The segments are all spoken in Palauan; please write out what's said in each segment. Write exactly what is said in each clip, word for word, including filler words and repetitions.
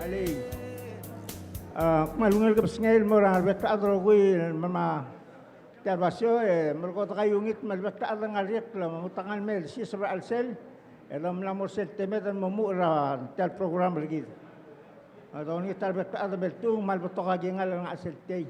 Alii. A, kmal ungil kebesengei el mo er a rebek el chad el rokui el mla er tia el basio, e, me lak dekaungit me a rebek el chad el ngar er a ikrel, me a lmuut el ngar er ngii el siseb er a chelsel, e domla mo er sel temed el mo muchel er tia el program er kid. A, dongit a rebek el chad el me ltuu, me a lebetok a kingall el ngar er sel tei.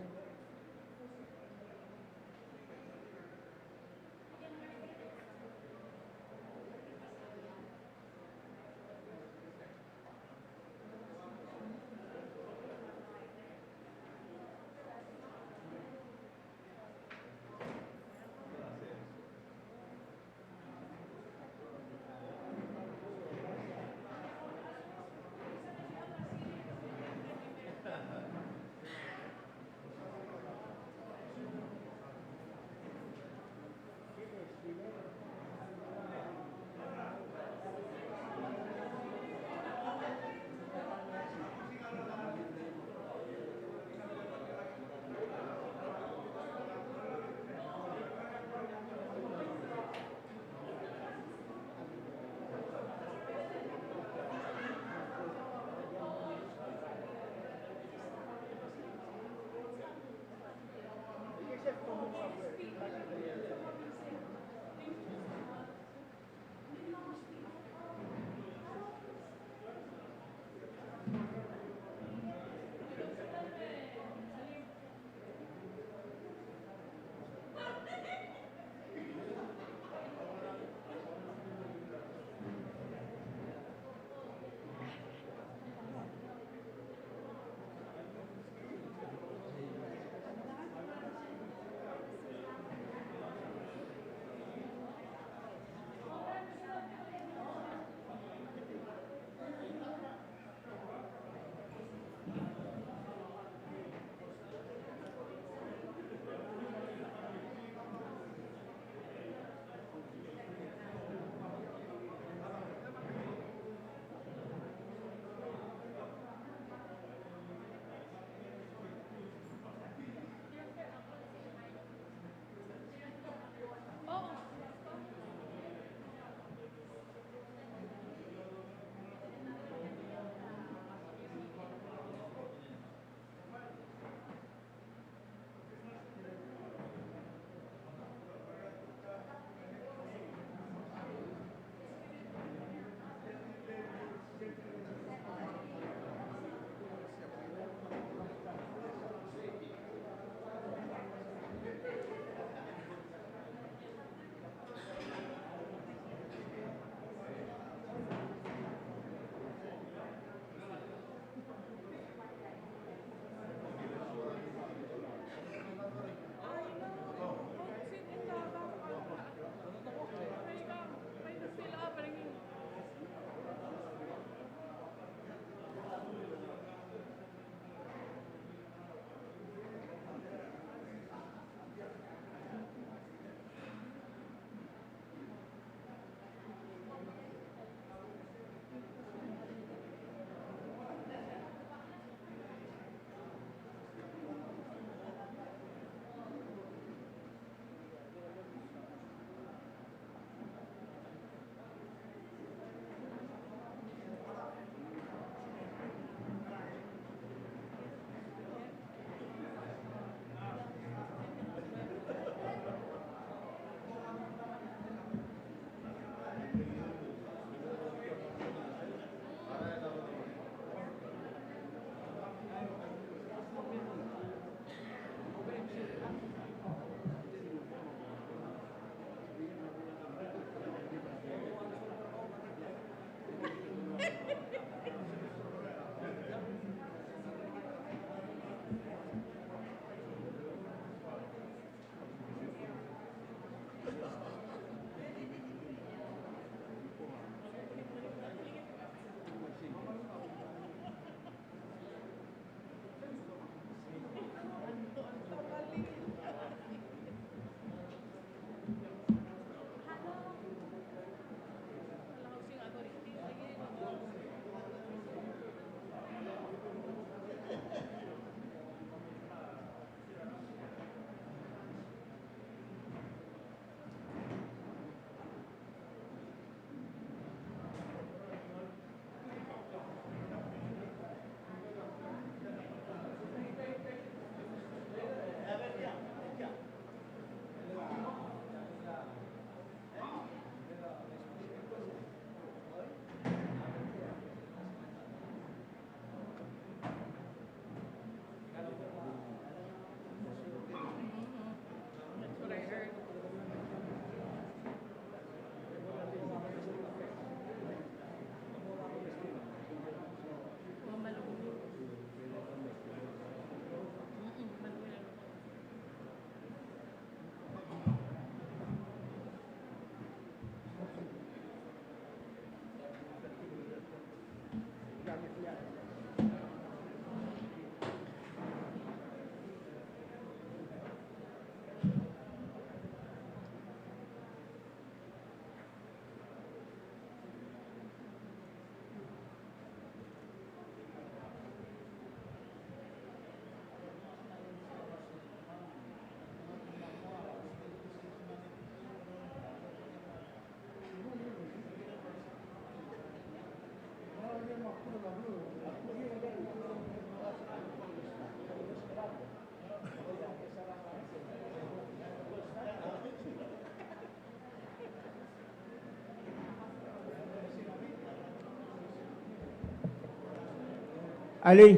Alii,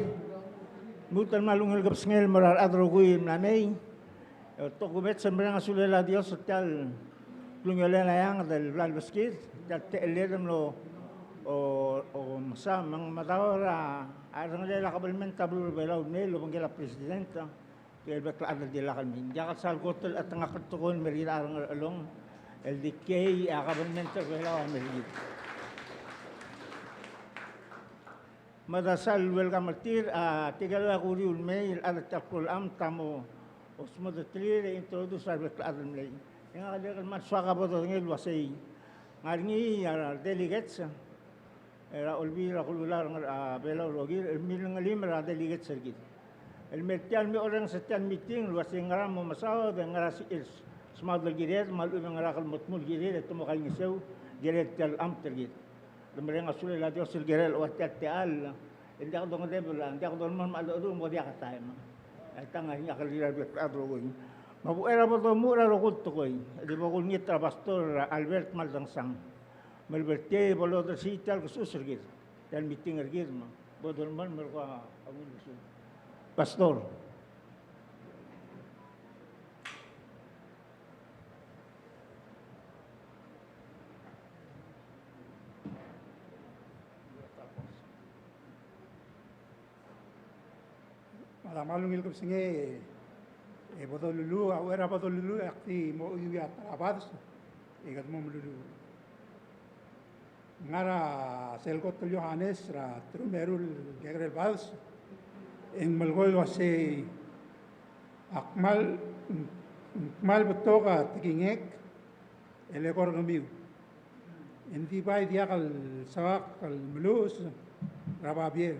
lmuut el kmal ungil kebesengei el mo er a rechad el rokui el mla mei. E oltobed el mereng a sulel a Dios er tia el klungiolel a eanged el bla lebeskid, tia el techelled el mlo, o, o, mesa, me ng medaol er a, a rengelekel a kabelment er a beluu er a Belau el mei el obengkel a president, tirke el bek el chad el dilak el mei. Ng diak el sal kot el chetengakl el tekoi el mer kid a Ngerchelong, el di kiei a kabelment er a Belau a mer kid. Me de sal welcome er tir, a, tirke el uriul el mei, el chad er tia el klou el chad, a mo, osmedeterir e introduce er a rebek el chad el mlei. E ngak a dirrek el kmal soak a bo dodengei el uasei, ng ngar er ngii a re delegates er a Olbiil er a Kelulau er a Belau el rokir, el milengelim er a delegates er kid el mer tia el me orrenges er tia el meeting, el uasei ngera mo mesaod e ngera sel smaod el kired, me a lechub e ngera el mo tmuu el kired, e te mo kaingeseu el kired tia el amt er kid. Le mereng a sulel a Dios el kirel a ua tia el techall, e ng diak dongedebel, ng diak dolemolem a cheldecheduch me ng diak a taem. E tang a ngak el kirel a rebek el chad el rokui. Me a uchei er a bo domuchel er a rokui el tekoi, e di bo kulengit er a Pastor Albert Maldangesang me le ber tia e bo lodersii tia el kesus er kid, tia el meeting er kid, me bo dolemolem el kuk ungil kesus. Pastor. Me a kmal ungil kebesengei e bo doluluuch, a uchei er a bo doluluuch e ak di mo chuiuii a ta er a bades e kede mo meluluuch. Ngar er a sel kot el Johanes er a teruich me a eru el kekerei el bades, e ng melekoi el uasei, ak kmal, ng kmal betok a tekingek el eko er kemiu, e ng di bai diak el soak el meluches er a babier.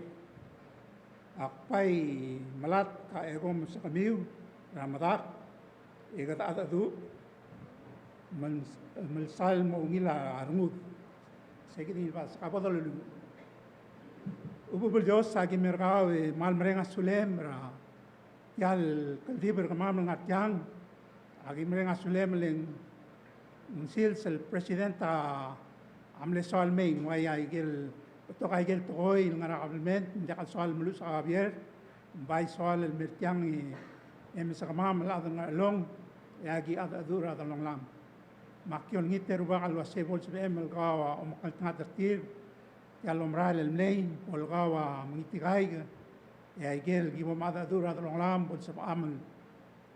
Ak bai melatk a eko me se kemiu er a medakt e kede cheldecheduch me, me sal mo ungil a rengud. Sei kid el bades, ka bo doluluuch. Chubechub el Dios, aki mer kau e kmal mereng a sulem er a tia el kldibel er kemam el ngar tiang. Aki mereng a sulem el ng sils el president a mle soal mei, ng ua aike el betok aike el tekoi el ngar er a kabelment, ng diak el soal meluches a babier, ng bai soal el mer tiang e, e me se kemam el chad er a Ngerchelong, e aki cheldecheduch er a delongelam. Me aki olengit e Rubak el uasei bo lsebechem el kau a omekngeltengat er tir tia el omerael el mlei, bo le kau a mengitikaik, e aike el ki bo mcheldecheduch er a delongelam bo lsebecham el,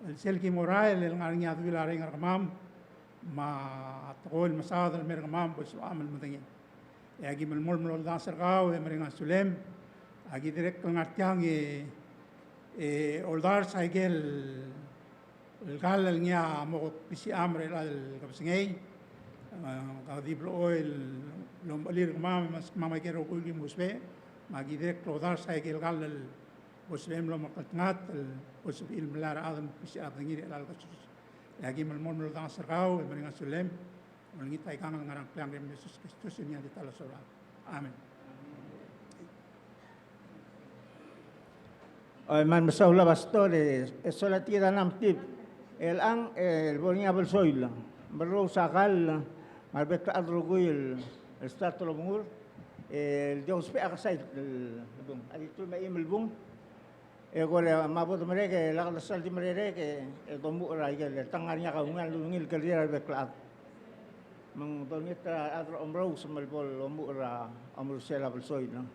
el sel ki mo rael el ngar er ngii a deuil a reng er kemam, me a tekoi el mesaod el mer kemam bo lsebecham el medengei. E aki melemolem el oldanges er kau e mereng a sulem. Aki dirrek el ngar tiang e, e oldars aike el el kall el ngii a mo klisicham er chelecha el kebesengei, e, ka di blechoel el omechelir er kemam, me se kemam aike el rokui el ki mo ousbech, me aki dirrek el odars aike el kall el bo lsebechem el omekngeltengat, el bo lsebechir el melai a rechad el mo klisichir a bedengir er chelecha el kesus. E aki melemolem el oldanges er kau, e mereng a sulem, olengit aikang el ngar er a ngkleang er a Jesus Kristus, el ngii a di ta el osobel. Amen. Oi, me ng mesaul a Pastor, e, e sola tia kid a mtib. Chelechang, e, el bo er ngii a belsoil. Merrous a kall, me a rebek el chad el rokui el, el start el omengur, e, el di ousbech a kesai el, el bung. A di tul me a eim el bung. E kora me a bo demerek e lak de sal di merek e, e domuchel er a ikel, e te ngar er ngii a kaunga el ungil el kerir a rebek el chad. Me ng dolengit er a rechad er a Omerous me le bo lomuchel er a omerusel a belsoil, no?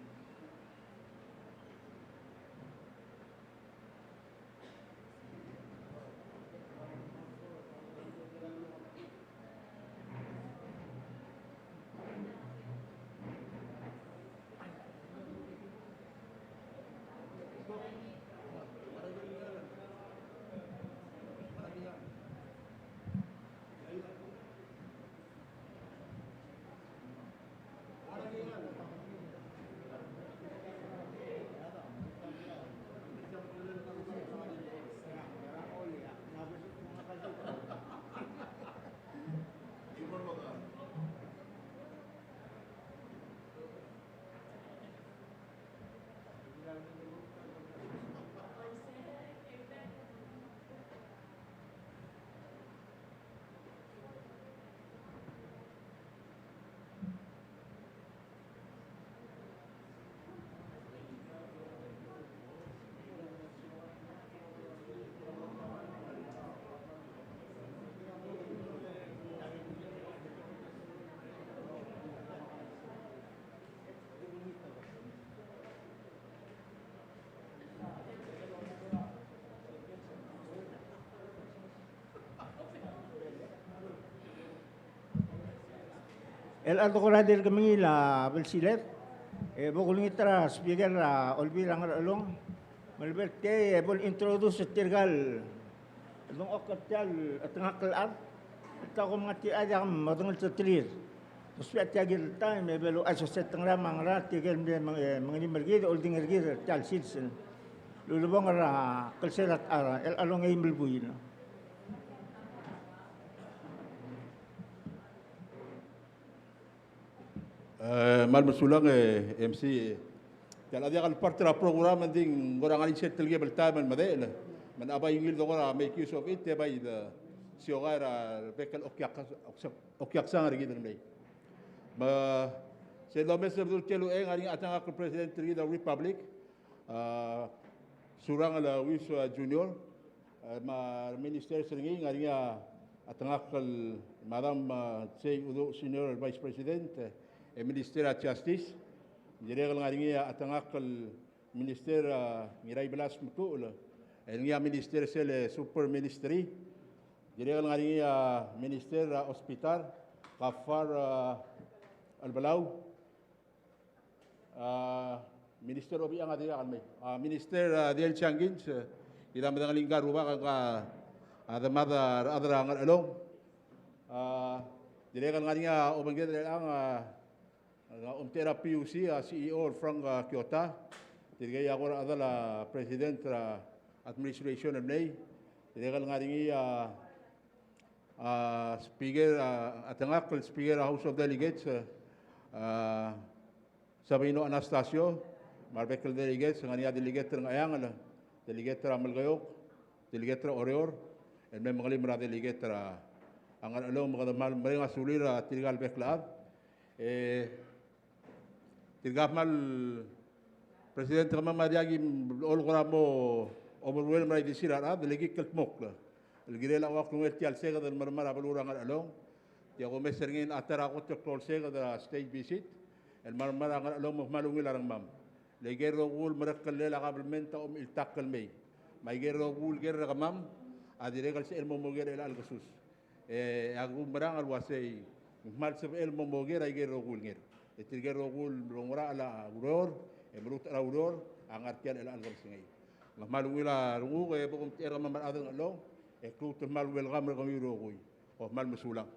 Chelecha el dekora dirk mengiil a blsiler, e bo kulengit er a Speaker er a Olbiil er a Ngerchelong, me le ber tiang e bo le introduce er tirka el dengchokl er tia el chetengakl el chad, el ta kom ngar tia el chad e ak modengelterir. Ousbech tia kid el taem e bo le uaisei se te ngerang me a ngerang tirke el mle meng-, e, mengelim er kid, oldingel er kid er tia el sils el ulebongel er a klsel a, a, el, a ongeim el buil. E, kmal mesulang, e, M C, e. Tia el diak el part er a program e ng di ng kora ngar er ngii sel telkib el taem el medechel. Me ng bai ungil el kora make use of it, e bai de siokai er a bek el okiak-, okiak-, okiaksang er kid el mlei. Me sel domes el bedul tia el uchei e ng ngar er ngii a chetengakl el President er kid er a Republic, a, Surangel Whipps, a, Junior, e, me a reministers er ngii, ng ngar er ngii a chetengakl el Madam, a, Sei Uduch Senior, el Vice President, e, e Minister er a Justice. Dirrek el ngar er ngii a chetengakl el Minister, a, Ngiraibelas Metuchel, el ngii a minister sel, e, Super Ministry. Dirrek el ngar er ngii a Minister er a Hospital, Gaafar, a, Chelbelau. A, Minister Obichang a dirkak el mei. A, Minister, a, Dale Jenkins, e, kid a medengelii ngka el rubak, ngka a demad a rechad er a Ngerchelong. A, dirrek el ngar er ngii a obengked er chelechang, a, a omtechei er a P U C, a, C E O el Frank, a, Kyota. Tirkei a kora chedal a president er a administration el mlei. Dirrek el ngar er ngii a a, Speaker, a, a chetengakl el Speaker er a House of Delegates, a, Sabino Anastacio, me a rebek el delegates, ng ngar er ngii a delegate er a Ngcheangel, delegate er a Melekeok, delegate er a Oreor, el mle mengelim er a delegate er a Ngerchelong, me kede kmal mereng a sulir a tirka el bek el chad. E, Tirka kmal, President, kemam a diak ki mle kora mo overwhelm er a ildisir a rechad, le ki kldmokl el kirel a ua klungel tia el seked el mermang er a beluu er a Ngerchelong. Tia kumes er ngii a ta er a kot el klou el seked er a state visit el mermang er a Ngerchelong me kmal ungil a rengmam. Le ikel rokui el merekelel a kabelment a omechiltakl el mei. Me a ikel rokui el ker er kemam a dirrek el sebechel el mo moker er chelecha el kesus. E, e ak oumerang el uasei, ng kmal sebechel el mo moker a ikel rokui el nger. E tirke el rokui el mlo ngerachel a ureor, e meluut er a ureor, a ngar tia el chelecha el kebesengei. Me kmal ungil a renguk, e bo kumtechei er kemam a rechad er a Ngerchelong, e ak lmuut el kmal welcome er kemiu el rokui. Kom kmal mesulang.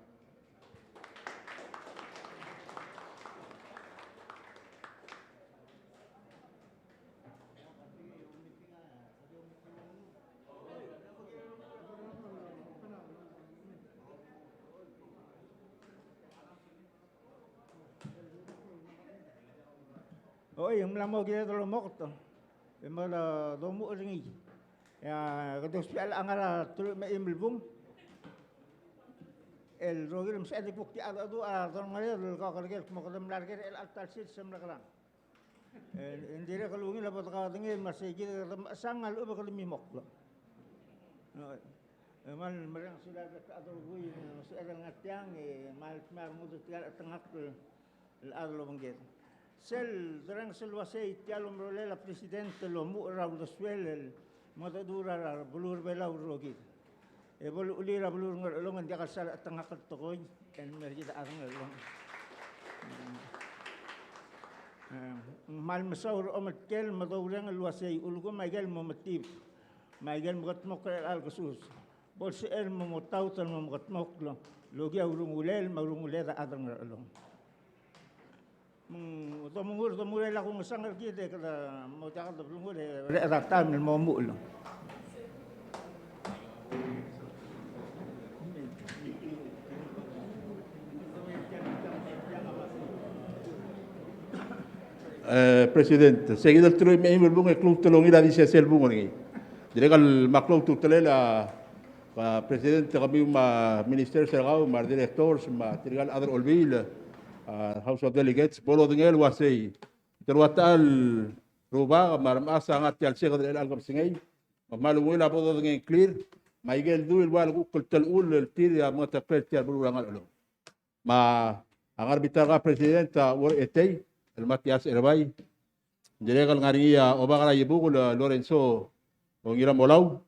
Oi, ng mla mo kired el omoket e me kede domuchel er ngii. E a kede ousbech el ngar er a teruich me a eim el bung el rokir el msubed e kuk tia a dedu a delongelir el kau a kerker el kmo kede mla er ker er chelecha el ta el sils e mla kerang. E ng dirrek el ungil a bo dekaudengei me sei kid a kede mechesang a lechub e kede mimokl. E kmal mereng a sulir a rechad el rokui, e, me sebeched el ngar tiang, e, kmal dmeu a rengud er tirka el chetengakl el chad el obengked. Sel derrenges el uasei tia el omerolel a President el omuchel er a uldesuel el mengedecheduch er a beluu er a Belau el rokir. E bo luchul er a beluu er a Ngerchelong e ng diak el sal chetengakl el tekoi el mei er kid a chad er a Ngerchelong. E, ng kmal mesaul er a ometkel me doureng el uasei ulekum a ikel mo metib me a ikel mekedmokl er chelecha el kesus bo lsebechel el mo metaut el mo mekedmokl el okiu a urungulel me a urunguled a chad er a Ngerchelong. Me ng domengur, domengur e lak kungesang er kid e kede mo diak de blengur e bereched a taem el mo omuchel. E, President, se kid el teruich me a eim el bung e klou el telongir a di sesei el bung er ngii. Dirrek el me a klou a ultutelel a, a President, kemiu me a Minister er kau, me a Directors, me tirka el chad er a Olbiil, a House of Delegates, bo lodengei el uasei, te rua techall el rubak me a remechas a ngar tia el seked er chelecha el kebesengei, me kmal ungil a bo dodengei a ngklir, me aike el dui el ua lekuk el telechull el tir a mengeteklel tia el beluu er a Ngerchelong. Me a ngar er a bita er kau President a Uong Etei, el Matias Erbai. Dirrek el ngar er ngii a Obak er a Iebukel el Lorenzo Ngiramolau.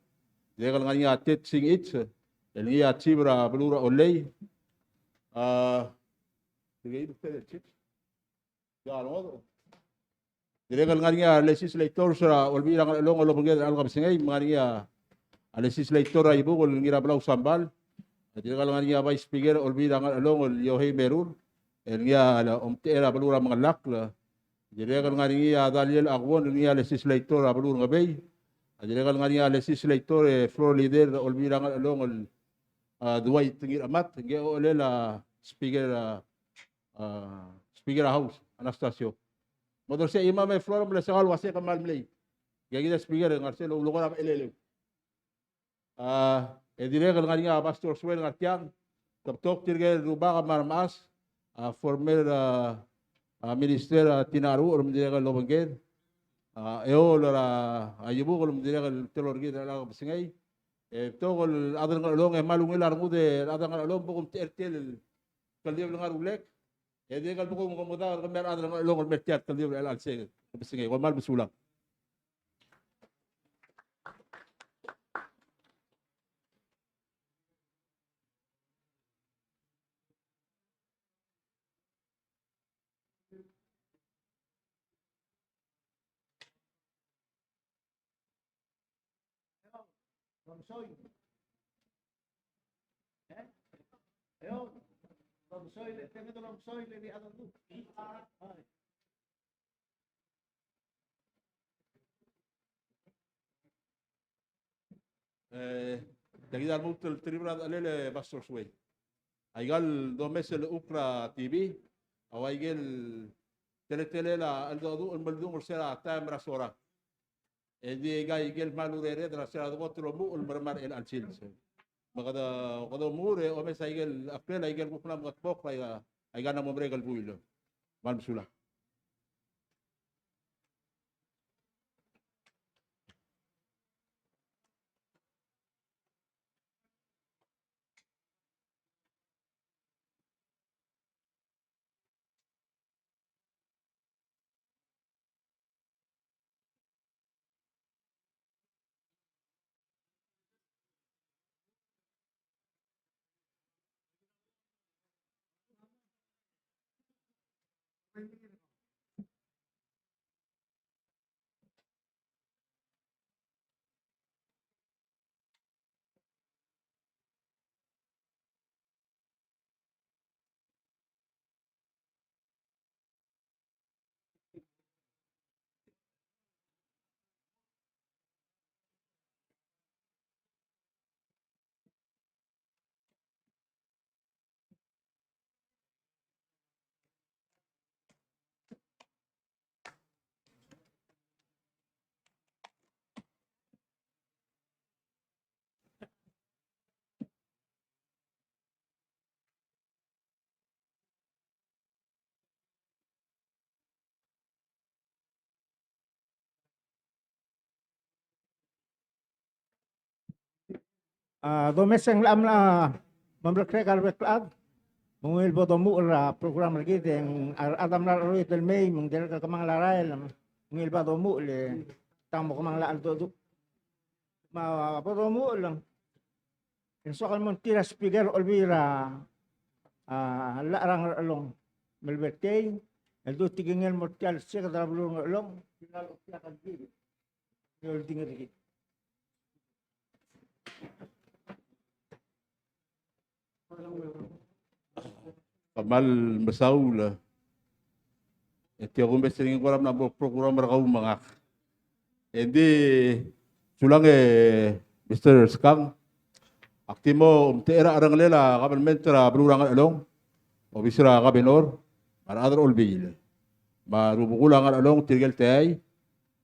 Dirrek el ngar er ngii a Ted Singich, el ngii a Chief er a beluu er a Ollei. A, Dirrek el ngar er ngii a legislators er a Olbiil er a Ngerchelong el obengked er chelecha el kebesengei, me ngar er ngii a legislator er a Iebukel el Ngirablau Sambal. Dirrek el ngar er ngii a Vice Speaker er a Olbiil er a Ngerchelong el Yohei Merur, el ngii a omtechei er a beluu er a Mengelakl. Dirrek el ngar er ngii a Daniel Aguon, el ngii a legislator er a beluu er a Ngebei. Dirrek el ngar er ngii a legislator e floor leader er a Olbiil er a Ngerchelong el, a, Dwight Ngiramat, ngii a ochellel a speaker, a, a, Speaker er a House, Anastacio. Mo dosei a chimam e floor me le sengkal uasei kmal mlei. Ngii kid a Speaker, ngar er sel ulekoi er a Mecheleleu. A, e dirrek el ngar er ngii a Pastor Suel ngar tiang, te betok tirke el rubak me a remechas, a former, a, a Minister, a Tina Ruchel, me dirrek el obengked, a, Eol er a, a Iebukel, me dirrek el teloi er kid er chelecha el kebesengei, e betok el chad er a Ngerchelong, e kmal ungil a rengud e chad er a Ngerchelong, bo kumtechei er tia el kldibel el ngar er a ulek, e dirrek el bo kumdasu er kemiu a rechad er a Ngerchelong el mer tia el kldibel er chelecha el seked er a kebesengei, kom kmal mesulang. E, tia kid a lmuut el trip er a delel e Pastor Suei. Aika el domes el chukl er a T V, a ua ikel teletelel a cheldecheduch el meldung er se er a taem er a sora. E di aika ikel kmal urered er a se er a dekot el omuchel el meremang er chelecha el sils. Me kede, kede omuchel e omes a ikel cheklel a ikel kuk mla mengetmokl er aika, aika el mo merek el buil. Kmal mesulang. A, domes e ng locha mla, a, mo merek er a rebek el chad, me ng ungil bo domuchel er a program er kid, e ng a rechad a mla er a cheroid el mei, me ng dirrek el kemanget a rael, me ng ungil bo domuchel, e tang mo kemanget a cheldecheduch. Me a bo domuchel, e ng soak el mo er tir a speaker er a Olbiil er a, a, llach er a Ngerchelong, Melbetei, el dmu tekingel el mo er tia el seked er a beluu er a Ngerchelong. Kmal mesaul. E tia kumes er ngii e ng kora mla mo program er kau me ngak. E ng di sulang e Mister Skang. Ak di mo omtechei er a cherengelel a kabelment er a beluu er a Ngerchelong, obis er a kabenor, me a rechad er a Olbiil. me a rubekul a Ngerchelong tirke el teai,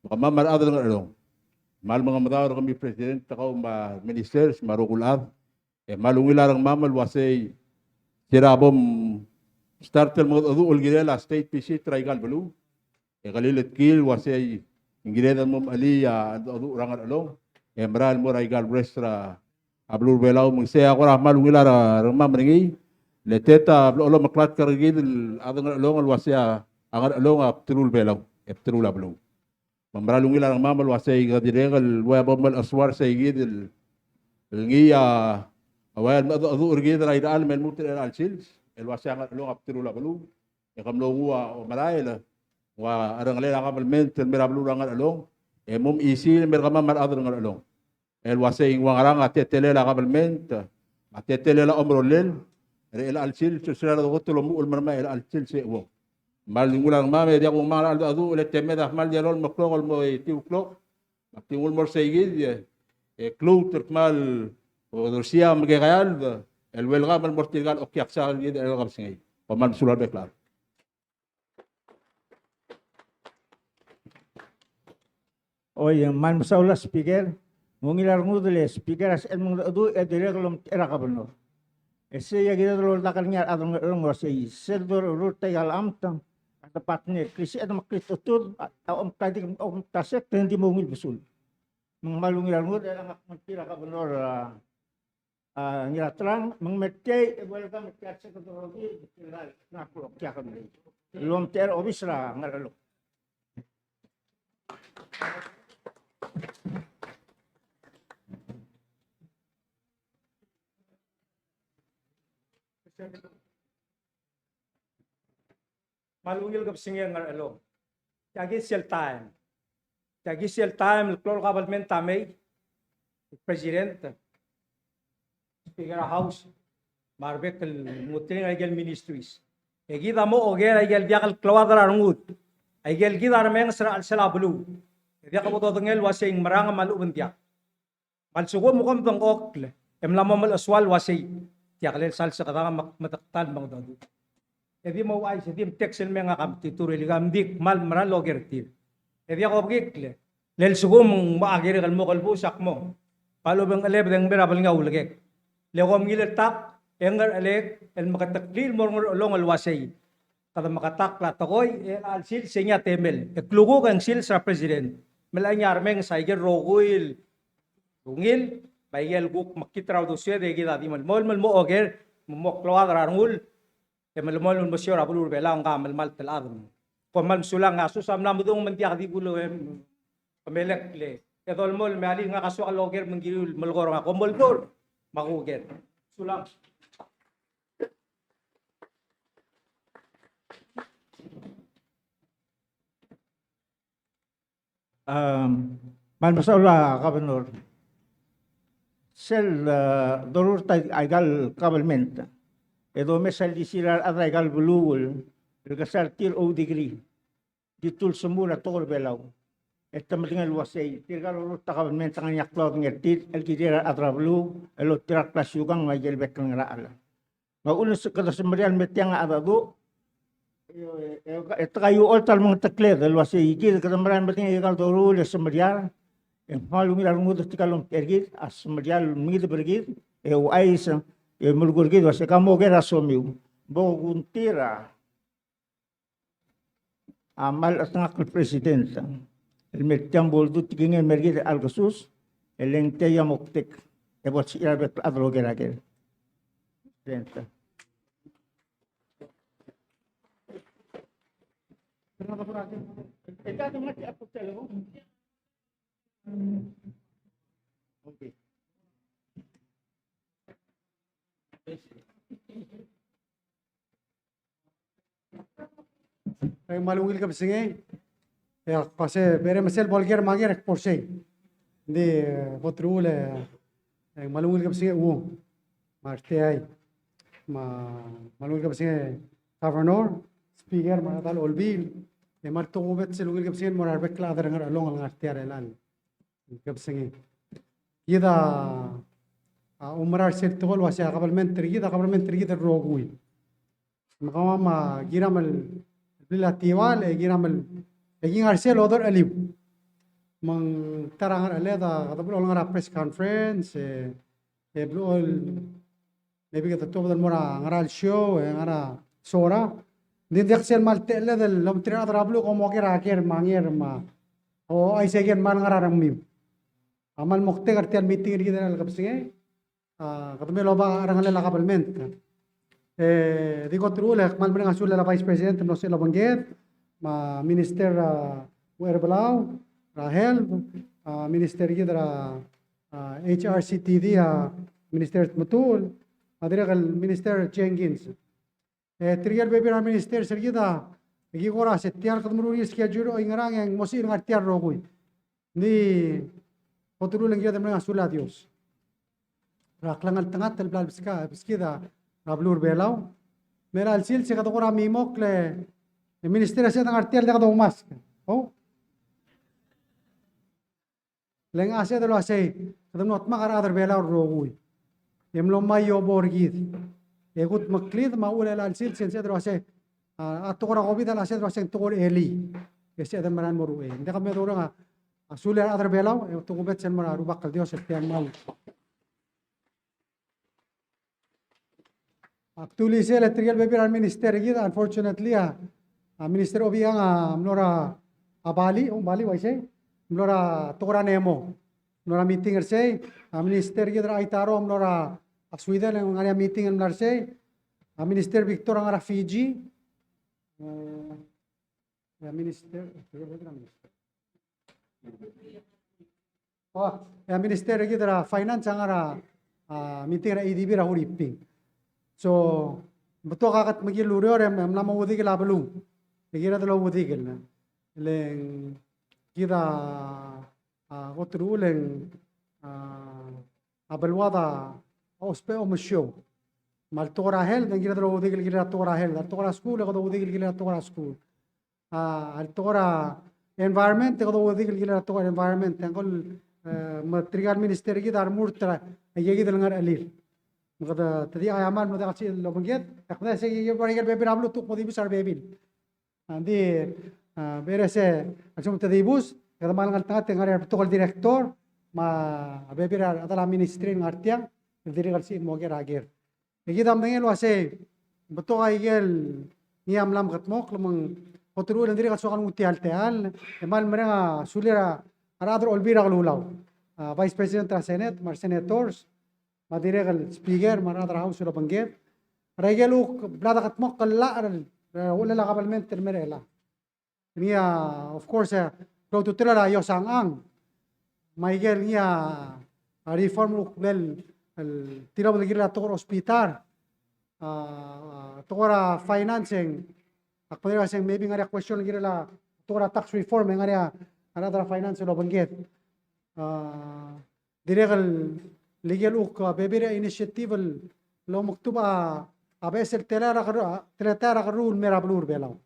me kemam a rechad er a Ngerchelong. Me kmal mengemedaol er kemiu President, kau me a ministers, me a rokui el chad. E kmal ungil a rengmam el uasei, se er a bo mstart el mengedecheduch el kirel a state visit er aika el beluu, e ke liletkii el uasei ng kired el mo mechelii a cheldecheduch er a Ngerchelong, e merael el mo er aika el rest er a beluu er a Belau. Me ng sei a kora kmal ungil a rengmam er ngii, le tet a blechoel omeklatk er kid el chad er a Ngerchelong el uasei a Ngerchelong a bdelul Belau, e bdelul a beluu. Me ng mera el ungil a rengmam el uasei ke dirrek el ua bo melechesuar sei kid el, el ngii a, a ua el mengedecheduch er kid er a irechar el me lmuut er chelecha el sils, el uasei a Ngerchelong a bdelul a beluu, e ke mlo nguu a omerael, ua a rengelel a kabelment el mei er a beluu er a Ngerchelong, e mo mechisi el mei er kemam a rechad er a Ngerchelong. El uasei ng ua ngerang a teletelel a kabelment, a teletelel a omerolel, er chelecha el sils, se er a redoket el omuchel el mermang er chelecha el sils e uong. Me a lenguu a rengmam e diak kuk ngmai a cheldecheduch, le te mei e kmal diak lolem el klok el mo etiu el klok. Me ak di nguu el mo er sei kid, e, e kluut el kmal, o, odersii a mekekaeald, el welcome el mo er tirka el okiaksang er kid el kebesengei. Kom kmal mesulang er a bek el chad. Oi, kmal mesaul a Speaker. Ng ungil a rengud el Speaker a sebechel mengedecheduch e dirrek el omtechei er a Governor. E sei a kired el oldak er ngii a rechad er a Ngerchelong el uasei sel dorurt aika el amt, a department el klisiched me a klitechetud a omkadi, omkasek, e ng di mo ungil besul. Me ng kmal ungil a rengud e ngak a kmal tir a Governor, a, a, Ngiraterang, me ng mei e welcome er tia el secretary, er tia el, er tia el obis er a Ngerchelong. Kmal ungil kebesengei a Ngerchelong. Tia kid sel taem. Tia kid sel taem el klou el kabelment a mei, President, Speaker er a House, me a rebek el mengutling er aike el ministries. E kid a mo oker aike el diak el klou a chad er a rengud, aike el kid a remenges er a chelsel a beluu. E diak bo dodengei el uasei ng merang me a lechub e ng diak. Me a lsekum kom dengchokl e mla mo melechesuar el uasei tia kelel sal sekedang me ak medektal mengedecheduch. E di mo ouchais, e di mteks el mei e ngak a metitur el ika, ng di kmal mera el oker er tir. E diak obekikl, le lsekum ng mo a kirek el mo kelebus a kmo, me a lechub e ng chelebed e ng mei er a belngel a ulekek. Le kom ngiltak e ng ngerchelek el meketeklii el mo er a Ngerchelong el uasei kede meketakl a tekoi, e chelecha el sils e ngii a temel. E klukuk e ng sils er a President. Me le ngii a remenges aike el rokui el ungil, me aike el kuk mekngit er a uldesued e kid a di melemolem el mo oker, me mo klou a chad er a rengul, e melemolem el mo siou er a beluu er a Belau, ngka a melemalt el chad. Kom kmal mesulang, a sus a mla medung me ng diak di kulu e, e melekoi e dolemolem, me alii, ngak a soak el oker me ng kiriu el melekoi er ngak, kom mo oldurech me a kuker. Sulang. Am, kmal mesaul a Governor. Sel, a, dorurt a, aika el kabelment, e domes a ildisir a rechad er aika el beluu el kesai er tir a oudegree, di tul semul a tekoi er a Belau. E te medengei el uasei tirka el orurt a kabelment a ngar er ngii a klou a odengei er tir el kirel a rechad er a beluu el oltirakl a siukang me aike el bek el ngerachel. Me a uchul e kede semeriar el me tiang a cheldecheduch, e, e, e te kaiuolt a remengetekled el uasei kid kede merael el medengei aika el doruul e semeriar, e ng kmal ungil a rengud er tirka el omtechei er kid a semeriar el mengideb er kid, e ouchais, e melekoi er kid el uasei ka mo oker a somiu. Bo kuk tir a a kmal chetengakl el President el me tiang bo ledu tekingel el mer kid er a chelecha el kesus, e le ng tia a moktek e bo lsebechir a rebek el chad el oker a ker. President. Okay. E ng kmal ungil kebesengei. E ak kmo se, beremesel bo leker me a ker e ak bo er sei. Ng di, e, bo truul e, e ng kmal ungil kebesengei a uong me a reteai. Me a kmal ungil kebesengei Governor, Speaker, me a rechad er a Olbiil. E kmal tokubets el ungil kebesengei el mo er a rebek el chad er a Ngerchelong el ngar tia er chelechang. Kebesengei. Kid a, a, oumera er sel tekoi el uasei a kabelment er kid, a kabelment er kid el rokui. Me kemam a kiram el blil a Tiwal, e kiram el, e ki ngar er sel odercheliu. Me ng ta er a ngercheled a, kede blechoel ngar er a press conference, e, e blechoel, maybe kede tuobed el mo er a ngar er a show, e ngar er a sora. Ng di ng diak sel kmal techelled el ometerir a rechad er a beluu el oker a ker me a nger me a, o, uaisei ker me a ngar er a rengmiu. A kmal moktek er tia el meeting er kid er a lekebesengei, a, kede mei el oba a cherengelel a kabelment. E, di kot el uchul e kmal mereng a sulel a Vice President el mlo sebechel obengked, me a Minister, a, Uherbelau, er a Health, a, Minister kid er a, a, H R C T D, a, Minister Tmetuchl, a dirrek el Minister Jenkins. E tirke el bebil er a minister er kid a, e ki kora se tia el kede meruul er ngii el schedule, oingerang e ng mo sebechir el ngar tia el rokui. Ng di, kot el uchul e ng kired el mereng a sulel a Dios er a klengeltengat el bla lebeskid, beskid er a beluu er a Belau. Me er a chelsel se kede kora mimokl e minister a sebeched el ngar tia el diak doumask. O? Le ng a sebeched el uasei, kede mlo dmak a rechad er a Belau el rokui. E mlo mei a iobo er kid. E kudmeklid me a uchul e a chelsel se ng sebeched el uasei, a, a tekoi er a COVID a le sebeched el uasei ng tekoi er a elii. E sebeched el merael el mo er uchei. Ng diak me doureng a, a sulel a rechad er a Belau, e te kubets el mo er a Rubak el Dios el tia el kmal. Actually, sel tirke el bebil er a minister er kid, unfortunately, a, a Minister Obichang a mlo er a, a Bali, o, Bali, uaisei, mlo er a tekoi er a NEMO. Mlo er a meeting er sei, a minister er kid er a Aitaro a mlo er a, a Sweden, e ng ngar er ngii a meeting el mla er sei, a Minister Victor a ngar er a Fiji, e, a minister, o, e a minister er kid er a finance a ngar er a, a, meeting er a ADB er a Huriping. So, betok a kedmekill el ureor e mla mo oudikel a beluu. E kired el oudikel. Le ng kid a, a, kot el uchul e ng, a, a beluad a ousbech a omesiou. Me a le tekoi er a health, e ng kired el oudikel el kirel a tekoi er a health. A le tekoi er a skuul, e kede oudikel el kirel a tekoi er a skuul. A, a le tekoi er a environment, e kede oudikel el kirel a tekoi er a environment. E ng kol, e, me tirka el minister er kid a remurt er a, aike kid el ngerechelir. Me kede, te di a kmal mo diak el sebechir el obengked, e kede sei kid el bebil er a beluu a kuk mo dibus a rebebil. Ng di, a, berese, a lsekum te dibus, e kede kmal ngeltengat e ng ngar er ngii a betok el director, me a rebebil er a rechedal a ministry el ngar tiang, el dirrek el sebechir el mo oker a ker. E kid a medengei el uasei, betok a ikel ngii a mla mekedmokl, me ng kot el uchul e ng dirrek el soak el nguu tia el techall, e kmal mereng a sulir a rechad er a Olbiil er a Kelulau, a, Vice President er a Senate, me a re senators, me a dirrek el Speaker, me a rechad er a House el obengked. Er a ikel kuk bla dekedmokl el llach er a, er a uchelel a kabelment el mei er chelechang. Ngii a, of course, e, klou a ultutelel a Iosang Ang. Me a ikel ngii a, a reform el kuk mle el tilobed el kirel a tekoi er a hospital. A, a, tekoi er a financing. Ak medengei el uasei maybe ng ngar er ngii a question el kirel a tekoi er a tax reform, e ng ngar er ngii a rechad er a finance el obengked. A, dirrek el ikel kuk, a, bebil er a initiative el omekdubech a, a beches el tela er a kerru-, a, teletael er a kerruul el mei er a beluu er a Belau.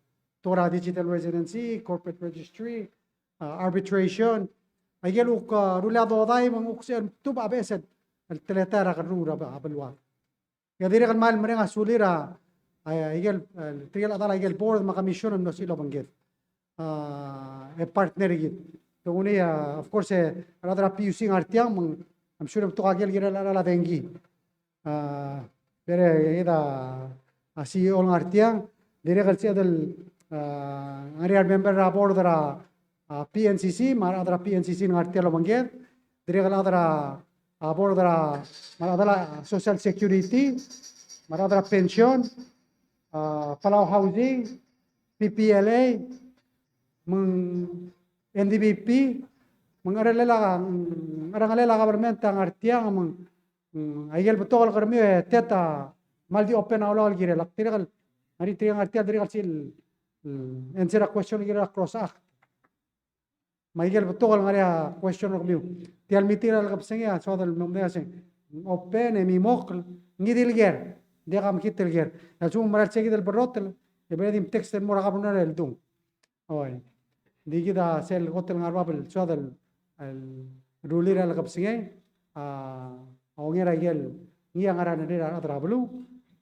Tekoi er a digital residency, corporate registry, a, arbitration. A ikel kuk, a, rullii a dodai me ng kuk se el omekdubech a beches el teletael er a kerruul er a be-, a beluad. E dirrek el kmal mereng a sulir a, a, ikel, a, tirke el chedal a ikel board me a commission el mlo sebechir el obengked. A, e partner er kid. Te kuk ngii a, of course, e, a rechad er a PUC a ngar tiang, me ng, I'm sure betok a ikel kirel a, a, a dengki. A, bere kid a, a CEO el ngar tiang, dirrek el sebeched el, a, ngar er ngii a remember er a board er a, a, PNCC, me a rechad er a PNCC el ngar tia el obengked, dirrek el chad er a, a, board er a, me a rechad er a Social Security, me a rechad er a pension, a, Palau Housing, PPLA, me ng NDBP, me ng ngerechelel a, ngerechelel a government a ngar tiang, me ng, mm, a ikel betok el kermiu e tia a kmal di open a ulaol el kirel. Ak dirrek el, ngar er ngii tirke el ngar tiang, dirrek el sebechir el, el answer a question el kirel a CROSS Act. Me a ikel betok el ngar er ngii a question er kemiu. Tia el meeting er a lekebesengei a soad el mo medengei el uasei, open e mimokl, ngii di el ker, diak a mekngit el ker. E a lsekum ng mera el sei kid el berrotel, e bere di mtext el mo er a governor el dung. Oi. Di kid a sel kot el ngar er bab el soad el, el rullii er a lekebesengei, a, a onger a ikel ngii a ngar er a rengrir a rechad er a beluu,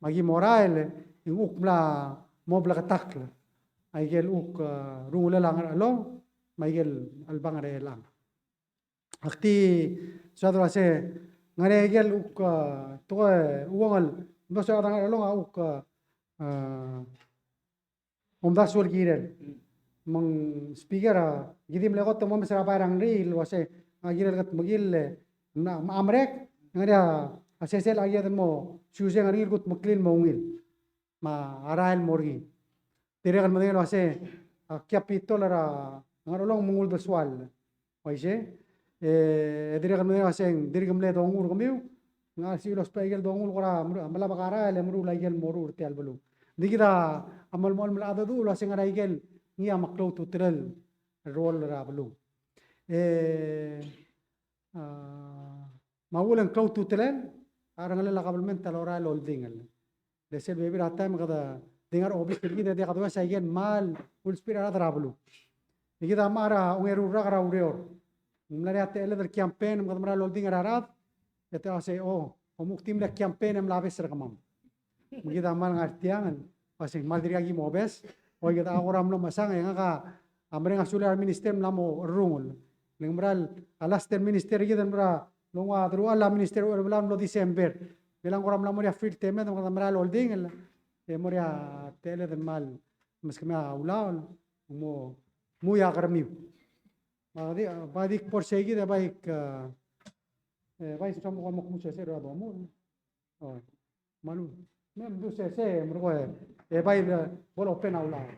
me aki mo er a el, e ng kuk mla mo bleketakl. a ikel kuk, a, rungulel a Ngerchelong, me a ikel chelebangel er chelechang. Ak di soad el uase, ngar er ngii a ikel kuk, a, tekoi, uongel, mlo soad a Ngerchelong a kuk, a, omdasu el kirel. Me ng Speaker a, ki di mle kot el mo omes er a bai er a Ngeriil el uase, a kirel kutmeklii, me a, me a merek, ngar er ngii a sesei el a kired el mo, suse ngar er ngii el kutmeklii el mo ungil. Me a rael el mo er ngii. Dirrek el medengei el uase, a, capital er a Ngerchelong me ng uldesuel. Uaisei, e, e dirrek el medengei el uase, dirk mle dongu er kemiu, ng sebechir el ousbech a ikel dongu el kora, mla, mla bek a rael e meruul a ikel moruul er tia el beluu. Ng di kid a, a mel, mel, mel a dedu el uase ngar er a ikel, ngii a meklou a ultutelel el role er a beluu. E, a, me a uchul e ng klou a ultutelel, a cherrengelel a kabelment a lorael el oldingel. Le sel bebil er a taem e kede di ngar er a obis er kid e diak domes a ikel kmal ulsbech er a rechad er a beluu. E kid a mla er a ongeru el rak er a ureor. Ng mla er ngii a techelled el campaign me kede mera el oldingel er a rechad, e te uase, o, omuk di mle campaign e mla obes er kemam. Me kid a kmal ngar tiang el uase ng kmal dirkak ki mo obes, oi kede a kora mlo mesang, e ngak a mereng a sulel a reminister el mla mo cherrungel. Le ng mera el, a last er a minister er kid el mera el ua deruchall a minister er a Belau el mlo December. Me ng kora mla mo er ngii a field temed, me kede mera el oldingel, e mo er ngii a techelled el kmal meskemiu a ulaol, mo, mo er a kermiu. Me a di, bai di kbo er sei kid, e bai k, e, bai soam kuk mo kmu sesei er a domuchel. O, me a ldu, me a ldu sesei, e merekong, e bai de, bo lopen a ulaol.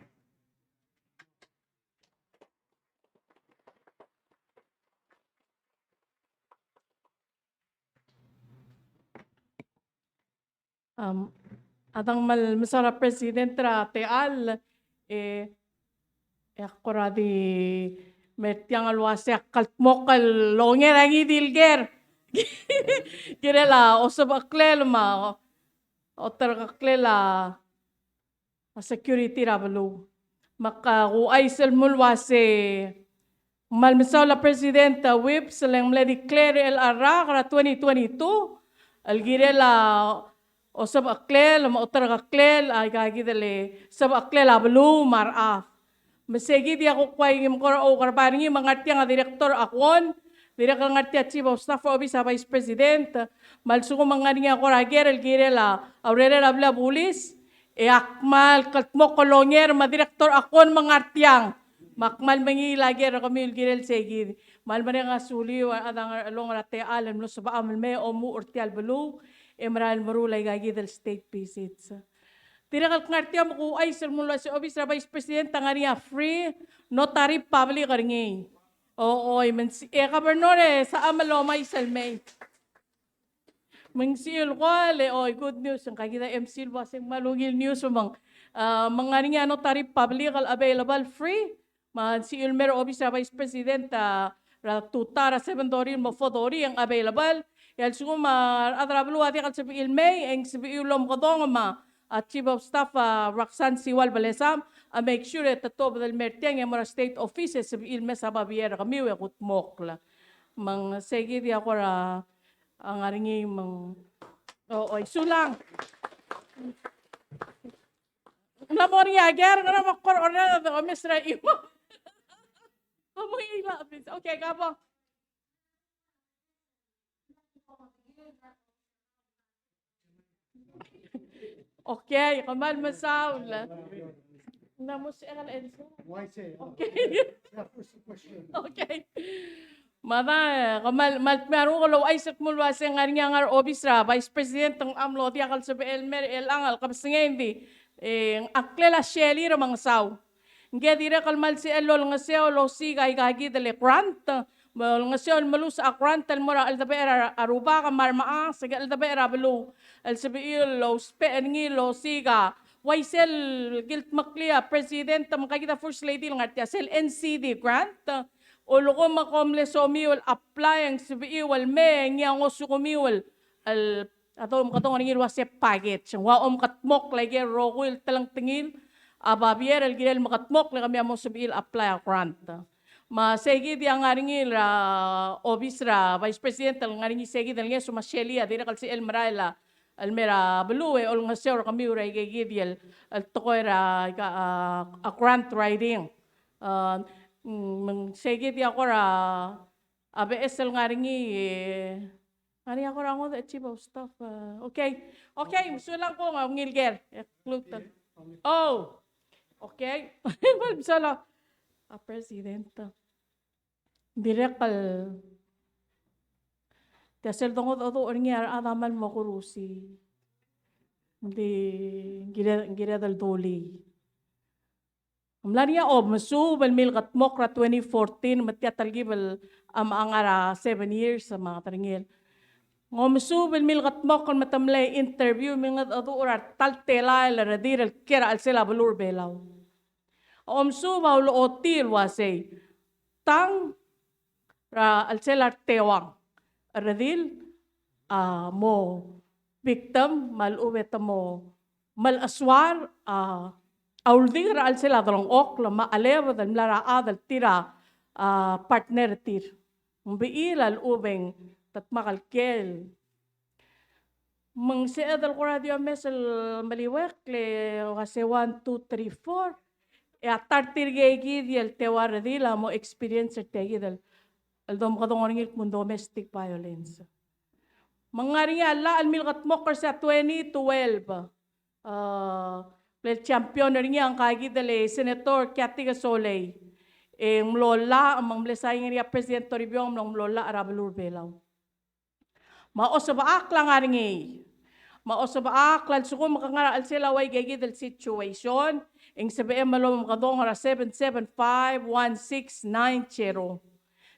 Am, a dang kmal mesaul er a President er a techall, e, e ak kora di mer tiang el uase ak kldmokl el onger a ngii di el ker. Kirel a osebecheklel me a oterekeklel a a security er a beluu. Me ak ouchais el mle uase ng kmal mesaul a President, a, Whipps, el ng mle declare er chelecha el rak er a twenty twenty-two el kirel a osebecheklel me a oterekeklel a ika kid el sebecheklel a beluu me a rechad. Me sei kid a kuk ua ngii me kora oukerbar er ngii me ng ngar tiang a Director Aguon, dirrek el ngar tia a Chief of Staff er a Office er a Vice President, me a lsekum ng ngar er ngii a kora ker el kirel a urerel a blil a bulis, e ak kmal kldmokl el onger me a Director Aguon me ng ngar tiang. Me ak kmal mengiil a ker er kemiu el kirel sei kid. Me ak mereng a suliu a rechad er a Ngerchelong er a techall el mlo sebecham el mei e omuchel er tia el beluu, e merael el meruul a ika kid el state visits. Dirrek el kngar tiang me ak ouchais el mle uase obis er a Vice President a ngar er ngii a free notary public er ngii. O, oi, me ng se, e Governor e sebecham el omais el mei. Me ng sebechiu el kora, e, oi, good news, ng kaikid a M C el uase ng kmal ungil news me ng, a, me ng ngar er ngii a notary public el available free, me ng sebechiu el mei er a obis er a Vice President, a, er a tutau er a seven thirty el mo four thirty e ng available. E a lsekum a rechad er a beluu a diak el sebechir el mei, e ng sebechiu el omekedong me a Chief of Staff, a, Roxanne Siual Belesam, a make sure e te tuobed el mei er tiang e mo er a state office e sebechir el mesa babier er kemiu e kudmokl. Me ng sei kid a kora a ngar er ngii me ng, o, oi, sulang. Ng mla mo er ngii a ker, ngera me ak kora orrenges er a chimo. Mo ila, please. Okay, kabo. Okay, kmal mesaul. Ng mo sebechek el answer. Okay. Okay. Me a da, e, kmal, kmal dmeu a renguk el ouchais el kmo ng uase ng ngar er ngii a ngar er a obis er a Vice President, ng mlo diak el sebechel el mei er chelechang el kebesengei, ng di, e, ng ngklel a Shelley Remengesau. Ngke dirrek el kmal sebechel el olengeseu el osiik a ika kid el grant, me olengeseu el meluches a grant el mo er a cheldebechel er a rubak me a remechas, e ke cheldebechel er a beluu, el sebechiu el ousbech er ngii el osiik a, uaisei el kildmeklii a President me ika kid a First Lady el ngar tia, sel N C D grant, a lsekum e kom mle somiu el apply e ng sebechiu el mei, e ngii a ngosukemiu el, el a domekedong er ngii el uase package. Ng ua omkedmokl a ikel rokui el telengtengil a babier el kirel mekedmokl e kemiu a mo sebechir el apply a grant. Me sei kid a ngar er ngii er a obis er a Vice President el ngar er ngii sei kid el ngeso me a Shelley a dirrek el sebechel el merael a, el mei er a beluu e olengeseu er kemiu er aike kid el, el tekoi er a, a, a grant writing. A, mm, me ng sei kid a kora, a beches el ngar er ngii, e, ngar er ngii a kora ngodech e chief of staff, a, okay. Okay, sulang kung, a, ungil ker, e, klutel. Oh, okay. Well, solo. A President. Dirrek el, tia sel dongedecheduch er ngii a rechad a kmal mo kurusii. Ng di, ng kired, ng kired el dulii. Ng mla er ngii a omesuub el milkedmokl er a twenty fourteen, me tia telkib el a mla ngar er a seven years me a terngel. Ng omesuub el milkedmokl me te mle interview, milngedecheduch er a ta el telael el redil el kiei er a chelsel a beluu er a Belau. A omesuub a ulechotii el uasei, tang er a chelsel a reteuang el redil a mo victim me a lechub e te mo melechesuar a, a uldik er a chelsel a delengchokl me a chelebed el mla er a chad el tir a, a, partner er tir. Ng bechil a lechub e ng te dmak el kiei. Me ng sebeched el kora di omes el meliuekl e uase one, two, three, four. E a ta er tirke kid el teua el redil a mo experience er tia kid el, el domekedong er ngii el kmo domestic violence. Me ng ngar er ngii a llach el milkedmokl er se er a twenty twelve. A, mle champion er ngii a ngka kid el Senator Kathy Kesolei. E ng mlo llach, me ng mle sain er ngii a President Toribiong, me ng mlo llach er a beluu er a Belau. Me a osebechakl a ngar er ngii. Me a osebechakl a lsekum ke ngar er a chelsel a uaike kid el situation, e ng sebechem el omekedong er a seven seven five one six nine zero.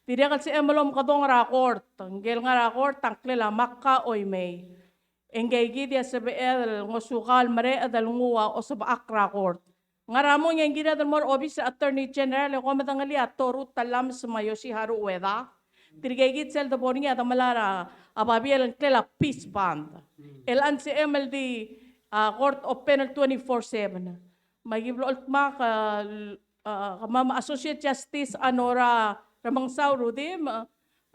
Dirrek el sebechem el omekedong er a kort, ngike el ngar er a kort a ngklel a Makka Oimei. E ngike kid a sebeched el ngosukau el mereched el nguu a osebechakl er a kort. Ngar er a mong e ng kired el mo er a obis er a Attorney General e kom medengelii a Toru Tallames me a Yoshiharu Ueda. Tirke kid sel debo er ngii a de melai er a babier el ngklel a peace bond. El chelechang sebechem el di, a, court open el twenty-four seven. Me aki blo el dmak, a, a, kemam a Associate Justice Anora Remengesau Rudimch,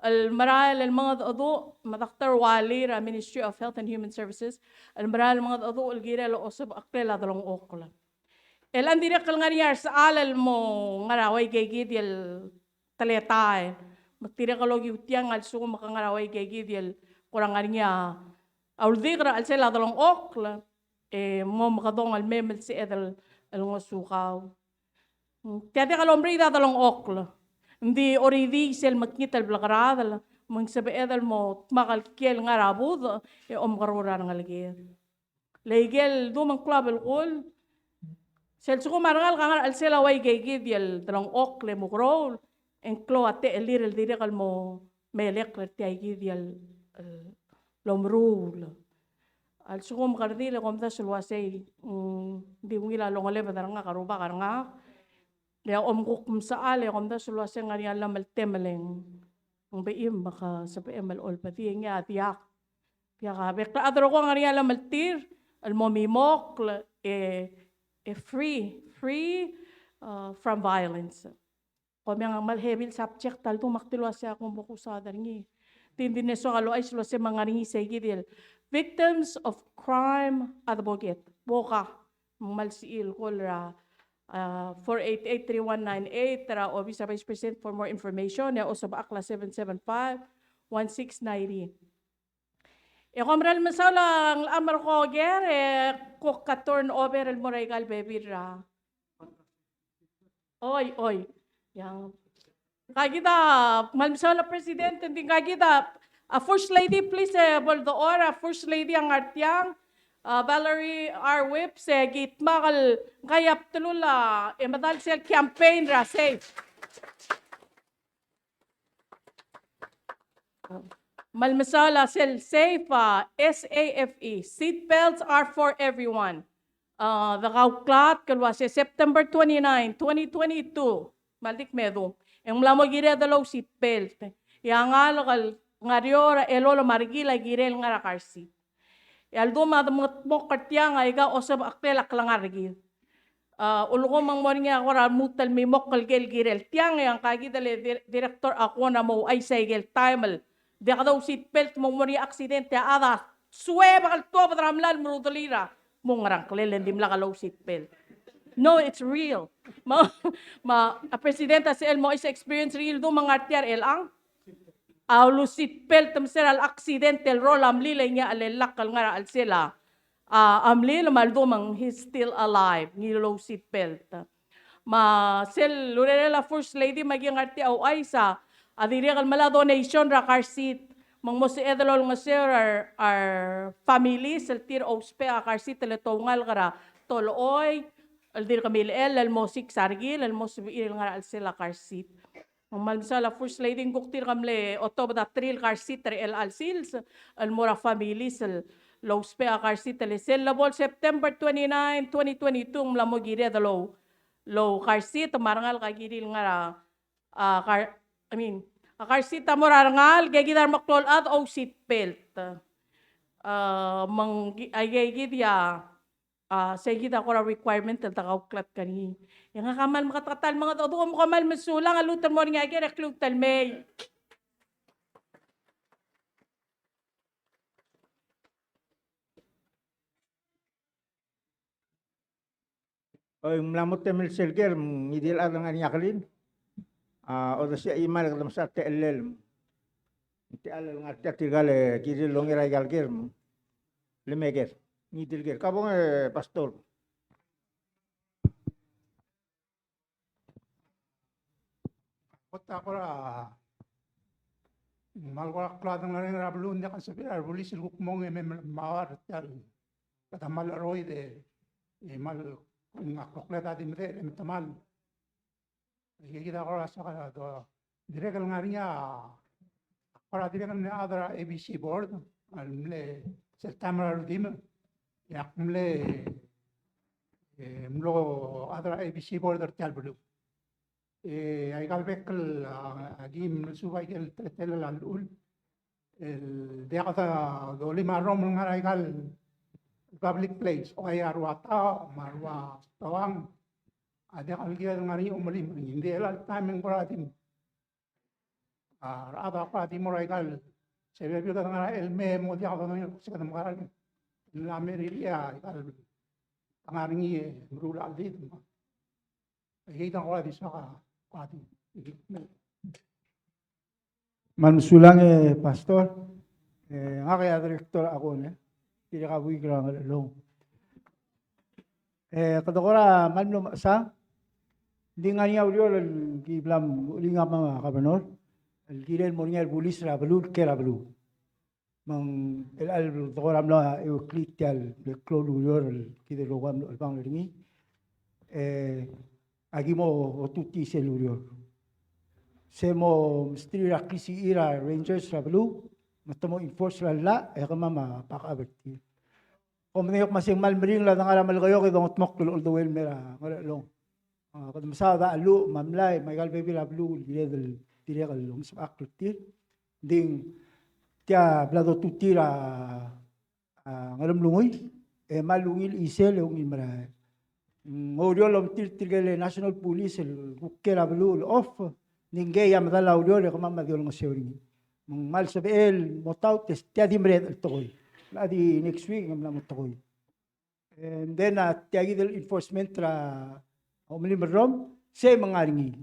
el merael el mengedecheduch, me a Doctor Wally er a Ministry of Health and Human Services, el merael el mengedecheduch el kirel a osebecheklel a delengchokl. El ng dirrek el ngar er ngii a resechal el mo ngar er a uaike kid el teletael. Me dirrek el okiu tiang a lsekum ke ngar er a uaike kid el kora ngar er ngii a uldik er a chelsel a delengchokl, e mo mekedong el mei me sebeched el, el ngosukau. Tia diak lomriid a delengchokl. Ng di oridii sel mekngit el blekeradel, me ng sebeched el mo dmak el kiei el ngar er a budech, e omekeroul er a rengeleked. Le ikel dum e ng klou a belkul, sel lsekum a rengalek a ngar er a chelsel a uaike kid el delengchokl e mukeroul, e ng klou a techellir el dirrek el mo melekl er tia kid el, el omeruul. A lsekum ke redil e kom dasu el uasei, mm, ng di ungil a longelebed er ngak a rubak er ngak. Le a omkuk mesechal e kom dasu el uasei ng ngar er ngii a llemeltemel e ng bechim me ke sebechem el olbedii, e ngii a diak. Diak a bek el chad er a kuk ngar er ngii a llemeltir el mo mimokl e, e free, free, uh, from violence. Kom ng kmal heavy el subject a ldu me ak di el uasei a kuk mo kusaod er ngii. Di, di ng soak el ouchais el uasei me ng ngar er ngii sei kid el Victims of Crime Advocate, VOCA. Me ng kmal sebechir el call er a, uh, four eight eight three one nine eight er a Office er a Vice President for more information, e a osebechakl a seven seven five one six nine zero. E kom kmal mesaul a ngelecha el mo er a oker, e kuk a turn over el mo er aika el bebil er a. Oi, oi. Ia. Ngka kid a, kmal mesaul a President, ng di ngka kid a, a First Lady, please, e bo ledechor a First Lady a ngar tiang, a Valerie R. Whipps, e ki dmak el ngka a bdelul a, e medal sel campaign er a SAFE. Kmal mesaul a sel SAFE, a S A F E. Seat belts are for everyone. A, de kauklatk el uase September twenty-nine, twenty twenty-two, kmal di kmedu, e ng mla mo kired el ou seat belt. E a ngalek el ngar er eou er a elolem a rekil a kirel ngar er a car seat. E a ldu me a de mengetmokl er tiang a ika osebecheklel a klengar er kid. A, ulekum me ng mo er ngii a kora lmuut el mimokl el ker el kirel tiang, e a ngka kid el dir-, director a kuk a mo ouchais a ikel taem el diak dou seat belt me ng mo er ngii a accident e a chad a suebek el tuobed er a mlai el merudelir a mo ngerang, klel e ng dimlak a lousitbelt. No, it's real. Me a, me a President a sel mo is experience er ngii el dum a ngar tia er chelechang a ulusitbelt me sel accident el roll a mlil e ngii a chelellakl el ngar er a chelsel a, a mlil me a ldum e ng he's still alive, ngii el lousitbelt. Me sel urerel a First Lady me aki ngar tia a ouchais a dirrek el melai a donation er a car seat, me ng mo sebeched el olengeseu er a, a re families el tir a ousbech a car seat el te oungalek er a tolechoi el dirk milechell el mo six a rekil el mo sebechir el ngar er a chelsel a car seat. Me ng kmal mesaul a First Lady, ng kuk tirka mle otobed a three el car seat er chelecha el sils el mo er a families el lousbech a car seat el sel lebo el September twenty-nine, twenty twenty-two, ng mla mo kired el ou lou car seat, me a rengalek a kirir el ngar er a, a car, I mean, a car seat a mo er a rengalek, e kid a remeklou el chad a ousitbelt. A, me ng ki-, a, aike kid a, a, sei kid a kora requirement el dekauklatk er ngii. E ngak a kmal meketeketang el mengedecheduch, me kom kmal mesulang, a lmuut el mo er ngii a ker e ak lmuut el mei. Oi, ng mla mo temel sel ker, me ngii di el chad el ngar er ngii a kerin. A, odesii a chimal e kede mesa techellel. Ng techall el ngar tia tirka el kirir el onger aika el ker, me le mei a ker. Ngii di el ker. Ka bong e, Pastor. Kot a kora, mal kora klou a dengerenger er a beluu, ng diak a sebechir a rebulis el kuk mong e mei me, me a ua er tia el, kede mal cheroid e, e mal ngak a klokled a di medechel e metemall. Aike kid a kora soak a do, dirrek el ngar er ngii a, kora dirrek el mle chad er a A B C board, el mle sel taem er a rudimch, e ak mle, e, mlo chad er a A B C board er tia el beluu. E, aika el bek el, a, aki mle suub aike el teletelel a llechul el diak dolim a rrom el ngar er aika el public place, ua a rua taoch, me a rua stoang, a diak el kired el ngar er ngii a omelim er ngii. Ng di chelecha el taem e ng kora di, a, rechad a kora di mo er aika el, se bebil kede ngar er a chelmem, mo diak dodengei el kuk se kede mekerang. Ng mla mer ngii a, aika el ngar er ngii e meruul a cheldid, me aike kid a kora di soak a, kora di. Kmal mesulang e Pastor, e ngak a Director Akon, e dirrek a buik er a Ngerchelong. E kede kora kmal mlo mechesang, ng di ngar er ngii a ureor el ki bla mluchellii ngak me a Governor, el kirel el mo er ngii a rebulis er a beluu, el ker a beluu. Me ng chelecha el dekora mla euklii tia el klou el ureor el kid el rokui a mlo chelebangel er ngii. E aki mo otutii sel ureor. Se mo msterir a klisichir a rangers er a beluu, me te mo enforce er a llach, e kemam a backup er tir. Kom medengei, kom sei kmal meringel a dengar er a Melekeok e dongetmokl el oldeuel el mei er a Ngerchelong. A, kede mesaod a cheluch me a mlai me aika el bebil a beluu el kired el dirrek el omesebechakl er tir. Ng di tia bla dotutii er a, a, Ngeremlengui, e kmal ungil chisel e ungil merael. Ng oureor el ometir tirke el National Police el kuk ker a beluu el off, ng di ngii a medal a ureor e kemam a di olengeseu er ngii. Me ng kmal sebechel mo taut e tia di meredech el tekoi. Ng di next week e ng mla mo tekoi. And then, a, tia kid el enforcement er a omelim el rrom, sei me ng ngar er ngii.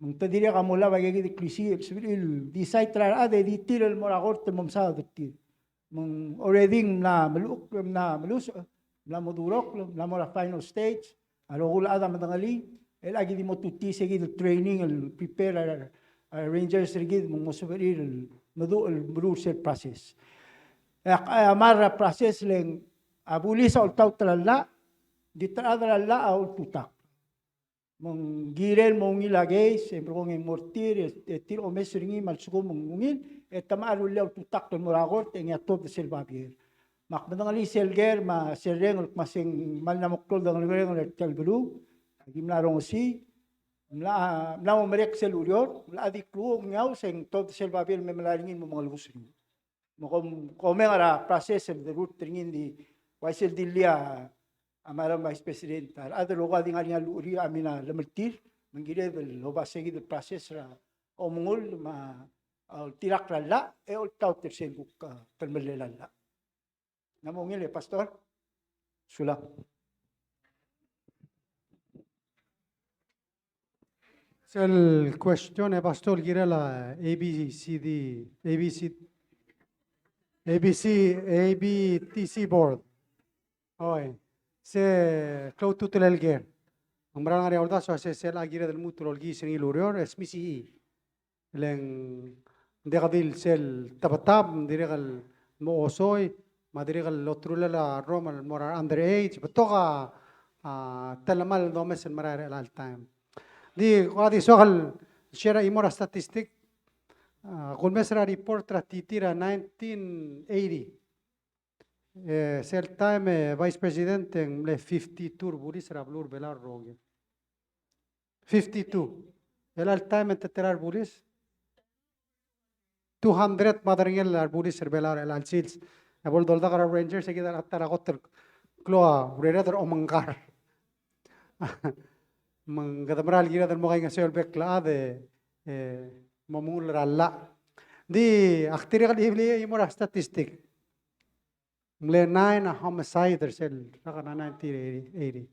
Me ng te dirrek a mo olab aika kid el klisiich el sebechir el decide er a rechad e di tir el mo er a kort el mo mesaod er tir. Me ng already ng mla meluk-, mla meluches, mla mo durokl, mla mo er a final stage, a rokui el chad a medengelii, el aki di mo tutii se kid el training el prepare a, a rangers er kid me ng mo sebechir el meduch el meruul sel process. E ak, a, mera er a process le ng a bulis a oltaut er a llach, ng di ta el chad er a llach a oltutakl. Me ng kirel mo ungil a case, e merekong e ng mo er tir, e, e tir a omes er ngii me a lsekum ng ungil, e te mla rullii a oltutakl el mo er a kort, e ngii a tuobed er sel babier. Me ak medengelii sel ker, me a sel reng el kmo se ng kmal mla mo klou el dengelengel er tia el beluu, aki mla rongesii, mla, mla mo merek sel ureor, mla di klou, ng ngiaus e ng tuobed er sel babier el me melai er ngii el mo mengelebus er ngii. Me kom, kom ngar er a process el derurt er ngii, ng di uaisei el dilii a Madam Vice President, a rechad el rokui a di ngar er ngii a llucheriu a mla lemeltir, me ng kired el oba se kid el process er a omengull me a oltirakl er a llach, e oltaut er sel kuk, a, telemellel a llach. Ng mo ungil e, Pastor? Sulang. Sel question e, Pastor, el kirel a A B C D, A B C, A B C, A B T C board. Oi, se klou a ultutelel el ker. Ng mera el ngar er ngii a uldasu el uase sel a kired el lmuut el olkiis er ngii el ureor, e smisii. Le ng diak di el sel tebetab, ng dirrek el mo osoi, me a dirrek el oterulel a rrom el mo er a underage, betok a, a, telemall el domes el merael er chelecha el taem. Di, kora di soak el share a chimo er a statistic, a, kulmes er a report er a T T er a nineteen eighty. E, sel taem e Vice President e ng mle fifty-two er a bulis er a beluu er a Belau el rokir. Fifty-two. Chelecha el taem e ng te tela er a bulis? Two hundred me a derengel a rebulis er a Belau er chelecha el sils. E bo el doldak er a Rangers e kid a ta er a kot el klou a urered er a omengkar. Me ng kede mera el kired el mo kaingeseu el bek el chad e, e, mo mengull er a llach. Di, ak dirrek el iblii a chimo er a statistic. Ng mle nine a homicide er sel rak er a nineteen eighty.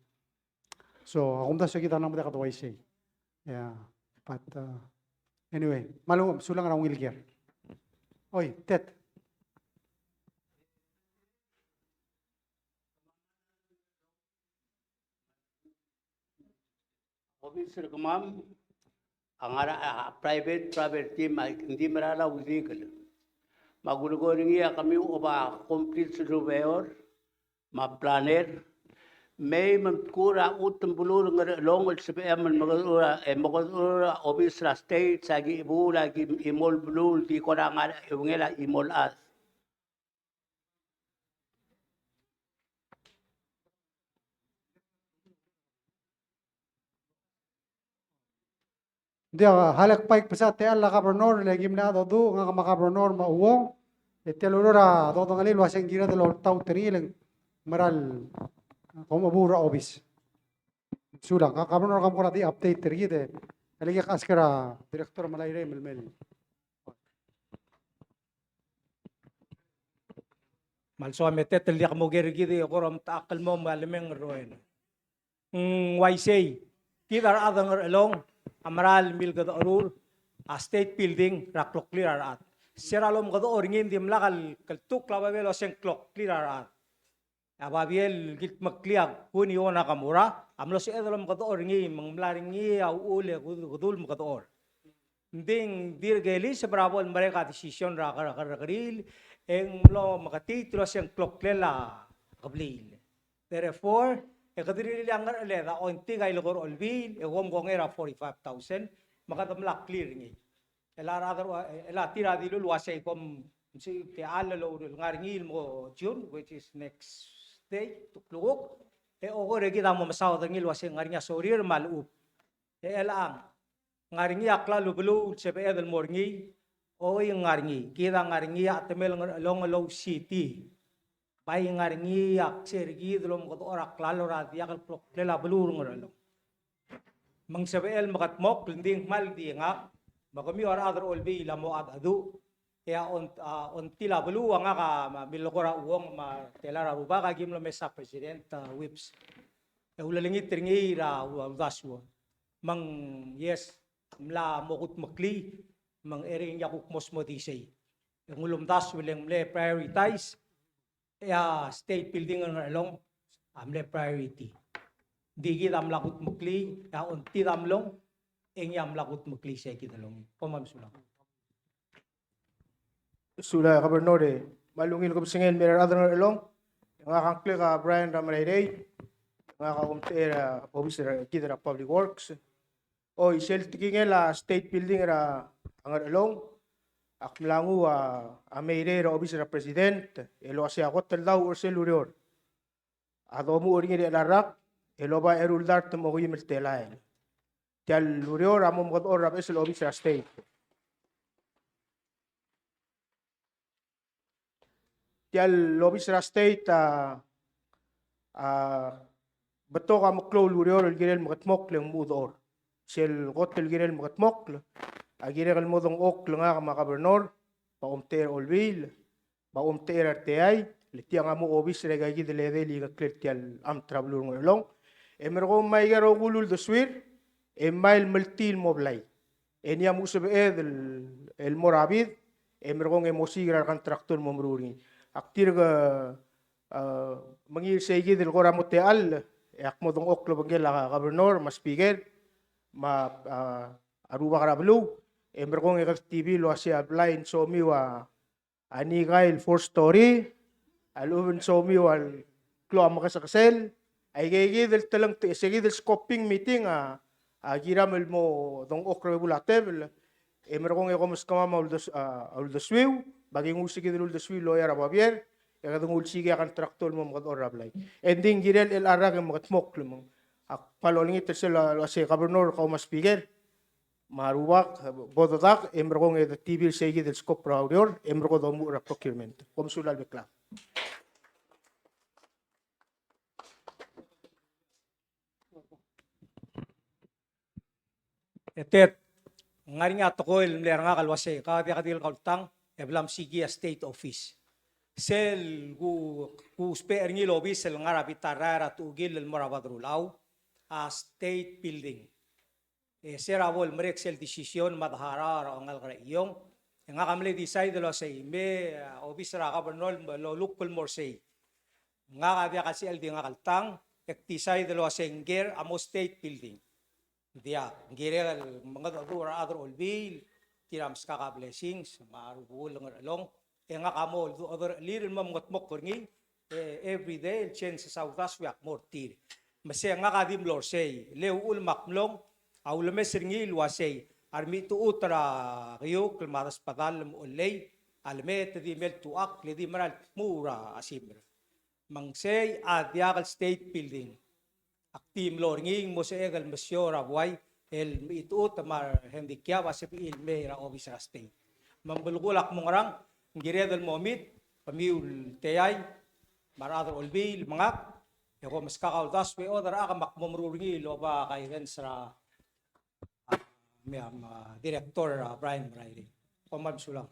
So, a kumdasu e kid a ng mo diak de uaisei. Yeah, but, uh, anyway, me a lechub, sulang er a ungil ker. Oi, Ted. Obis er kemam a ngar er a, a, private, private team, a, ng di mera el illegal. Me a kulekoi er ngii a kemiu a oba complete surveyor me a planner. Mei me mtkur a chutem beluu er a Ngerchelong el sebechem el mekedechor a, e mekedechor a obis er a state, a ki chebuul a ki chimo el beluu el di kora ngar er a eungel a chimo el chad. Ng diak, a lak bai kbesat a techall a governor, le ki mle mengedecheduch, ngak me a governor me a Uong, e tia el ureor a dodengelii el uase ng kired el oltaut er ngii le ng mera el kom chebuul er a obis. Sulang, a governor a kora di update er kid e le ki ask er a director me a Lairei me le mei. Me a lsoam e Ted, el diak mo ker er kid e kora omtechakl el mo me a lemeng el roel. Ng uaisei, kid a rechad er a Ngerchelong a mera el milkedecherur a state building er a kloklir a rechad. Se er a lomekedechor er ngii ng dimlak el kltukl a babier el uase ng kloklir a rechad. A babier el kildmeklii a Kuniwo Nakamura a mlo sebeched el omekedechor er ngii me ng mla er ngii a uchul e kede, kede mekedechor. Ng di ng dirk Elis me a bo el merek a decision er a ker-, kerrekeriil, e ng mlo meketiit el uase ng kloklel a kebliil. Therefore, e kede rirellii a Ngercheled a ongtik a ileko er a Olbiil, e kom kongei er a forty-five thousand, me kede mla clear er ngii. El a rechad er a, el a tir a dilu el uasei kom msubed e a lelo el ngar er ngii el mo June, which is next day, te klukuk, e okor e kid a mo mesaod er ngii el uasei ng ngar er ngii a sorir me a lechub. E chelechang, ng ngar er ngii a klalo el beluu el sebeched el mo er ngii, oi ng ngar er ngii, kid a ngar er ngii a chetemel Ngerchelong el oucity. Bai ng ngar er ngii a kse er kid el omekedechor a klalo er a diak el kloklel a beluu er a Ngerchelong. Me ng sebechel el mekedmokl, ng di ng kmal di ngak, me kemiu a rechad er a Olbiil a mo mengedecheduch, e a on-, a, ontil a beluu a ngak a, me a milekoi er a Uong me a tela er a rubak a ki mlo mesa President, a, Whipps. E ulelengit er ngii er a u-, uldasu. Me ng, yes, mla mo kudmeklii, me ng er ngii a kuk mo smodii sei. E ng ulemdasu e le ng mle prioritize, e a state building er a Ngerchelong a mle priority. Di kid a mla kudmeklii, e a ongtid a mlong, e ngii a mla kudmeklii sei kid a longii. Kom kmal mesulang. Sulang, Governor, e kmal ungil kebesengei el mei er a rechad er a Ngerchelong. Ngak a ngklek a Brian Ramarairei, ngak a omtechei er a obis er a, kid er a Public Works. Oi, sel tekingel a state building er a Ngerchelong, ak mla nguu a, a meirei er a obis er a President el uasei a kot el dauch er sel ureor a domuchel er ngii er chelecha el rak el oba eru el dart me a okeim el telael. Tia el ureor a mo mekedechor er a beches el obis er a state. Tia el obis er a state a, a betok a meklou el ureor el kirel mekedmokl e ng mo dechor. Sel kot el kirel mekedmokl a kirek el mo dengchokl ngak me a Governor, me a omtechei er a Olbiil, me a omtechei er a R T I, Le tiang a mo obis er aika kid el edei el ngeklel tia el amt er a beluu er a Ngerchelong. E merekong me aika el rokui el uldesuir, e mei el meltii el mo blai. E ngii a mo sebeched el, el mo er a bid, e merekong e mo siik er a recontractor el mo meruul er ngii. Ak dirk, a, mengiil er sei kid el kora mo techall, e ak mo dengchokl el obengkel a governor, me a speaker, me a, a, a rubak er a beluu, e merekong e kede tibil el uasei a blai ng somiu a a ngika el four story, a lechub e ng somiu a klou a mekesekesel, aika kid el telengtechei, se kid el scoping meeting a, a kiram el mo dengchokl er a bebul a tebel, e merekong e kom meskemam a uldes-, a, a uldesuiu, me aki nguu se kid el uldesuiu el loia er a babier, e kede nguu el siik a contractor el mo mekedechor er a blai. E ng di ng kirel el rak e mekedmokl me ng. Ak kmal olengit er sel uasei governor kau me a speaker, me a rubak, bo dedak, e merekong e de tibil sei kid el scope er a ureor, e merekong e domuchel er a procurement. Kom sulang el bek el chad. E tet, ng ngar er ngii a tekoi el mle er ngak el uasei, ka diak di el kaultang, e bla msiik a state office. Sel ku, ku ousbech er ngii el obis el ngar er a bita el rael er a Tuchukil el mo er a Badrulau, a state building. E se er a bo lemerek sel decision me a deharau er a ongalek er a Iong, e ngak a mle decide el uasei me, a, obis er a governor el olukl el mo er sei. Ngak a diak a sel di ngak el tang, e ak decide el uasei ng kirel a mo state building. Diak, ng kirel el mengedecheduch er a rechad er a Olbiil, tir a meskak a blessings, me a rubekul el Ngerchelong, e ngak a mo oldurech er tir el mo mengedmokl er ngii, e every day el changes a uldasu e ak mo er tir. Me se ngak a di mlo er sei, le uchul me ak mlong, a ulemes er ngii el uasei, a remechitechut er a keiukl me a desbedall me a ochellei, a leme te di mei el tuchakl, le di mera el dmu er a simer. Me ng sei a diak el state building. Ak di mlo er ngii, ng mo sebechek el mesiou er a buai el mechitechut me a rehandicap a sebechir el mei er a obis er a state. Me ng belkul ak mo ngerang, ng kired el mo meet, kemiu el teiai, me a rechad er a Olbiil, me ngak, e kom meskak a uldasu e order er ngak me ak mo meruul er ngii el oba guidance er a, a, me a, me a director, a, Brian Merairei. Kom kmal mesulang.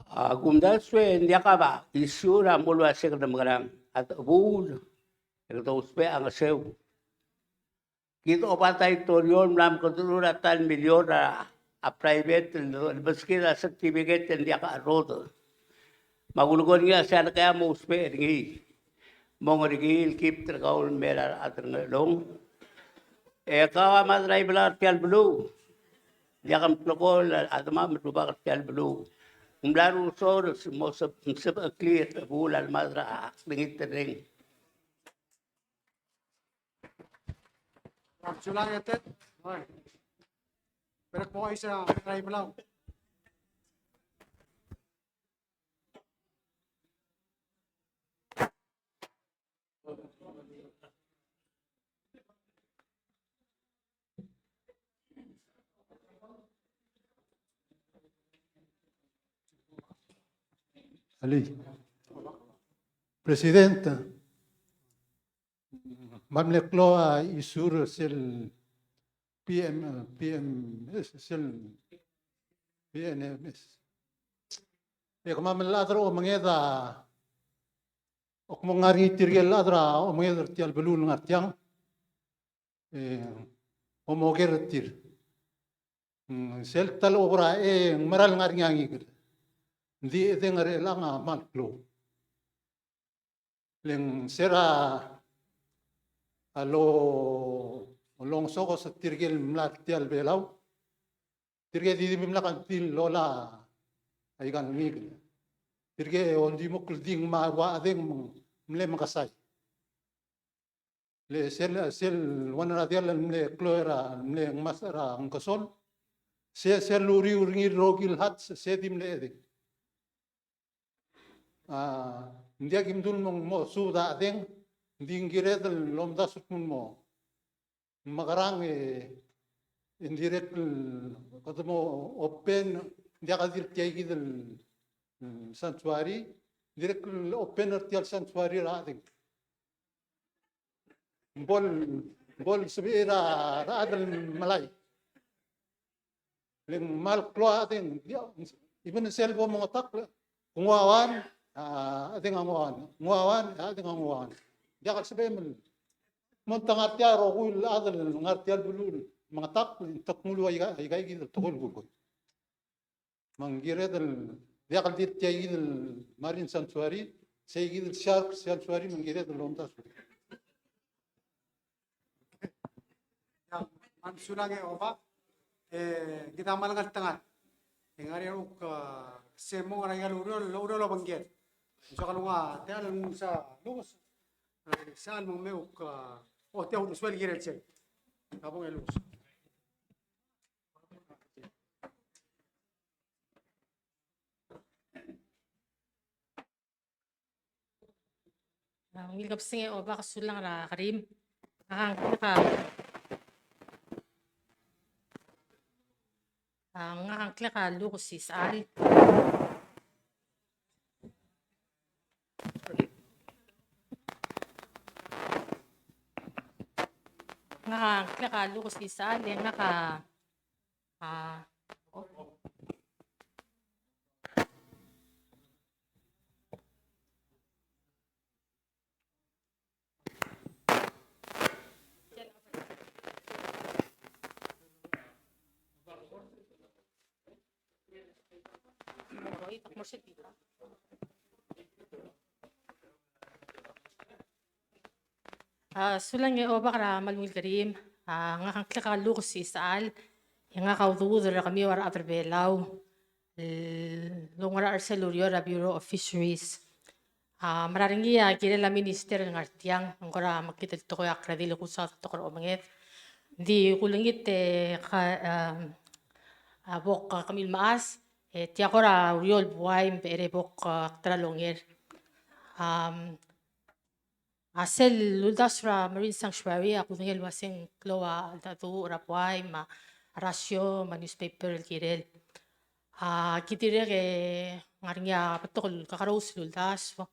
A, kumdasu e ng diak a issue er a mo uaisei kede mekerang, a chebuul e kede ousbech a ngeseu. Kid a oba territorial el mla mekedecherur a ta el million er a, a private el, el meskid a certificate e ng diak a cherodech. Me a kulekoi er ngii a sei a le kea mo ousbech er ngii. Mong er ngii el keep er kau el mei er a rechad er a Ngerchelong. E kau a mad er a Ibelau er tia el beluu. Diak mtlekool a demam el rubak er tia el beluu. Ng mla ruusor el mo seb-, sebecheklir a chebuul a lemad er a klengiterreng. Sulang e Tet. Oi. Berek mo ois er a Ibelau. Alii. President, me a mle klou a issue er sel P M, P M S, sel P N M S. E kemam el chad er a omenged a, ak mo ngar er ngii tirke el chad er a omenged er tia el beluu el ngar tiang, e, omoker er tir. Mm, sel ta el obra e ng mera el ngar er ngii a ngikel. Ng di edei ngar er chelechang a kmal klou. Le ng se er a, a lo, longesokes er tirke el mla er tia el Belau. Tirke di dimlak a di lola aika el ngikel. Tirke oldimukl di ngmai a ua chedeng me ng mle mekesai. Le sel, sel one er a diall el mle klou er a, mle ngmasech er a Ngkesol. Se, sel uriul er ngii el rokui el hatch, se di mle chedeng. A, ng diak kimdu el mo, mo subed a chedeng, ng di ng kired el omdasu el kmo ng mo mekerang e, e ng dirrek el kede mo open, ng diak di el tia kid el, mm, sanctuary, ng dirrek el open er tia el sanctuary er a chedeng. Ng bo el, bo el sebechir a rechad el melai. Le ng kmal klou a chad e ng, ia, even sel bo mengetakl, ng ua uan, a chad e ng ua uan, ng ua uan, a chad e ng ua uan. Diak el sebechem el mo ngar tia el rokui el chad el ngar tia el beluu el mengetakl, te kmo ua ika, ika kid el tekoi el kulekoi. Me ng kired el diak el di tia kid el marine sanctuary, sei kid el shark sanctuary, me ng kired el omdasu. Ia, me ng sulang e Obak, e, kid a kmal ngeltengat. E ngar er ngii a kuk, a, se el mo ngar er ngii a ureor, ureor el obengkel. Ng soak el nguu a techall el nguu a lukes. E, sel mo me kuk, a, ochotii a uldesuel el kirel sei. Kabong e lukes. A, ungil kebesengei Obak, sulang er a kerim. Ngak a ngklek a, a, ngak a ngklek a lukes isechal. Ngak a ngklek a lukes isechal, e ngak a, a, A, sulang e Obak er a kmal ungil kerim. A, ngak a ngklek a lukes isechal, e ngak a ududir er kemiu a rechad er Belau el oungerachel er sel ureor er a Bureau of Fisheries. A, mera er ngii a kirel a minister el ngar tiang, ng kora mekngit el tekoi a kredil el kusaod a tekoi er a omenged. Ng di kulengit e ka, a, a, bo kemiu el mechas, e tia kora ureor el buai me becherei bo kuk ta er a longer. Am, a sel uldasu er a Marine Sanctuary a kudengei el uasei ng klou a cheldecheduch er a buai me a rasio me a newspaper el kirel. A, ki dirrek e ng ngar er ngii a betok el kakerous el uldasu.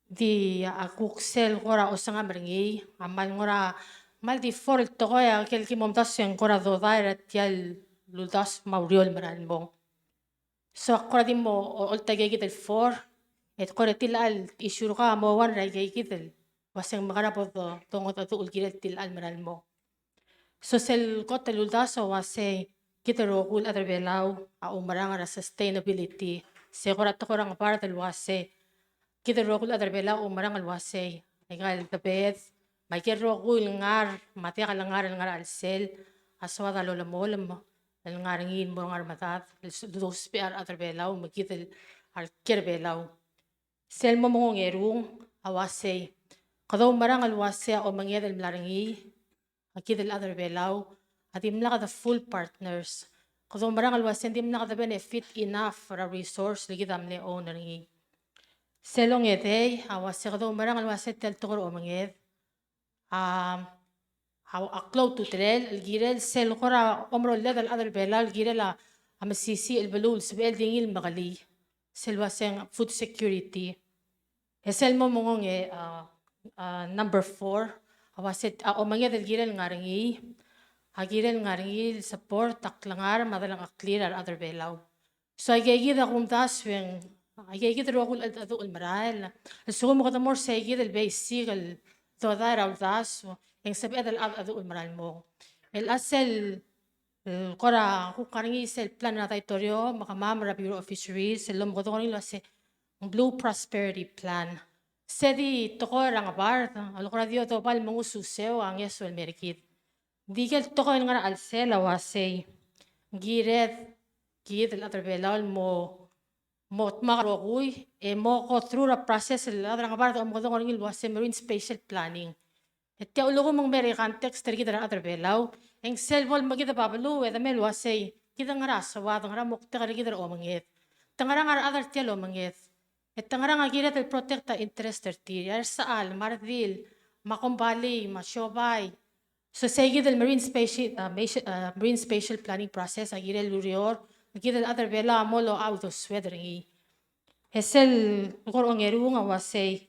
Di a kuk sel kora osengam er ngii a kmal ngera, kmal di four el tekoi a ikel ki mo omdasu e ng kora dodai er tia el uldasu me a ureor el merael el mong. So ak kora di mo o-, oltak aikeikid el four, e kora tilecha el issue er kau a mo one er aikeikid el uasei ng mekera bo do-, dongedecheduch el kirel tilecha el merael el mong. So sel kot el uldasu a uasei kid el rokui el chad er Belau a oumerang er a sustainability. Se kora tekoi er a ngebard el uasei kid el rokui el chad er Belau a oumerang el uasei aika el debed me aike el rokui el ngar me a diak el ngar el ngar er a chelsel a soad a lolemolem el ngar er ngii el mo er a ngar er a medad el s-, dousbech a rechad er Belau me kid el, a rekiei er Belau. Sel mo mengongerung a uasei kede oumerang el uasei a omenged el mla er ngii, a kid el chad er Belau a dimlak de full partners. Kede oumerang el uasei ng dimlak de benefit enough er a resource el kid a mle own er ngii. Sel ongedei a uasei kede oumerang el uasei tia el tekoi er a omenged a, a, a klou a ultutelel el kirel sel kora omeroled el chad er Belau el kirel a, a mesisiich el beluu el sebechel di ngii el mekelii. Sel uasei ng food security. E sel mo mengonge, a, a, number four, a uasei a omenged el kirel ngar er ngii, a kirel ngar er ngii el support a klengar me a delengcheklir a rechad er Belau. So aikeikid a kumdasu e ng, aikeikid el rokui el cheldecheduch el merael. A lsekum kede mo er seikid el basic el dodai er a uldasu e ng sebeched el cheldecheduch el merael el mong. El a sel, el kora kuk ngar er ngii sel plan er a daitorio me kemam er a Bureau of Fisheries el omekedong er ngii el uasei ng Blue Prosperity Plan. Se di tekoi er a ngebard el kora di odoba el mengususeu a ngeso el mer kid. Di ikel tekoi el ngar er a chelsel a uasei ng kired kid el chad er Belau el mo, mo dmak el rokui e mo go through er a process el chad er a ngebard a omekedong er ngii el uasei marine spatial planning. E tia ulekum ng mei er a context er kid el chad er Belau, e ng sel bo lemekideb a beluu e de mei el uasei kid a ngera soad, ngera moktek er kid er a omenged, te ngerang a rechad er tia el omenged, e te ngerang a kired el protect a interest er tir, e a resechal me a redil me a kombalii me a siobai. So seikid el marine spatial, a, masi-, a, marine spatial planning process a kirel el ureor me kid el chad er Belau a mo locha uldesued er ngii. E sel kora ongerung a uasei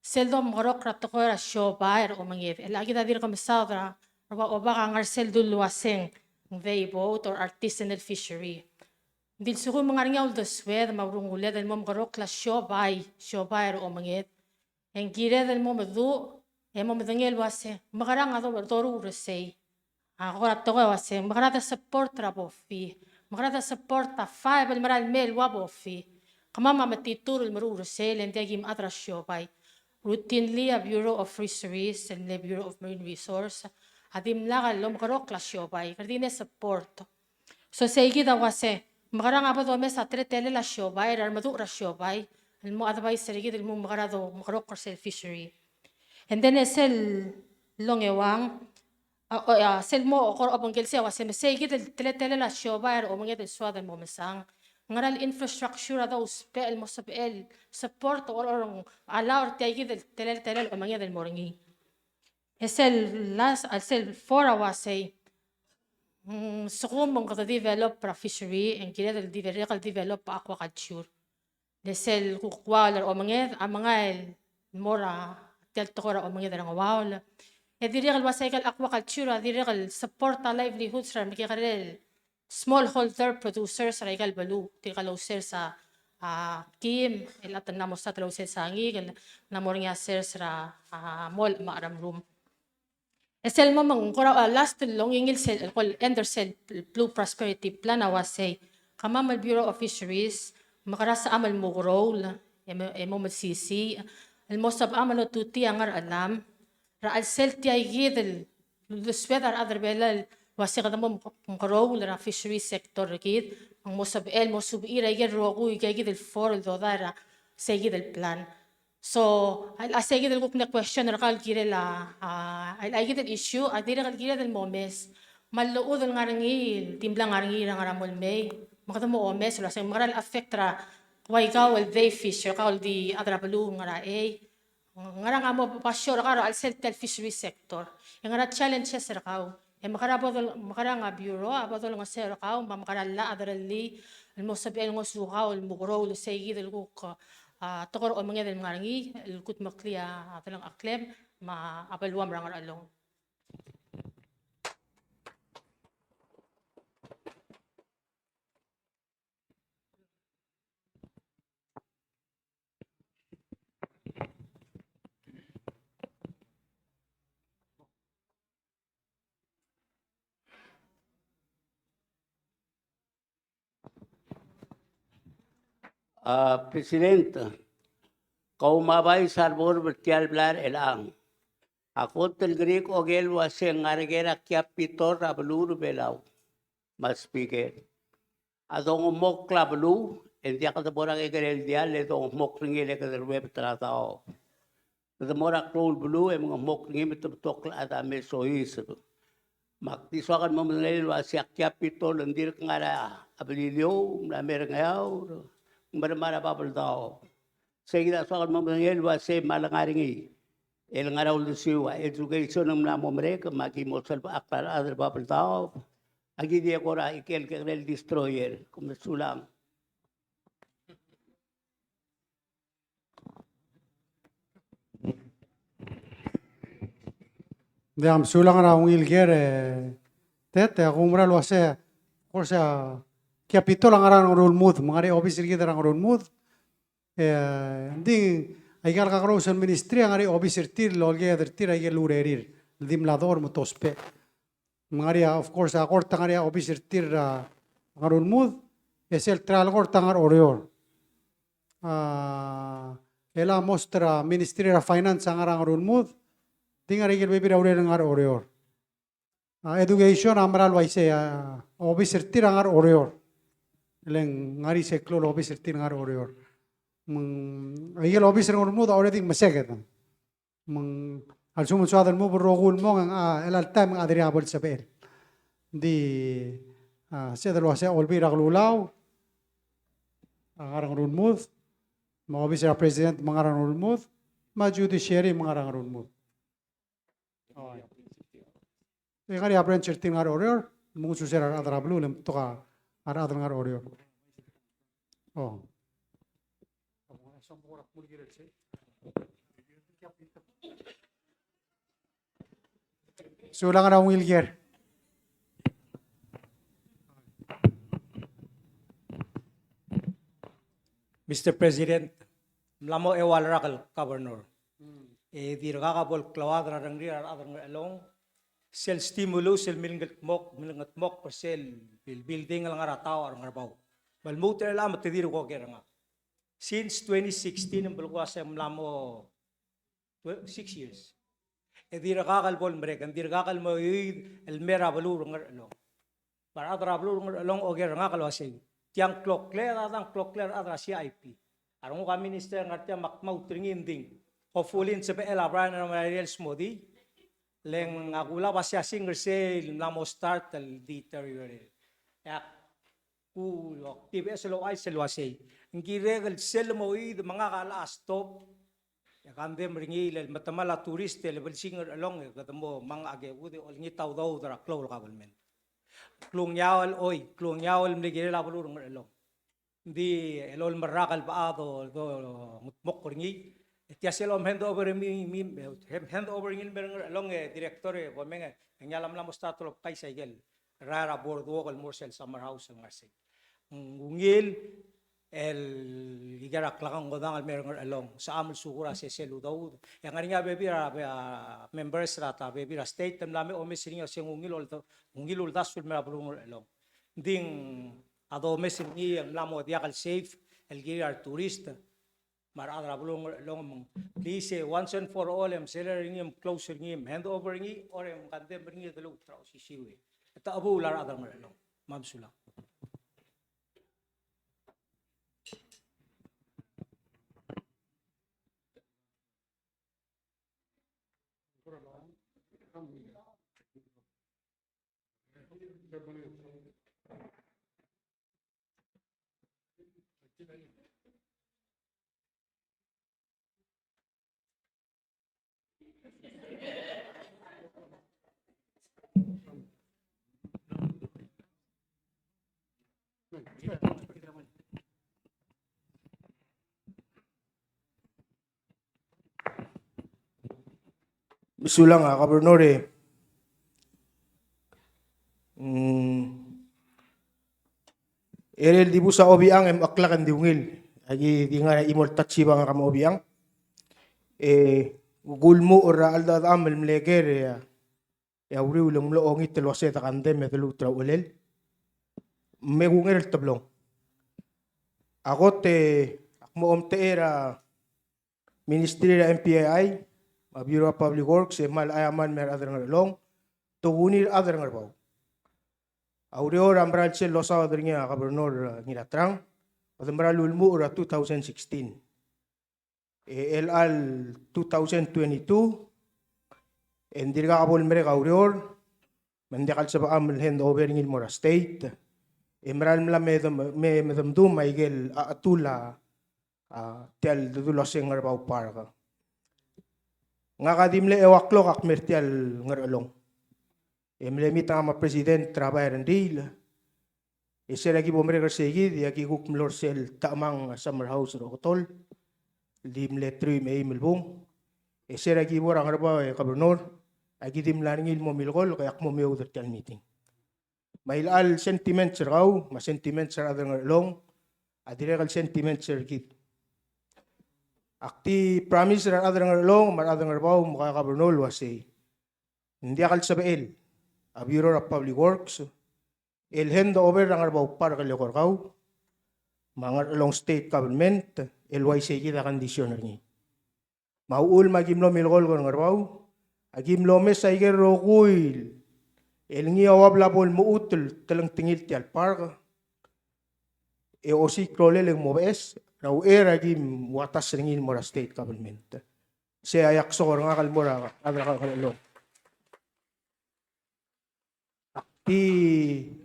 sel domekerokl er a tekoi er a siobai er a omenged. E le kid a dirk mesaod er a, er a ua Obak a ngar sel dul uaseng ng day boat or artisanal fishery. Ng di lsekum ng ngar er ngii a uldesued me a urunguled el mo mekerokl a siobai, siobai er a omenged, e ng kired el mo meduch e mo medengei el uase, mekerang a do-, doruul er sei. A kora tekoi a uase, mekerang a de support er a BOFI, mekerang a de support a five el mera el mei el ua BOFI. Kemam a metitur el meruul er sei, le ng diak kim chad er a siobai. Routinely a Bureau of Fisheries el mle Bureau of Marine Resource a dimlak lomekerokl a siobai, kede di ne support. So sei kid a uase, mekerang a bo domes a teletelel a siobai, er a remeduch er a siobai, el mo advice er kid el mo mekerang a domekerokl er sel fishery. And then e sel longeuang, a, o, a, sel mo kora obengkel sei a uase, me sei kid el teletelel a siobai er a omenged el soad el mo mesang, ngera el infrastructure a dousbech el mo sebechel support or, or allow er tia kid el teletelel a omenged el mo er ngii. E sel last, a sel four a uasei, mm, sekum ng kede develop er a fishery, e ng kired el dirrek el develop a aquaculture. Le sel kuk uaul er a omenged a mengai el mo er tia el tekoi er a omenged er a ngeuaul. E dirrek el uasei aika el aquaculture a dirrek el support a livelihoods er a remekekerei el smallholder producers er aika el beluu, tirka el ousers a, a, kim, el chad el mla mo start el ousers a ngikel, el mla mo er ngii a sers er a, a, molech me a cheremrum. E sel mo me ng kora, a, last el ongingil sel, el kol end er sel Blue Prosperity Plan a uasei, kemam el Bureau of Fisheries, mekera sebecham el mukeroul, e mo, e mo mesisiich, el mo sebecham el otutii a ngerchelam, er a chelsel tia kid el uldesued a rechad er a Belau el uase kede mo mekeroul er a fishery sector er kid, me ng mo sebechel el mo subechii er aike el rokui, aike kid el four el dodai er a sei kid el plan. So, a, a sei kid el kuk ne question er kau el kirel a, a, a, a kid el issue, a dirrek el kired el mo mes. Me a llechud el ngar er ngii, el dimlak ngar er ngii er a ngar er a mo el mei. Me kede mo omes el uase, me ngera el affect er a, ua ikau el day fish, er kau el di chad er a beluu, ngera ei. Ngerang a mo basio er kau er a chelsel tia el fishery sector. E ngera challenges er kau. E mekerang a bo dol-, mekerang a bureau a bo dolengeseu er kau, me a mekerang a llach a derellii el mo sebechel el ngosukau el mukeroul el sei kid el kuk, a, tekoi er a omenged el ngar er ngii, el kudmeklii a delengcheklem me a beluam er a Ngerchelong. A, President, kau me a Vice a bo er tia el blai er chelechang. A kot el kerik a oker el uase ng ngar er ker a capital er a beluu er a Belau. Me a Speaker, a dongmokl a beluu, e ng diak de bo er a kekerei el diall, e dongmokl er ngii e le kede ruebet er a daob. Kede mo er a klou el beluu e mengemokl er ngii me te betok el chad a me soiseb. Me ak di soak el mo medengei el uase a capital ng dirk ngar er a Beliliou, ng mla mer a Ngeaur, ng mla er a Babeldaob. Sei kid a soak el mo medengei el uase me a lengar er ngii el ngar er a uldesuiu a education ng mla mo merek, me aki mo selbechakl er a rechad er a Babeldaob. Aki di kora ikel kekerei el destroyer. Kom mesulang. Ng di a mesulang er a ungil ker, e, Tet, e, ak oumera el uase, of course, a capital a ngar er a Ngerulmud, me ng ngar er ngii a obis er kid er a Ngerulmud. E, ng di, aika el kakerous el ministry a ngar er ngii a obis er tir el olked er tir aike el urerir el di mla dechor me te ousbech. Me ng ngar er ngii a, of course, a court a ngar er ngii a obis er tir er a Ngerulmud, e sel trial court a ngar er a Oreor. A, el a most er a Ministry er a Finance a ngar er a Ngerulmud, ng di ngar er ngii aike el bebil er a urerel el ngar er a Oreor. A, education a mera el uaisei, a, obis er tir a ngar er a Oreor. E le ng ngar er ngii se el klou el obis er tir a ngar er a Oreor. Me ng, aike el obis er a Ngerulmud a already meseked. Me ng a lsekum ng soad el move el rokui el mong e ng, a, chelecha el taem e ng chad er ngii a bo el sebechel. Ng di, a, sebeched el uase a Olbiil er a Kelulau a ngar er a Ngerulmud, me a obis er a President me a ngar er a Ngerulmud, me a Judiciary me a ngar er a Ngerulmud. E ngar er ngii a branch er tir el ngar er a Oreor, me ng usu er a rechad er a beluu, le ng betok a rechad el ngar er a Oreor. O. Sulang er a ungil ker. Mister President, mla mo eua el rak el Governor. E dirkak bo el klauchad er a rengrir a rechad er a Ngerchelong sel stimulus el milengedmokl, milengedmokl er sel building el ngar er a tower er a Ngerbau. Me lmuut er chelechang me te dirk oker er ngak. Since twenty sixteen, ng belkul a se mla mo twe-, six years. E dirkak el bo lemerek, ng dirkak el mo oid el mei er a beluu er a Ngerchelong. Me a rechad er a beluu er a Ngerchelong a oker er ngak el uasei, tiang kloklir, a dang kloklir a rechad er a C I P. A renguk a minister a ngar tiang me ak dmaut er ngii, ng di ng hopefully ng sebechel a Brian er a Meriel el smodii. Le ng ak ulab a siasing er sei el mla mo start el deteriorate. E ak ku, ak di beches el ouchais el uasei, ng kirek el sel mo oid me ngak a locha stop e condemn er ngii el metemall a tourist el blsing er a Ngerchelong e kede mo meng a kekudel e olengit a udoud er a klou el government. Klungiaol, oi, klungiaol el mle kirel a beluu er a Ngerchelong. Ng di elolem el rak el becha do, dongedmokl er ngii. E tia sel om hand over er ngii, mi, mi, hand over er ngii el mei er a Ngerchelong e director e bo meng e ng diak el mla mo start el obkais a ikel rael er a boardwalk el mo er sel summer house el ngar sei. Ng ungil el ikel klekankodang el mei er a Ngerchelong, sebecham el sukur a sesei el udoud. E ng ngar er ngii a bebil er a, a members er a ta bebil er a state el mla me omes er ngii el uasei ng ungil ulda-, ungil uldasu el mei er a beluu er a Ngerchelong. Ng di a domes er ngii el mla mo diak el safe el kirir a retourist. Me a rechad er a beluu er a Ngerchelong me ng, please, e once and for all, e mselecher er ngii, e mclose er ngii, e mhand over er ngii, or e mcondemn er ngii e de lmuut er a osisiu e chetechebuul a rechad er a Ngerchelong. Me mesulang. Mesulang a Governor e, mm, er el dibus a obichang e mecheklak e ng di ungil. Aki di ngar er a chimo el touch e ngak a mo obichang. E kulmuchel er a cheldechedecham el mle ker e a, e a uriul e ng mlo ongit el uasei de condemn e de lmuut er a uchelel. Me kunger el teblong. A kot e ak mo omtechei er a Ministry er a M P I I, me a Bureau of Public Works, e kmal aiamar el mei a rechad er a Ngerchelong, tokuni a rechad er a Ngerbau. A ureor a mera el sel losaod er ngii a Governor, e, Ngiratrang, e de mera el ulemuchel er a two thousand sixteen. E chelecha el two thousand twenty-two, e ng dirkak bo lemerek a ureor, me ng diak el sebecham el hand over er ngii el mo er a state. E mera el mla me dem-, me, me demdum a ikel, a, chetul a, a, tia el dedu el uasei Ngerbau Park. Ngak a di mle eua el klok ak mei er tia el Ngerchelong. E mle meet ngak me a President er a bai er a Nriil. E se er a ki bo merek er sei kid, e aki kuk mlo er sel techemang a summer house er a Oketol. Di mle truich me a eim el bung. E se er a ki bo er a Ngerbau e Governor, aki di mla er ngii el mo milkolk, e ak mo meoud er tia el meeting. Me a ilecha el sentiments er kau, me a sentiments er a rechad er a Ngerchelong, a dirrek el sentiments er kid. Ak di promise er a rechad er a Ngerchelong, me a rechad er a Ngerbau, me kau a Governor el uasei, ng diak el sebechel a Bureau of Public Works el hand over er a Ngerbau Park el eko er kau, me a Ngerchelong State Government el uaisei kid a condition er ngii. Me a uchul me aki mlo milkolk er a Ngerbau, aki mlo omes a ikel rokui el ngii a ua bla bo lmuut el telengtengil tia el park, e osiik a rolel e ng mo beches er a uchei er a ki ua tas er ngii el mo er a state government. Se a ileakl sokor er ngak el mo er a rechad er a Ngerchelong. Ak di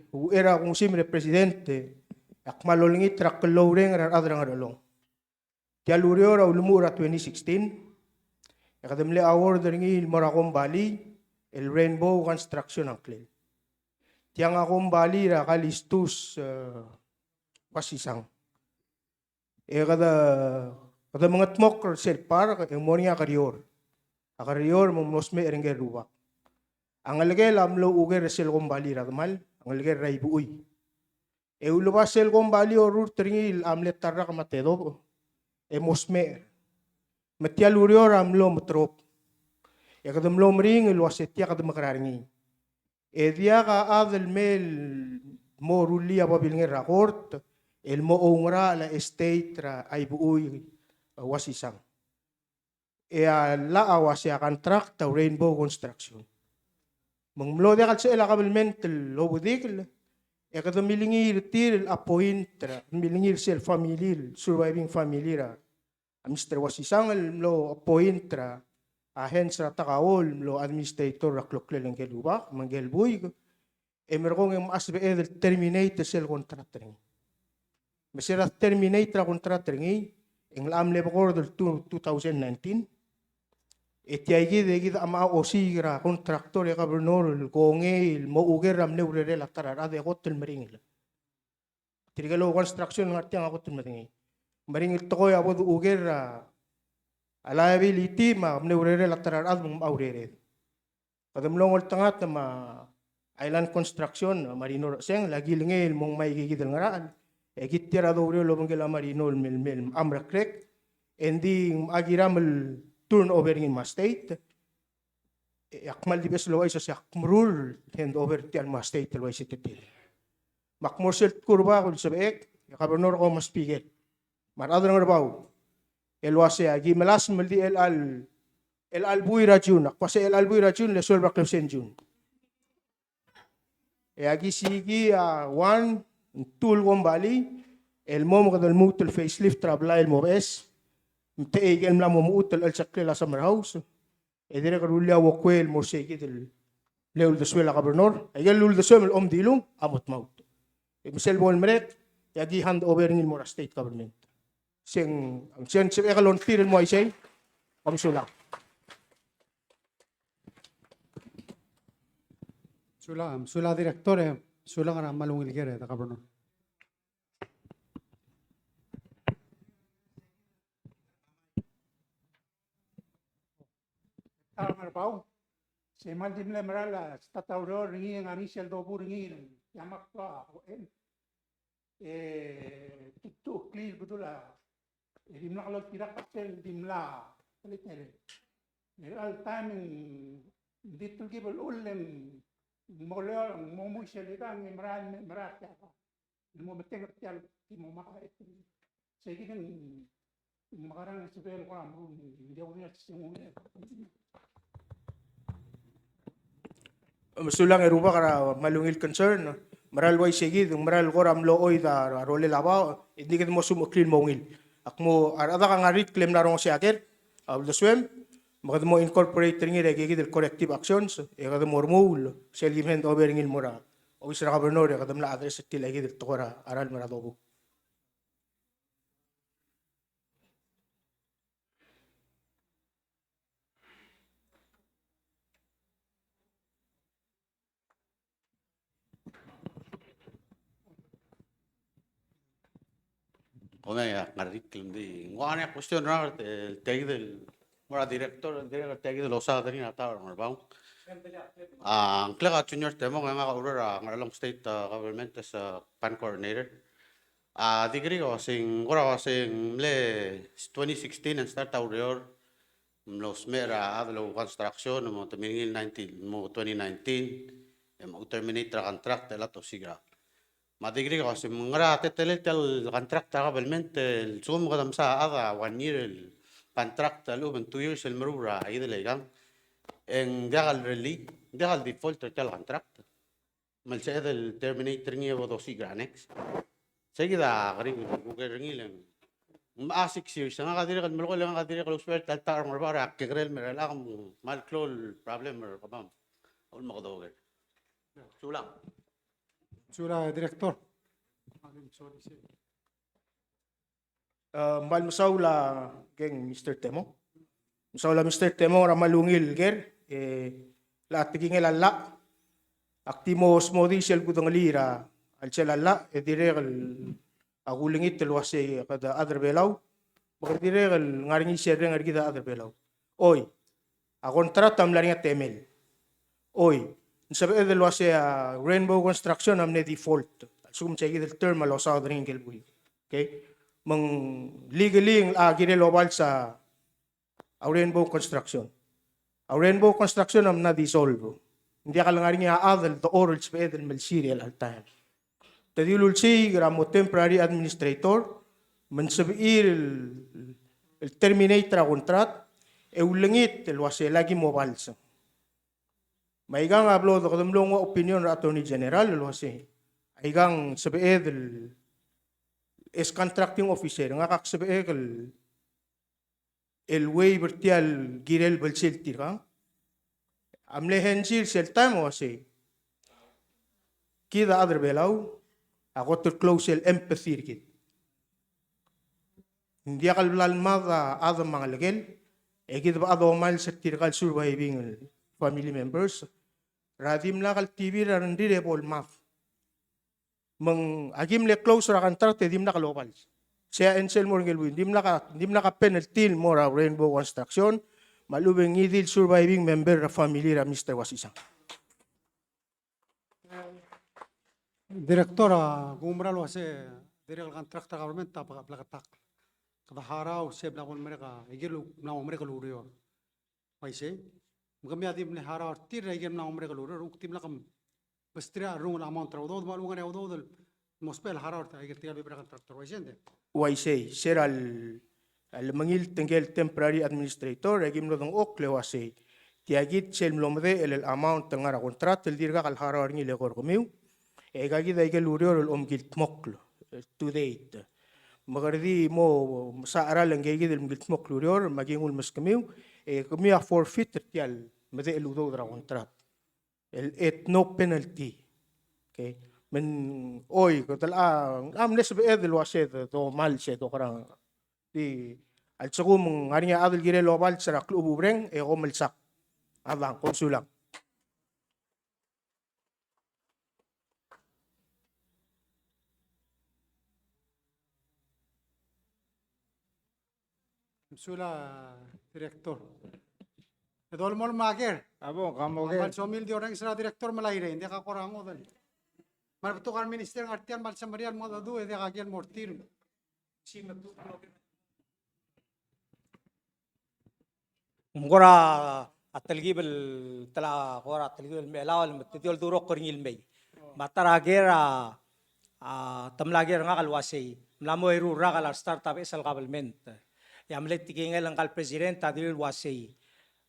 uchei er a kungsim er a President, e ak kmal olengit er a klou el reng er a rechad er a Ngerchelong. Tia el ureor a ulemuchel er a twenty sixteen, e kede mle award er ngii el mo er a kombalii el Rainbow Construction a ngklel. Tiang a kombalii er a Kalistus, e, Wasisang. E kede, kede mengedmokl er sel park, e ng mo er ngii a kerior. A kerior me ng mlo smecher er ngike el rubak. A ngelekel a mlo uker er sel kombalii er a demal, a ngelekel er a Ibuchui. E uleba sel kombalii a orrurt er ngii a mle ta el rak me a tedobech e mo smecher. Me tia el ureor a mlo meterob. E kede mlo meringel el uase tia kede mekerang er ngii. E diak a chad el mei el mo rullii a babilngel er a kort el mo oungerachel a estate er a Ibechuik Uasisang. E a llach a uase a contract a Rainbow Construction. Me ng mlo diak el sebechel a kabelment el obedikel, e kede milengir er tir el appoint er a, milengir er sel family, surviving family er a a Mister Uasisang el mlo appoint er a Hans er a Takao el mlo administrator er a kloklel ngike el rubak me ngike el buik, e merekong e ng mla sebeched el terminate sel contract er ngii. Me se er a terminate er a contract er ngii, e ng locha mle bekord el two, two thousand nineteen. E tia kid e kid a mla osiik er a contractor e governor el kongei el mo oker er a mle urerel a ta er a rechad e kot el meringel. Tirke el ou construction el ngar tiang a kot el medengei. Meringel tekoi a bo doker er a liability me a mle urerel a ta er a rechad me ng mla urered. Kede mlo ngoltengat me a Island Construction, Marino Recheseng, el kilengei el mo ngmai aike kid el ngerachel. E kid tia er a doureor el obengkel a Marino el mei, mei el mechemerek. E ng di ng mla kiram el turn over er ngii el mo er a state. E ak kmal di beches el ouchais el uase ak meruul el hand over tia el mo er a state el uaisei e te tir. Me ak mo er sel tkul er a bab el sebechek, e governor, kom me a speaker me a rechad er a Ngerbau, el uase aki melasem el di chelecha el, chelecha el buil er a June, ak uase chelecha el buil er a June, le soleb er a klebesei el June. E aki sikii a one, two el kombalii el mo me kede lmuut el facelift er a blai el mo beches. Me te ikel mla mo mechut el chelseklel a summer house. E dirrek el rullii a walkway el mo er sei kid el mle uldesuel a governor. Aikel uldesuem el omdilung a mo tmaut. E me sel bo lemerek, e aki hand over er ngii el mo er a state government. Seng, seng sebechek el ongtir el mo uaisei. Kom mesulang. Sulang, sulang director, e sulang er a kmal ungil ker, e, the governor. Ta er a Ngerbau, se kmal di mle mera el start a ureor er ngii e ng ngar er ngii sel dobu er ngii el diak a klou a ochen. E tutuklii el bedul a, e dimlak loltirakl a sel dimlak, e chelecha el taem e ng di telkib el chull e ng mo leo, mo mui sel ikang e mera el, mera tia el mo metengel tia el ki mo maka. Sei kid e ng mekerang e sebechel kora meruul, ng di ungil a seseng ungil. Mesulang e rubak er a kmal ungil concern. Mera el uaisei kid, ng mera el kora mlo oid a rolel a baoch, e ng di kede mo smecheklii el mo ungil. Ak mo, a rechad a ngar er ngii el mla rongesii a ker, a uldesuem, me kede mo incorporate er ngii er aike kid el corrective actions, e kede mo remuul sel kim hand over er ngii el mo er a obis er a governor, e kede mla address er tir aike kid el tekoi er a ralm er a dobu. Komeng, e ak ngar er ngii el di ngua ngera question er a, e, tia kid el mo er a director, director, tia kid el osaod er ngii er a ta er a Ngerbau. A, ngklek a Junior Temong, e ngak a oureor er a Ngarchelong State, a, Government as a PAN coordinator. A, di kerik a uaseng, kora uaseng mle twenty sixteen e ng start a ureor, mlo smecher a chad el ou construction, mo te meringel nineteen, mo twenty nineteen, e mo terminate er a contract, e chelecha te osiik er a. Me a di kerik a uaseng, ngera a teletelel tia el contract er a government, el lsekum kede mesa a chad a one year el contract, a lechub e ng two years el meruul er a idel aikang, e ng diak el rellii, ng diak el default er tia el contract. Me le sebeched el terminate er ngii e bo dosiik er a next. Sei kid a kerik el kuker er ngii el ng, me a six years, ngak a dirrek el melekoi, ngak a dirrek el ousbech er a ta er a Ngerbau er a kekerei el mera el ak kmal klou el problem er kemam. A ulemekedoker. Sulang. Sulang, director. E, kmal mesaul a keng Mister Temong. Mesaul a Mister Temong er a kmal ungil ker, e, le tekingel a llach. Ak di mo smodii sel kudengelii er a chelsel a llach, e dirrek el a kulengit el uasei kede chad er a Belau, me kede dirrek el ngar er ngii sel reng er kid a chad er a Belau. Oi, a contract a mla er ngii a temel. Oi, ng sebeched el uasei a Rainbow Construction a mle default. lsekum se kid el term a losaod er ngii el buil. Okay? Me ng legally a kirel obals a Rainbow Construction. A Rainbow Construction a mla dissolve. Ng diak el ngar er ngii a chad el dechor el sebeched el melsiich er chelecha el taem. Te di ulsiik er a mo temporary administrator, me ng sebechir el, el terminate er a contract, e ulengit el uase lak ki mo obals. Me aikang a blo, kede mlo nguu a opinion er a Attorney General el uase aikang sebeched el, as contracting officer, ngak a sebechek el, el waive er tia el kirel belsel tirkang. A mle hensi er sel taem a uase kid a chad er Belau a kot el close el empathy er kid. Ng diak el bla el mad a chad me a ngelekel, e kid a bo domals er tirka el surviving family members er a dimlak el tibir a rengrir e bo el mad. Me ng aki mle close er a contract e dimlak el obals. Sei a answer el mo er ngii el buil, dimlak a, dimlak a penalty el mo er a Rainbow Construction, me a lechub e ng di el surviving member er a family er a Mister Uasisang. Director, a kumerang el uase dirrek el contract er a government a bleketakl. Kede harau se bla bo lemerek a, ikel mla mo merek el ureor. Uaisei. Me kemiu a di mle harau er tir er a ikel mla mo merek el ureor, ng dimlak mesterir a rungel amount er a udoud, me a lechub e ng ngar er ngii a udoud el mo ousbech el harau er tirka el bebil er a contractor. Uaisei, ng di? Uaisei, se er a le, a lemengilt ngike el temporary administrator, e aki mlo dengchokl el uasei. Tia kid sel mlo medechel el amount el ngar er a contract el dirkak el harau er ngii el eko er kemiu. E aika kid a ikel ureor el omekildmokl, eh, to date. Me kede di mo mesacheral ngike kid el mekildmokl el ureor, me aki nguu el meskemiu, e kemiu a forfeit er tia el medechel el udoud er a contract. El at no penalty. Okay. Me ng, oi, kede a, a mle sebeched el uase de, domals e dokerang. Di, a lsekum ng ngar er ngii a chad el kirel obals er a klechubechub er ngii, e kom el sak. A dang, kom sulang. Sulang, Director. E dolemolem a ker. A bo, ka mo ker. Kmal somiu el di orrenges er a Director me a Irene, ng diak a kora ngodech. Me a rebetok el Minister a ngar tia el kmal semeriar el mo dmu, e diak a kiei el mo er tir. Ng kora telkib el, tela kora telkib el mechelaol me te di oldurokl er ngii el mei. Me a ta er a ker a, a, te mla ker er ngak el uasei, mla mo eru el rak el start a beches el government. E a mle tekingel ngka el President a dilu el uasei,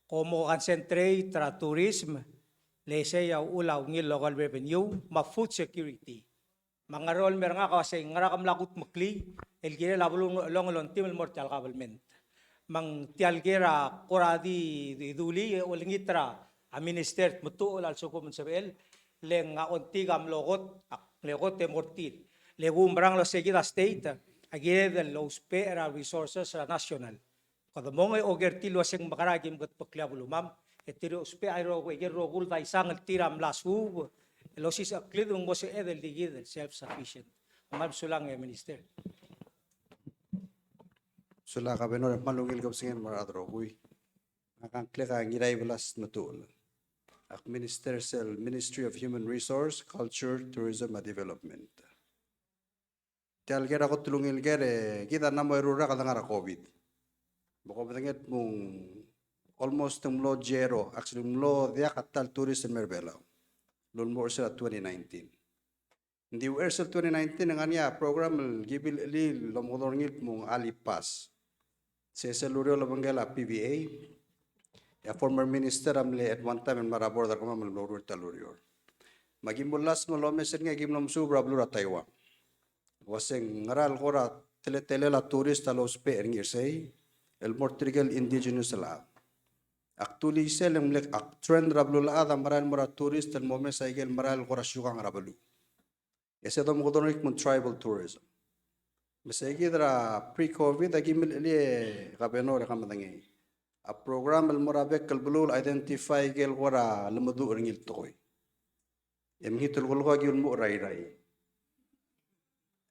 kom mo concentrate er a tourism, le sei a uchul a ungil local revenue, me a food security. Me a ngar er a rolel el mer ngak a uasei, ngera ke mla kudmeklii el kirel a beluu er a Ngerchelong el ongtim el mo er tia el government. Me ng tia el ker a kora di, di dulii e olengit er a Minister Tmetuchl a lsekum ng sebechel, le ng a ongtik a mlo kot, a mle kot e mo er tir. Le kumerang el uasei kid a state a kired el ousbech er a resources er a national. Kede mong e oker tir el uaseng mekerang e kim kudmeklii a belumam, e tir a ousbech a ikel rokui el daisang el tir a mla suub el osisecheklid me ng mo sebeched el di kid el self sufficient. Me kmal mesulang e Minister. Sulang Governor, e kmal ungil kebesengei el mo er a rechad el rokui. Ngak a ngklek a Ngiraibelas Tmetuchl. Ak Minister sel Ministry of Human Resource, Culture, Tourism and Development. Tia el ker a kot el ungil ker e kid a mla mo eru el rak el dengar er a COVID. Me kom medengei el kmo ng almost ng mlo zero, actually ng mlo diak a ta el tourist el mer a Belau el ulemuchel er sel twenty nineteen. Ng di uchei er sel twenty nineteen e ng ngar er ngii a program el ki bilchelii el omekedong er ngii el kmo ng Alii Pass. Se sel ureor el obengkel a P V A, e a former minister a mle at one time el mla er a board er kemam el mlo ruul er tia el ureor. Me aki mlo last me lomes er ngii e aki mlo mesuub er a beluu er a Taiwan. Uaseng ngera el kora teletelel a tourist a lousbech er ngii er sei el mo er tirke el indigenous el chad. Ak dulii sel e ng mle ak trend er a beluulechad a merael el mo er a tourist el momes a ikel merael el kora siukang er a beluu. E se domekedong er ngii el kmo ng tribal tourism. Me se kid er a pre-COVID a ki milchelii e Governor e ke medengei a program el mo er a bek el beluu el identify ikel kora lemeduch er ngii el tekoi. E mekngit el kulekoi a ki ulemuchel er a Irrai.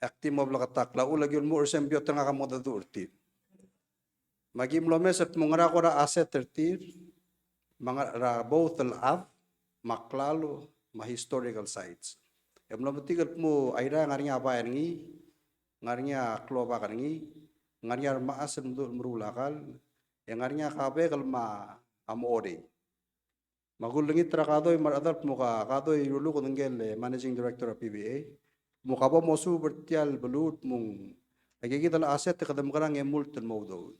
Ak di mo bleketakl a uchul a ki ulemuchel er se ng beot er ngak a mo deduch er tir. Me aki mlo omes el kmo ngera kora asset er tir, me ngera both el chad, me a klalo, me a historical sites. E mlo metik el kmo a Irrai a ngar er ngii a bai er ngii, ngar er ngii a klobak er ngii, ngar er ngii a remechas el meduch el meruul a kall, e ngar er ngii a kabek el me a mechorei. Me a kulengit er a Kadoi me a rechedal el kmo a Kadoi Ruluked ngike el Managing Director er a P V A, kmo ka bo mosuub er tia el beluu el kmo ng, aike kid el asset e kede mekerang e mult el mo udoud.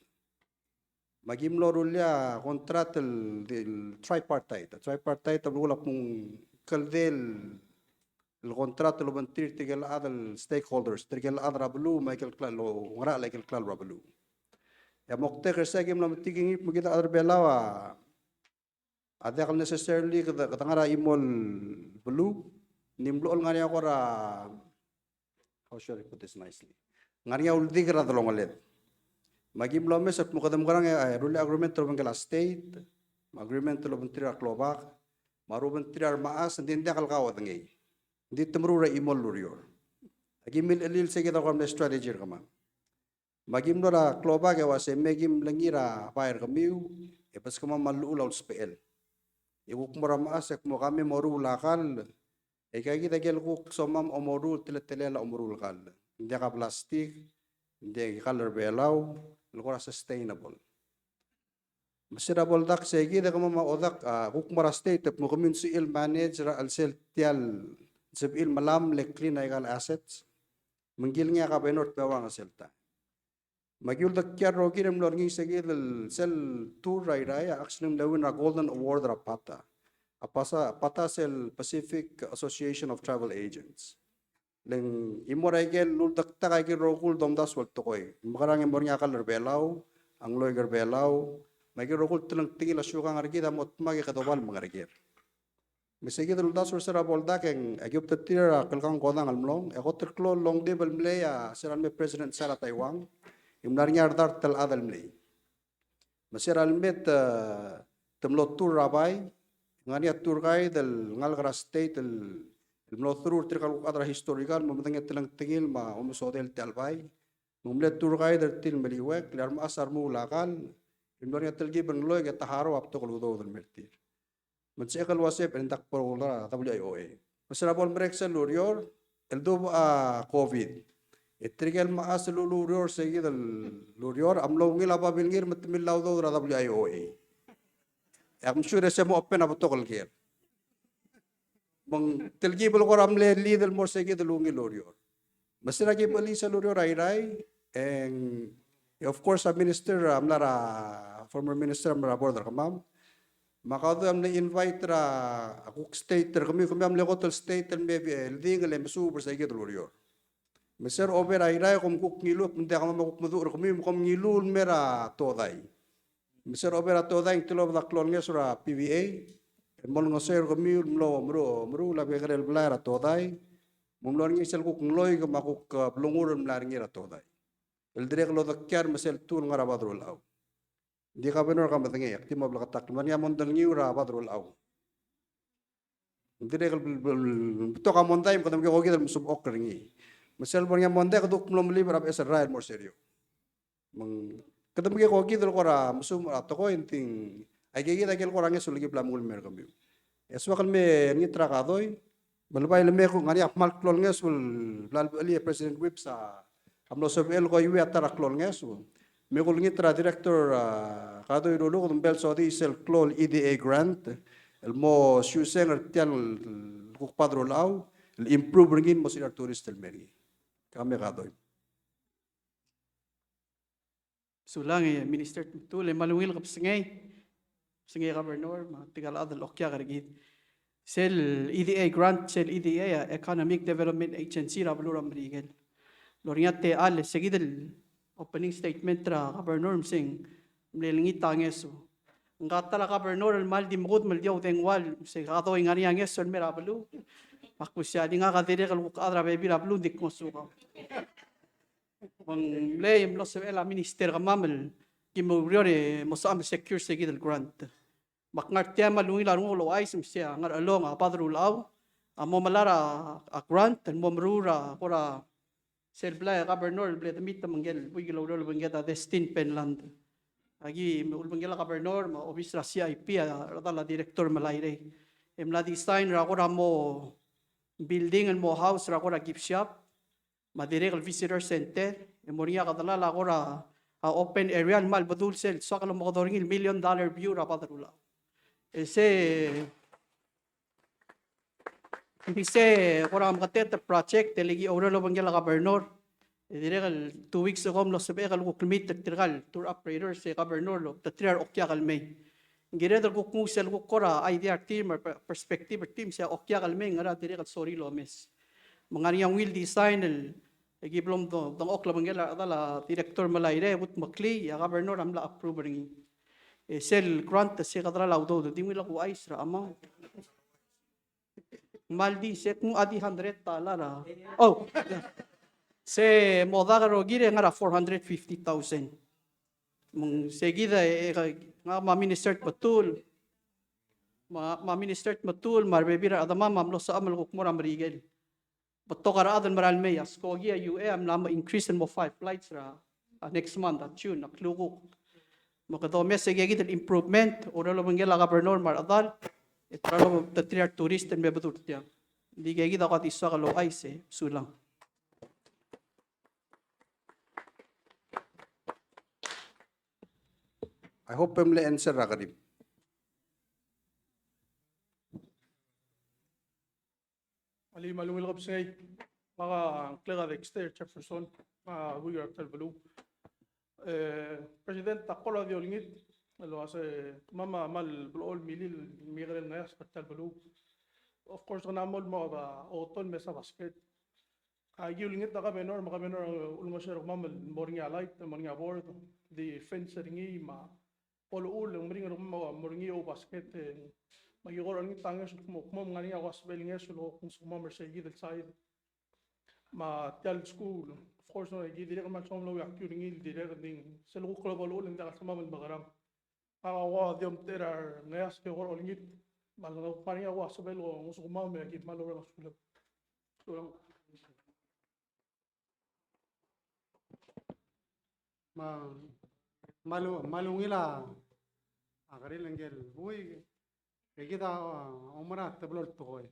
Me aki mlo rullii a contract el, el tripartite. Tripartite a belkul a kmo ng kldei el contract el obengterir tirke el chad el stakeholders, tirke el chad er a beluu me aike el klalo, ngerachel aike el klalo er a beluu. E a moktek er sei aki mlo metik er ngii el kmo kid el chad er a Belau a a diak el necessarily kede, kede ngar er a chimo el beluu, ng di mlo ngar er ngii a kora, how should I put this nicely? Ngar er ngii a uldik er a delongeled. Me aki mlo omes el kmo kede mekerang e, e rullii a agreement el obengkel a state, me a agreement el obengterir a klobak, me a rubengterir a remechas, ng di ng diak el kaodengei. Ng di te meruul er a chimo el ureor. Aki milechelil sei kid a kora mle strategy er kemam. Me aki mlo er a klobak e uase me kim lengir a bai er kemiu, e beskemam a llechul a ulsbechel. E kuk mo er a mechas e kmo ka me moruul a kall, e aika kid a ikel kuk somam omoruul, teletelel a omeruul kall. Ng diak a plastik, ng diak kall er a Belau, el kora sustainable. Me se er a bo el dak sei kid e kemam a odak, a, kuk mo er a state, e kmo kemiu ng sebechir el manage er a chelsel tia el sebechir el melamel e clean aika el assets. Me ng kilengei a governor el dmeuang er sel taem. Me aki uldekial el rokir e mlo er ngii sei kid el sel tour er a Irrai a actually ng mle win er a Golden Award er a PATA. A PASA, PATA sel Pacific Association of Travel Agents. Le ng chimo er a ikel uldektak a ikel rokui el domdasu el tekoi. Mekerang e mo er ngii a kall er a Belau, a ngloik er a Belau, me a ikel rokui el telengtengil a siukang er kid a mo dmak e kede oba el mengereker. Me sei kid el uldasu er se er a bo el dak e ng, aki obengterir a Kelkang Kodang el mlong, e kot el klou el long trip el mlei a se er a lemei President Sarah Taiwan, e ng mla er ngii a redart el chad el mlei. Me se er a lemei te, te mlo tour er a bai, ngar er ngii a tour guide el ngalek er a state el, el mlo through er tirka el kuk chad er a historical, me medengei a telengtengil me a omesodel tia el bai. Me ng mle tour guide er tir el meliuekl, e a remechas a remuul a kall, e mlo er ngii a telkib el ngloik e te harau a betok el udoud el mer tir. Me ng sebechek el uasei e ng dak bo er a W I O A. Me se er a bo lemerek sel ureor, el dubech a COVID. E tirke el mechas el ulureor sei kid el ureor, a mlo ungil a babilngir me te millai a udoud er a W I O A. E ak msure se mo open a betok el ker. Me ng telkib el kora mle lead el mo er sei kid el ungil ureor. Me se er a ki mechelii sel ureor er a Irrai, e ng, e of course a minister a mla er a, former minister a mla er a board er kemam. Me a Kadoi a mle invite er a kuk state er kemiu, kemiu a mle kot el state el me el dingel e mesuub er sei kid el ureor. Me se er a ober a Irrai e kom kuk ngiluu, me ng diak kemam a kuk meduch er kemiu, me kom ngiluu el mer a Todai. Me se er a ober a Todai e ng tilobed a klou el ngeso er a P V A el mo olengeseu er kemiu el mlo meru, meruul a bekerel blai er a Todai. Me ng mlo er ngii sel kuk ngloik me a kuk, e, blengur el mla er ngii er a Todai el dirrek el odekial me sel tour el ngar er a Badrulechau. Ng di governor a medengei, ak di mo bleketakl, me ng mla er ngii a mondai el ngiu er a Badrulechau. Ng dirrek el bel, bel, betok a mondai me kede mekekokid el mesubechokl er ngii. Me sel bo er ngii a mondai e kede kuk mlo melib er a beches el rael el mo er se er eou. Me ng kede mekekokid el kora mesubech er a tekoi, ng di ng aike kid a ikel kora ngeso el ki bla mengull el mer kemiu. E soak el me er ngii er a Kadoi, me le bai le me kuk ngar er ngii a kmal klou el ngeso el bla lebechelii e President Whipps a a mlo sebechel el koiuii a ta er a klou el ngeso. Me kulengit er a director, a, Kadoi Ruluked me bo el sodii sel klou el E D A grant el mo siuseng er tia el kuk Badrulechau el improve er ngii el mo sebechir a tourist el mer ngii. Ka me Kadoi. Sulang e Minister Tmetuchl, e kmal ungil kebesengei. Kebesengei Governor, me tirka el chad el okiak er kid. Sel E D A grant, sel E D A a Economic Development Agency er a beluu er a Merikel. Lorrenges a techall, se kid el opening statement er a Governor, me se ng mle olengit a ngeso. Ngka ta er a Governor el kmal di mekudem el di oudengua el, me se Kadoi ngar er ngii a ngeso el mer a beluu. Me ak kmo sei a di ngak a dirrek el kuk chad er a bebil er a beluu, ng di kngosukau. Me ng mlei e mlo sebechel a minister er kemam el ki mo oureor e mo sebecham el secure se kid el grant. Me ak ngar tia e kmal ungil a renguk el ouchais me sei a Ngerchelong, a Badrulechau a mo melai er a grant el mo meruul er a kora sel blai, a Governor, el bla de meet me ngike el buik el oureor el obengked a Destin Penland. Aki ulebengkel a Governor me a obis er a C I P, a rechedal a director me a Lairei, e mla design er a kora mo building el mo house er a kora gift shop, me a dirrek el visitor center, e mo er ngii a kedelal a kora, a, open area el kmal bedul sel soak el omekedong er ngii el million dollar view er a bad er a Ulau. E se, di se kora meketet el project el ki oureor el obengkel a governor. E dirrek el two weeks ago mlo sebechek el kuk meet er tirka el tour operators e governor el obengterir a okiak el mei. Ng kired el kuk nguu sel kuk kora idea er tir me a per-, perspective er tir me se a okiak el mei ngera dirrek el sorir el omes. Me ng ngar er ngii a ungil design el, e ki blo mdo-, mdengchokl el obengkel a rechedal a director Melairei, Utmeklii, e a governor a mla approve er ngii. E sel grant se kedelal a udoud, di ungil a kuchais er a amount. Kmal di se kmu a di hundred dollar a. Oh. Se mo dak el rokir e ngar er a four hundred fifty thousand. Me ng se kid a, e, e, ngak me a Minister Tmetuchl, me a, me a Minister Tmetuchl me a rebebil er a rechedemam a mlo sebecham el kuk mo er a Merikel. Betok a rechad el mera el mei, a skoki a U A a mla mo increase el mo five flights er a, a, next month, a June, a klukuk. Me kede omes a ikakid el improvement, oureor el obengkel a governor me a rechedal, e te oureor el obengterir a tourist el me bedul er tiang. Di ikakid a kuk di soak el ouchais e, sulang. I hope e mle answer er a kerim. Alii, me a ungil kebesengei. Ngak a ngklek a Dexter Jefferson, a, Buik er a Telbeluu. E, President, a kora di olengit el uase kemam a kmal blechoel milil el mekekerei el ngeasek er a Telbeluu. Of course, kemam a mo, mo, a, otol el mesa basket. Aki olengit a governor, me a governor a ulengeseu er kemam el mo er ngii a light, mo er ngii a board, di fence er ngii, me a bo lechull e ng meringel er kemam el mo er ngii a basket, e, me aki kora olengit a ngeso el kmo, kmo ng ngar er ngii a ua sebechel ngeso el omes er kemam er seikid el side. Me tia el skuul, of course, no, aki dirrek el kmal soam el ouiakiu er ngii el dirrek, ng di sel kuk klou a bo lechull e ng diak el kemam el mekerang. A ua di omtechei er a rengeasek e kora olengit, me a lengar er ngii a ua sebechel el ngosukemam e aki kmal oureor el sulang. Sulang. Me a, me a lu-, me a lungil a, a kerir el ngii el buik, e kid a, a, oumera teblo el tekoi.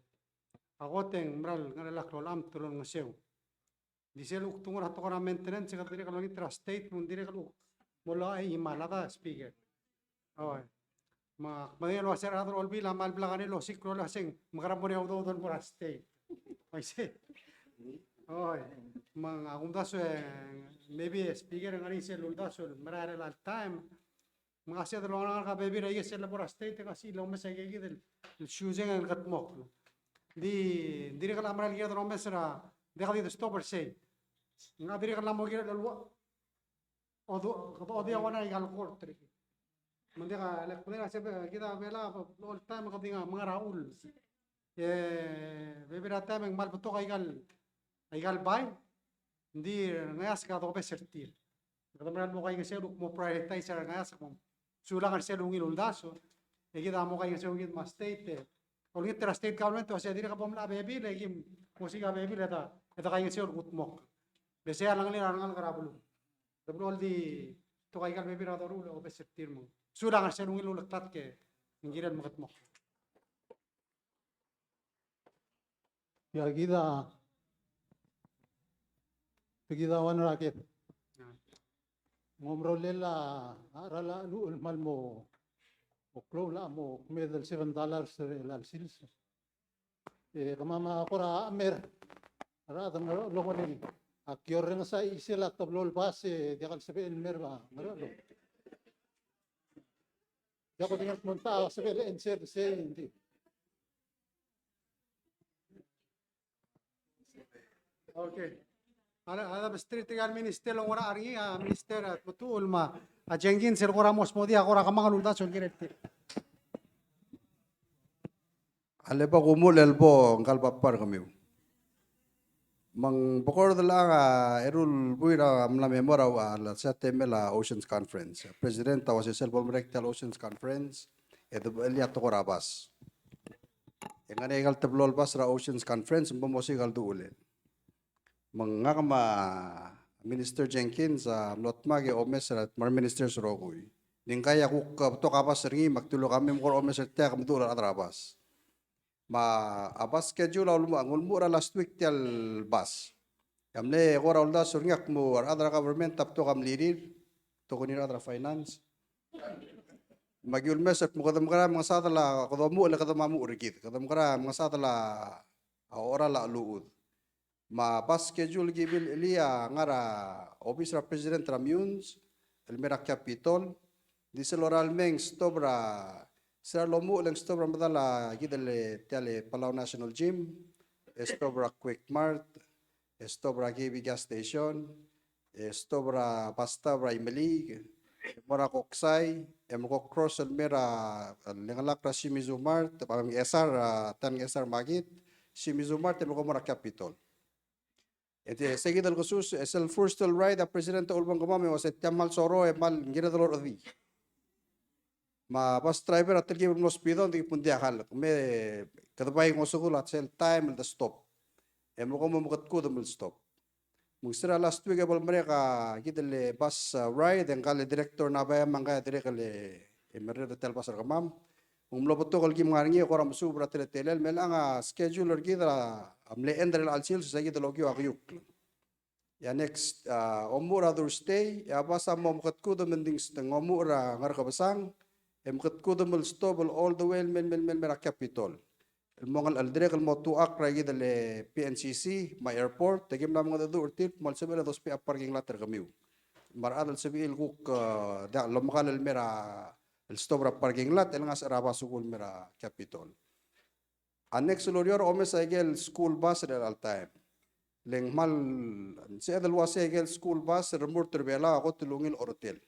A kot e ng mera el ngar er a klou el cham el teru el ngeseu. Di sel kuk tmuu er a tekoi er a maintenance, e kede dirrek el olengit er a state, me ng dirrek el kuk mo loia a chimal, a da speaker. Oi. Me ak medengei el uase a rechad er a Olbiil a kmal blak a ngii el osiik el uase ng mekerang e mo er ngii a udoud el mo er a state. Oi, se. Oi. Me ng, a kumdasu e, maybe speaker e ng ngar er ngii sel uldasu el merael er a time. Me ng uase de longerang a bebil er a ikei sel lebo er a state, e ng uase el omes a ikakid el, el siuseng e ng kedmokl. Di, dirrek el mera el kired el omes er a, diak di stop er sei. Ng dirrek el mo kired el ua, odu-, kede odia ua ngera ikal court er kid. Me ng diak a, like, kede ngar er a, kid a Belau, all time kede ngar er a ull. E, bebil er a taem e ng kmal betok a ikal, a ikal bai, ng di ngeasek a dobes er tir. Kede mera el mo kaingeseu el kuk mo prioritize er a rengeasek me ng sulang er sel ungil uldasu. E kid a mo kaingeseu kid me a state, e olengit er a state government el uase dirrek bo mla bebil, e ki mo osiik a bebil e de, e de kaingeseu el kudmokl. Le sei a lengelir a rengalek er a beluu. Kede blechoel di betok a ikal bebil er a doruul e obes er tir me ng sulang er sel ungil uleklatk e ng kirel mekedmokl. Ia kid a, kid a one er a ked. Ng omerolel a, a cheral a cheluch el kmal mo, mo klou el mo kmeed el seven dollars er chelecha el sils. E kemam a kora mer a rechad el ngar er a Olbiil, a ki orrenges a chisel a teblo el bas e diak el sebechel el mer a ngar er a Olbiil. Diak kudengei el kmo ng ta sebechel el answer er sei, ng di. Okay. A le, a le, besterir tirka el minister el ngar er ngii, a Minister, a, Tmetuchl me a Jenkins el kora mo smodii a kora kemanget el uldasu el kirel tir. A lebo kumuchel el bo ngka el bab er kemiu. Me ng bo kora delechang a eru el buil er a mla mei mo er a, a, se er a temel a Oceans Conference. President a uase sel bo lemerek tia el Oceans Conference, e de, e di a tekoi er a bas. E ng ngar er ngii a ikal teblo el bas er a Oceans Conference, me bo mosiik a leduchulel. Me ngak me a Minister Jenkins a mlo dmak e omes er a, me a re ministers el rokui. Ng di ngka a kuk betok a bas er ngii, me ak dilu el kemiu me kora omes er tia e ke meduch er a rechad er a bas. Me a bus schedule a ulemuchel, ng ulemuchel er a last week tia el bus. E a mle kora uldasu er ngii a kmo a rechad er a government a betok a mlirir, tokuni a rechad er a finance. Me aki ulemes el kmo kede mekerang e mengesadel a, kede omuchel e kede mo omuchel er kid, kede mekerang e mengesadel a, a ocheral a cheluchud. Me a bus schedule ki bilchelii a ngar er a obis er a president er a Meyuns el mei er a Capitol. Di sel lorael mei e ng stop er a, se er a lomuchel e ng stop er a medal a kid el tia el Palau National Gym, e stop er a Quick Mart, e stop er a K B gas station, e stop er a bus stop er a Imeliik, e mo er a Koksai, e mo ko cross el mei er a, lengelakl er a Shimizu Mart, e mo er a Ngchesar, a, tia el Ngchesar Market, Shimizu Mart, e mo ko mo er a Capitol. E te, se kid el kesus, e sel first el ride a president a ulebengkemam e uase tia kmal soroll e kmal ng kired el orechedii. Me a bus driver a telkib el mlo speed-ong, ng di kmo ng diak a lak, me kede bai ngosukel a sel taem el de stop. E mo ko mo mekedkudem el stop. Me ng se er a last week e bo lemerek a kid el bus, a, ride, e ngka el director er a bae me ngka a dirrek el, e merreder er tia el bus er kemam. Ng mlo betok el kim ngar er ngii e kora mesuub er a teletelel, me chelechang a schedule er kid a mle end er chelecha el sils, se kid el okiu a keiukl. E a next, a, omuchel er a Thursday, e a bus a mo mekedkudem e ng di ng omuchel er a Ngerkebesang, e mekedkudem el stop el all the way el mei, mei, mei, mei er a Capitol. El mo ngelechel, dirrek el mo tuchakl er a kid el P N C C me a airport, e kim mla mengedecheduch er tir el kmo le sebechel e dosbech a parking lot er kemiu. Me a rechad el sebechir el kuk, e, diak lomekall el mei er a, el stop er a parking lot, el ngasech er a bus el mei er a Capitol. A next el ureor a omes a ikel school bus er chelecha el taem. Le ng kmal, sebeched el uasei a ikel school bus el remurt er Belau a kot el ungil oretel.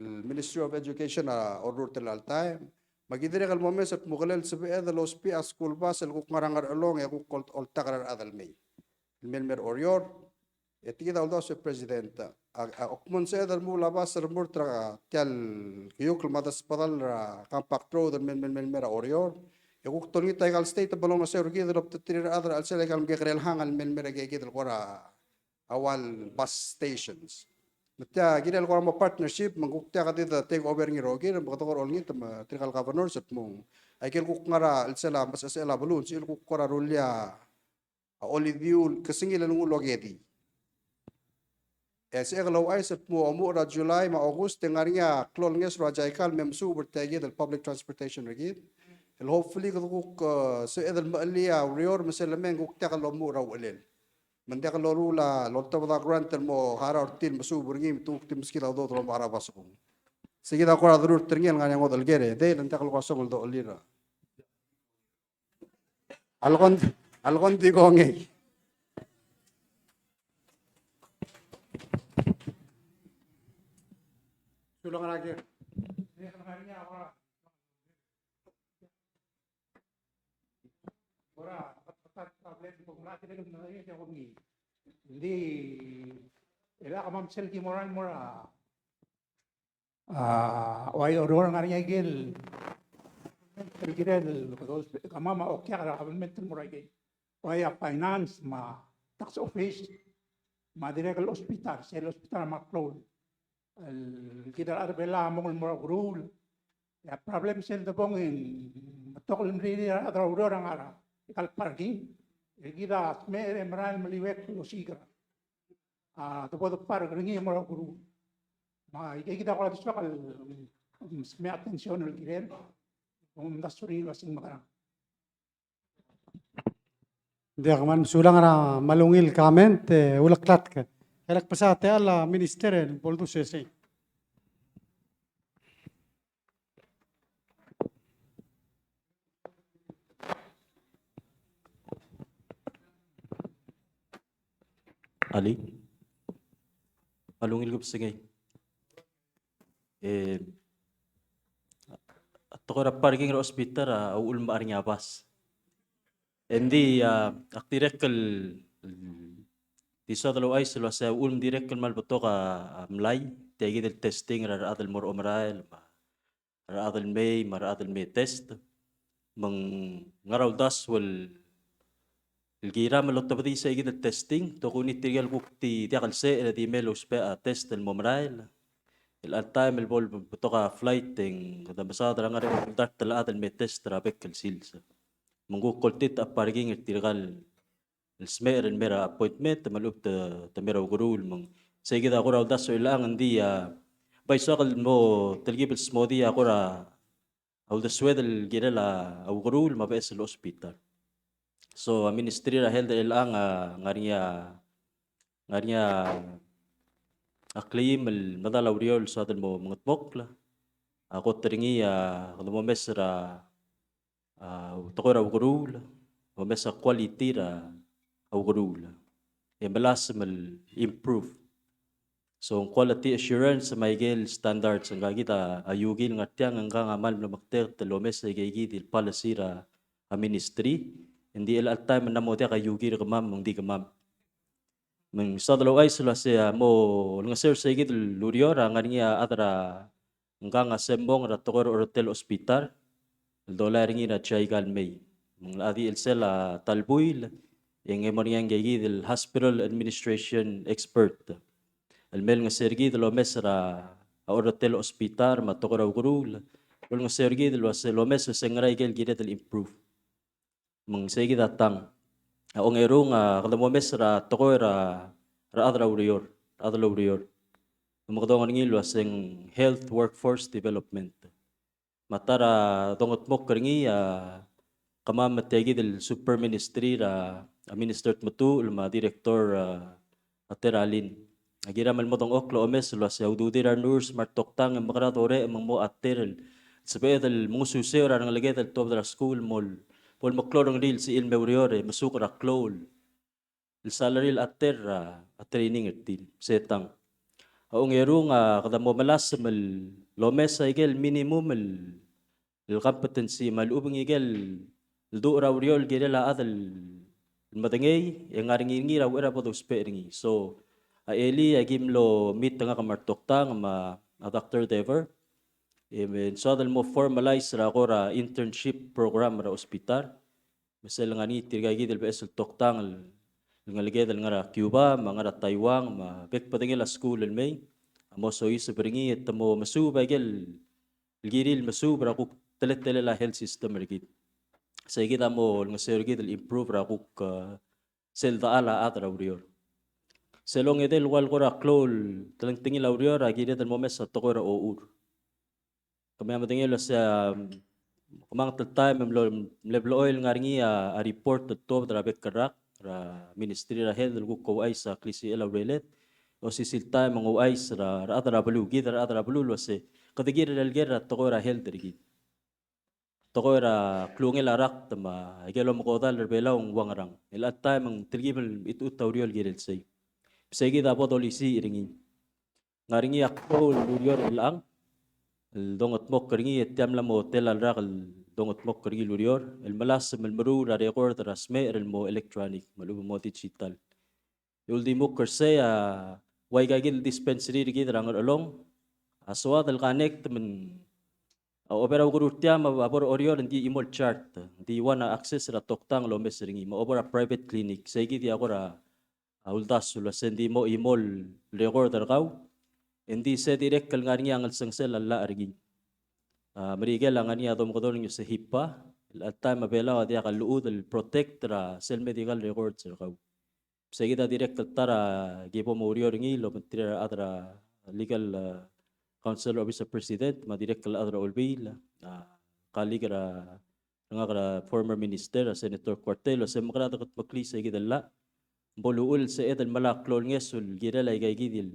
El Ministry of Education a orrurt er chelecha el taem. Me aki dirrek el momes el kmo kele sebeched el ousbech a school bus el kuk ngar er a Ngerchelong e kuk ol-, oltak er a rechad el mei. El mei el mer Oreor, e tia kid a uldasu e President, a, a, a, kmo ng sebeched el remuul a bus el remurt er tia el keiukl me a desbedall er a Compact Road el mei el, mei el, mei el mer a Oreor, e kuk tolengit a ikal state me longeseu er kid el obengterir a rechad er a chelsel a ikal mekekerei el hang el mei el mer a ikakid el kora a ua el bus stations. Me tia kirel kora mo partnership, me ng kuk tia kede di take over er ngii el rokir, me kede kora olengit me tirkal governors el kmo ng, a ikel kuk ngar er a chelsel a mesechesechel a beluu, ng sebechir el kuk kora rullii a a olidiu el kesengil el nguu el okedii. E sebechek el ouchais el kmo omuchel er a July me a August e ng ngar er ngii a klou el ngeso er a JICA el me mesuub er tia kid el public transportation er kid. El hopefully kede kuk, e, sebeched el mechelii a ureor me sel lemei e ng kuk diak el omuchel er a uchelel. Me ng diak el loruul a loltobed a grant el mo harau er tir el mesuub er ngii me te kuk di meskid a udoud el omechar a bus el kmo. Se kid a kora derurt er ngii el ngar er ngii a ngodech el ker e, dei, le ng diak el kosong el dochelir a A lekong, a lekong di kongei. Sulang er a ker. Di, e le kemam sel ki mo er a, mo er a A, ua, ureor el ngar er ngii a ikel, el kirel, kemam a okiak er a kabelment el mo er a ikel. Ua, a finance me a tax office, me a dirrek el hospital, sel hospital me a klou el, kid a rechad er Belau a mong el mo er a ukeruul. E a problem sel debong e ng betok el mririr a rechad er a ureor a ngar er a ikal parking. E kid a smecher e merael el meliuekl el osiik er a a, debo de park er ngii e mo er a ukeruul. Me a, ikakid a kora di soak el, mm, mei a attention el kirel, omdasu er ngii el uasei ng mekerang. Diak, me ng mesulang er a kmal ungil comment, e, uleklatk. E le kbsa tia el minister el bo ledu sesei. Alii. A ungil kebesengei. E, a tekoi er a parking er a hospital a uchul me ng ngar er ngii a bus. Engdi, a, ak dirrek el, el di soad el ouchais el uasei a uchul me ng dirrek el kmal betok a, a mlai, tia kid el testing er a rechad el mo er a omerael, me a rechad el mei, me a rechad el me test. Me ng ngar er a uldasu el, el kiram el otobedii sei kid el testing, tokuni tirke el kuk di diak el secher e di mei el ousbech a test el mo merael. El chelecha el taem el bo lebetok a flight e ng kede mesaod er a ngar er ngii a dart el chad el me test er a bek el sils. Me ng kuk oltirakl a parking er tirka el smecher el mei er a appointment, me a lechub te, te mei er a ukeruul, me ng. Sei kid a kora uldasu er chelechang, ng di a, bai soak el mo telkib el smodii a kora a uldesued el kirel a ukeruul me a beches el hospital. So a Ministry er a Health er chelechang a ngar er ngii a, ngar er ngii a kleim el medal a ureor el soad el mo mengedmokl a kot er ngii a kede mo omes er a, a, tekoi er a ukeruul, omes a quality er a ukeruul e melasem el improve. So ng quality assurance me a ikel standards, ngka kid a iukil ngar tiang, ngka a kmal mlo mektek el omes a ikeikid el policy er a ministry. Ng di chelecha el taem ng mo diak a iukil er kemam, ng di kemam. Me ng soad el ouchais el uasei a mo olengeseu er seikid el ureor a ngar er ngii a chad er a ngkang a sembong er a tekoi er a orretel hospital el dolai er ngii er a JICA el mei. Me ng locha di chelsel a ta el buil e ng mo er ngii a ikeikid el hospital administration expert el mei olengeseu er kid el omes er a orretel hospital me a tekoi er a ukeruul, olengeseu er kid el uasei lomes e se ngera ikel kired el improve. Me ng seikid a tang. A ongerung a kede mo omes er a tekoi er a, er a chad er a ureor, er a chad el oureor. Me kede ongit er ngii el uasei ng health workforce development. Me a ta er a dongedmokl er ngii a kemam me tia kid el super ministry er a, a Minister Tmetuchl me a director, a, a Teralin. A kiram el mo dengchokl el omes el uasei a ududir a renurse me a retoktang e mekerang a dorechem me ng mo a ter el sebeched el mengesuseu er a rengeleked el tuobed er a skuul el mo, bo lemeklou a rengrir el sebechir el me oureor e mesuk er a klou el salary el a ter er a training er tir. Se tang. A ongerung a kede mo melasem el omes a ikel minimum el el competency me a lechub e ng ikel duch er a ureor el kirel a chad el medengei e ngar er ngii er a uchei er a bo dousbech er ngii. So a elii a ki mlo meet ngak me a retoktang me a Doctor Dever e ng soad el mo formalize er a kora internship program er a hospital. Me sel ngar er ngii tirka kid el beches el toktang el ngeleked el ngar er a Cuba me a ngar er a Taiwan me a bek el bedengel a skuul el mei a mo soiseb er ngii e te mo mesuub a ikel el kirir el mesuub er a kuk teletelel a health system er kid. Seikid a mo olengeseu er kid el improve er a kuk, eh, sel dechal a chad er a ureor. Sel ongedei el ua el kora klou el telengtengil a ureor a kired el mo omes a tekoi er a ochur. Kemiu a medengei el uasei, um, kemanget el taem e mlo, mle blechoel ngar er ngii a, a report el tuobed er a bek el rak er a Ministry er a Health el kuk ouchais a klisichel a ureled. Osisiu el taem e ng ouchais er a, er a rechad er a beluu, kid er a rechad er a beluu el uasei kede kirel el ker er a tekoi er a health er kid. Tekoi er a klungel a rakt me a ikel omekodall er Belau ng ua ngerang. Chelecha el taem e ng telkib el mechitechut a ureor el kirel sei. Seikid a bo dolisiich er ngii. Ngar er ngii a klou el ureor er chelechang el dongedmokl er ngii e tia mla mo tela el rak el dongedmokl er ngii el ureor el melasem el meruul er a record er a smecher el mo electronic me a lechub e mo digital. E uldimukl er sei a ua ika kid el dispensary er kid er a Ngerchelong a soad el connect me ng, a, ober a ukeruul er tia me a bo er a Oreor e ng di chimo el chart, ng di ua a access er a toktang el omes er ngii me a obo er a private clinic. Seikid a kora a uldasu el uasei ng di mo chimo el record er kau e ng di se dirrek el ngar er ngii a ngelsengesel a llach er ngii. A Merikel a ngar er ngii a domekedong el uasei HIPAA, el taem a Belau a diak a llechud el protect er a sel medical records er kau. Seikid a dirrek el ta er a ki bo mo oureor er ngii el obengterir a rechad er a legal, eh, counsel er a Office er a President me a dirrek el chad er a Olbiil, a colleague er a ngak er a former minister, a Senator Kuartei, el uasei mekerang e dekedmeklii seikid el llach. Bo luchul el sebeched el melai a klou el ngeso el kirel a ika kid el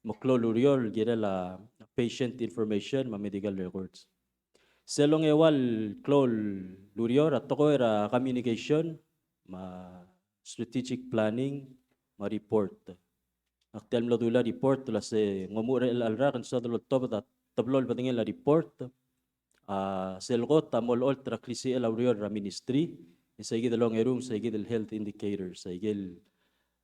meklou el ureor el kirel a patient information me a medical records. Sel ongeua el klou el ureor a tekoi er a communication me a strategic planning me a report. Ak tia el mlo dulii a report el uasei ng omuchel er chelecha el rak e ng soad el oltobed a teblo el bedengel a report. A sel kot a mo olecholt er a klisichel a ureor er a ministry, e seikid el ongerung, seikid el health indicators, seikid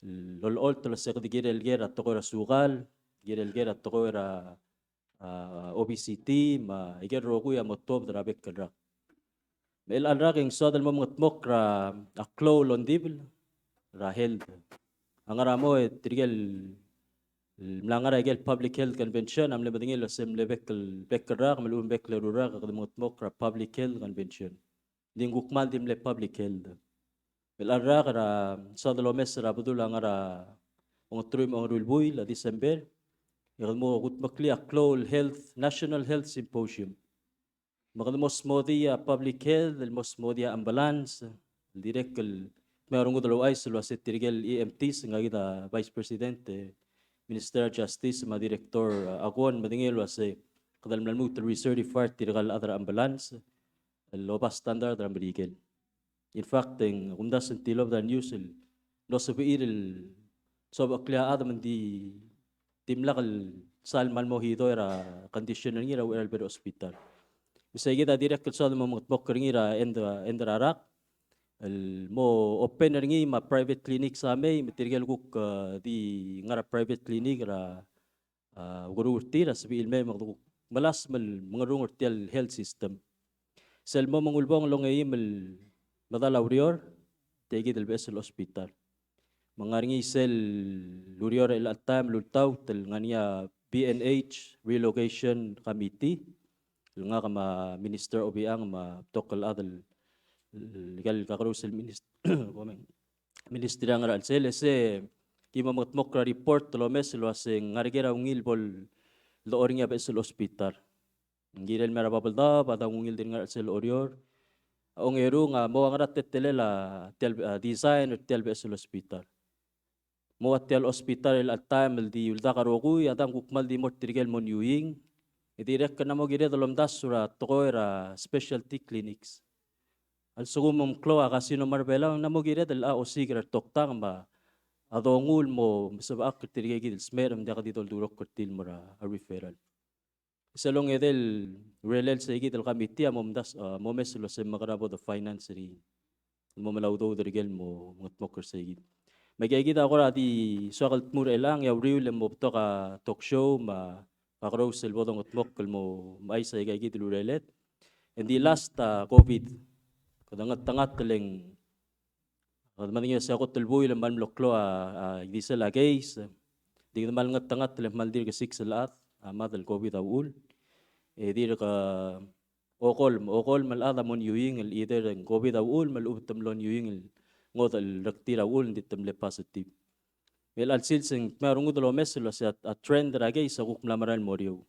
el olecholt el uasei kede kirel ker a tekoi er a sukal, kirel ker a tekoi er a, a, obesity, me a ikel rokui a mo tuobed er a bek el rak. Me chelecha el rak e ng soad el mo mengedmokl er a klou el ongdibel er a health. A ngar er a mo e tirkel mla ngar er a ikel public health convention a mle medengei el uasei mle bek el, bek el rak me a lechub e ng bek el eru el rak e kede mengedmokl er a public health convention. Ng di ng kuk kmal di mle public health. Me a rak er a soad el omes er a bedul a ngar er a ongeteruich me a ongeru el buil a December, e kede mo kudmeklii a klou el health, National Health Symposium. Me kede mo smodii a public health, el mo smodii a ambulance, el dirrek el me a rengud el ouchais el uase tirke el E M Ts, ngak kid a Vice President, e, Minister er a Justice, me a Director, a, Aguon, medengei el uase kede mla lmuut el recertify er tirka el chad er a ambulance el oba standard er a Merikel. In fact, e ng kumdasu e ng tilobed a news el mlo sebechir el sobecheklii a chad me ng di dimlak el sal mal mo hidoi er a condition er ngii er a uchei er a lebo er a hospital. Me sei kid a dirrek el soad el mo mengedmokl er ngii er a end, end er a rak el mo open er ngii me a private clinics a mei, me tirke el kuk, e, di ngar er a private clinic er a a, ukeruul er tir a sebechir el mei me kede kuk melasem el mengerung er tia el health system. Sel mo me ng ulebongel el ongeim el medal a ureor, tia kid el beches el hospital. Me ng ngar er ngii sel ureor er chelecha el taem el ultaut el ngar er ngii a B N H Relocation Committee, el ngak me a Minister Obichang me a betok el chad el, el, el kakerous el minis-, Ministry er a ngar er a chelsel, e se ki mo mengedmokl er a report el omes el uase ng ngar er ker a ungil bo ledechor er ngii a beches el hospital. Ng kirel el mei er a Babeldaob, a dang ungil di ngar er a chelsel Oreor. A ongerung a mo ua ngera a teletelel a tia el, a, design er tia el beches el hospital. Mo ua tia el hospital er chelecha el taem el di uldak a rokui, a dang kuk kmal di mo er tirke el mo niuing. E dirrek el ng mo kired el omdasu er a tekoi er a specialty clinics. A lsekum ng klou a carcinoma er a Belau, ng mo kired el osiik er a retoktang me a dongu el mo mesebechakl er tirke kid el smecher me ng diak di doldurokl er tir el mo er a referral. Sel ongedei el urerel sei kid el committee a mo omdasu, a, mo omes el uase mekerang bo de finance er ngii. Mo mla udoud er ker el mo mengedmokl er sei kid. Me aika kid a kora di soak el dmu er chelechang, e a uriul e mo betok a talk show me a kakerous el bo dongedmokl el mo mechais aika kid el urerel. Ng di last a COVID. Kede ngeltengat el ng, kede medengei el se a kot el buil e ng kmal mlo klou a, a, ildisel a case. Di kede kmal ngeltengat el ng kmal dirk six el chad a mad el COVID a uchul. E dirk okolem, okolem el chad a mo niuing el either ng COVID a uchul me a lechub e te mlo niuing el ngodech el rektir a uchul, ng di te mle positive. Me chelecha el sils e ng kmal rengud el omes el uase a, a trend er a case a kuk mla merael el mo er eou.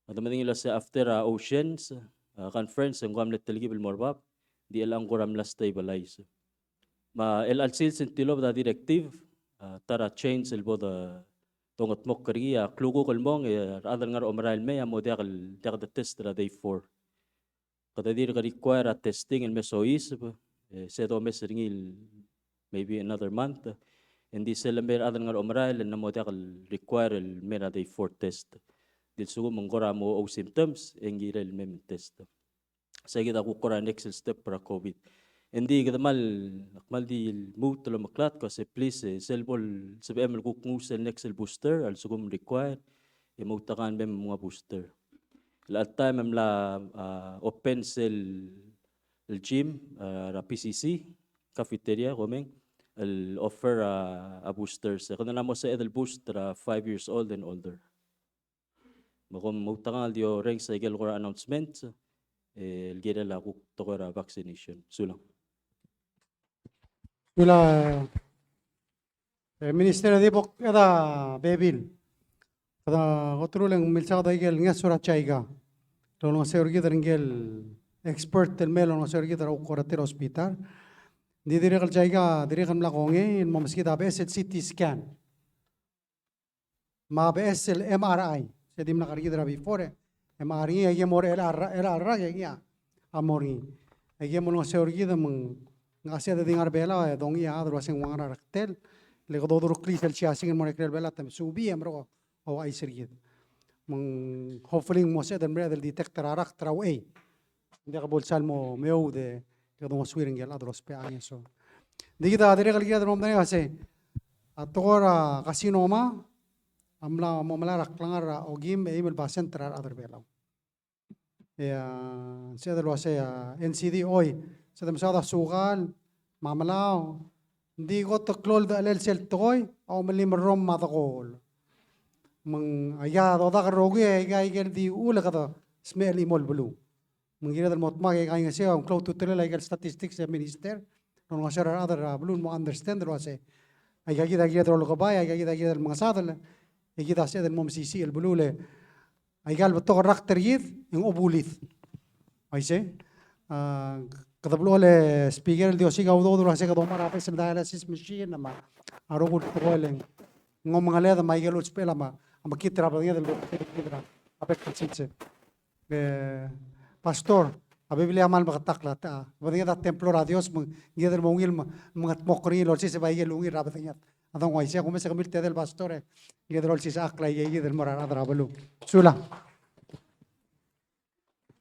Me te medengei el uase after a Oceans, a, conference e ng kora mle telkib el mo er bab, ng di chelechang ng kora mla stabilize. Me chelecha el sils e ng tilobed a directive, a, ta er a change el bo de dongedmokl er ngii, a klukuk el mong, e a rechad el ngar er a omerael el mei a mo diak el, diak de test er a day four. Kede dirk require a testing el me soiseb, e se domes er ngii el maybe another month. Ng di sel lemei a rechad el ngar er a omerael e ng mo diak el require el mei er a day four test. Di lsekum ng kora mo ou symptoms, e ng kirel el mei me ng test. Sei kid a kuk kora next step er a COVID. Ng di kede kmal, kmal di lmuut el omeklatk el uase please, e sel bo el sebechem el kuk nguu sel next el booster, a lsekum ng require, e moutekangel el mei me mnguu a booster. Chelecha el taem e mla, a, open sel gym, a, er a P C C, cafeteria, komeng, el offer a, a boosters. E kede mla mo sebeched el boost er a five years old and older. Me kom moutekangel el di orrenges aike el kora announcement, e, el kirel a kuk tekoi er a vaccination. Sulang. Sulang, e, Minister, e di bo kede bebil. Kede kot el uleng milsa kede aike el ngeso er a JICA el olengeseu er kid er ngike el expert el mei el olengeseu er kid er a kuk kora tir a hospital. Ng di dirrek el JICA, dirrek el mla kongei el mo meskid a beches el C T scan me a beches el M R I. Se dimlak er kid er a before, e M R I, aike el mo er a chelecha el rak, chelecha el rak e ngii a mo er ngii. Aike el mo olengeseu er kid me ng, ng uaisei e di ngar er a Belau e dongiil a chad el uaseng ng ua ngera a rektel, le kede odureklii sel siasing el mo er a ikrel Belau e te mesubii e merekong a ouchais er kid. Me ng hopefully ng mo sebeched el mereched el detect er a rakt er a uchei. Ng diak bo el sal mo meoud e kede ngosuir ngike el chad el ousbech a ngeso. Ng di kid a dirrek el kired el mo medengei el uase a tekoi er a carcinoma a mla mo melai er a klengar er a okeim me a eim el basent er a rechad er a Belau. E a, sebeched el uase a N C D, oi, sebeched el mesaod a sukal me a mlau, ng di kot el klou el dechelel sel tekoi a omelim el rrom me a dekool. Me ng aika dodak el rokui e aika, aike el di uchul e kede smecher el chimo el beluu. Me ng kired el mo dmak e kaingeseu a klou a ultutelel aike el statistics e minister, el olengeseu er a rechad er a beluu el mo understand el uase aika kid a kired el olekebai, aika kid a kired el mengesadel, e kid a sebeched el mo mesisiich el beluu le aika el betok el rakt er kid e ng obulid. Uaisei, a, kede blechoel e Speaker el di osiik a udoud el uase kede omechar a bes el dialysis machine me a rokui el tekoi el ng omengeled me aike el usbechel a me, a mekngit er a bedenged el kid er a bek el sils. E, Pastor, a Biblia a kmal meketakl a ta, a bedenged a templo er a Dios, me ng kired el mo ungil me, me mengedmokl er ngii el olsiseb aike el ungil er a bedenged. A dong uaisei, a kumes e kemiu el tedei el Pastor, e ng kired el olsisechakl aike kid el mo er a rechad er a beluu. Sulang.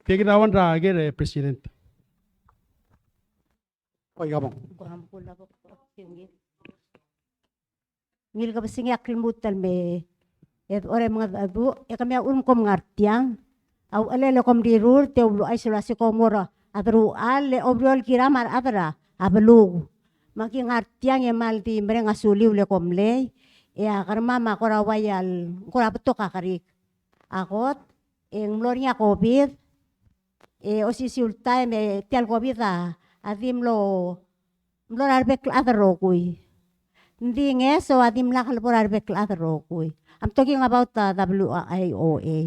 Tia kid a one er a ker, e, President. Oi, kabong. Ngii el kebesengei a klmuut el me, e, ore mengedecheduch, e kemiu a uchul me kom ngar tiang, a uchelel e kom rirurt e uluuchais el uase kom mo er a deruchall e obriol kiram a rechad er a beluu. Me aki ngar tiang e mal di mereng a suliu le kom lei, e a kermam a kora uai el kora betok a kerik. A kot, e ng mlo er ngii a COVID, e osisiu el taem e tia el COVID a, a di mlo, mlo er a rebek el chad el rokui. Ng di ngeso a dimlak lebo er a rebek el chad el rokui. I'm talking about the W I O A.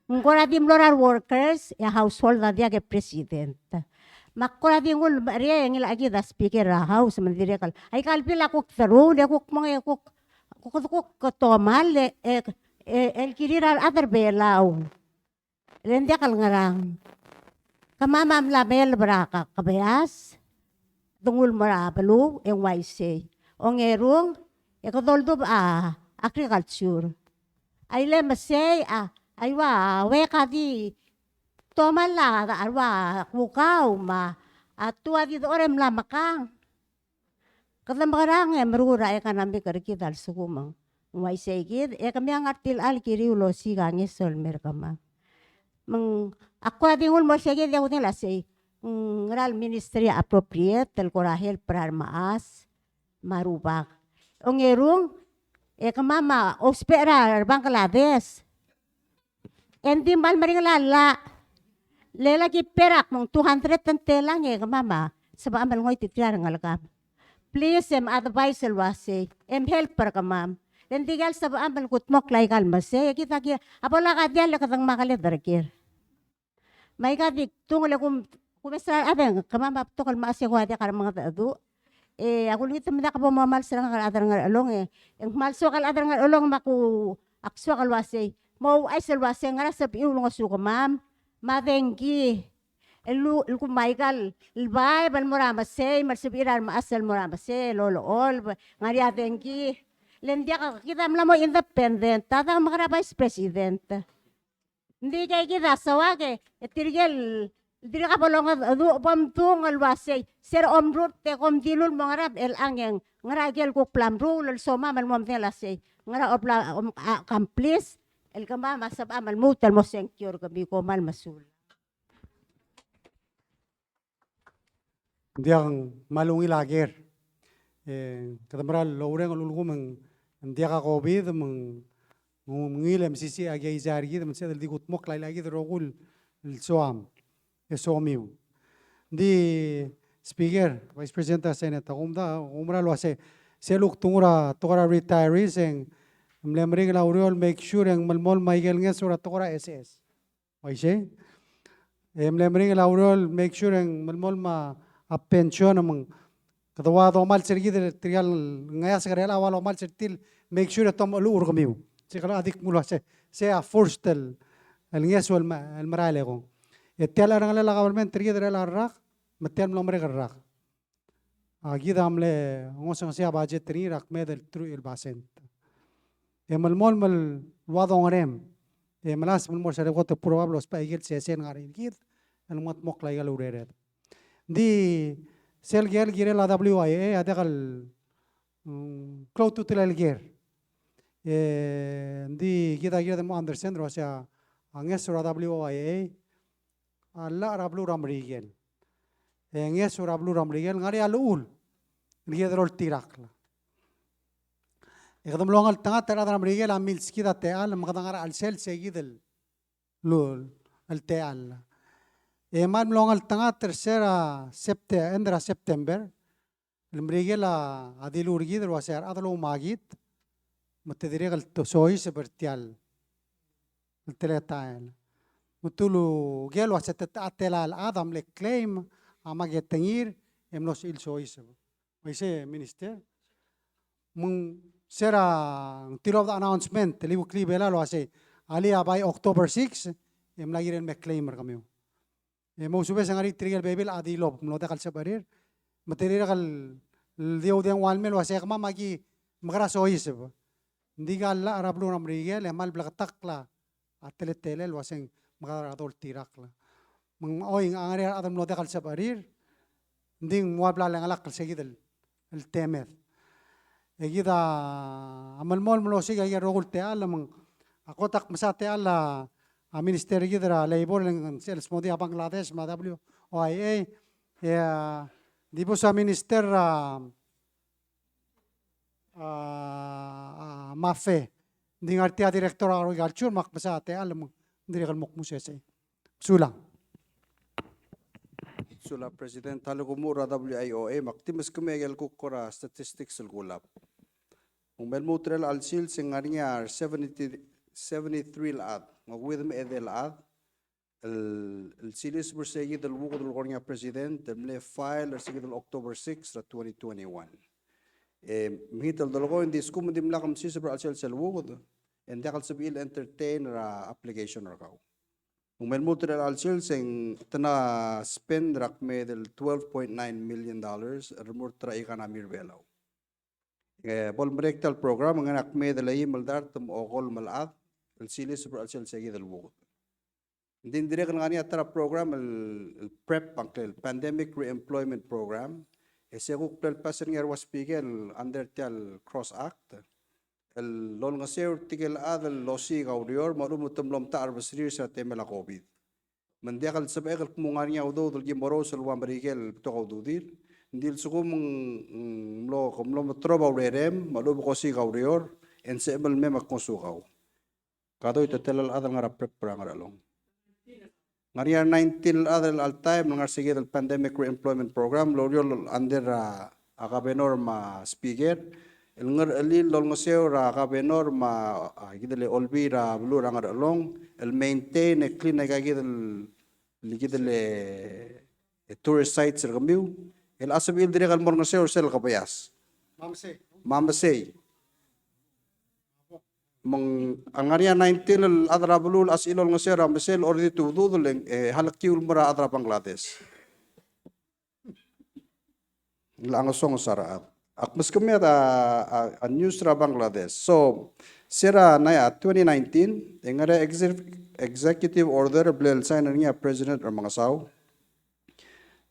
Ng kora di mlo er a reworkers, e a household a diak e president. Me ak kora di nguu el mecherii e ngilai kid a speaker er a House, me ng dirrek el, aika el bill a kuk deruul, e kuk mong, e kuk, kuk, kuk, kuk tomall, e, e, e, el kirir a rechad er Belau. Le ng diak el ngerang. Kemam a mla meleb er a ka-, kebeas, dengul mo er a beluu, e ng uaisei. Ongerung, e kede oldubech a agriculture. A ile mesei, a, a ua, uek a di tomall a, a ua kukau me a, a tuu a di dechor e mla mekang. Kede mekerang e meruul er a economic er kid a lsekum ng uaisei kid, e kemiu a ngar tilecha el kiriu el osiik a ngeso el mer kemam. Me ng, ak kora di nguu el mo er sei kid e kudengei el uasei, ng ngera el ministry a appropriate el kora help er a remechas me a rubak. Ongerung, e kemam a ousbech er a Bangladesh. E ng di kmal meringel a llach. Le lak ki pay er a kmo ng two hundred and ten lang e kemam a sebecham el ngoititerir a rengelekam. Please, e mdvice el uasei, e mhelp er kemam. Le ng dikea el sebecham el kudmokl aika el mesei, e kid a ki, a bo lak a diall e kede ngmai a keled er ker. Me aika di kdung le kum, kumes er a rechad e ng kemam a betok el mechas e kuk a diak a remengedecheduch. E a kulengit me diak bo momals er ngak el chad er a Ngerchelong e, e ng kmal soak el chad er a Ngerchelong me a ku, ak soak el uasei, mo ouchais el uasei ngera sebechiu el ngosukemam me a dengki el lu-, el kuk me aika el baeb el mo er a mesei me a lsebechir a remechas el mo er a mesei el olecholt, ngar er ngii a dengki. Le ng diak, kid a mla mo independent, a dang me kora vice president. Ng di kid a soak e, e tirke el, dirkak bo longedecheduch, bo mdung el uasei, se er a omrurt e kom dilu el mo ngera el chang e ng ngera ikel kuk bla mruul el somam el mo medengei el uasei, ngera a bla, om, a, accomplish el kemam a sebecham el lmuut el mo sengkio er kemiu, kom kmal mesulang. Ng diak, ng kmal ungil a ker. E, kede mera el oureng el ulekum e ng diak a COVID, me ng ungil e mesisiich a keizai er kid, me ng sebeched el di kudmokl aika kid el rokui el soam, e somiu. Ng di Speaker, Vice President, a Senate, a kumda, a kumera el uasei, sel kuk donguu er a tekoi er a retirees, e ng mle meringel a ureor el make sure e ng melemolem a ikel ngeso er a tekoi er a S S. Uaisei. E mle meringel a ureor el make sure e ng melemolem a pension me ng kede ua domals er kid er tirke el ngeasek er chelechang, ua lomals er tir el make sure e te omecheluch er kemiu. Se kid a di kmo el uasei, se a first el, el ngeso el me-, el merael e kong. E tia el cherengelel a government er kid er chelecha el rak, me tia el mlo merek el rak. A kid a mle ngosengesii a budget er ngii er a kmeed el truich el basent. E melemolem el ua dongerem. E melasem el mo er sel kot el probable el ousbech a ikel sesei el ngar er kid el mengetmokl a ikel urered. Ng di sel ker el kirel a W I A a diak el, mm, klou a ultutelel el ker. E ng di kid a kired el mo understand el uasei a ngeso er a W I A a llach er a beluu er a Merikel. E ngeso er a beluu er a Merikel, ngar er ngii a llechul el kired el oltirakl. E kede mlo ngeltengat el chad er a Merikel a milskid a techall, me kede ngar er a chelsel se kid el, el techall. E kmal mlo ngeltengat er se er a Septe-, end er a September, el Merikel a dilu er kid el uasei a rechad el oumakit, me te dirrek el to-, soiseb er tial, el teletael. Me te ulukel el uasei te, te, a tela el chad a mle claim, a maketengir, e mlo sebechir el soiseb. Me isei, Minister. Me ng se er a tilobed a announcement, el iueklii Belau el uasei, alii a by October six, e mla kirel el me claim er kemiu. E mousubes e ng ngar er ngii tirke el bebil a dilob, mlo diak el sebechir. Me te dirrek el, el di oudengua el mei el uasei kemam a ki mekerang e soiseb. Ng di ka llach er a beluu er a Merikel, e kmal bleketakl a teletelel el uasei ng mekera doltirakl. Me ng, oi, ng ngar er ngii a rechad el mlo diak el sebechir, ng di ng ua bla lengelakl se kid el, el temed. E kid a melemolem el osiik a ikel rokui el techall, me ng, a kot ak mesa techall a, a Minister er kid er a Labor, el ng sel smodii a Bangladesh me a W O I A, e a, di bo se a Minister er a, a, a, MAFE. Ng di ngar tia a Director er a Agriculture, me ak mesa techall, me ng dirrek el mo kmu sesei. Sulang. Sulang, President. A lsekum er a W I O A, me ak di meskemiu a ikel kuk kora statistics el kulab. Me ng mei el lmuut er chelecha el sils e ng ngar er ngii a seventy, seventy-three el chad. Ng okeuid me a edei el chad el, el siliseb er se kid el uked el kora ngii a President, el mle file er se kid el October six er a twenty twenty-one. E, mekngit el dolekoi, ng di a lsekum ng dimlak msiseb er a chelsel sel uked, e ng diak el sebechir el entertain er a application er kau. Me ng mei el lmuut er chelecha el sils e ng te mla spend er a kmeed el twelve point nine million dollars el remurt er a economy er Belau. E bo lemerek tia el program, e ng ngar er ngii a kmeed el eim el dart me a okolem el chad el siliseb er a chelsel se kid el uked. Ng di ng dirrek el ngar er ngii a ta er a program el, el PREP, a ngklel Pandemic Re-Employment Program, e se kuk bla lepass er ngii a rua Speaker el under tia el CROSS Act, el olengeseu er tirke el chad el osiik a ureor, me a lechub e te mlo mta a rebesrir er sel temel a COVID. Me ng diak el sebechek el kmo ng ngar er ngii a udoud el ki morous el ua Merikel el betok a ududir. Ng di a lsekum ng, ng mlo, mlo meterob a urerem, me a lechub e ke osiik a ureor, e ng sebechem el mei me ak ngosukau. Kede oit a tela el chad el ngar er a PREP er a Ngerchelong. Ng ngar er ngii a nineteen el chad er chelecha el taem el ngar er se kid el Pandemic Re-Employment Program, el oureor el under er a, a Governor me a Speaker, el ngar er ngii el olengeseu er a Governor me a, a, kid el Olbiil er a beluu er a Ngerchelong, el maintain e clean aika kid el, el kid el, e, tourist sites er kemiu, el a sebechir el dirrek el mo olengeseu er sel kebeas. Me a mesei. Me a mesei. Me ng, a ngar er ngii a nineteen el chad er a beluu el a sebechir el olengeseu er a mesei el already te udoud el, e, halekiu el mo er a chad er a Bangladesh. El a ngesonges a rechad. Ak meskemiu a, a, a news er a Bangladesh. So, se er a nine, a, twenty nineteen, e ng ngar er ngii a executive, executive order el bla lesign er ngii a President Remengesau.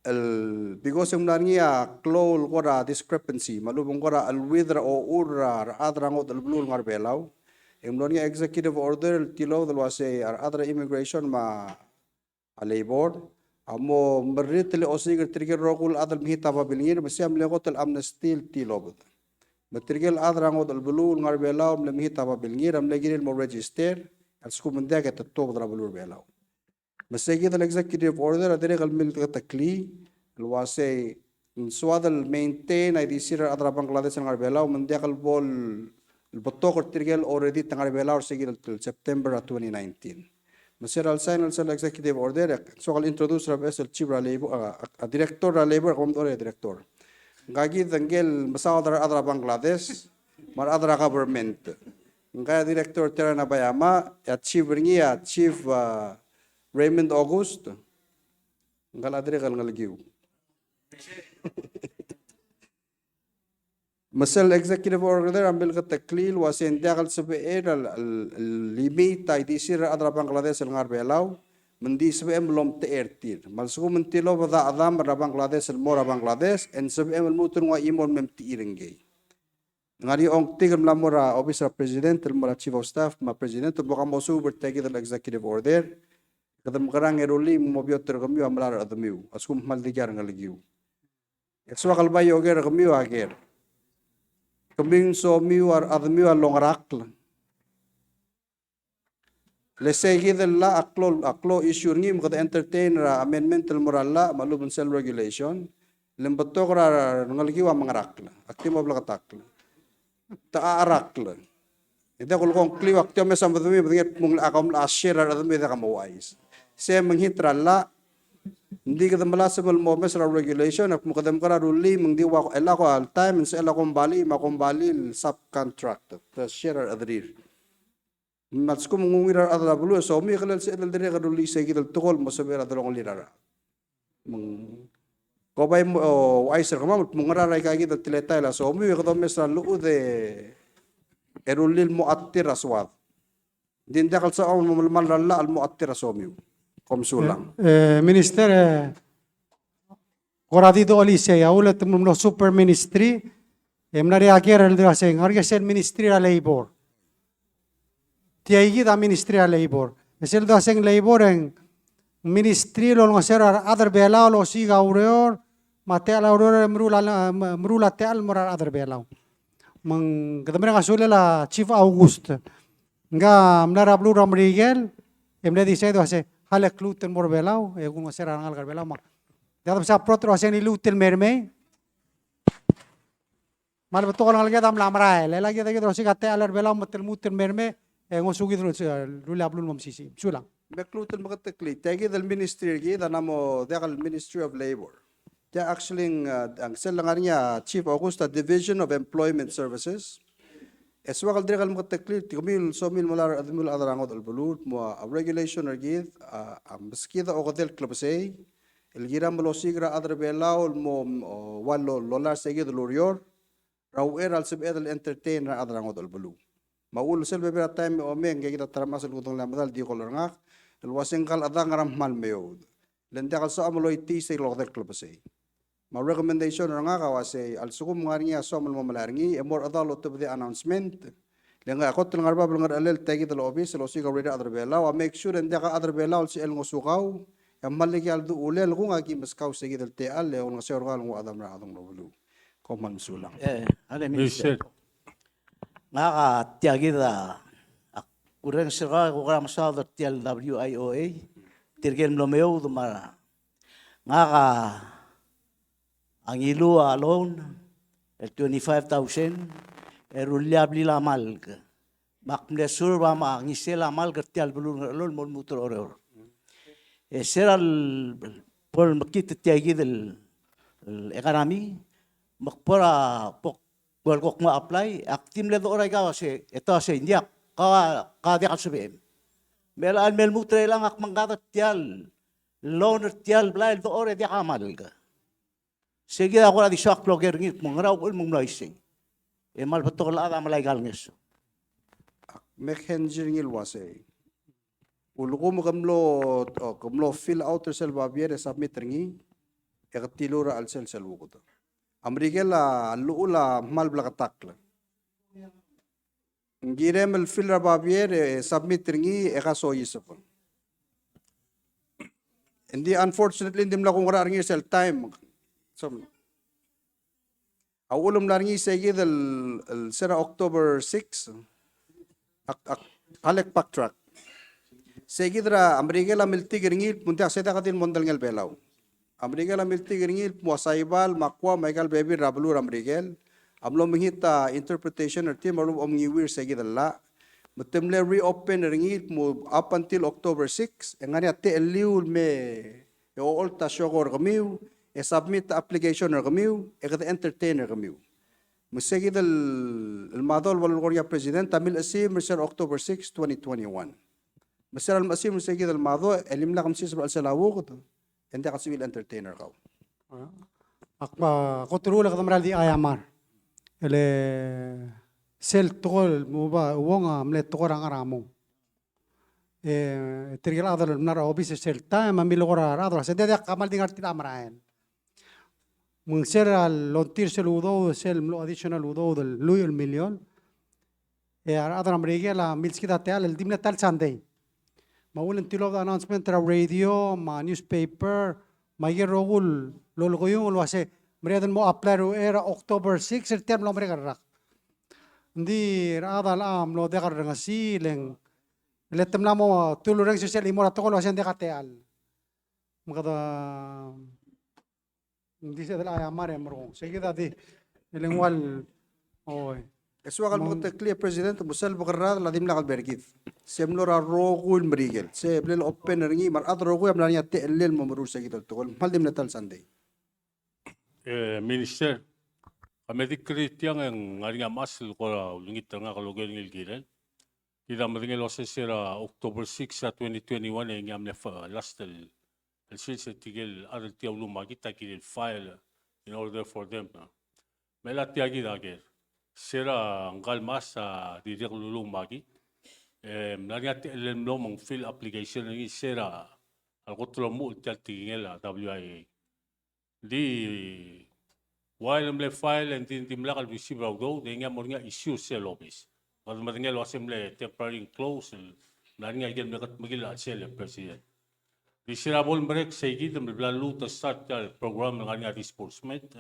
El, because e ng mla er ngii a klou el kora discrepancy, me a lechub e ng kora cheleuid er a ochur er a rechad er a ngodech el beluu el ngar er a Belau. E ng mlo er ngii a executive order el tilobed el uasei a rechad er a immigration me a labor a mo merritel e osiik er tirke el rokui el chad el mechit a babilngir, me sei a mle kot el amnesty el tilobed. Me tirke el chad er a ngodech el beluu el ngar er a Belau el mle mechit a babilngir a mle kirir el mo register, a lsekum ng diak e te tuobed er a beluu er a Belau. Me sei kid el executive order a dirrek el milketeklii el uasei ng soad el maintain a ildisir er a rechad er a Bangladesh el ngar er a Belau, me ng diak el bo el betok er tirke el already te ngar er a Belau er sei kid el September er a twenty nineteen. Me se er a lesign el sel executive order, e ng soak el introduce er a beches el chief er a labor, a, a, a director er a labor, kom dechor e director. Ngka kid ngike el mesaod er a rechad er a Bangladesh me a rechad er a government. Ngka a director Terana Bayama, e a chief er ngii a chief, a, Raymond August, ngka el a dirrek el ngelekiu. Me sel executive order a milketeklii el uasei ng diak el sebechel el, el, el limit a ildisir er a rechad er a Bangladesh el ngar er a Belau, me ng di sebechem el omtechei er tir. Me a lsekum ng tilobed a chedam er a Bangladesh el mo er a Bangladesh, e ng sebechem el lmuut el nguu a chimo el me mtechir ngkei. Ng ngar er ngii a ongtik el mla mo er a obis er a President, el mo er a Chief of Staff me a President, el mo kamosuub er tia kid el executive order. Kede mekerang e rullii me mo beot er kemiu a melai er a chedemiu a lsekum kmal dikea rengelekiu. E soak el bai oker er kemiu a ker. Kemiu ng somiu a rechedemiu a longerakl. Le sei kid el llach a klou, a klou issue er ngii me kede entertain er a amendment el mo er a llach me a lechub e ng sel regulation. Le ng betok er a rengelekiu a mengerakl. Ak di mo bleketakl. Te a cherakl. E diak kulekoi ng kliu, ak di omes a medemiu, medengei el kmo ng, ak omla share a rechedemiu e diak a mo ouchais. Se menghit er a llach, ng di kede melasem el mo omes er a regulation, ak mo kede mekerang a rullii, me ng di ua, el a ko el time, ng sebechel a kombalii, me a kombalii el subcontract, te share a rechederir. Me a lsekum ng ungil a rechad er a beluu e somiu, e kede sel dirrek el rullii sei kid el tekoi el mo sebechel a delongelir a rechad. Me ng, ko bai mo, o, ouchais er kemam el kmo ng ngera er aika kid el teletael a somiu, e kede omes er a llechud e rullii el mo a tir a soad. Ng di ng diak el soam el mo melemall er a llach el mo a tir a somiu. Kom sulang. E, e, Minister, e, kora di dolisei, a uletem el mlo super ministry, e mla er ngii a ker el dua sei, ng ngar er ngii sel ministry er a labor. Tia kid a ministry er a labor. E sel dua sei ng labor e ng ministry el olengeseu er a rechad er Belau el osiik a ureor, me a techall a ureor e meruul a, meruul a techall el mo er a rechad er Belau. Me ng kede mereng a sulel a Chief August. Ngka mla er a beluu er a Merikel, e mle decide el uasei, a le kluut el mo er Belau, e kulengeseu er a rengalek er Belau, me a. Diak debsa prot el uasei ng liluut el mer mei. Me a le betok el ngeleked a mla merael, e le kid a kid el osiik a techall er Belau me te lmuut el mer mei, e ngosukid el rullii a beluu el mo mesisiich. Sulang. Me kluut el meketeklii, tia kid el ministry er kid a mla mo diak el Ministry of Labor. Tia actually, ng, a, ng sel lengar er ngii a Chief August a Division of Employment Services. E soak el dirrek el meketeklii, tia kemiu el somiu el melai er a rechedemiu el chad er a ngodech el beluu, el kmo a regulation er kid, a, a meskid a okedei el klebesei el kiram el osiik er a rechad er Belau el mo, o, ua lo, lolai er sei kid el ureor er a uchei er a lsebeched el entertain er a rechad er a ngodech el beluu. Me a uchul sel bebil er a taem e omeng, e kid a ta er a mechas el kudengelii a medal el di call er ngak el uasei ngka el chedang a ngera me kmal meoud. Le ng diak el soam el oitii sei el okedei el klebesei. Me a recommendation er ngak a uasei a lsekum ng ngar er ngii a soam el mo melai er ngii, e mo er a chedaol el otebedii a announcement. Le ngak a kot el ngar er bab el ngerechelel tia kid el obis el osiik a urerir a chad er Belau, a make sure e ng diak a chad er Belau el sebechel el ngosukau, e kmal diak a leduchulel, kung a ki meskau sei kid el techall, e olengeseu er kau el nguu a chedam er a chedengul beluu. Kom kmal mesulang. E, ale Minister. Ngak a tia kid a, a kurrenges er kau e kuk er a mesaod er tia el W I O A, tirke el mlo meoud me a, ngak a ngiluu a loan el twenty-five thousand, e rullii a blil a malk. Me ak mle serve a, me a ngisel a malk er tia el beluu er a Ngerchelong el mo lmuut er a Oreor. E se er a lebo el mekngit tia kid el, el economy, me ak bo er a, bo el kuk mo apply, ak di mle dechor er aika el uasei, e te uasei, ng diak, ka, ka diak el sebechem. Me chelecha el me lmuut er chelechang ak mengkad er tia el loan er tia el blai el dechor e diak a malk. Sei kid a kora di soak el oker er ngii el kmo ngera uchul me ng mlo uaisei. E kmal betok el chad a melai aika el ngeso. Ak mek henzi er ngii el uasei, ulekum ke mlo, o, ke mlo fill out er sel babier e submit er ngii, e ke tiluu er a chelsel sel uked. A Merikel a llechul a kmal bleketakl. Ng kirem el fill er a babier e submit er ngii e ka soiseb. Ng di unfortunately ng dimlak kungerachel er ngii er sel taem. So, a uchul me ng mla er ngii sei kid el, el se er a October six, ak, ak, a lek backtrack. Sei kid er a Merikel a miltik er ngii el kmo ng diak, se diak di el mondai el ngii el Belau. A Merikel a miltik er ngii el kmo a Saibal me a Guam me aika el bebil er a beluu er a Merikel a mlo mekngit a interpretation er tir me a lechub e ng omngiuir sei kid el llach. Me te mle reopen er ngii el kmo up until October six, e ng ngar er ngii a techelliu el me e ocholt a sioko er kemiu, e submit a application er kemiu, e kede entertain er kemiu. Me sei kid el, el mado el ua lolekoi er ngii a President a milechesimer er se er a October six, twenty twenty-one. Me se er a lemechesim er sei kid el mado, e limlak msiseb er a chelsel a uked, e ng diak el sebechir el entertain er kau. Ak bo, kot el uchul e kede mera el di aiamar. Ele sel tekoi el mo ua, uong a mle tekoi er a ngar er a mong. E tirke el chad el mla er a obis er sel taem a milekoi er a rechad el uasei, ng diak, diak, kmal di ngar tia el merael. Me ng sel longtir sel udoud, sel mlo additional udoud el lluich el miliol. E a rechad er a Merikel a milskid a techall el di mle ta el Sunday. Me a uchul e ng tilobed a announcement er a radio, me a newspaper, me aike el rokui el lolekoi el uasei, mereched el mo apply er uchei er a October six er tia el mlo merek el rak. Ng di rechad a locha mlo diak el rengesiil e ng Le te mla mo, te ulureng sel chimo er a tekoi el uasei ng diak a techall. Me kede, ng di sel a mera e merekong. Sei kid a di, e le ng ua el, oi. E soak el mo, mo keteklii, President, me sel bekerrad a dimlak el mer kid. Se mlo er a rokui el Merikel. Se ble el open er ngii, me a rechad el rokui a mla er ngii a techellel el mo meruul sei kid el tekoi. Me kmal di mle ta el Sunday. E, Minister, a me di credit tiang e ng ngar er ngii a mechas el kora ulengit er ngak el oker er ngii el kirel. Kid a medengei el uasei se er a October six er a twenty twenty-one e ngii a mle fa-, last el, el sils e tirke el chad el tia el ulumakit a kirel file in order for them. Me a tia kid a ker. Se er a ngka el mechas a dirrek el ulumakit. E mla er ngii a techellel el mlo me ng file application er ngii se er a, a le kot el omuchel tia el tekingel a W I A. Di, while mle file e ng di, dimlak el receive er a udoud, e ngii a mo er ngii a issue er sel obis. Kede medengei el uasei mle temporary close, el mla er ngii a ikel mle ketmeklel a chelsel, President. Di se er a bo lemerek sei kid me bla lluut el start tia el program el ngar er ngii a disbursement,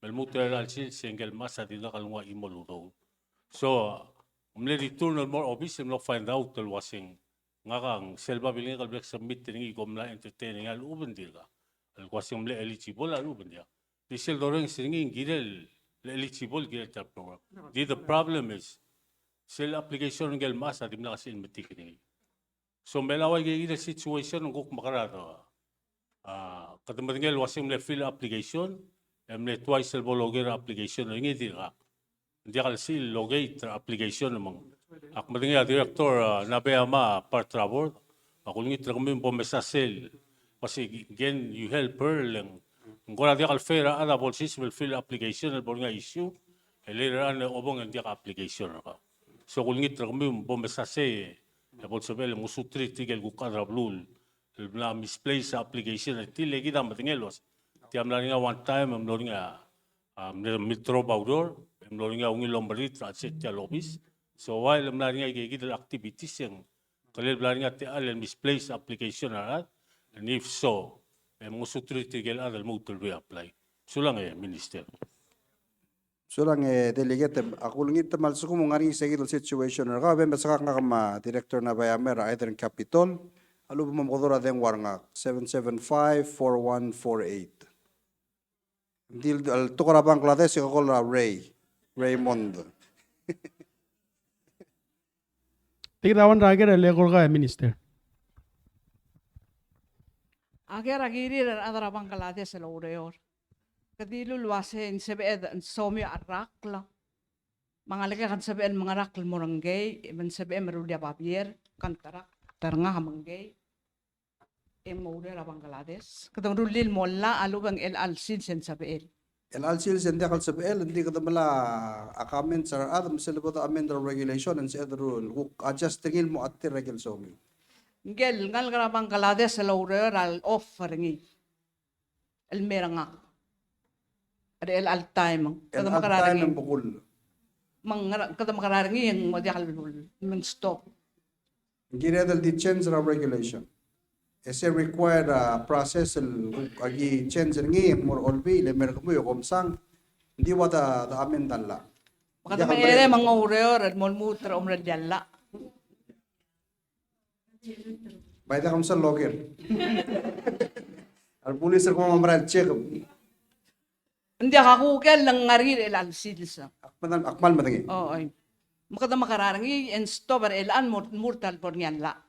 me lmuut er a chelsel se ngike el mechas a dirkak el nguu a chimo el udoud. So, mle return el mo er a obis el mlo find out el uasei ng ngak a ng sel babilngek el bla ksubmit er ngii, kom mla entertain er ngii a lechub e ng dirkak. El uasei ng mle eligible a lechub e ng diak. Di sel dorrenges er ngii ng kirel el eligible, kirel tia el program. Di the problem is, sel application er ngike el mechas a dimlak a sel metik er ngii. So me a ua ikakid el situation ng kuk mekerang. A, kede medengei el uasei ng mle file application, e mle twice el bo loker a application er ngii e dirkak. Ng diak el sel locate er a application me ng. Ak medengei a Director, a, Nabeyama a part er a board, me ak ulengit er kemiu me bo mesa sel. Uasei, again, you help her, le ng, ng kora diak el fair er a chad a bo lsiseb el file application el bo er ngii a issue, e later on e obeng e ng diak a application er kau. So ak ulengit er kemiu me bo mesa sei, e bo lsebechel el mo suterir tirke el kuk chad er a beluu el mla misplace a application, e tia el kid a medengei el uasei tia mla er ngii a one time, e mlo er ngii a, a, mle, mle drop a ureor, e mlo er ngii a ungil el omerit er a chelsel tia el obis. So while mla er ngii a ikakid el activities e ng kirel bla er ngii a techall el misplace application er a rechad, and if so, e mo suterir tirke el chad el lmuut el reapply. Sulang e Minister. Sulang e Delegate, ak ulengit me a lsekum ng ngar er ngii sei kid el situation er kau, e bo mesa ngak me a Director Nabeyama er a either Capitol, a lechub e mo mekedong er a dengua er ngak, seven seven five, four one four eight. Ng di el, el tekoi er a Bangladesh e ke call er a Ray, Raymond. Tia kid a one er a ker el eko er kau e Minister. A ker a kirir er a rechad er a Bangladesh el oureor. Ke dilu el uasei ng sebeched el somiu a rak Me a ngalek e ke ng sebechel el mengerakl el mo er ngkei, me ng sebechem el rullii a babier, contract er ngak me ngkei, e mo oureor er a Bangladesh. Kede rullii el mo llach a lechub e ng chelecha el sils e ng sebechel. Chelecha el sils e ng diak el sebechel, ng di kede melai a comments er a rechad, me sel bo de amend er a regulation, e ng sebeched el kuk adjust er ngii el mo a tir er a ikel somiu. Ngike el ngalek er a Bangladesh el oureor a loff er ngii el mei er ngak er chelecha el taem. Kede mekerang er ngii. Me ng, kede mekerang er ngii e ng mo diak el, me ng stop. Ng kired el di change er a regulation. E se required a process el aki change er ngii e ng mo er a olbiil e mei er kemiu e kom sang. Ng di ua de, de amend a llach. Me kede mekerang e me ng oureor el mo lmuut er a omerellel a llach. Bai diak kom sel loker. A rebulis er kemam a mera el check. Ng diak a kuker el ngar er ngii er chelecha el sils. Ak kmal, ak kmal medengei. O, oi. Me kede mekerang er ngii e ng stop er chelechang, mo, mo er ta el bo er ngii a llach.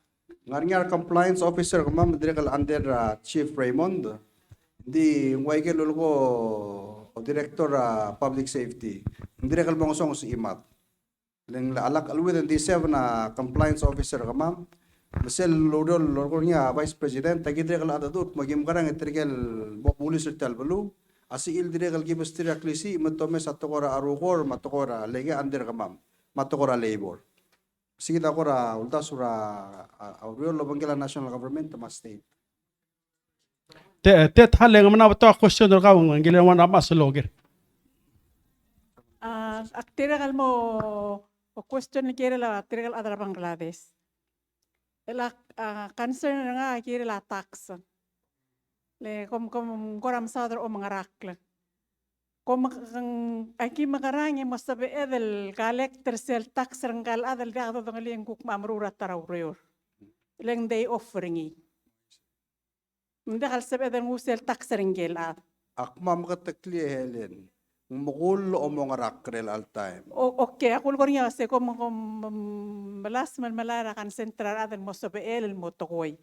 Ngar er ngii a re compliance officer er kemam, dirrek el under, uh, Chief Raymond. Ng di ng ua ikel lulekoi a director er a public safety. Ng dirrek el mo ngesonges e chimat. Le ng lak el within the seven a compliance officer er kemam. Me sel oureor el lolekoi er ngii a Vice President, aki dirrek el chad el dechor, me ki mekerang e tirke el mo bulis er tia el beluu a sebechir el dirrek el kibesterir a klisiich me te omes a tekoi er a rukor me a tekoi er a leke under er kemam me a tekoi er a labor. Sei kid a kora uldasu er a, a, a ureor el obengkel a national government me a state. Te, te, Hal, e ng mla betok a question er kau, ng kirel ua a mechas el oker. A, ak dirrek el mo question el kirel a tirke el chad er a Bangladesh. El a, a, concern er ngak a kirel a tax. Le kom, kom kora mesaod er a omengerakl. Kom, aki mekerang e mo sebeched el collect er sel tax er ngka el chad el diak dodengelii e ng kuk mo meruul er a ta er a ureor. le ng day off er ngii. Ng diak el sebeched el nguu sel tax er ngike el chad. Ak mo meketeklii e Helen, ng mekull el mo ngerakl er chelecha el taem? O, okay, ak ulekoi er ngii a se kom, kom melasem el melai er a consent er a rechad el mo sebechel el mo tekoi.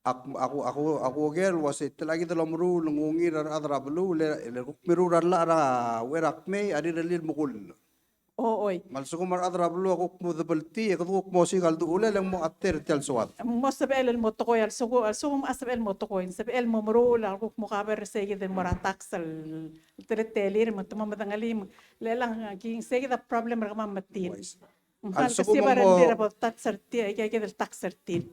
Ak, ak, ak, ak oker el uasei tia kid el omeruul el ngungil er a rechad er a beluu, le, le kuk meruul er a llach er a uchei er a kmei a rirellii el mekull. O, oi. Me a lsekum a rechad er a beluu a kuk mo double tii, e kede kuk mo osiik a ldechulel e ng mo chater tia el soad. Ng mo sebechel el mo tekoi, a lsekum, a lsekum a sebechel el mo tekoi, sebechel el mo meruul a kuk mo cover er sei kid el mo er a tax el teletelir, me te mo medengelii, me le chelechang ki sei kid a problem er kemam me tir. Uaisei. Ng kmal kesiab a rengrir a bo tax er tir, aika kid el tax er tir.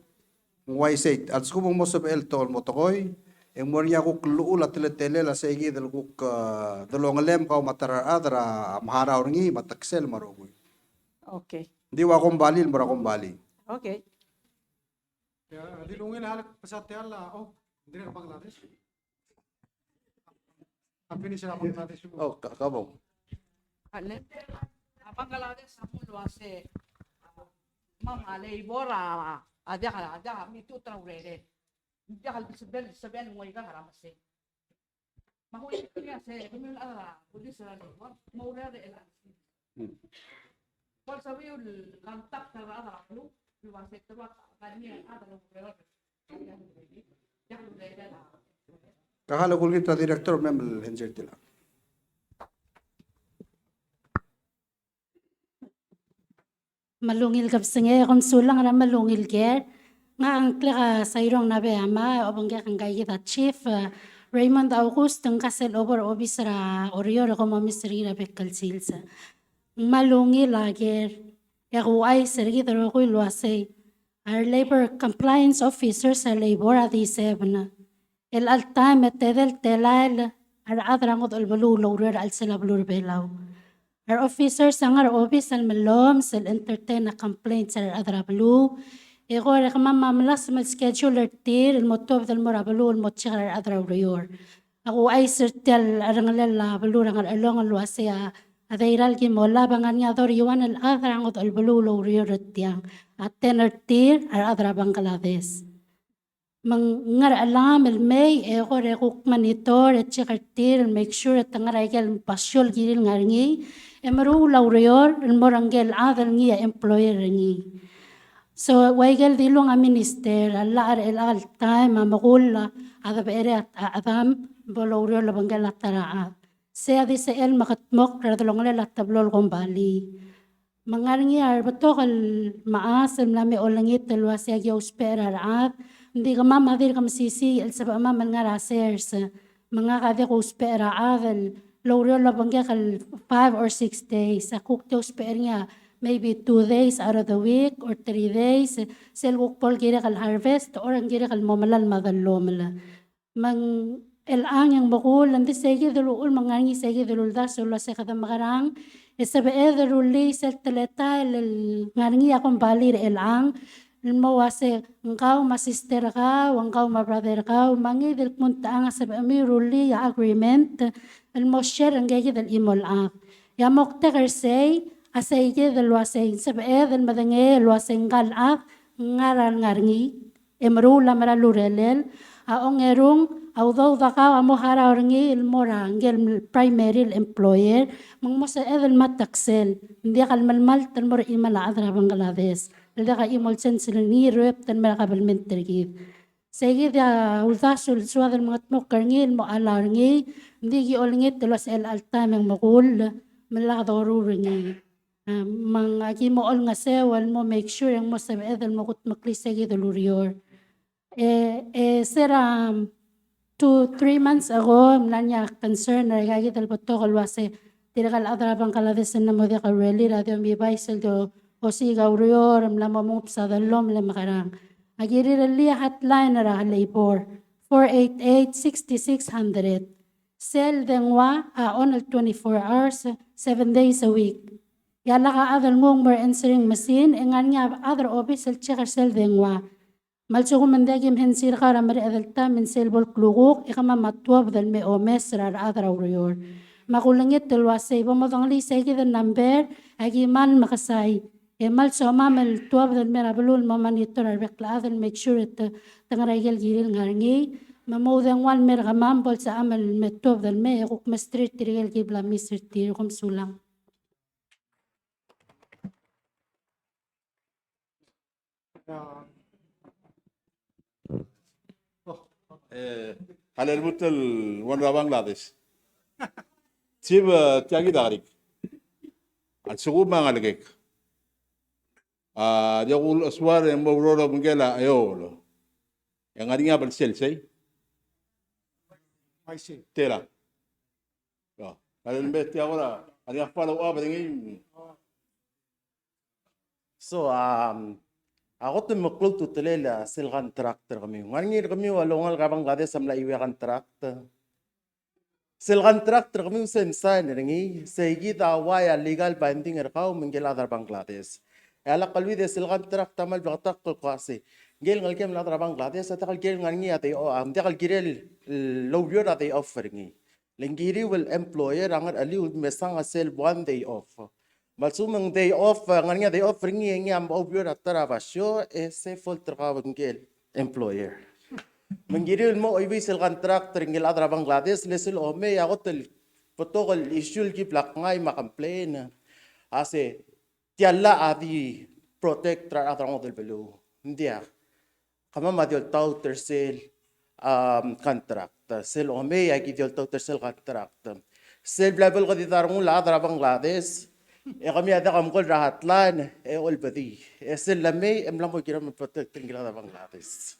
Ng uaisei, a lsekum ng mo sebechel el tekoi el mo tekoi, e ng mo er ngii a kuk llechul a teletelel a sei kid el kuk, eh, delongelem kau me a ta er a rechad er a meharau er ngii me a teksel me a rokui. Okay. Ng di ua kombalii el mo er a kombalii. Okay. Ia, di lungil a lak pesa tia el, oh, ng dirrek Bangladesh. A finish er a Bangladesh. Oh, ka, ka bong. A le, a Bangladesh a mlo uase, a, me a labor a, a diak, a diak a mitut er a urerel. Diak el sebechel, sebechel el ngoikak er a mesei. Me a kuk, kuk a se, kemiu el chad er a, police er a labor, mo urerel er a. Hmm. Kau a le kulengit er a director me mle answer er tiang. Me a ungil kebesengei, kom sulang er a me a ungil ker. Ngak a ngklek a Sairong Nabeyama, obengkek a ngka kid a chief, eh, Raymond August, ngka sel obor obis er a Oreor e kom omes er ngii er a bek el sils. Me a ungil a ker, e ak ouchais er kid el rokui el uasei, a re labor compliance officers er a labor a di sebechel. El chelecha el taem e tedei el telael a rechad er a ngodech el beluu el oureor er a chelsel a beluu er a Belau. A re officers a ngar er a obis el mellomes el entertain a complaints er a rechad er a beluu. E kora kemam a melasem el schedule er tir el mo tuobed el mo er a beluu el mo check er a rechad er a ureor. Ak ouchais er tia el cherrengelel a beluu er a Ngerchelong el uasei a, a Deiralkimolab a ngar er ngii a doruul a chad er a ngodech el beluu el oureor er tiang. A ten er tir a rechad er a Bangladesh. Me ng ngar er a chelam el mei e kora kuk monitor e check er tir el make sure e te ngar er a ikel basio el kirir el ngar er ngii e meruul a ureor el mo er ngike el chad el ngii a employer er ngii. So, ua ikel dilung a minister, a llach er chelecha el taem a mekull a debecherei a chedam bo loureor el obengkel a ta er a chad. Sei a di sebechel el mekedmokl er a delongelel a teblo el kombalii. Me ng ngar er ngii a rebetok el mechas el mla me olengit el uasei aki ousbech er a rechad, ng di kemam a dirk mesisiich el sebechemam el ngar er a sers. Me ngak a diak ousbech er a chad el oureor el obengkek el five or six days. A kuk di ousbech er ngii a maybe two days out of the week or three days, sel kuk bo el kirek el harvest or ng kirek el mo melai me a dellomel. Me ng chelechang e ng mekull, ng di sei kid el uchul me ng ngar er ngii sei kid el uldasu el uasei kede mekerang e sebeched el rullii sel teletael el ngar er ngii a kombalii er chelechang el mo uasei ng kau me a sister er kau, ng kau me a brother er kau, me a ngii di el kmo ng techang a sebechemiu el rullii a agreement el mo share er ngike kid el chimo el chad. E a moktek er sei a sei kid el uasei ng sebeched el medengei el uasei ngka el chad ng ngar er a lengar er ngii e meruul a mera el urerel, a ongerung a udoud a kau a mo harau er ngii el mo er a ngike el primary el employer, me ng mo sebeched el me a teksel, ng diak el melemalt el mo er a chimel a chad er a Bangladesh el diak a chimo el sensei er ngii el ruebet el mei er a kabelment er kid. Sei kid a uldasu el soad el mengedmokl er ngii el mo allow er ngii, ng di ki olengit el uasei chelecha el taem e ng mekull me lak doruul er ngii. A, me ng aki mo olengeseu el mo make sure e ng mo sebeched el mo kudmeklii sei kid el ureor. E, e se er a two, three months ago, ng mla er ngii a concern er aika kid el betok el uasei tirka el chad er a Bangladesh el mla mo diak a urerir a di omibai sel di osiik a ureor, mla mo mengubes a dellomel e mekerang. Aki rirellii a hotline er a labor, four eight eight, six six hundred. Sel dengua a on el twenty-four hours, seven days a week. E a lak a chad el nguu el mo er a answering machine, e ng ngar er ngii a chad er a obis el check er sel dengua. Me a lsekum ng diak kim hensi er kau er a mereched el taem me ng sel bo el klukuk, e kemam a tuobed el me omes er a rechad er a ureor. Me a kulengit el uasei bo modengelii sei kid el number, aki mal mekesai. E kmal somam el tuobed el mei er a beluu el mo monitor a rebek el chad el make sure e te, te ngar er a ikel kirir el ngar er ngii. Me mo oudengua el mei er kemam bo lsebecham el me tuobed el mei e kuk mesterir tirke el ki bla miss er tir. Kom sulang. E, a lmuut el ua ngera a Bangladesh. Chief, e, tia kid a kerik. A lsekum a ngelekek a diak kulechesuar e mo oureor el obengkel a eolt, e ng ngar er ngii a belsel sei? Tela. Ia, a lmuut tia kora, a ngar er ngii a follow up er ngii. So, um, a kot el meklou a ultutelel a sel contract er kemiu. Ng ngar er ngii er kemiu a loungalek er a Bangladesh a mla chiuii a contract. Sel contract er kemiu se msign er ngii, se kid a uai a legal binding er kau me ngike el chad er a Bangladesh. E a lak koluid e sel contract a kmal bleketakl el kmo se ngike el ngelekem el chad er a Bangladesh a diak el kirel ngar er ngii a day o-, a diak el kirel el oureor a day off er ngii. Le ng kiriu el employer a ngercheliu el mesang a sel one day off. Me a lsekum ng day off, e, ngar er ngii a day off er ngii e ngii a mo oureor a ta er a basio, e se fault er kau ngike el employer. Me ng kiriu el mo chuiuii sel contract er ngike el chad er a Bangladesh, le sel omei a kot el betok el issue el ki bla kngai me a complain. A se tia el llach a di protect er a rechad er a ngodech el beluu. Ng diak. Kemam a di oltaut er sel, um, contract. Sel omei a ki di oltaut er sel contract. Sel bla bo el kedidai a rengul a chad er a Bangladesh, e kemiu a diak a mkol er a hotline, e olbedii. E sel lemei, e mla mo kirem el protect er ngike el chad er a Bangladesh.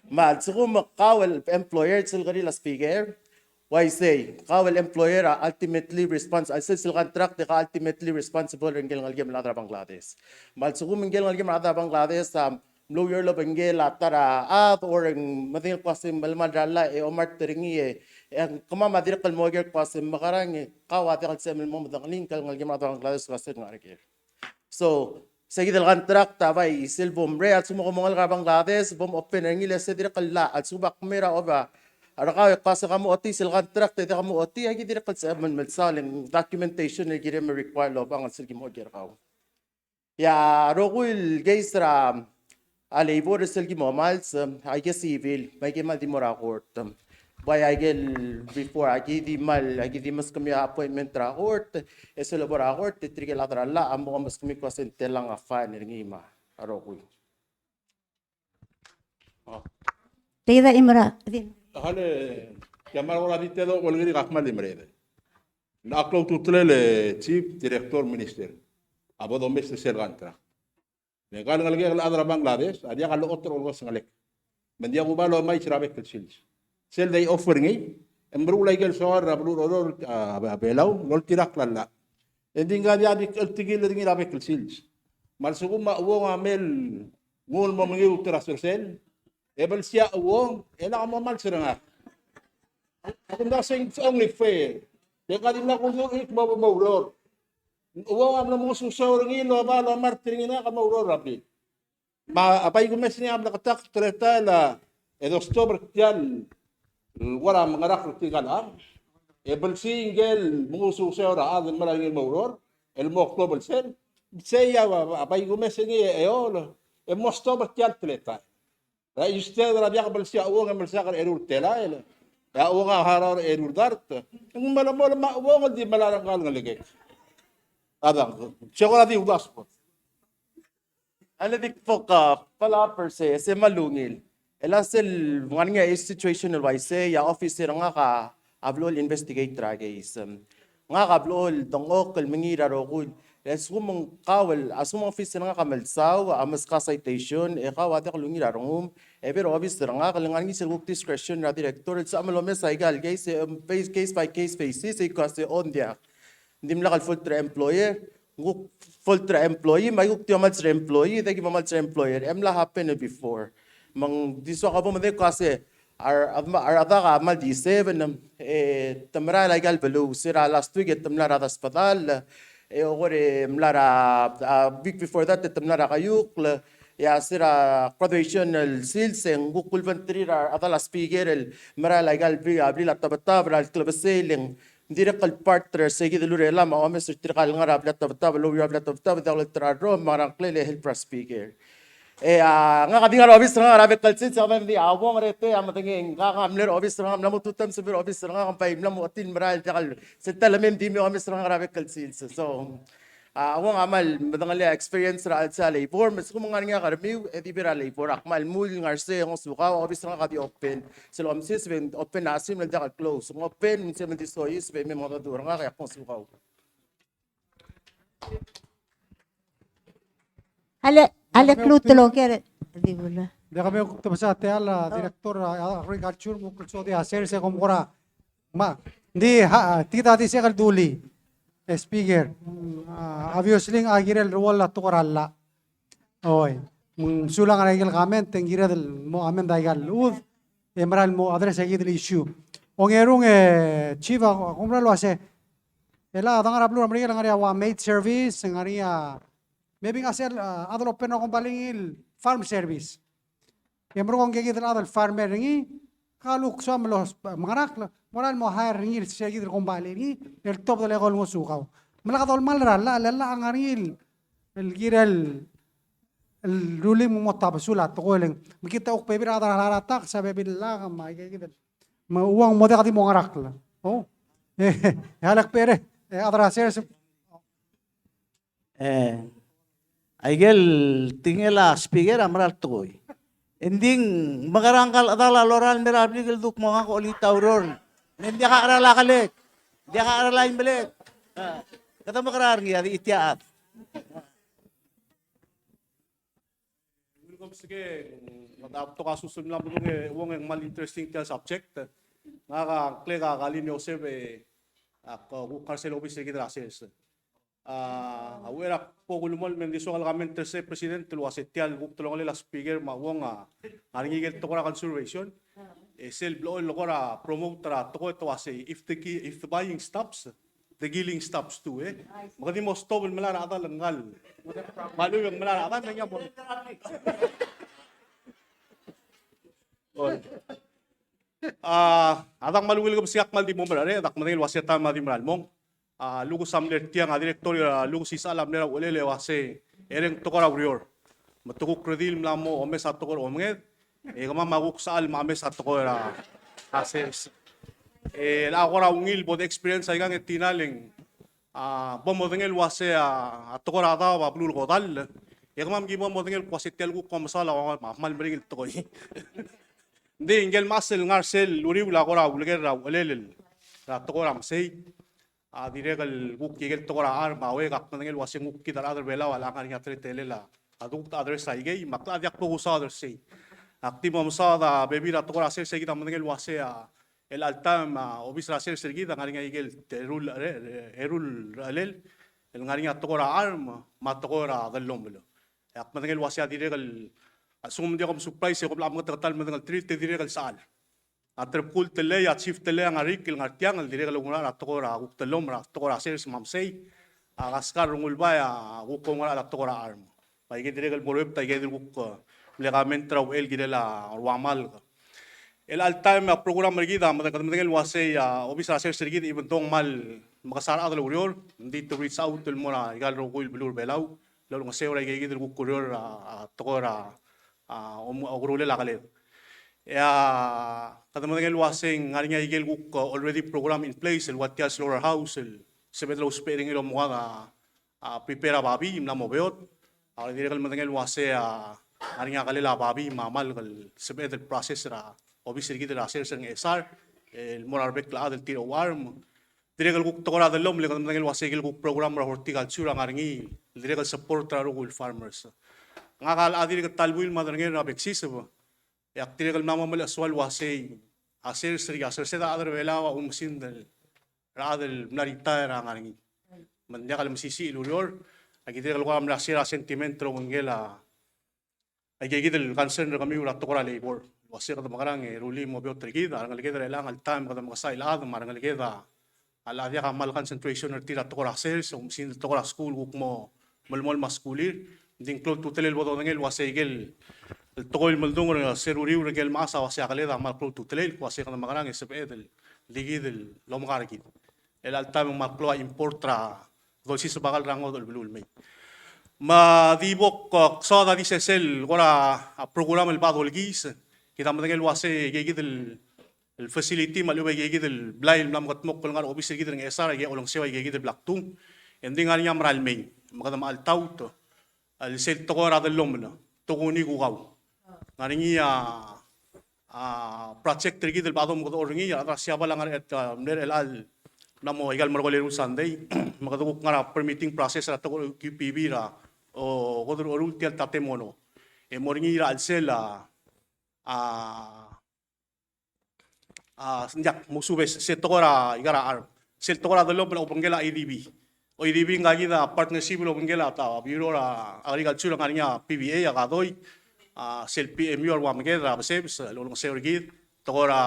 Me a lsekum kau el employer, sel keriil a speaker, uaisei, kau el employer a ultimately respons-, a sel, sel contract e kau ultimately responsible er ngike el ngelekem el chad er a Bangladesh. Me a lsekum ngike el ngelekem el chad er a Bangladesh a mlo oureor el obengkel a ta er a chad, or ng medengei el kmo se ng melemall er a llach e omart er ngii e, e kemam a dirrek el mo oker el kmo se mekerang e kau a diak el sebechem el mo medengelii ngike el ngelekem el chad er a Bangladesh el kmo se ng ngar er ker. So, se kid el contract a bai sel bo mrei, a lsekum kom mo ngalek er a Bangladesh, bo mopen er ngii, le se dirrek el llach, a lsekum a kmei er a oba er kau e kmo se ka mo otii sel contract e diak mo otii, a ki dirrek el sebechem el melsaol e ng documentation el kirem el require el obang el sel ki mo oker er kau. Ia, a rokui el case er a, a labor er sel ki mo mals, a ike civil, me a ike kmal di mo er a court. Bai a ike el before, a ki di kmal, a ki di meskemiu a appointment er a court, e sel lebo er a court, e tirke el chad er a llach a mo meskemiu el kmo se ng telang a fine er ngii me a rokui. Teida imera, di. Hale, ke kmal kora di tedo, wel, ngirik a kmal di merede. Ng klou a ultutelel e Chief, Director, Minister a bo domes er sel contract. Le ngka el ngelekek el chad er a Bangladesh a diak a locha olngesongelek. Me ng diak kuba lomais er a bek el sils. Sel day off er ngii, e ng meruul a ikel soal er a beluu er a Oreor, a, a Belau, el oltirakl a llach. E ng di ngka a diak di cheltekil er ngii er a bek el sils. Me a lsekum a chuong a mei el nguu el mo mengiut er a sersel, e belsii a chuong, e lak mo mals er ngak. Ak mla sei it's only fair. E ngka a dimlak uldurech el kmo bo moureor. Chuong a mlo mengesuseu er ngii el oba lomart er ngii e ngak a moureor er a blil. Me a bai kumes er ngii a bleketakl el teletael a, e dostop er tia el ua mengerakl er tirka el chad, e belsii ngike el mengesuseu er a chad el mera el ngii el moureor, el mo klou a belsel. Sei a, a bai kumes er ngii e eol, e mo stop er tia el teletael. E instead er a diak belsii a chuong e melsaek er a eru el telael, e a chuong a harau er a eru el dart, ng melemolem a chuong el di melai er ngka el ngelekek. Adang, se kora di uldasu. A le di kfok a follow up er se, se kmal ungil. E le sel ngar er ngii a situation el uaisei, a officer er ngak a blo el investigate er a case. Ngak a blo el dengchokl el mengiil er a rokui. E a lsekum ng kau el, a lsekum ng officer er ngak a melsau, a meskau a citation, e kau a diak lungil er a rengum, e bo er a officer er ngak, le ngar er ngii sel kuk discretion er a director, el sebecham el omes a ikal case, e, case by case basis, e kuk se ng diak. Ng dimlak el fault er a employer, ng kuk fault er a employee, me a kuk di omals er a employee, e di ki omals er a employer. E mla happen before. Me ng di soak a bo medengei el kmo se, a re-, a re-, a rechad a kmal di seven, e te merael a ikal beluu, se er a last week e te mla er a desbedall, e okor e mla er a, a week before that e te mla er a keiukl, e a se er a graduation el sils e ng kuk ulebengterir a rechad el speaker el merael a ikal blil, a blil a tebetab er a klebesei e le ng dirrek el part er se kid el urerel me a omes er tirka el ngar er a blil a tebtab, el oureor er a blil a tebtab, e diak lolterau el rrom, me a ngera ngklel e help er a speaker. E a, ngak a di ngar er a obis er ngak er a bek el sils, a bai me di a uong er a ete a medengei, ngak a mle er a obis er ngak, mla mo two times el mle er a obis er ngak, bai mla mo chetil el merael, diak el, sel ta el mei me di mei a omes er ngak er a bek el sils. So, a, uong a kmal medengelii a experience er a chelsel a labor, me a lsekum ng ngar er ngii a kermiu, e di ber a labor, ak kmal mul ngar er sei e ngosukau, a obis er ngak a di open. Sel omsiseb e ng open a sims el diak el close. Ng open, me ng sebechem el di soiseb e mei me mengedecheduch er ngak e ak ngosukau. Ale, ale klou el oker, di bula. Diak kemiu kuk tebesa tia el, a, director er a, a, agriculture, me kuk soad a sers e kom kora. Me ng di, a, tia di sel dulii, e speaker. Mm, a, obviously a kirel ruoll a tekoi er a llach. Oi. Me ng sulang er a ikel comment, e ng kired el mo amend a ikal llechud e merael mo address a ikid el issue. Ongerung e chief, a kom mera el uase, e a dengar er a beluu er a Merikel e ng ngar er ngii a ua maid service, e ng ngar er ngii a, maybe ng ngar er sel, a, chad el open er a kombalii el farm service. E merekong ngike kid el chad el farmer er ngii, ka luk soam el mengerakl, merael mo hire er ngii er se kid el kombalii er ngii, el tobed el eko el ngosukau. Me lak dolemall er a llach, le llach a ngar er ngii el kirel el rullii me mo tabesul a tekoi el ng. Me kid a kuk bebil er a rechad er a Ngaraard a tax, a bebil el llach, me aike kid el. Me ng ua ng mo diak di mo ngerakl. O. E, e a lak bere, e a chad er a sers. E, aikel tekingel a speaker a mera el tekoi. Engdi ng mekerang ngka el chedal a lorael el mei er a blik el duk mo ngak a olengit a ureor. Me ng diak a cheral a kelek. Diak a cheral a imelek. A, kede mekerang er ngii a di tia el chad. Welcome again. Ng betok a sus el mla medung e uong e ng kmal interesting tia el subject. Ngak a ngklek a Kalin Joseph e ak kuk ngar er sel obis er kid er a sers. A, a uchei er a kbo kulemolem e ng di soak el comment er se President el uase tia el kuk delongelel a speaker me a uong a ngar er ngii ikel tekoi er a conservation. E sel blechoel el kora promote er a tekoi e te uasei, if the ki-, if the buying stops, the killing stops too, e. Me kede di mo stop el melai er a chedal ngkal. Me a lechub e ng melai er a chedal me ng mo. Oi. A, a dak kmal ungil kebesengei, ak kmal di mo merechedech, dak medengei el uase taem a di mera el mong. A, Lukes a mle er tiang, a director er a Lukes Isechal a mle er a uchelel e uase, e reng tekoi er a ureor. Me te kuk redil el mla mo omes a tekoi er a omenged, e kemam a kuk sechal me a omes a tekoi er a, a sers. E, a kora ungil bo de experience aikang e tinaleng. A, bo modengei el uase a, a tekoi er a daob a beluu el kodall. E kemam ki bo modengei el uase tia el kuk kom mesaul a, a kmal meringel tekoi. Ng di ngike el mechas el ngar er sel uriul a kora uleker er a uchelel er a tekoi er a mesei. A dirrek el kuk ikel tekoi er a charm, a uek, ak medengei el uase ng kuk kid a rechad er a Belau a ngar er ngii a teletelel a, a di kuk address aikei, me ak diak bo kusaod er sei. Ak di mo mesaod a bebil er a tekoi er a sers e kid a medengei el uase a, el altaem a obis er a sers er kid a ngar er ngii a ikel teru el, eru el rechelel, el ngar er ngii a tekoi er a charm, me a tekoi er a dellomel. E ak medengei el uase a dirrek el, a lsekum ng diak kom surprise e kom locha mengeteketang el medengelterir, te dirrek el sechal. A Terebkul Tellei, a Chief Tellei a ngar er ngii el ngar tiang el dirrek el oungerachel a tekoi er a kuk dellomel er a tekoi er a sers me a mesei. A Kaskar Rengulbai a kuk oungerachel a tekoi er a charm. Me aike dirrek el mo ruebet aike el kuk, e, mle comment er a uchei el kirel a rua malk. El altaem a program er kid a, me kede medengei el uasei a obis er a sers er kid, even though ng kmal mekesai a rechad el oureor, ng di te reach out el mo er aika el rokui el beluu er a Belau el olengeseu er aike kid el kuk oureor er a, a, tekoi er a, a, om-, okerulel a keled. E a, kede medengei el uasei ng ngar er ngii a ikel kuk, a, already program in place el ua tia el slaughterhouse el sebeched el ousbech er ngii el omoad a, a, prepare a babii, mla mo beot. A dirrek el medengei el uasei a, ngar er ngii a kelel a babii me a malk el sebeched el process er a obis er kid er a sers er a Ngchesar el mo er a rebek el chad el tir a oucharm. Dirrek el kuk tekoi er a dellomel, kede medengei el uasei ikel kuk program er a horticulture a ngar er ngii el dirrek el support er a rokui el farmers. Ngak a locha dirk ta el buil me a derengel er a bek el siseb, e ak dirrek el mla mo melechesuar el uasei a sers er kid, a sersed a chad er a Belau a oumesingd el rechad el mla retire a ngar er ngii. Me ng diak el mesisiich el ureor, aki dirrek el kora mla share a sentiment el obengkel a Aike kid el concern er kemiu er a tekoi er a labor. El uasei kede mekerang e rullii mo beot er kid, a rengeleked er chelechang el taem kede mekesai el chad, me a rengeleked a, a locha diak a kmal concentration er tir er a tekoi er a sers, oumesingd el tekoi er a skuul, kuk mo melemolem a skuulir. Ng di ng klou a ultutelel bo dodengei el uasei ikel, el tekoi el meldung er se er uriul er ngike el mechas a uasei a keled a kmal klou a ultutelel, el uasei kede mekerang e sebeched el di kid el omeka er kid. el alta me ng mal klou a import er a dolsiseb a kall er a ngodech el beluu el mei. Me di bo ksaod a di sesei el kora, a, program el bla dolkis, kid a medengei el uasei aike kid el, el facility me a lechub aike kid el blai el mla mekedmokl el ngar er a obis er kid er a Ngchesar, aike olengeseu aike kid el bla kdung, e ng di ngar er ngii a mera el mei, me kede mla altaut el sel tekoi er a dellomel, tokuni kukau. Ngar er ngii a, a, project er kid el bla domekedechor er ngii, a rechad er a Siabal a ngar er a, a, mle er chelecha el mla mo aika el merekong el eru el sandei, me kede kuk ngar er a permitting process er a tekoi er a Q P B er a, o, kede oruul tia el tatemono. E mo er ngii er a chelsel a, a, a, ng diak, mo subes, sel tekoi er a, aika er a, sel tekoi er a dellomel el obengkel a A D B. O A D B ngka kid a partnership el obengkel a, ta, Bureau er a Agriculture, ngar er ngii a P V A, a Kadoi, a, sel P M U a rua meked er a Besebes el olengeseu er kid, tekoi er a,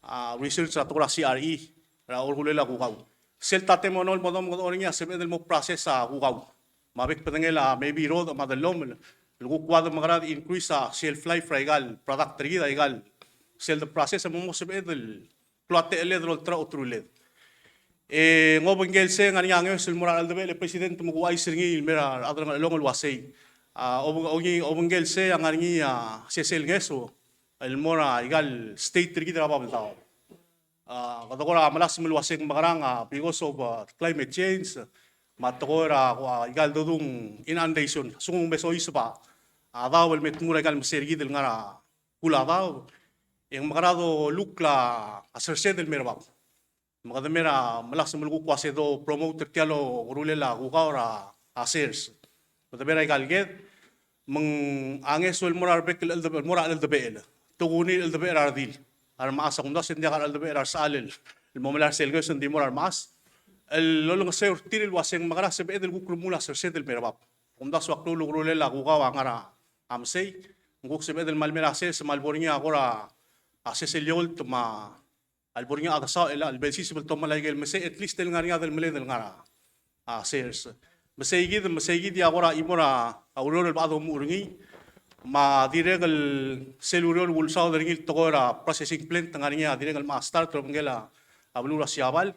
a, research er a tekoi er a C R E, er a oruulel a kukau. Sel tatemono el mo domekedechor er ngii a sebeched el mo process a kukau. Me a bek el bedengel a maybe rodech me a dellomel, el kuk ua de mekerang e increase a shelf life er aika el product er kid, aika el sel de process e mo, mo sebeched el klou a techelled el olterau a oteruled. E ng obengkel sei e ngar er ngii a ngeso el mo er a cheldebechel e President me kuchais er ngii el mei er a rechad er a Ngerchelong el uasei. A, obeng-, obengkel sei a ngar er ngii a sesei el ngeso el mo er aika el state er kid er a Babeldaob. A, kede kora melasem el uasei ng mekerang a because of, a, climate change, me a tekoi er a, a, aika el dodung inundation, sung me soiseb a daob el me tmuu er aika el mesei er kid el ngar er a kul a daob, e ng mekerang a dolukl a sersed el mei er bab. Me kede mei er a melasem el kuk uasei dopromote er tia el okerulel a kukau er a, a sers. Me kede mei er aika el ked, me ng a ngeso el mo er a rebek el cheldebe-, el mo er a cheldebechel. Tokuni el cheldebechel er a redil. A remechas a kumdasu e ng diak a cheldebechel er a resechal el mo melai er sel ngeso e ng di mo er a remechas. El olengeseu er tir el uasei ng mekerang a sebeched el kuk remuul a sersed el mei er bab. Kumdasu a klou el okerulel a kukau a ngar er a mesei. Ng kuk sebeched el mal mei er a sers, mal bo er ngii a kora, a sesei el eolt me a a lebo er ngii a desaoch el, el belsiseb el tomall aike el mesei, at least el ngar er ngii a delmeled el ngar er a, a, sers. Me sei kid, me sei kid a kora chimo er a ureor el bla domuchel er ngii, me a dirrek el sel ureor el ulsaod er ngii el tekoi er a processing plant, ngar er ngii a dirrek el mla start er a obengkel a beluu er a Siabal,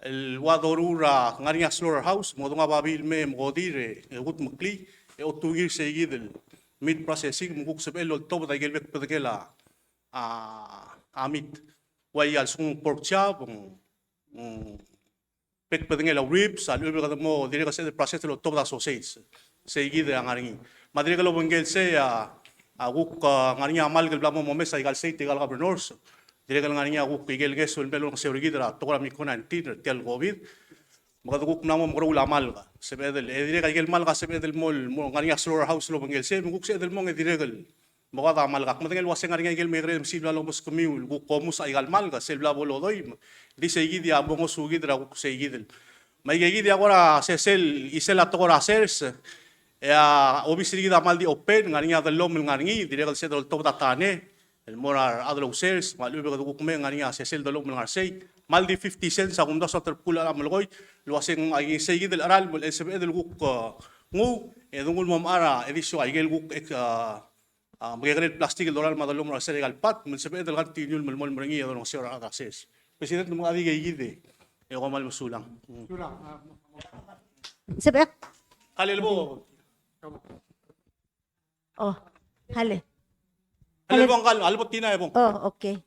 el ua doruul er a, ngar er ngii a slaughterhouse, me kede nguu a babii el mei me kodir e kudmeklii, e otungii er sei kid el meat processing, me kuk sebechel el oltobed aike el bek el bedengel a, a, a meat. Ua ia lsekum ng pork chop, ng, ng bek el bedengel a ribs, a lechub e kede mo dirrek el sebeched el process el oltobed a sausage. Sei kid a ngar er ngii. Me a dirrek el obengkel sei a, a kuk, a, ngar er ngii a malk el bla mo momes a ika el state, ika el governors. Dirrek el ngar er ngii a kuk ikel ngeso el mle olengeseu er kid er a tekoi er a Micro nineteen, er tia el COVID. Me kede kuk mla mo mekeroul a malk. Sebeched el, e dirrek a ikel malk a sebeched el mo, mo ngar er ngii a slaughterhouse el obengkel sei, me kuk sebeched el mong e dirrek el me kuk a malk. Ak medengei el uasei ngar er ngii a ikel mekekerei el mesil el bla lomeskemiu el kuk omus a ika el malk, sel bla bo lodoi, me di sei kid a mo ngosukid er a kuk sei kid el. Me aike kid a kora sesei el, isel a tekoi er a sers, e a obis er kid a mal di open, ngar er ngii a dellomel ngar er ngii, dirrek el sebeched el oltobed a tane el mo er a rechad el ousers, me a lechub e kede kuk mei, ngar er ngii a sesei el dellomel ngar er sei, mal di fifty cents a kumdasu a terebkul a melekoi, el uasei ng, a, sei kid el cheral, me el sebeched el kuk, a, nguu, e de nguu el mo mechar a, e di soak a ikel kuk, e, a, a, mekekerei el plastik el dorael me a dellomel er a sel ika el pat, me ng sebeched el continue el melemolem er ngii e dolengeseu er a rechad er a sers. President, me ng di ikei kid e, e kom kmal mesulang. Mm. Sebechek. Kale lebo. Oh, kale. Kale lebo, kale, kale lebo Tina e bong. Oh, okay.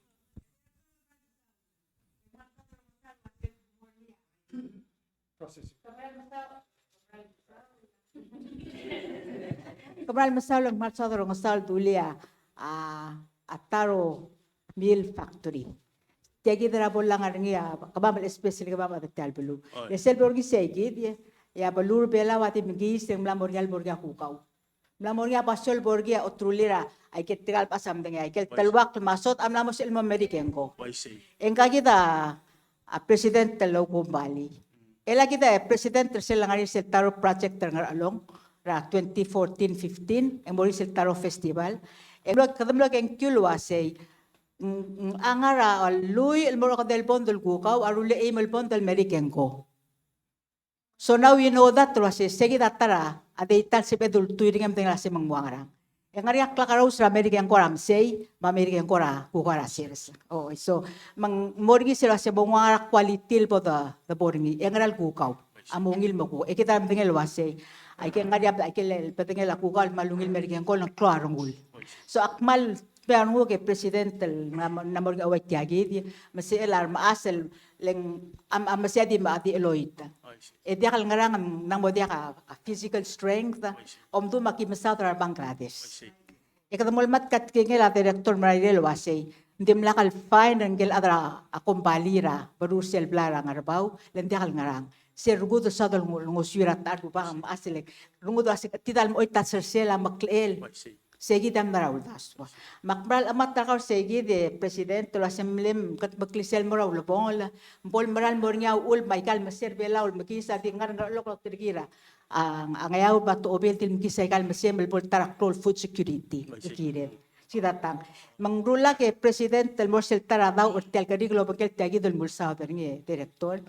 Ke meral mesaul, ke meral mesaul e ng mesaul el dulii a, a Taro Meal Factory. Tia kid er a bo el ngar er ngii a, kemam el especially kemam a chad er tia el beluu. Oi. E sel bo er ngii sei kid, e, e a beluu er a Belau a di mekiis e ng mla mo er ngii a lebo er ngii a kukau. Mla mo er ngii a basio el bo er ngii a oterulii er a, aike el tirka el mechas a medengei, aike el teluakl me a sot a mla mo sebechel el mo Merikengo. Uaisei. E ngka kid a, a president el Oukumbalii. El a kid a president er sel ngar er ngii sel Taro Project er a Ngerchelong, er a twenty fourteen fifteen, e mo er ngii sel Taro Festival. E mlo, kede mlo kengkiu el uasei, ng, ng, a ngar er a lluich el mo er a okedei el bond el kukau, a rullii a eim el bond el Merikengo. So now you know that el uasei, sei kid a ta er a data el sebeched el ultuil er ngii e medengei el uasei me ng ua ngerang. E ngar er ngii a klakerous er a Merikel ng kora mesei, me a Merikel ng kora kukau er a sers. O, so, me ng mo er ngii sel uase mo nguu a ngar er a quality el bo de, de bo er ngii, e ngera el kukau a mo ungil mo kuk. E kid a medengei el uasei, aike ngar er ngii a, aike el bedengel a kukau el kmal ungil Merikel ng kora klou a rengul. So, ak kmal dmeu a renguk e President el ng mo, ng mo er ngii a ua tia kid, me sel a remechas el le ng a, a mesei a di me a di cheloit. E diak el ngerang, ng mo diak a, a physical strength, omdu me aki mesaod er a Bangladesh. E kede mo lematk a tekingel a director me a rirel el uasei, ng dimlak el fine er ngike el chad er a, a kombalii er a berrur sel blai er a Ngerbau, le ng diak el ngerang. Sel rengud el saod el ngo-, ngosuir a ta er a rubak, me a sel rengud el uasei, tida el mo choit a sersel a meklechel. Sei kid a mla er a uldasu. Me ak mera el chemat er kau er sei kid e President, el uasei mle, kede meklii sel mo er a ulebongel, me bo el mera el mo er ngii a uchul me aika el mesei er a Belau el mekiis a di ngar er a Ngerchelong el oterkir a, a, a Ngeaur me a Techobei el di mekiis aika el mesei me bo el ta er a klou el food security. Kired. Sei kid a tang. Me ng rulak e President el mo er sel ta er a daoch er tia el kerik el obengkel tia kid el mulsaod er ngii e Director.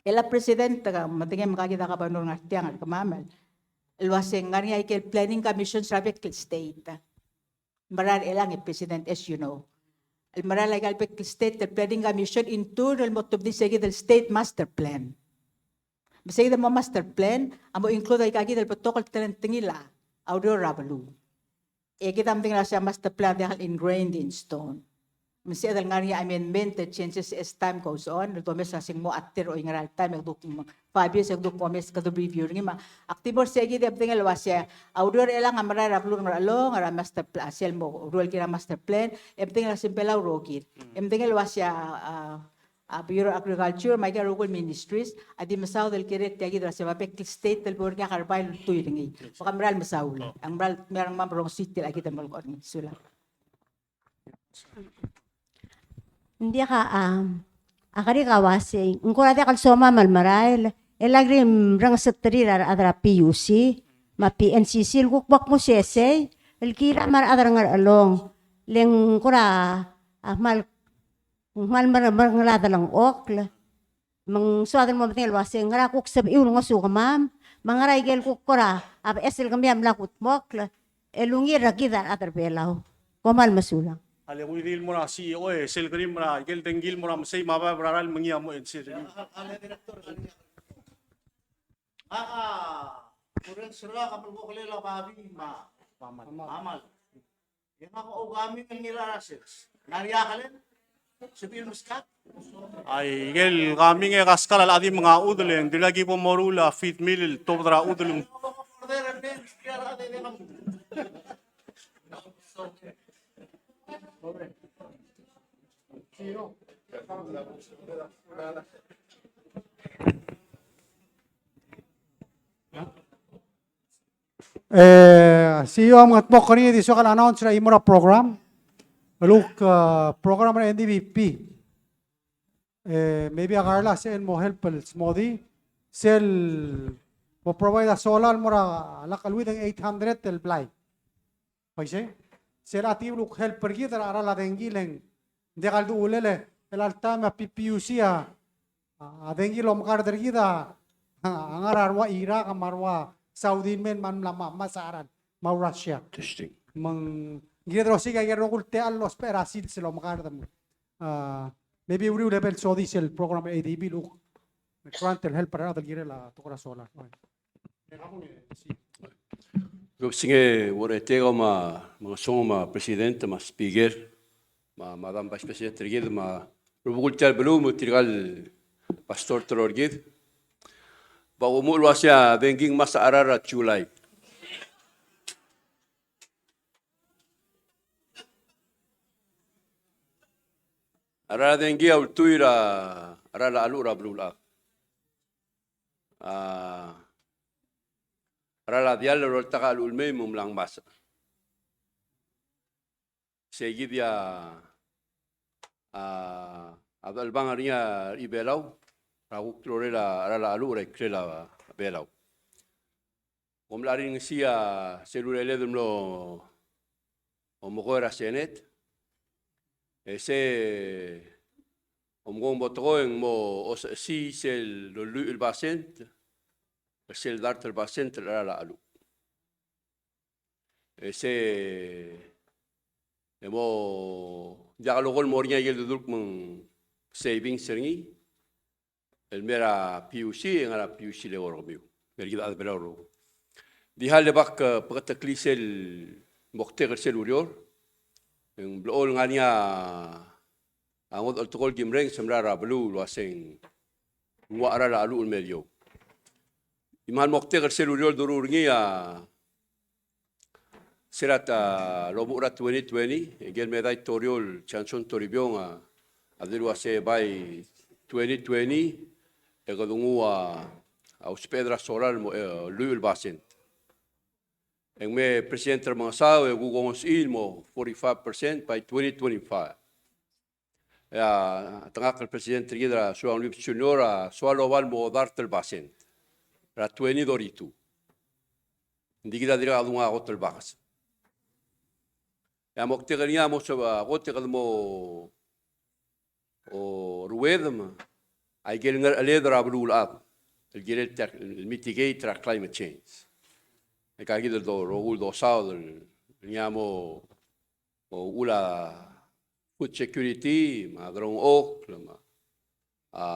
El a President, a, medengei me ka kid a Governor ngar tiang er kemam el uasei ng ngar er ngii aike el planning commission er a bek el state. Mera er chelechang e President, as you know. El mera er aika el bek el state el planning commission in turn el mo tobedii sei kid el state master plan. Me sei kid el mo master plan a mo include aika kid el betok el telengtengil a ureor er a beluu. E kid a medengei el uasei a master plan a diak el ingrained in stone. Me sebeched el ngar er ngii a amendment, the changes as time goes on, el domes el uasei ng mo alter, oi, ngera el taem e kede kuk, five years e kede kuk omes, kede review er ngii. Me ak di mo er sei kid e medengei el uasei a ureor er chelechang a merael er a beluu er a Ngerchelong er a master plan, sel mo rullii a master plan, e medengei el uasei ng Belau el rokir. E medengei el uasei a, a, a Bureau of Agriculture me aike el rokui el ministries a di mesaod el kirel tia kid el uasei a bek el state el bo er ngii a kerebai el ultuil er ngii. Me ka mera el mesaul. A mera el mera el ngmam el rongesii tia kid el melekoi er ngii. Sulang. Ng diak a, a, a kerik a uasei, ng kora diak el somam el merael, e le ak rim rengeseterir a rechad er a P U C me a P N C C el kuk bo kmo sesei el kirir a rechad er a Ngerchelong, le ng kora, a, kmal Ng kmal mer-, mer-, ngerang a delengchokl. Me ng soad el mo medengei el uasei, ngera kuk sebechiu el ngosukemam, me ngera ikel kuk kora, a beches el kemiu a mla kudmokl, el ungil er kid a rechad er Belau. Kom kmal mesulang. A le kuk di el mo er a C E O e, sel kerim er a ikel dengki el mo er a mesei me a baeb er a rael me ngii a mo answer er ngii. Ngak a, kureng sera ka melkokelel a babii me a, me a mal. E ngak a oukaming el ngilai er a sers. Ng ngar er ngii a kelel? Sebechiu el meskak? Ai, ikel kaming e kaskal a locha di menga a chudel e ng dirkak ki bo moruul a feed mill el tobed er a chudel. E, sei a mengedmokl er ngii e di soak el announce er a chimo er a program. El kuk, e, program er a N D P P. E, maybe a Carla sel mo help el smodii. Sel mo provide a solar el mo er a lak el within eight hundred el blai. Uaisei, sel a di el kuk help er kid er a cheral a dengki le ng diak el duchulel e, el alta me a P P U C a, a, a dengki el omekard er kid a, a ngar er a rua Iraq me a rua Saudi el mei me a mla ma-, masa a cheral, me a Russia. Interesting. Me ng kired el osiik a ikel rokui el techall el ousbech er a sils el omekard me. A, maybe uriul e bo el sodii sel program er a A D B el kuk grant el help er a rechad el kirel a tekoi er a solar. Kebesengei Uong er a Etei, me a, me a Ngesongo, me a President, me a Speaker, me a Madam Vice President er kid, me a rubekul tia el beluu, me tirka el pastor, teloi er kid. Bo kumuchel el uasei a dengki ng masa a cheral er a July. A cheral a dengki a ultuil er a cheral a cheluch er a beluulechad. A cheral a diall el oltak a cheluch el mei me ng mla ngmasech. Sei kid a, a, a dechelebangel er ngii a Belau er a kuk telorel a cheral a cheluch er a ikrel a Belau. Kom mla ringesii a sel ureled el mlo omekoi er a Senate, e se omko ng mo tekoi e ng mo osechesii sel lolluich el basent er sel dart el basent el cheral a cheluch. E se e mo diak loko el mo er ngii a ikel dedurk me ng savings er ngii el mei er a P U C, e ngar er a P U C el eko er kemiu. Me er kid a chad er Belau el rokui. Di hal e bak, e, beketeklii sel moktek er sel ureor. E ng blechoel ngar er ngii a ngodech el tekoi el ki mereng e se mla er a beluu el uaseng ng ua cheral a cheluch el mei er eou. Di mal moktek er sel ureor el doruul er ngii a se er a ta lomuchel er a twenty twenty, e ngike el medai Toribiong, Johnson Toribiong a, a dilu el uase by twenty twenty, e kede nguu a, a usbeched er a solar el mo, e, lluich el basent. E ng me President Remengesau e kuk ongesechii el mo forty-five percent by twenty twenty-five. E a, a tengakl el President er kid er a Suang Lwibes Junior a soal el oba el mo dart el basent er a twenty thirty-two. Ng di kid a dirkak dung a kot el bakes. E a moktek er ngii a mo sebechel a kot e kede mo, o, ruedem a ikel ngerecheled er a beluulechad el kirel tia el mitigate er a climate change. E ka kid el do, rokui el dosaod el ngii a mo uchul a food security, me a delengchokl, me a,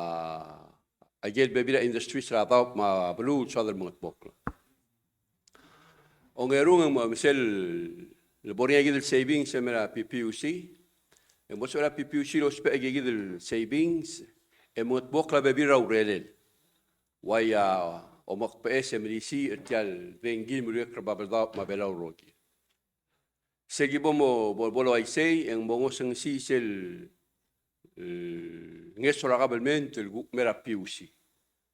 a ikel bebil a industries er a daob me a beluu el soad el mengedmokl. Ongerung e ng mo, me sel lebo er ngii a kid el savings el mei er a P P U C, e ng mo sebechel a P P U C el ousbech a kid el savings e mengedmokl a bebil er a urerel. Uai a omekbeches e melisiich er tia el dengki el meruul er a Babeldaob me a Belau el rokir. Sel ki bo mo, bo, bo el uaisei, e ng mo ngosengesii sel, e, ngeso er a kabelment el kuk mei er a P U C.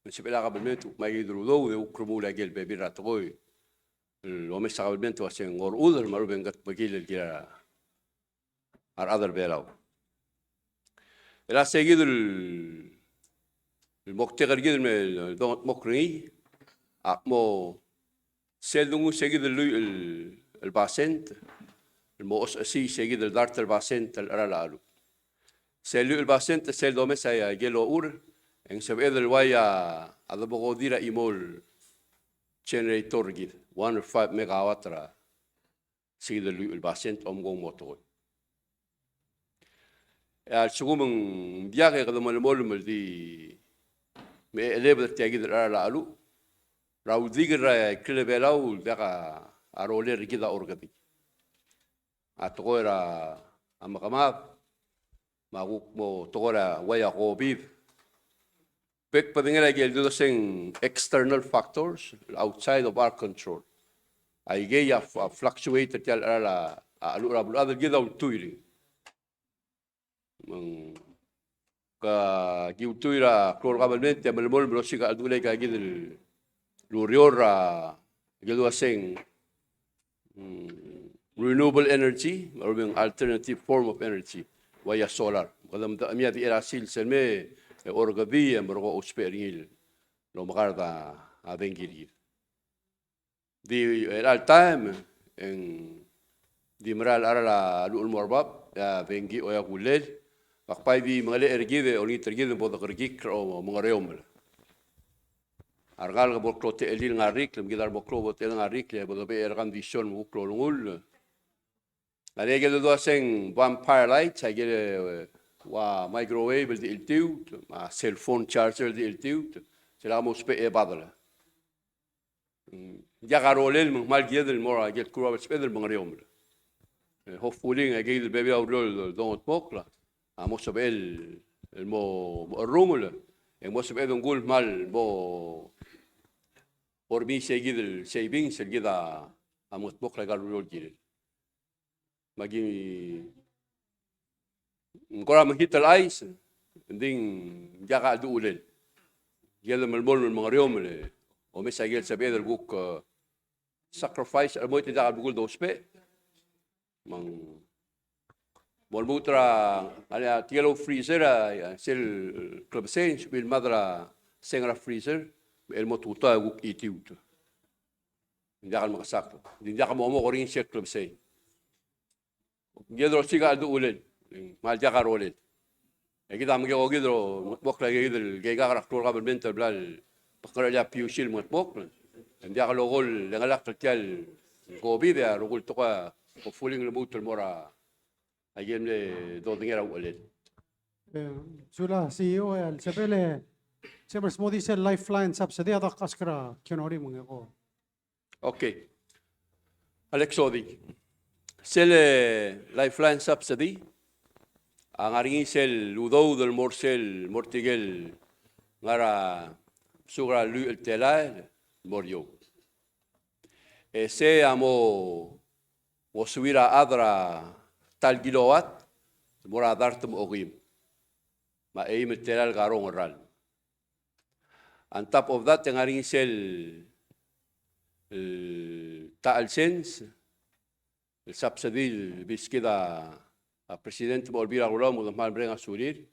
Me ng sebechel a kabelment el kuk ngmai a kid el udoud e kuk remuul a ikel bebil er a tekoi el omes a kabelment el uaseng ng orechudel me a lechub e ng ketmekil el kirel a rechad er Belau. El a se kid el, el moktek er kid el me, el dongedmokl er ngii a kmo sel donguu se kid el lluich el, el basent el mo osechesii se kid el dart el basent el cheral a cheluch. Sel lluich el basent sel domes a ikel ochur, e ng sebeched el uai a debekodir a chimo el generator er kid, one oh five megawatt er a se kid el lluich el basent a omko ng mo tekoi. E a lsekum ng diak e kede melemolem el di mechelebed er tia kid el cheral a cheluch er a uldikel er a ikrel a Belau el diak a rolel er kid a orrekedii. A tekoi er a mekemad, me a kuk mo tekoi er a uai a COVID. Bek bedengel a ikel dodeseng external factors outside of our control. Aikei a f-, a fluctuate er tia el cheral a, a cheluch er a beluulechad el kid a ultuil er ngii. Me ng ka ki ultuil er a klou el government e melemolem el osiik a cheldechulei a kid el ureor er a, kid el uaseng, mm, renewable energy, or being alternative form of energy, uai a solar. Kede medechemii a di er a sils el mei e orrekedii e merekong a ousbech er ngii el omekard a dengki er kid. Di er chelecha el taem e ng di mera el cheral a cheluch el mo er bab, e a dengki a oia kullel, me ak bai di mengelechel er kid e olengit er kid me bo dekerekikl er a omengereomel. A rengalek a bo el klou a techellir el ngar er a rikl, me kid a rebo el klou a bo techellir el ngar er a rikl, e bo debechel er a condition me kuk lolengull. A ikel dodeseng vampire lights, a ikel, e, ua microwave el di cheltiut, me a cell phone charger el di cheltiut, sel lak mousbech e badel. Mm, diak a rolel me ng kmal kired el mo er a ikel klou a belsebeched el mengereomel. E, hopefully, ng a ikel bebil a ureor el dongedmokl a mo sebechel el mo, mo cherrungel, e mo sebeched el nguu el kmal mo ormii se kid el savings el kid a mengedmokl a ikal ureor el kirel. Me aki, ng kora mekngit el chais, ng di ng diak a cheldechulel. Ikel melemolem el mengereomel, e omes a ikel sebeched el kuk, e, sacrifice, el mo tia el diak el bukul dousbech. Me ng mo lmuut er a, a, a, tia el freezer, a, a, sel klebesei, ng sebechir el mad er a seng er a freezer, el mo tutau e kuk chitiut. Ng diak el mekesakl. Ng di ng diak a mo omok er ngii sel klebesei. Kid el osiik a cheldechulel, me a diak a rolel. E kid a mekekokid el mengedmokl a kid el keikak er a klou el government el bla el, bek el ngerechelel a PUC el mengedmokl. Ng diak loko el chengelakl er tia el COVID, e a rokui el tekoi a hopefully ng lmuut el mo er a, a ikel mle dodengei er a uchelel. E, sulang, C E O, e a lsebechel e, se mers mo di sel lifeline subsidy a dak ask er a Kionori me ng ko. Okay. Alex Odi. Sel, e, lifeline subsidy a ngar er ngii sel udoud el mo er sel, mo er tirke el ngar er a, suk er a lluich el telael el mo er eou. E sei a mo, mo ngosuir a chad er a ta el kilowatt el mo er a dart me a okeim me a eim el telael el karong el ralm. On top of that, e ng ngar er ngii sel, el, ta el cents el subsidy el beskid a, a President me a Olbiil er a Kelulau me kede kmal mereng a sulir,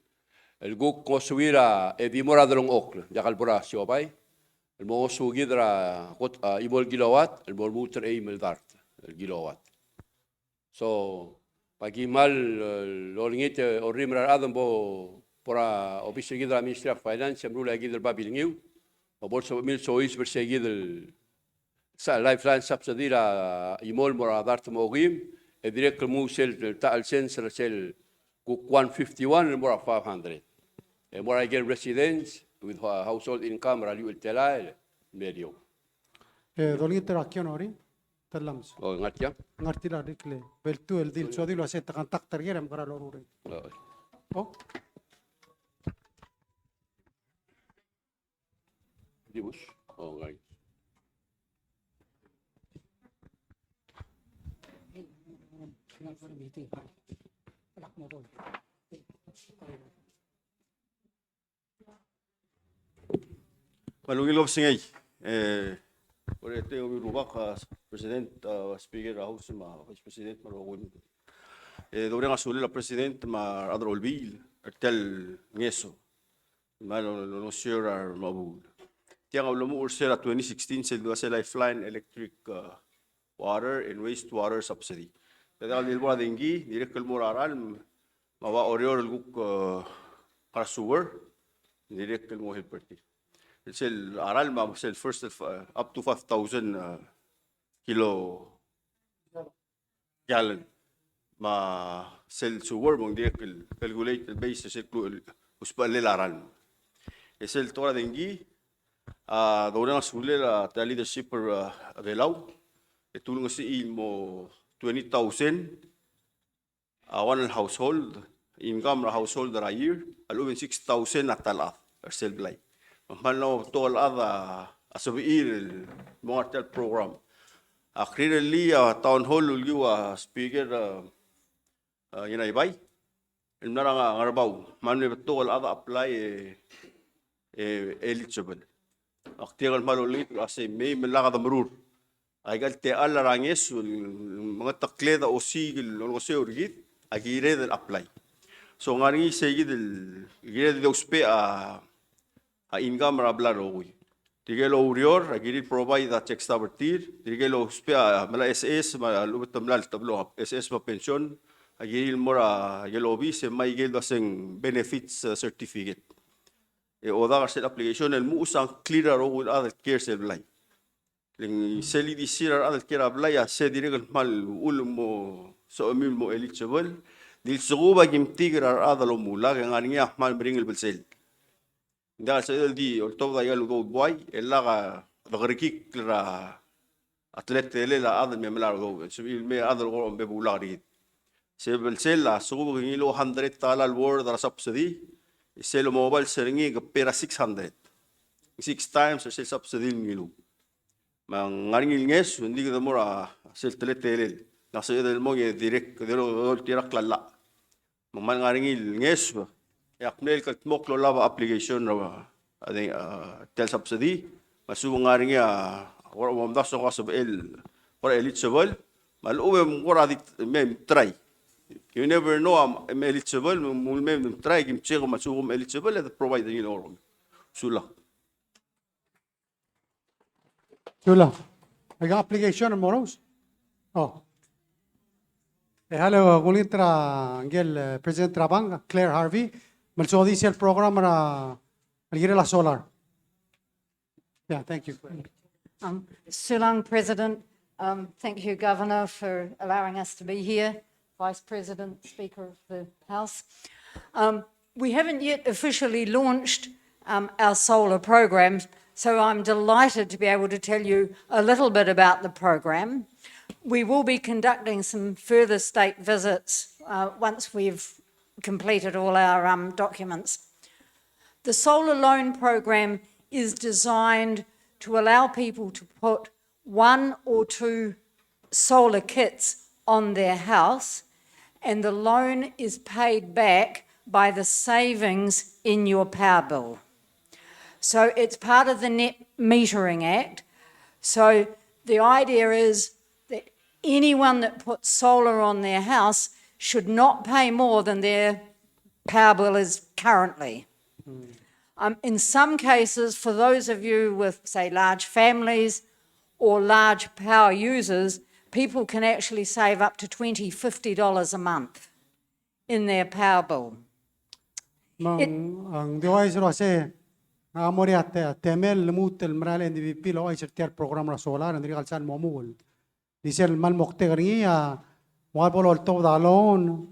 el kuk ngosuir a, e di mo er a delengchokl, diak el bo er a siobai, el mo ngosukid er a kot, a, chimo el kilowatt el mo lmuut er a eim el dart el kilowatt. So, me aki kmal, e, olengit e orrimel er a rechad me bo, bo er a obis er kid er a Ministry of Finance e meruul a kid el babilngiu, me bo lsebechemiu el soiseb er se kid el, sa, lifeline subsidy er a chimo el mo er a dart me a okeim, e dirrek el lmuut sel ta el cents er sel kuk one fifty-one el mo er a five hundred. E mo er a ikel residents with, uh, household income er a lluich el telael el mo er eou. E dolengit er a Kionori, Tellames. O, ngar tia? Ngar tia er a ikel, bel tu el di el soad el uase te contact er ker e mekera el orureng. O. O? Di bus? O, ngai. Me a ungil kebesengei, e, Oreor, e ungil rubak, a, President, a, Speaker er a House me a Vice President me a rokui. E, doureng a sulel a President me a rechad er a Olbiil er tia el ngeso. Me a lo, lo, lo, sure er a mechebuul. Tiang a ulemuchel er sel twenty sixteen sel dua sel lifeline electric, a, water and waste water subsidy. Te diak el di el bo er a dengki, dirrek el mo er a ralm, me a ua Oreor el kuk, e, ngar er a sewer, dirrek el mo help er tir. Sel a ralm me a sel first, e, up to five thousand, e, kilo gallon. Me a sel sewer me ng dirrek el calculate el base er sel klu-, el usbechel a ralm. E sel tekoi er a dengki, a, doureng a sulel a, tia el leadership er a, a, Belau, e te ulengesechii el mo twenty thousand, a, one household, income er a household er a year, a lechub e ng six thousand a ta el chad er sel blai. Me ng kmal mla mo betok el chad a, a sebechir el mo ngar tia el program. Ak rirellii a town hall el okiu a speaker, a, a, Ngiraibai, el mla er a Nga-, Ngerbau, me ng mle betok el chad a apply e, e eligible. Ak dirrek el kmal olengit el uasei mei me lak demerur. Aika el techall er a ngeso el mengetekled a osiik el olengeseu er kid, a kired el apply. So ng ngar er ngii sei kid el kired el di ousbech a a income er a blai el rokui. Tirke el oureor, a kirir el provide a check stub er tir, tirke el ousbech a melai a SS, me a lechub e te mla el teblo a SS me a pension, a kirir el mo er a ikel obis, e mei ikel dua se ng benefits, e, certificate. E odak er sel application el mechas a clear a rokui el chad el kiei er sel blai. Le ng sel ildisir a rechad el kiei er a blai a se dirrek el kmal uchul el mo sebechemiu el mo eligible. Di lsekum a kim tik er a rechad el omulak e ng ngar er ngii a kmal meringel el belsel. Ng diak el sebeched el di oltobed aika el udoud el buai, e lak a dekerekikl er a teletelel a chad el me melai a udoud. Sebechir el mei a chad el kora omebulak er kid. Se belsel a lsekum ke ngiluu a hundred dollar el worth er a subsidy, e sel omobals er ngii ke pay er a six hundred. Six times er sel subsidy el ngiluu. Me ng ngar er ngii el ngeso, ng di kede mo er a sel teletelel. Ng diak sebeched el mong e dirrek, dirrek el oltirakl a llach. Me ng kmal ngar er ngii el ngeso, e ak mle kldmokl el olab a application er a, a, a, tia el subsidy, me a lsekum ng ngar er ngii a, kora omdasu e kora sebechel, kora eligible, me a lechub e ng kora di, me mtry. You never know, a, me eligible, me ng mle me mtry, kim check me a lsekum kom eligible, e de provide er ngii el ongor. Sulang. Sulang. Aika application el morous? O. E a le, uh, kulengit er a ngike el, uh, President er a Bank, Claire Harvey, me lsodii sel program er a, el kirel a solar. Yeah, thank you. Um, sulang President, Um, thank you, Governor, for allowing us to be here. Vice President, Speaker of the House. Um, we haven't yet officially launched, um, our solar program, so I'm delighted to be able to tell you a little bit about the program. We will be conducting some further state visits, uh, once we've completed all our, um, documents. The solar loan program is designed to allow people to put one or two solar kits on their house, and the loan is paid back by the savings in your power bill. So it's part of the Net Metering Act. So the idea is that anyone that puts solar on their house should not pay more than their power bill is currently. Um, in some cases, for those of you with, say, large families or large power users, people can actually save up to twenty, fifty dollars a month in their power bill. Me ng, ng di uaisei el uase, a mo er a te-, temel el lmuut el merael a N D B P el ouchais er tia el program er a solar, ng dirrek el sal mo omuchel. Di sel kmal moktek er ngii a ua bo loltobed a loan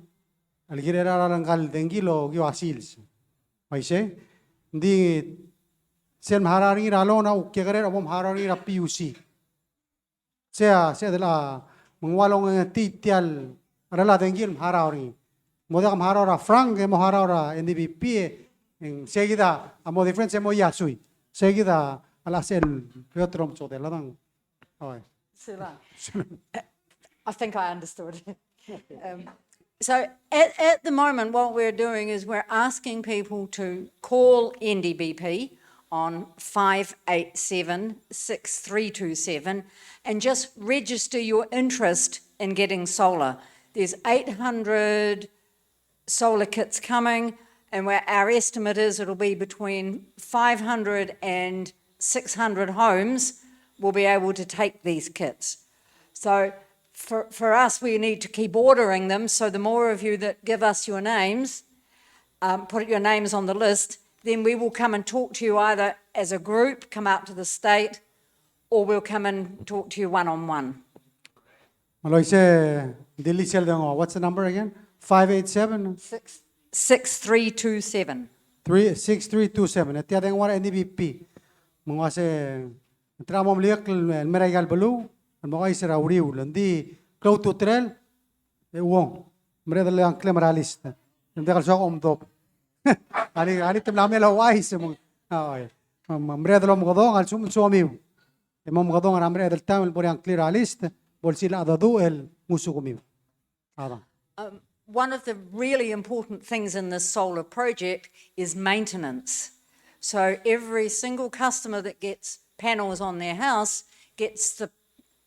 el kirel a rengkal dengki el okiu a sils. Uaisei? Ng di sel mharau er ngii er a loan a ukekerei er a bo mharau er ngii er a P U C. Sei a, sei a de la, me ng ua longetii tia el cheral a dengki el mharau er ngii. Mo diak mharau er a frank, e mo harau er a N D B P, e ng sei kid a mo difference e mo iasui. Sei kid a lsel beot el omesodel a dang. Oi. Sulang. I think I understood. Um, so at, at the moment, what we're doing is we're asking people to call N D B P on five eight seven, six three two seven and just register your interest in getting solar. There's eight hundred solar kits coming, and where our estimate is it'll be between five hundred and six hundred homes will be able to take these kits. So for, for us, we need to keep ordering them. So the more of you that give us your names, um, put your names on the list, then we will come and talk to you either as a group, come out to the state, or we'll come and talk to you one on one. Me ng uaisei, ng di sel dengua. What's the number again? Five eight seven? Six, six three two seven. Three, six three two seven. E tia dengua er a N D B P. Me ng uase, ng techa mo meliuekl el mer aika el beluu el mo ouchais er a uriul. Ng di klou a ultutelel, e uong. Mereched el ngklem er a list. Ng diak el soak a omdob. Alii, alii te mla mei el ouchais, me ng, a, oi. Me, me, mereched el omekedong a lsekum ng soamiu. E mo omekedong er a mereched el taem el bo er a ngklir a list, bo lsiseb a dedu el nguu a lsekum. Ada. Um, one of the really important things in this solar project is maintenance. So every single customer that gets panels on their house gets the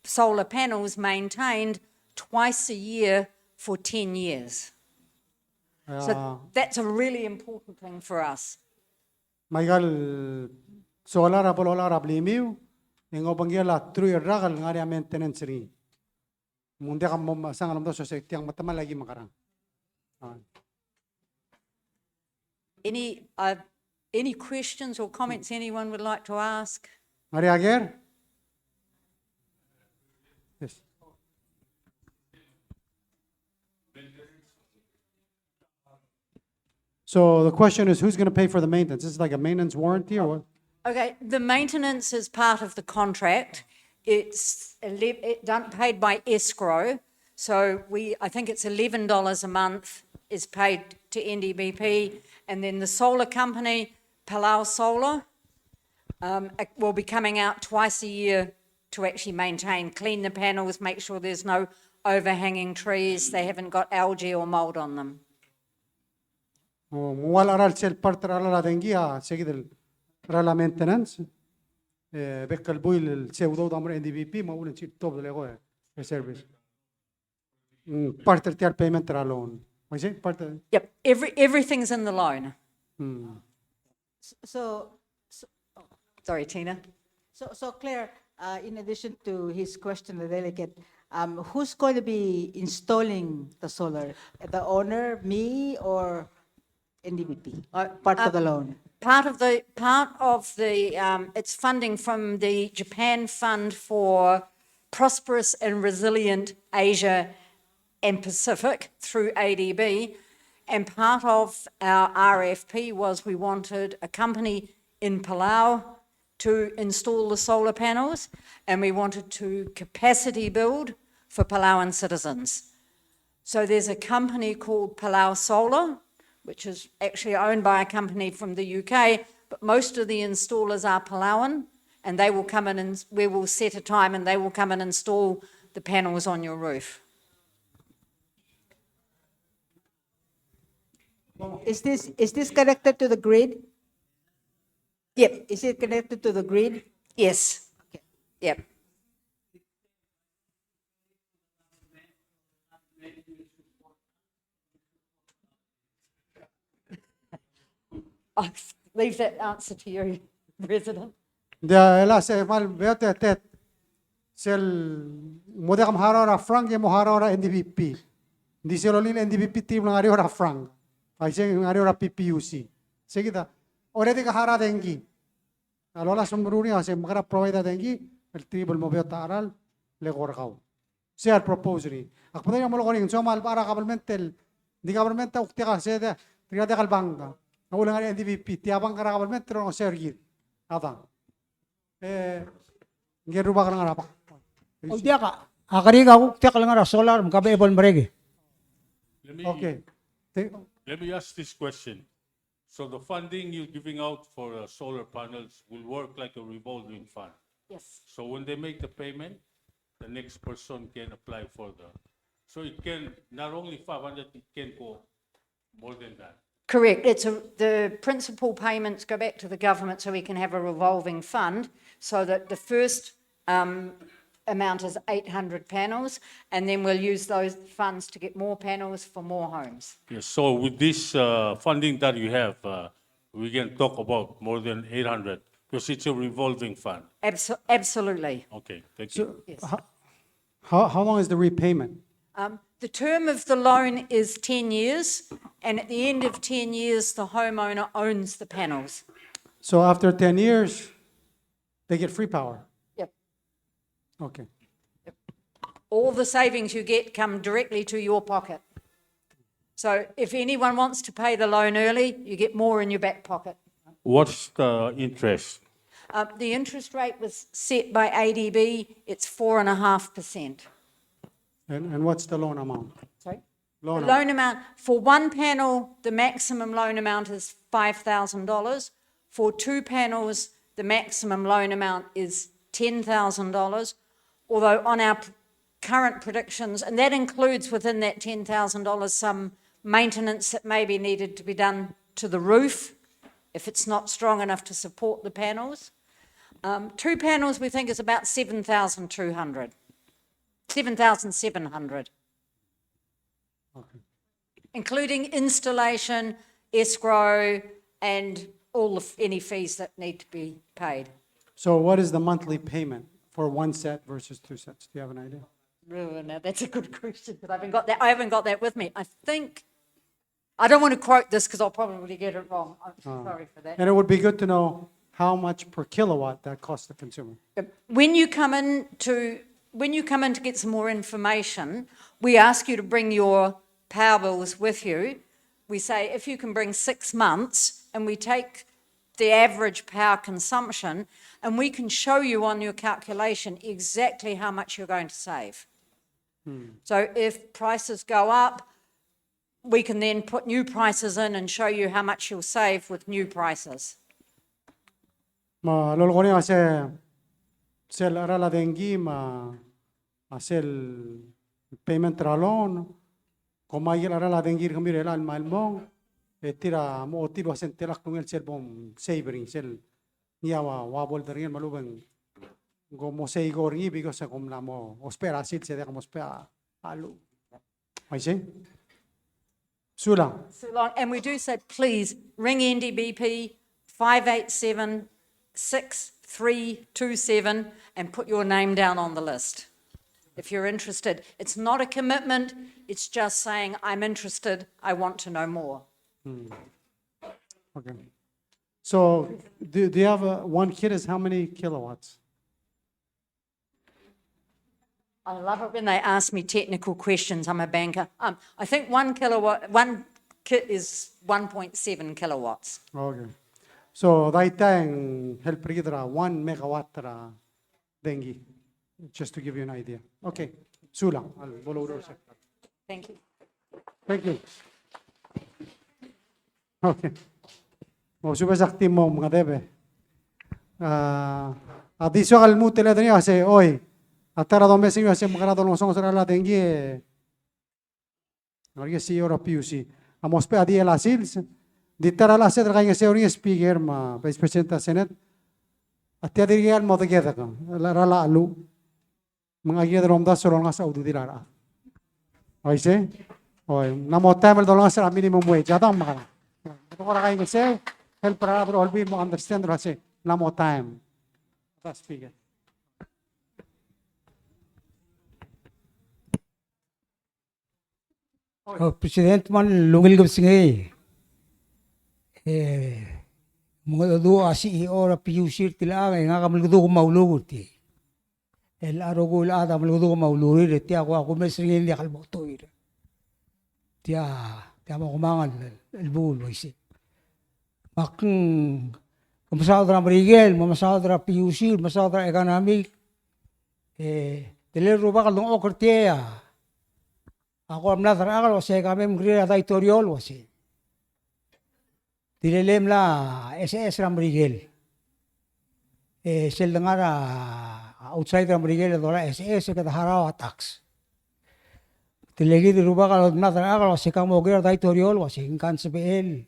solar panels maintained twice a year for ten years. So that's a really important thing for us. Me aika el solar a bo lolak er a blimiu, e ng obengkel a truich el rak el ngar er ngii a maintenance er ngii. Me ng diak a mo mesang el omdasu el uase tiang me te mla ki mekerang. A. Any, uh, any questions or comments anyone would like to ask? Ngar er ngii a ker? Yes. So the question is, who's gonna pay for the maintenance? Is it like a maintenance warranty or what? Okay, the maintenance is part of the contract. It's ele-, it done, paid by escrow. So we, I think it's eleven dollars a month is paid to N D B P, and then the solar company, Palau Solar, um, it will be coming out twice a year to actually maintain, clean the panels, make sure there's no overhanging trees, they haven't got algae or mold on them. O, me ng ua el cheral sel part er a cheral a dengki a se kid el cheral a maintenance. E, bek el buil el se udoud a mo er a N D B P, me a uchul e ng sebeched el tuobed el eko e service. Mm, part er tia el payment er a loan. Uaisei, part er. Yep, every, everything's in the loan. Mm. So, so, so, oh, sorry, Tina. So, so Claire, uh, in addition to his question, the delegate, um, who's going to be installing the solar? The owner, me, or N D B P? Uh, part of uh, the loan? Part of the, part of the, um, it's funding from the Japan Fund for prosperous and resilient Asia and Pacific through A D B. And part of our R F P was we wanted a company in Palau to install the solar panels, and we wanted to capacity build for Palauan citizens. So there's a company called Palau Solar, which is actually owned by a company from the U K, but most of the installers are Palauan, and they will come in and we will set a time and they will come and install the panels on your roof. Is this, is this connected to the grid? Yep, Is it connected to the grid? Yes. Okay. Yep. I'll leave that answer to you, President. Ng diak el se kmal beot e tet sel mo diak el harau er a FRANG e mo harau er a N D P P. Ng di sel olil N D P P tir a ngar er eou er a FRANG. Aisei ng ngar er eou er a P P U C. Sei kid a already ke harau a dengki. A lolasem er ngii a se mekerang a provide a dengki el triple mo beot a cheral el eko er kau. Sei a propose er ngii. Ak bo dengei a mo leko er ngii, ng soam a lebo er a government el, ng di government a kuk diak a se de, tirka diak el bank. A ulengar er a N D P P, tia bank er a government el rongeseu er kid. A dang. E, ngike el rubak el ngar er a bek. Oldiak, a kerik a kuk diak el ngar er a solar, me ke bo el merek. Let me, Okay. Te- let me ask this question. So the funding you're giving out for uh, solar panels will work like a revolving fund. Yes. So when they make the payment, the next person can apply for the. So it can not only five hundred, it can go more than that. Correct. It's a, the principal payments go back to the government so we can have a revolving fund so that the first um, amount is eight hundred panels, and then we'll use those funds to get more panels for more homes. Yes, so with this uh, funding that you have, uh, we can talk about more than eight hundred because it's a revolving fund. Abso- absolutely. Okay, thank you. So, how, how, how long is the repayment? Um, the term of the loan is ten years, and at the end of ten years, the homeowner owns the panels. So after ten years, they get free power. Yep. Okay. All the savings you get come directly to your pocket. So if anyone wants to pay the loan early, you get more in your back pocket. What's the interest? Uh, the interest rate was set by A D B, it's four and a half percent. And, and what's the loan amount? Sorry? Loan The amount. loan amount, for one panel, the maximum loan amount is five thousand dollars. For two panels, the maximum loan amount is ten thousand dollars. Although on our p- current predictions, and that includes within that ten thousand dollars some maintenance that may be needed to be done to the roof if it's not strong enough to support the panels. Um, two panels we think is about seven thousand two hundred, seven thousand seven hundred, Okay. including installation, escrow, and all of any fees that need to be paid. So what is the monthly payment for one set versus two sets? Do you have an idea? Oh, now that's a good question because I haven't got that. I haven't got that with me. I think I don't want to quote this because I'll probably get it wrong. I'm Oh. Sorry for that. And it would be good to know how much per kilowatt that costs the consumer. When you come in to when you come in to get some more information, we ask you to bring your power bills with you. We say if you can bring six months, and we take the average power consumption, and we can show you on your calculation exactly how much you're going to save. So if prices go up, we can then put new prices in and show you how much you'll save with new prices. Me a lolekoi er ngii a se, sel cheral a dengki me a sel payment er a loan, kom aikel cheral a dengki er kemiu er chelechang el mong, e tir a mo ochotii el ua se ng telak klungel sel bom save er ngii, sel ngii a ua, ua bo el derengel me a lechub e ng kom mo sei ko er ngii because kom mla mo ousbech er a sils e diak mousbech a, a lu. I see. Sulang. So long, and we do say, please ring N D B P five eight seven, six three two seven and put your name down on the list if you're interested. It's not a commitment, it's just saying, I'm interested, I want to know more. Okay. So do, do you have a, one kit is how many kilowatts? I love it when they ask me technical questions. I'm a banker. Um, I think one kilowatt, one ki-, is one point seven kilowatts. Okay. So, daita e ng help er kid er a one megawatt er a dengki. Just to give you an idea. Okay. Sulang. I'll follow the... Thank you. Thank you. Okay. Mo subes ak di mo mengedecheduch. A, a di soak el lmuut el chad er ngii a se, oi. A ta er a domes er ngii a se, mekera dolngesonges er a dengki e. Ngar er ngii a C E O er a P U C. A mo ousbech a di el a sils. Di ta er a chelsel a kaingeseu er ngii, Speaker me a Vice President er a Senate. A tia dirk el mo dekedek er a, er a cheluch. Me ng kired el omdasu el olengasech a ududir a rechad. Oisei? Oi, ng mla mo taem el dolengasech er a minimum wage. A dang me a kora, kora kaingeseu, help er a rechad er a Olbiil el mo understand el uasei ng mla mo taem. That's big. O, President, me a ungil kebesengei. E, mengedecheduch a C E O er a P U C er tilechang, e ngak a melekeduk me a uluut er tir. El a rokui el chad a melekeduk me a uluut er tir, e tia kuk a kumes er ngii e ng diak el mo tuir. Tia, tia mo kemanget el, el buul el uaisei. Me ak, mm, ke mesaod er a Merikel, me mesaod er a P U C, mesaod er a economic. E, telel rubak el dengchokl er tia. A ko mla er a chelsel el uasei, ka mei mkerir a daitorio el uasei. Tirke el mla S S er a Merikel. E sel dengar er a outside er a Merikel e dolai a S S e kede harau a tax. Tirke kid el rubak el mla er a chelsel el uasei, ka mo oker a daitorio el uasei, ng kan sebechel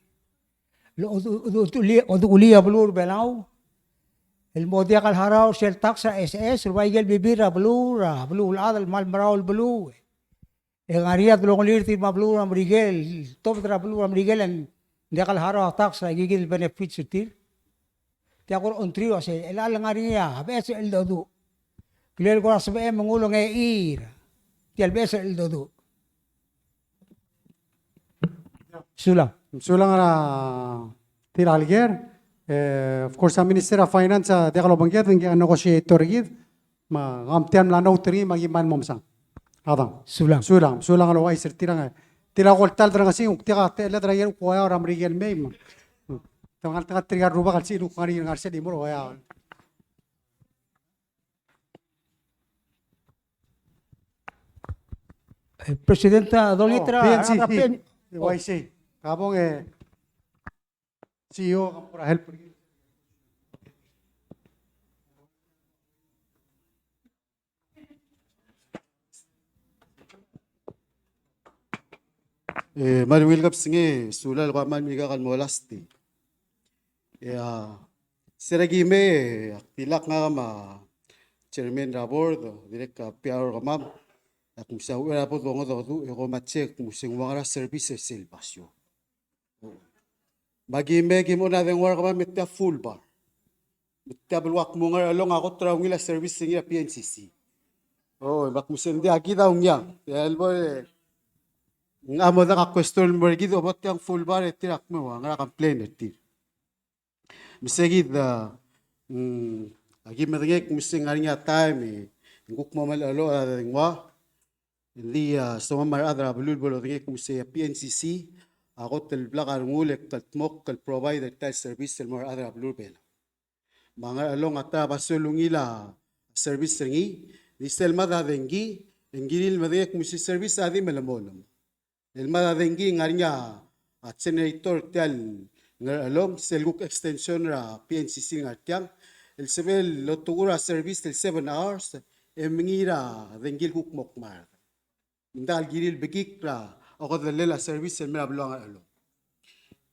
el odu-, odu-, oduchellii a beluu er a Belau el mo diak el harau er sel tax er a S S, el bai ikel bebil er a beluu, er a beluu el chad el kmal merau el beluu. E ngar er ngii a delongelir tir me a beluu er a Merikel, tobed er a beluu er a Merikel e ng diak el harau a tax er a ikakid el benefits er tir. Tia kora ongtir el uasei, el chelecha el ngar er ngii a beches el cheldecheduch. Kirel kora sebechem e ng ulengechir tia el beches el cheldecheduch. Sulang. Sulang er tir a leader. E, of course, a Minister er a Finance a diak lobengked, ng negotiator er kid. Me a ngak tia el mla note er ngii me aki kmal mo mesang. A dang. Sulang. Sulang, sulang el ouchais er tirang. Tirka el kuk ta el derengesii, ng kuk diak a techelled er a ikel kuk oeak er a Merikel el mei me. Te ngar, te ngar tirka el rubak el sebechir el kuk ngar er ngii el ngar er sel chimo el oeak. E, President, a, dolengit er a, P N C C. A, P N-, oh. Uaisei. Ka bong e C E O, ka mo er a help er kid. E, kmal ungil kebesengei, sulang el kuk kmal mekngit el mo last. E, a, se er a ki mei, ak tilak ngak me a chairman er a board, dirrek a P R er kemam, ak mesa uchei er a bo dongedecheduch, e ko me a check, mesa ng ua ngera service er sel basio. Me aki mei e ki mo er a dengua er kemam me tia full bar. Me tia beluu, ak mo Ngerchelong a kot er a ungil a service er ngii er a P N C C. O, me ak mesa ng di aki dang ungil. Tia el bo e ng mo diak a question el mo er kid, o bo tiang full bar e tir a kmo ua ngera complain er tir. Me se kid, a, mm, aki medengei el kmo se ng ngar er ngii a taem e ng kuk mo melecheloch a dengua. Ng di, a, somam a rechad er a beluu el bo lodengei el kmo se a P N C C a kot el blak a rengul e kldmokl el provide er tia el service el mo er a rechad er a beluu er a Belau. Me a Ngerchelong a ta er a basio el ungil a service er ngii, ng di sel mad a dengki, e ng kirir el medengei el kmo se service a di melemolem. El mad a dengki ng ngar er ngii a, a, generator er tia el Ngerchelong, sel kuk extension er a P N C C el ngar tiang, el sebechel el otekur a service el seven hours, e mengiil er a dengki el kuk mo kmard. Ng diak el kirir el bekikl er a okedellel a service el mei er a beluu er a Ngerchelong.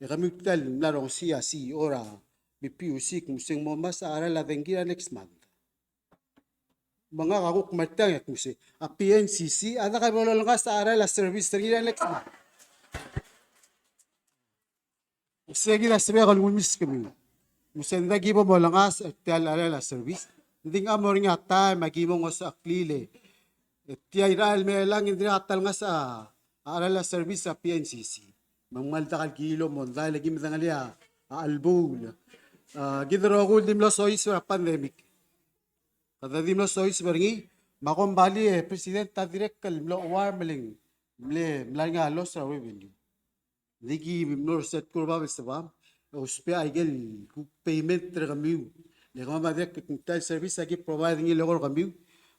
E kemiu tia el mla rongesii a C E O er a B P U C el kmo se ng mo ngmasech a cheral a dengki er a next month. Me ngak a kuk mer tiang e kmo se a P N C C a diak bo lolengasech a cheral a service er ngii er a next month. Me se kid a sebechek el nguu el meskemiu. Me se ng diak ki bo molengasech er tia el cheral a service. Ng di ng mo er ngii a taem me aki mo ngosuteklii e tia el rak el mei er chelechang e ng dirkak a ta el ngasech a cheral a service er a P N C C. Me ng kmal diak el kirir el omdasu e le ki medengelii a chelebuul. A, kid el rokui el di mlo soiseb er a pandemic. Kede di mlo soiseb er ngii, Me a kombalii e President a dirrek el mlo chuarm el ng mle mla er ngii a loss er a revenue. Ng di ki mlo er sel kuk bab el sebecham, e ousbech a ikel kuk payment er kemiu. Le kemam a dirrek el tile service a ki provide er ngii el eko er kemiu.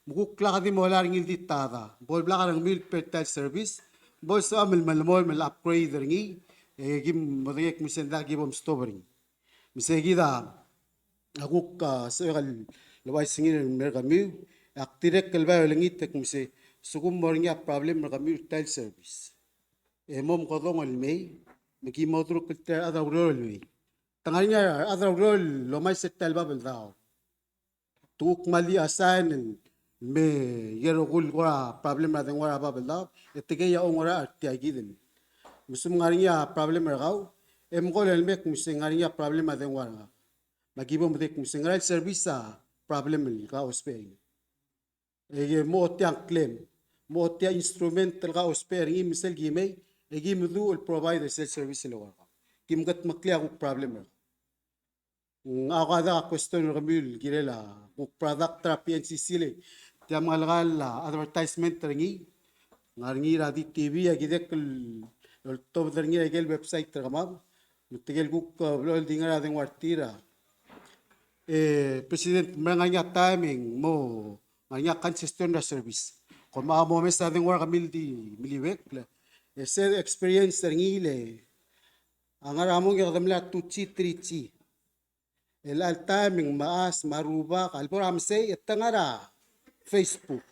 Me kuk lak di mo er ngii el di tada. Bo el blak er kemiu el per tile service. Bo el sebecham el melemolem el upgrade er ngii. E ki mo dengei el kmo se ng diak ki bo mstop er ngii. Me se kid a kuk, a, sebechek el ouchais er ngii el mer kemiu. Ak dirrek el bai olengit el kmo se, sekum mo er ngii a problem er kemiu el tile service, e mo mekedong el mei, me ki mo duruk el tir a rechad er a ureor el mei. Te ngar er ngii a rechad er a ureor el omais er tia el bab el daob. Te kuk kmal di assign el me ikel rokui el kora problem er a dengua er a bab el daob, e tirkei a oungerachel er tia kid el. Me se me ngar er ngii a problem er kau, e mkol el mei el kmo se ngar er ngii a problem er a dengua er ngak. Me aki bo medengei el kmo se ngera el service a problem el ka ousbech er ngii. E ke mo tia el claim, mo tia el instrument el ka ousbech er ngii me sel ki mei, e ki meduch el provide er sel service el eko er kau. Ki mekedmeklii a kuk problem er kau. Ng a ko a diak a question er kemiu el kirel a kuk product er a P N C C le tia mngelekall a advertisement er ngii. Ngar er ngii er a D T V, aki dirrek el oltobed er ngii er a ikel website er kemam. Me tirkel kuk, e, blechoel di ngar er a dengua er tir a, e, President, me ngar er ngii a taem e ng mo ngar er ngii a congestion er a service. Kom a mo omes a dengua er kemiu el di meliuekl. E sel experience er ngii le a ngar er a mong e kede mla two G, three G. El chelecha el taem e ng mechas me a rubak a lebo er a mesei e te ngar er a Facebook.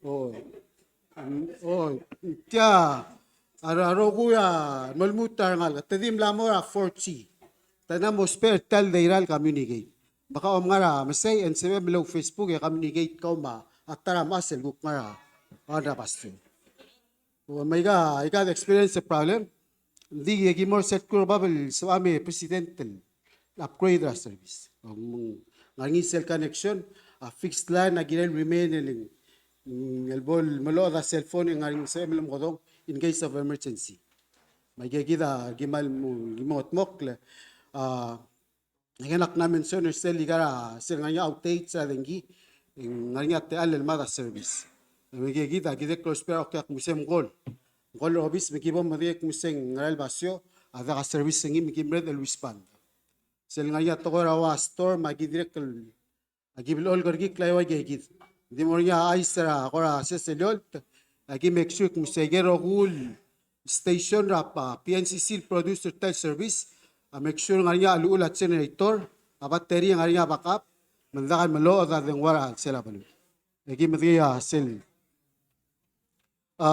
Oi. Oi. Tia a ro-, a rokui a mo lmuut er a rengalek, te di mla mo er a four G. Te mla mo ousbech er tia el data el communicate. Me kau a ngar er a mesei e ng sebechem el ou Facebook e communicate kau me a ta er a mechas el kuk ngar er a, ngar er a bastion. O, me aika, aika di experience el problem. Ng di e ki mo er sel kuk bab el sebecham e President el upgrade er a service. O, me ng ngar er ngii sel connection, a fixed line a kirel remain el, mm, el bo el meloched a cell phone e ng ngar er ngii sebechem el mekedong in case of emergency. Me aika kid a ki kmal mo, ki mo dmokl, a, Aike el ak mla mention er sel ikal, sel ngar er ngii a outage er a dengki, e ng ngar er ngii a techall el mad a service. E me aike kid a ki dirrek el ousbech er a okiu el kmo se mkol. Mkol er a obis me ki bo medengei el kmo se ngera el basio a diak a service er ngii me ki mereched el respond. Sel ngar er ngii a tekoi er a ua storm a ki dirrek el, a ki blechoel kerekikl a eua aike kid. Ng di mo er ngii a chais er a kora sesei el eolt, a ki make sure el kmo se aike el rokui el station er a, a, P N C C el produce er tia el service, a make sure ngar er ngii a cheluchul a generator, a battery ngar er ngii a backup, me ng diak el meloched a dengua er a chelsel a beluu. E ki medengei a sel. A,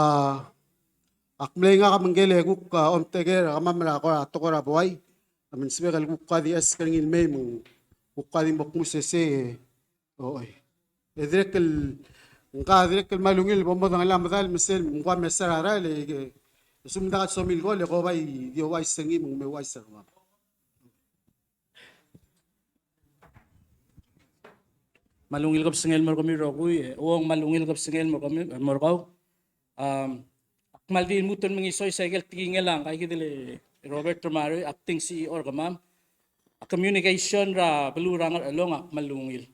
ak mlei ngak me ngike el kuk, a, omtechei er kemam er a kora tekoi er a buai, a, me ng sebechek el kuk kuk di ask er ngii el mei me ng kuk di mo kmu sesei, e, Oi. E dirrek el, ngka dirrek el kmal ungil el bo modengelii a medal me sel ng ua mesa er a rael, e, e, e sum dak el somiu el kol, e ko bai di ouchais er ngii me ng me ouchais er kemam. Kmal ungil kebesengei el mo er kemiu el rokui, e, Uong, kmal ungil kebesengei el mo er kemiu, mo er kau. Am, ak kmal di lmuut el mengisois a ikel tekingel a ngka kid el Robert Ramarui, acting C E O er kemam. A communication er a beluu er a Ngerchelong a kmal ungil.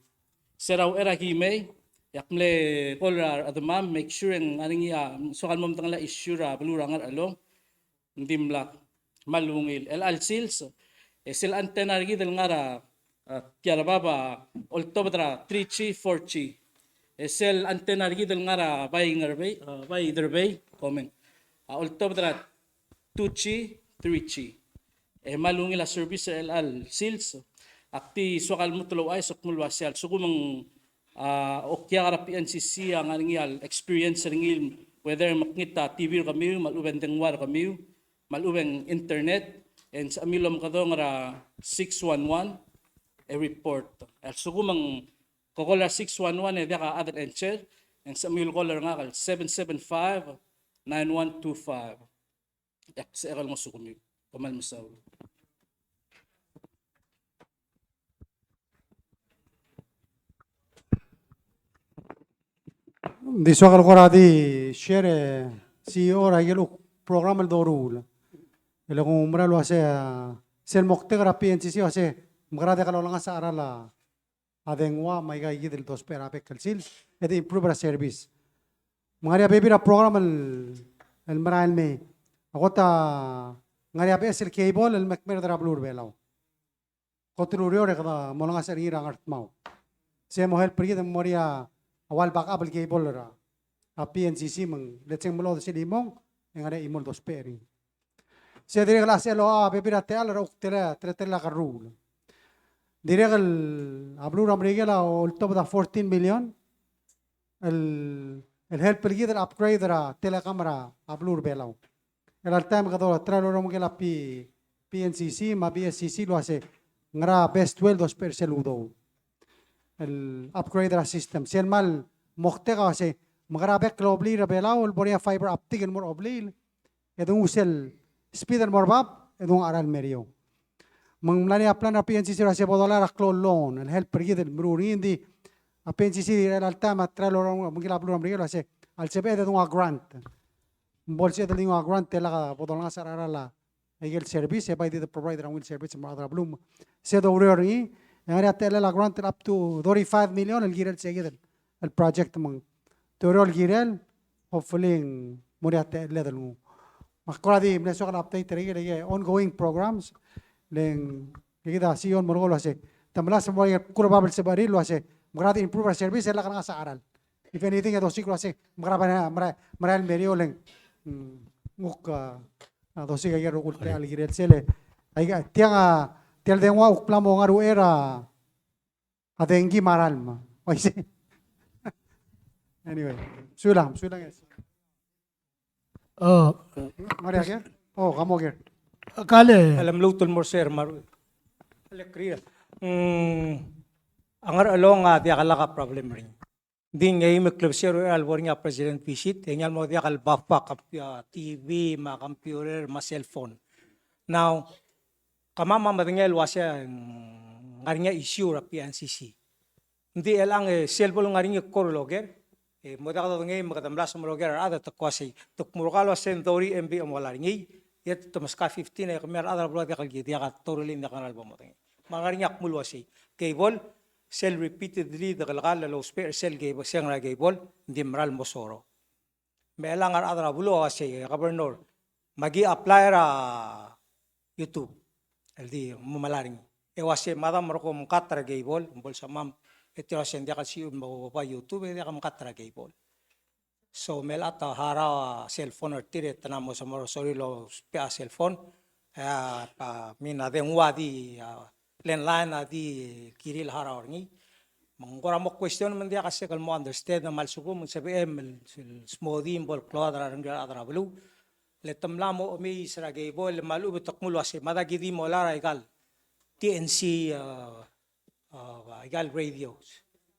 Se er a uchei er a ki mei, e ak mle call er a rechedemam, make sure e ng ngar er ngii a, soak el mo medengei a issue er a beluu er a Ngerchelong. Ng dimlak, kmal ungil. Chelecha el sils, e sel antenna er kid el ngar er a, a, tia er a bab a oltobed er a three G, four G. E sel antenna er kid el ngar er a Bai Ngerbei, a, Bai Derbei, komeng, a oltobed er a two G, three G. E kmal ungil a service er chelecha el sils, ak di soak el lmuut el ouchais el kmo el uasei a lsekum ng, a, okiak er a P N C C a ngar er ngii a experience er ngii, whether mekngit a T V er kemiu, me a lechub e ng dengua er kemiu, me a lechub e ng internet, e ng sebechemiu el omekedong er a six one one, e report. A lsekum ng ke call er a six one one e diak a chad el answer, e ng sebechemiu el call er ngak el seven seven five, nine one two five. E ak sebechek el ngosukemiu. Kom kmal mesaul. Ng di soak el kora di share, e, C E O er a ikel program el doruul. E le kuk mera el uasei, a, sel moktek er a P N C C a uasei, mekera diak lolengasech a cheral a a dengua me aika kid el dousbech er a bek el sils, e de improve er a service. Me ng ngar er ngii a bebil er a program el, el merael mei. A kot a ngar er ngii a beches el cable el me kmerd er a beluu er a Belau. Kot el ureor e kede mo olengasech er ngii er a Ngardmau. Se mo help er kid el mo er ngii a ua el backup el cable er a, a P N C C me ng le cheng me lodes el chimong, e ng ngar er ngii a chimo el dousbech er ngii. Se dirrek el sel locha a bebil er a techall er a kuk tele, tele, teletelel a kerruul. Dirrek el, a beluu er a Merikel a oltobed a fourteen million el, el help er kid el upgrade er a telecom er a beluu er a Belau. Er a chelecha el taem e kede try el orremuul a P-, P N C C me a B S C C el uase ng ngera best way el dousbech er sel udoud el upgrade er a system. Sel kmal moktek a uase mekerang a bek el obliil er a Belau el bo er ngii a fiber optic el mo er a obliil, e de nguu sel speed el mo er bab, e de nguu a cheral el me er eou. Me ng mla er ngii a plan er a P N C C el uase bo dolai er a klou el loan el help er kid el meruul er ngii. Ng di a P N C C er a chelecha el taem a try el orremuul a beluu er a Merikel el uase a lsebeched e de nguu a grant. Me bo lsebeched el di nguu a grant e lak bo dolengasech er a cheral a ikel service, e bai di de provide er a ungil service el mo er a rechad er a beluu. Se doureor er ngii, e ng ngar er ngii a techellel a grant el up to thirty-five million el kirel se kid el, el project me ng te oureor el kirel, hopefully ng mo er ngii a techelled el nguu. Me ak kora di mle soak el update er ngii el ongoing programs, le ng kid a CEO el mo er ngii el uase te melasem el mo er ngii el kuk bab el sebechir el uase mekerang e de improve er a service e lak lengasech a cheral. If anything, e dosiik el uase mekerang e mera, mera, merael el me er eou le ng, mm, nguk a, a dosiik a ikel rokui el techall el kirel sel. Aika, tiang a, tia el dengua a kuk bla mo ngar er a uchei er a, a dengki me a ralm. Uaisei. Anyway, sulang, sulang. Oh. Maria ke? Oh, kamo ke? Kale. Kale mluut el mo er se er a Maru. Kale kria. Mm, a Ngerchelong a diak lak a problem er ngii. Ng di ngii me klebesei er a uchei er a lebo er ngii a president visit, e ngii a mo diak el buffer a compu-, a T V, me a computer, me a cell phone. Now, kemam a medengei el uase ng ngar er ngii a issue er a P N C C. Ng di chelechang e sel bo le ngar er ngii a kora loker, e mo diak dodengei me kede melasem el oker a rechad e te kmo uasei, te kmo er kau el uase ng thirty M B a mo er ngii, e te meskau a fifteen e kemiu a rechad er a beluu a diak el, diak a totally diak a bo modengei. Me a ngar er ngii a kmo el uasei, cable, sel repeatedly de kelekall el ousbech er sel cable, se ng ngera cable, ng di mera el mo soro. Me chelechang a rechad er a beluu a uasei, Governor, me aki apply er a YouTube el di mo melai er ngii. E uasei mada me kom cut er a cable, me bo lsebechemam, e tir a uasei ng diak el sebechir el mo oba YouTube, e diak mcut er a cable. So me chelechang a harau a cell phone er tir e te mla mo sorir el ousbech a cell phone. E a, a, I mean, a dengua di, a, landline a di kirir el harau er ngii. Me ng kora mo question me ng diak a sek el mo understand, me a lsekum ng sebechem el, el smodii me bo el klou a rengrir a rechad er a beluu. Le te mla mo omes er a cable, me a lechub e te kmo el uasei, mada ki di mo melai er a ikal T N C, a, a, ikal radio.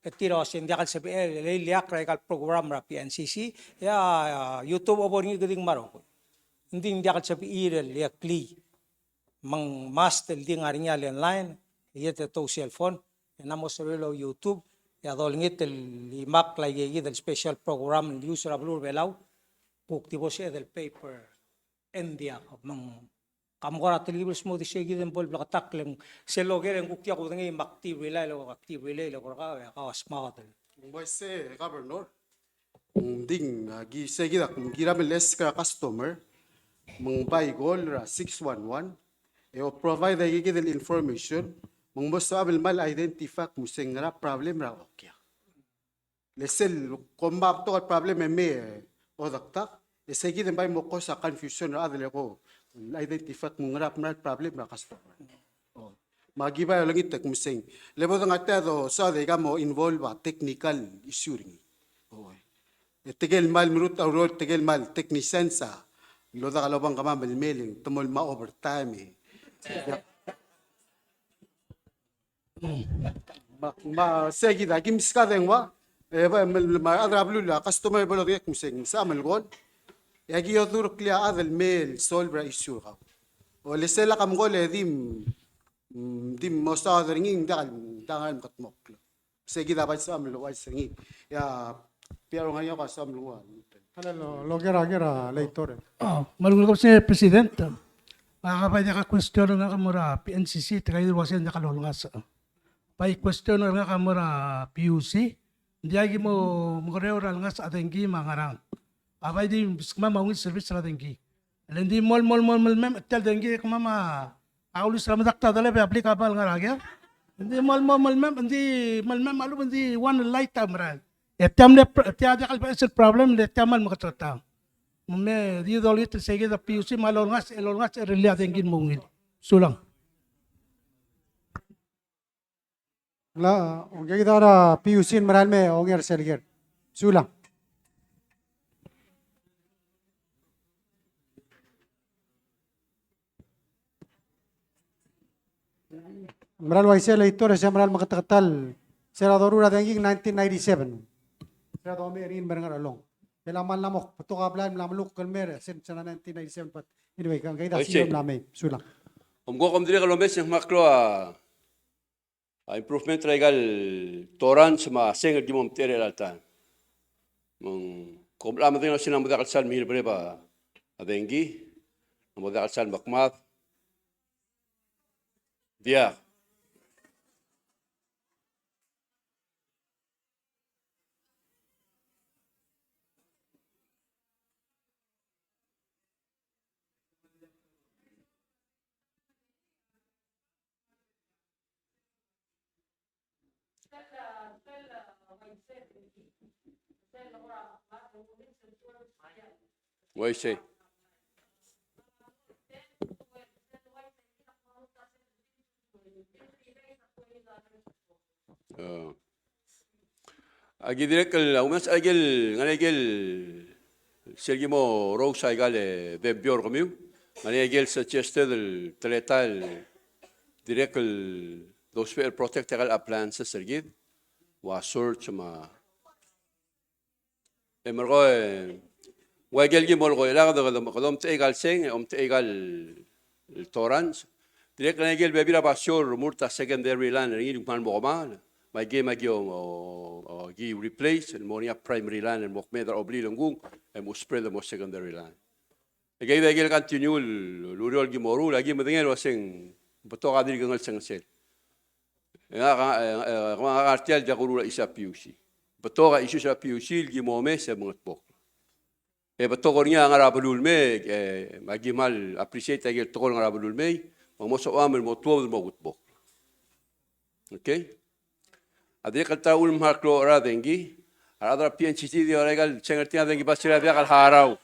E tir a uasei ng diak el sebechel el ileakl er a ikal program er a P N C C, e a, a, YouTube a bo er ngii e kede di ngmai a rokui. Ng di ng diak el sebechir el ileakl. Me ng must el di ngar er ngii a landline, e te tou cell phone, e ng mo sorir el YouTube, e a dolengit el imakl a ikakid el special program el news er a beluu er a Belau, kuk di bo sebeched el pay per, e ng diak, me ng kmal kora telkib el smodii se kid e ng bo el bleketakl e ng sel loker e ng kuk diak kudengei me ak di relay el, ak di relay el kora kau, e kau a smaod el. Ng uaisei, Governor. Ng di, a, ki se kid a, ng kiram el ask er a customer, me ng bai call er a six one one, e o provide a ikakid el information, me ng mo sebechel el kmal identify el kmo se ng ngera problem er a okiak. Le sel kom mo betok el problem e mei e odekdak, e se kid e ng bai mo cause a confusion er a chad el ko identify el kmo ngera el problem er a customer. O. Me aki bai olengit el kmo se ng. Le bo dengatia e dosaod e ka mo involve a technical issue er ngii. O. E tirke el kmal merutech a ureor, tirke el kmal technicians a lodak el obengkemam el mei e te mo el mo overtime e. Me, me se kid a ki meskau a dengua, e, ba, me, me a rechad er a beluu el customer a bo lodengei el kmo se ng sebecham el call. E aki odureklii a chad el mei el solve er a issue er kau. O le sel lak mcall e di, mm, di mosaod er ngii, ng diak, diak el mekedmokl. Se kid a bai sebecham el ouchais er ngii. E a, Pierre, ngar er ngii a ko sebecham el nguu a. Kale el, loker a ker a leitor. A, me a lenguu el kebesengei, President. A, bai diak a question er ngak el mo er a P N C C, te kid el uasei ng diak lolengasech. Bai question er ngak a mo er a P U C. Ng diak ki mo, mo mekerreu er a lengasech a dengki me a ngerang. A bai di beskemam a ungil service er a dengki. Le ng di mo, mo, mo, mo, mem, tia el dengki, kemam a, a ulus er a medakt a delep e applicable ngar er a kekerei. Ng di mo, mo, mo, mem, ng di, mo, mem, a lebo ng di one lifetime, right? E tia mle pr-, tia diak el beches el problem, le tia mal meketeketang. Me di dolengit el sei kid a P U C, me a lolengasech, lolengasech er a dengki el mo ungil. Sulang. Ng, ongekid a P U C el merael me ongei er sel ker. Sulang. Merael uaisei el Leitor, e se merael meketeketang, se er a doruul a dengki nineteen ninety-seven. Se er a domes er ngii el mer a Ngerchelong. E a mal mla mo betok a blai el mla melukl el mer, se er a nineteen ninety-seven, but anyway, kede, kede a uaisei. Sel mla mei, sulang. Omko kom dirrek el omes e ng kmal klou a a improvement er aika el torans me a seng el ki mo omtechei er chelecha el taem. Me ng kom mla medengei el uasei ng mo diak el sal mei er a bebil a dengki, ng mo diak el sal mekemad. Diak. Uaisei. A. Aki dirrek el, a, omes aike el, ngar er ngii aike el, sel ki mo rous aika el, e, debut er kemiu, ngar er ngii aike el suggested el teletael el dirrek el dousbech el protect aika el appliances er kid, ua search me a E merekong, e, ng ua ikel ki mo lekoi el chad, kede, kede omtechei aika el seng, e omtechei aika el torans. Dirrek el ngar er ngii a ikel bebil er a basio el remurt a secondary line er ngii el kmal mo kemanget. Me aike, me aike, o, o, o, ki replace el mo er ngii a primary line el mo kmeed er a blil e ng kung, e mo spread el mo secondary line. E kid a ikel continue el ureor el ki mo ruul, aki medengei el uaseng betok a dirk ngelsengesel. E ngak, e, e, ngak a ngar tial diak kuruul a isei a PUC. Betok a issues er a PUC el ki mo omes e mengetmokl. E betok er ngii a ngar er a beluu el mei, e, me aki kmal appreciate a ikel tekoi el ngar er a beluu el mei, me ng mo sebechemam el mo tuobed el mo kutmokl. Okay? A dirrek el ta el kmal klou er a dengki, a rechad er a PNCC di ua ikal seng er tir a dengki, basio er a diak el harau.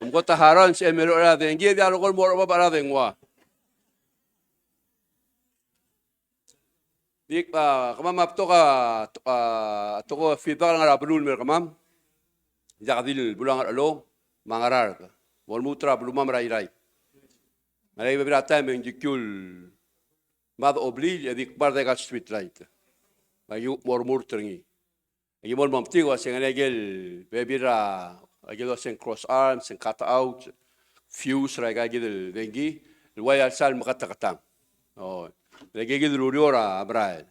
Ng kot a harau, ng sebechem el oker er a dengki, e diak lekor mo er a bab er a dengua. Di, a, kemam a betok a, a, tekoi feedback el ngar er a beluu el mei er kemam. Diak di el beluu er a Ngerchelong, me a Ngaraard. Mo lmuut er a beluumam er a Irrai. Ngar er ngii a bebil er a taem e ng di kiul mad a obliil, e di kmard aika el street light. Me aki kuk mo remurt er ngii. Aki mo el mo metik el uaseng ngar er ngii a ikel bebil er a, a ikel uaseng cross arms, and cut out, fuse er aika kid el dengki, el ua ia el sal meketeketang. O, el aika kid el ureor a merael.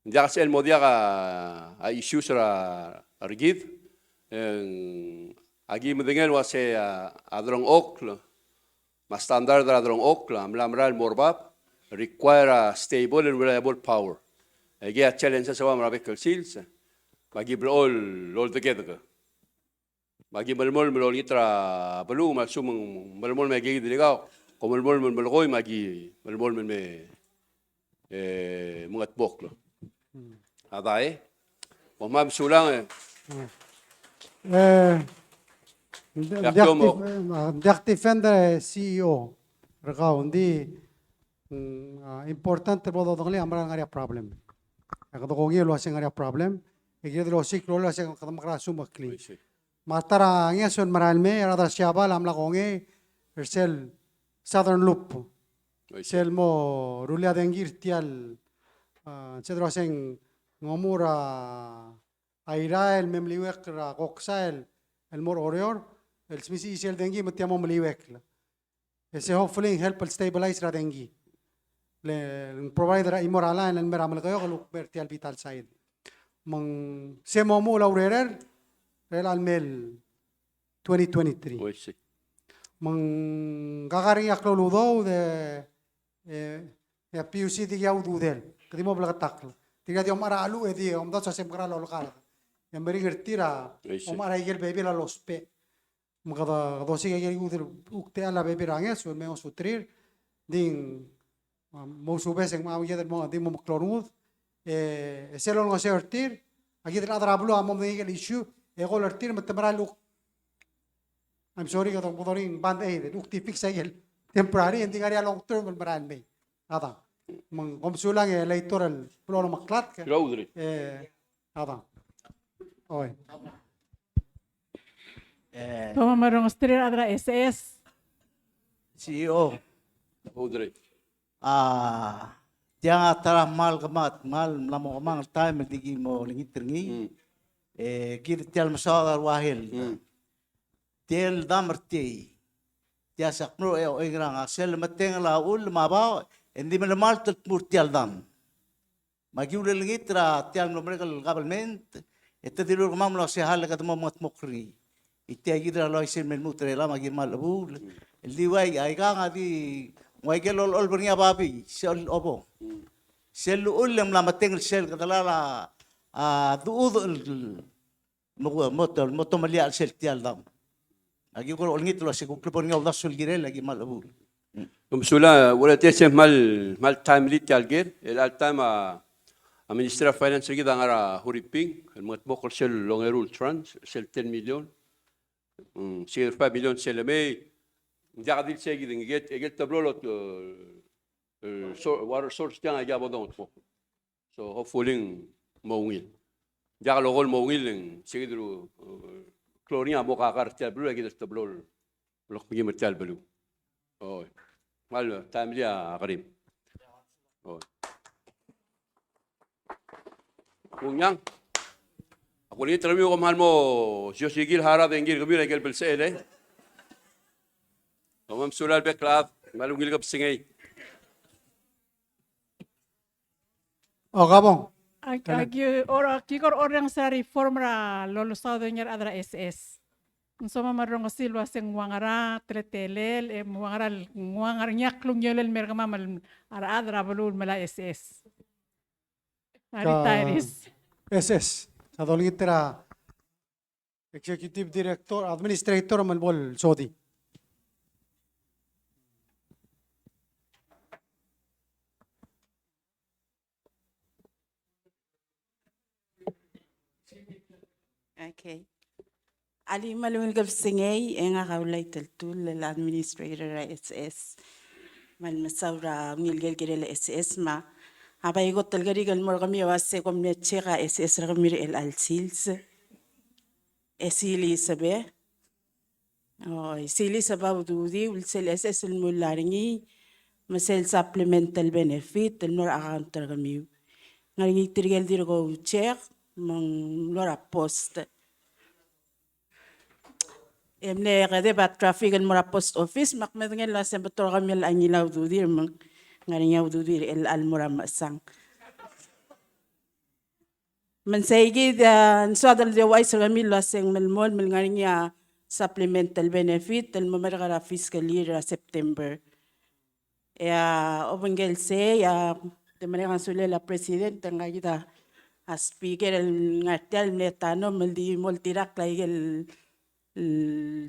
Ng diak sel mo diak a, a issues er a, er kid, e ng aki medengei el uasei a, a delengchokl, me a standard er a delengchokl a mla merael el mo er bab, require a stable and reliable power. Aikei a challenges er kemam er a bek el sils, me aki blechoel el oldekedek. Me aki melemolem el olengit er a beluu, me a lsekum ng melemolem aike kid el ikauk, kom melemolem el melekoi, me aki melemolem el me e, mengetmokl. A dai, e? Bo mab sulang, e. E, ng diak, diak def-, e, diak defend er a CEO er kau, ng di, mm, a, important el bo dodengelii a mera el ngar er ngii a problem. E kede kongei el uasei ngar er ngii a problem, e kired el osiik el uasei kede mekerang a sumecheklii. Me a ta er a ngeso el merael mei, a rechad er a Siabal a mla kongei er sel Southern Loop. Sel mo rullii a dengki er tial, a, sel doruul a seng ng omuchel er a Irrai el me meliuekl er a Koksai el mo er a Oreor, el smisichii sel dengki me tia mo meliuekl. E se hopefully ng help el stabilize er a dengki. Le ng provide er a chimo er a line el mei er a Melekeok el kuk mei er tial bita el side. Me ng se mo omuchel a urerir er chelecha el mei el twenty twenty-three. Oh, I see. Me ng kakar er ngii a klou el udoud e, e, e a PUC di ngii a ududel. Kede mo bleketakl. Tirka di omechar a cheluch e di omdasu el uase ng mekera el olekard. E meringel er tir a omechar a ikel bebil a lousbech. Me kede, kede osiik a ikel uchul, uchul a bebil er a ngeso el me ngosuterir, di ng, a, mo ousubes e ng mo, a, kid el mo, di mo meklou a rengud, e, e sel olengeseu er tir, a kid el chad er a beluu a mo medengei a ikel issue, e call er tir me te mera el uchul. I'm sorry, kede, kede ring band aid, uchul di fix a ikel temporary, e ng di ngar er ngii a long term el mera el mei. A dang. Me ng kom sulang e leitor el blo el omeklatk. Sulang, Audrey. E, a dang. Oi. E, te mo merongesterir a rechad er a SS. CEO. Audrey. A, tiang a ta er a kmal kemanget, kmal mla mo kemanget el taem el di ki mo olengit er ngii. Mm. E, kid tia el mesaod a rua health. Mm. Tia el dam er tiei. Tia se ak mlo er a oingerang, a sel lemetengel a chull me a baoch, e ng di melemalt el tmuu er tia el dam. Me aki ulelengit er a tia el mlo merek el government, e te dilu er kemam el uase hal e kede mo mengetmokl er ngii. E tia kid er a luaisei el me lmuut er chelechang me aki kmal chebuul. El di uai, aikang a di, ng ua ikel olcholb er ngii a babii, sel obong. Sel uchul e ng mla metengel sel kede lal a, a, duchudech el mo, mo, mo tomellii a chelsel tia el dam. Aki kuk olengit el uase kuk lebo er ngii a uldasu el kirel, aki kmal chebuul. Kom sulang, ua tia se kmal, kmal timely tia el ker, el all time a, a Ministry of Finance er kid a ngar er a Huriping, el mengetmokl er sel ongeru el tranche, sel ten million, mm, sel five million sel lemei, ng diak di le sei kid, ng ikel, ikel teblo el, e, sor-, water source tiang a ikel bo dongetmokl. So hopefully ng mo ungil. Diak lokol mo ungil e ng se kid el, e, klou er ngii a mo kakar er tia el beluu e kid el teblo el lokmekim er tia el beluu. Oi. Kmal timely a kerim. Oi. Kungiang. Ak ulengit er kemiu kom kmal mo siosikii el harau e ngii er kemiu er a ikel belsechel e. Kom kmal mesulang el bek el chad, kmal ungil kebesengei. O, kabong. Ak-, aki, or-, aki kora orrenges er a reform er a lolesaod er ngii a rechad er a SS. Ng soam me a rongesii el uase ng ua ngera teletelel, e ng ua ngera, ng ua ngera ngii a klungiolel el mer kemam el, a rechad er a beluu el melai a SS. A retirees. SS. Sa dolengit er a Executive Director, Administrator, me bo el sodii. Okay. Alii, me a ungil kebesengei, e ngak a Ulai Teltull el administrator er a SS. Me a le mesaul er a ungil kel kirel a SS me a bai kot el kerik el mo er kemiu a uase kom mle check a SS er kemiu er chelecha el sils. E sils a bo. Oi, sils a bo a ududiu el sel SS el mla er ngii, me sel supplemental benefit el mlo er a account er kemiu. Ng ngar er ngii tirke el dirk ko check, me ng mlo er a post. E mle kedeb a traffic el mo er a post office, me ak medengei el uase ng betok er kemiu el ngilai a ududir, me ng ngar er ngii a ududir el chelecha el mo er a mechesang. Me ng sei kid a ng soad el di ouchais er kemiu el uase ng melemolem el ngar er ngii a supplemental benefit el mo merek er a fiscal year er a September. E a obengkel sei a de merek a sulel a president, e ngka kid a speaker el ngar tia el mle tanom el di mo oltirakl a ikel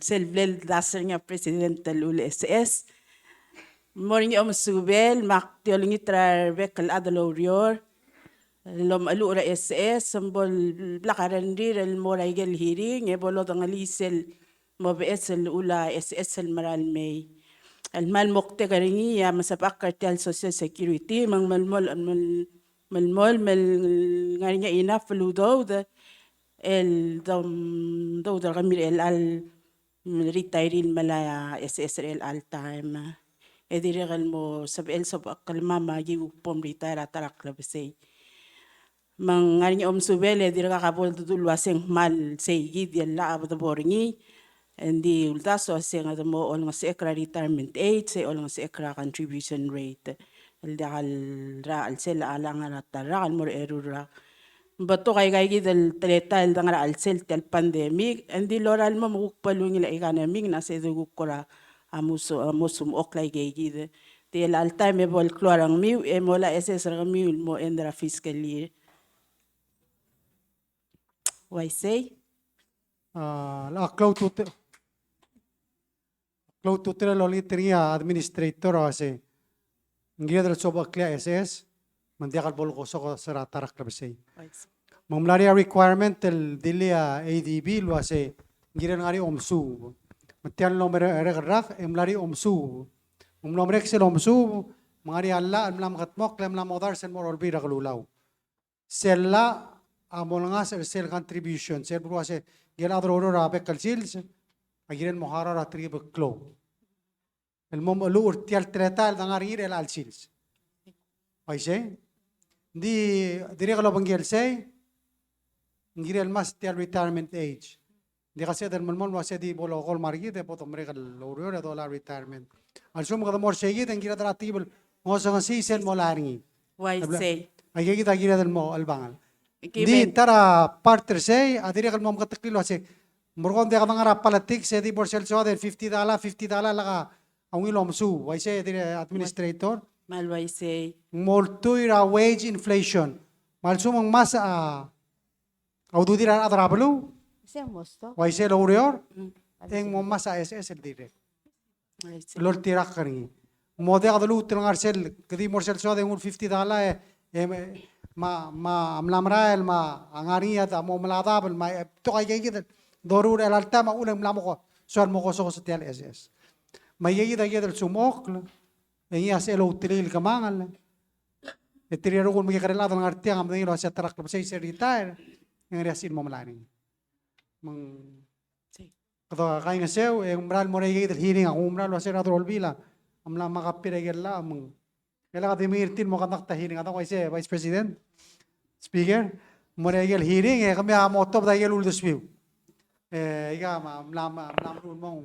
sel bla el daseng a president el ul SS. Mo er ngii a omesubel, me ak di olengit er a rebek el chad el oureor el omecheluch er a SS, me bo el blak a rengrir el mo er a ikel hearing, e bo lodengelii sel mo beches el ul a SS el mera el mei. El kmal moktek er ngii a mesebechakl er tia el Social Security, me ng melemolem, mel-, melemolem el ngar er ngii a enough el udoud, el dom-, doud er kemiu er chelecha el retiree el melai a SS er chelecha el taem. E dirrek el mo sebechel el sobechakl el mei me aki kuk bo mretire er a ta er a klebesei. Me ng ngar er ngii a omesubel e dirkak a bo leduch el uase ng kmal sei kid el llach a bo de bo er ngii. Ng di uldasu el uase ng de mo olengesechekl er a retirement age, e olengesechekl er a contribution rate. El diak el rak el sel a chelechang er a ta el rak el mo er a eru el rak. Ng betok aika kid el teletael el dengar er a chelsel tia el pandemic, e ng di lorael el mo me kuk bo lungil a economy, ng uase di kuk kora a mo su-, a mo sumechokl aike kid. Tia el alta e me bo el klou a rengmiu, e mo lak SS er kemiu el mo end er a fiscal year. Uaisei. A, a klou a ultutelel, klou a ultutelel el olengit er ngii a administrator a uase, ng kired el sobecheklii a SS, me ng diak el bo lekosokes er a ta er a klebesei. Uaisei. Me ng mla er ngii a requirement el dilii a ADB el uase, ng kired el ngar er ngii a omesuub. Me tia el mlo merek el rak, e ng mla er ngii a omesuub. Me ng mlo merek sel omesuub, me ng ngar er ngii a llach el mla mekedmokl, e mla modars el mo er a Olbiil er a Kelulau. Sel llach a mo olengasech er sel contribution, sel bo el uase, ngike el chad el oureor er a bek el sils, a kirel mo harau er a telkib el klou. El mo mecheluch er tia el teletael el de ngar er ngii er chelecha el sils. Uaisei? Ng di dirrek el obengkel sei, ng kirel ngmasech tia el retirement age. Ng di ka sebeched el melemolem el uase di bo lokolem a rekid e bo domerek el oureor e dola retirement. A lsekum kede mo er sei kid e ng kired er a telkib el ngosengesii sel mo er ngii. Uaisei. Aika kid a kired el mo chelebangel. Ng di ta er a part er sei a dirrek el mo meketeklii el uase, merekong, ng diak dengar er a politics e di bo er sel soad e fifty dollar, fifty dollar el lak a ungil omesuub. Uaisei, dirrek administrator? Kmal uaisei. Ng mo ultuil er a wage inflation. Me a lsekum ng ngmasech a a ududir a rechad er a beluu. Uaisei el oureor, e ng mo ngmasech a SS el dirrek. Uaisei. El oltirakl er ngii. Ng mo diak de luut el ngar er sel, ke di mo er sel soad e nguu el fifty dollar e, e, me a, me a mla merael, me a ngar er ngii a mo meladab, me a, e, betok aika kid el doruul er chelecha el taem a uchul e ng mla mo ko, soal mo kosokes tia el SS. Me aika kid a kired el sumechokl, e ngii a sebechel outelil el kemanget. E tirke el rokui el mekekerei el chad el ngar tiang a medengei el uase a ta er a klebesei se retire, e ng ngar er ngii a sebechir el mo melai er ngii. Me ng kede kaingeseu, e ng mera el mo er aika kid el hearing, a kuk mera el uase a rechad er a Olbiil a mla me copy er aike el llach, me ng, e lak di mengiil er tir el mo conduct a hearing, a dang uaisei, Vice President, Speaker, mo er aike el hearing, e kemiu a mo otobed aike el uldesuiu. E, aika me a mla, mla, mla meruul el mong.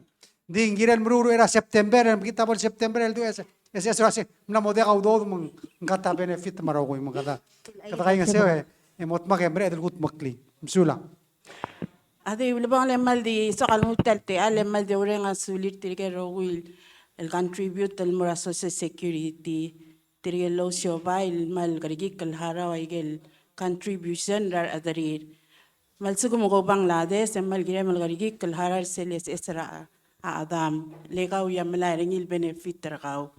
Ng di ng kirel meruul er a September, e ng kid a bo el September el du SS, SS er a se, mla mo diak a udoud me ng cut a benefit me a rokui me kede, kede kaingeseu e, e mo dmak e mereched el kudmeklii. Mesulang. A di ulebongel e kmal di soak a lmuut el techall e kmal di oureng a sulir tirke el rokui el contribute el mo er a Social Security. Tirke el ousiobai el kmal kerekikl el harau aike el contribution er a rechederir. Me a lsekum ke oba Bangladesh e kmal kirem el kerekikl el harau er sel SS er a, a chedam. Le kau a melai er ngii el benefit er kau.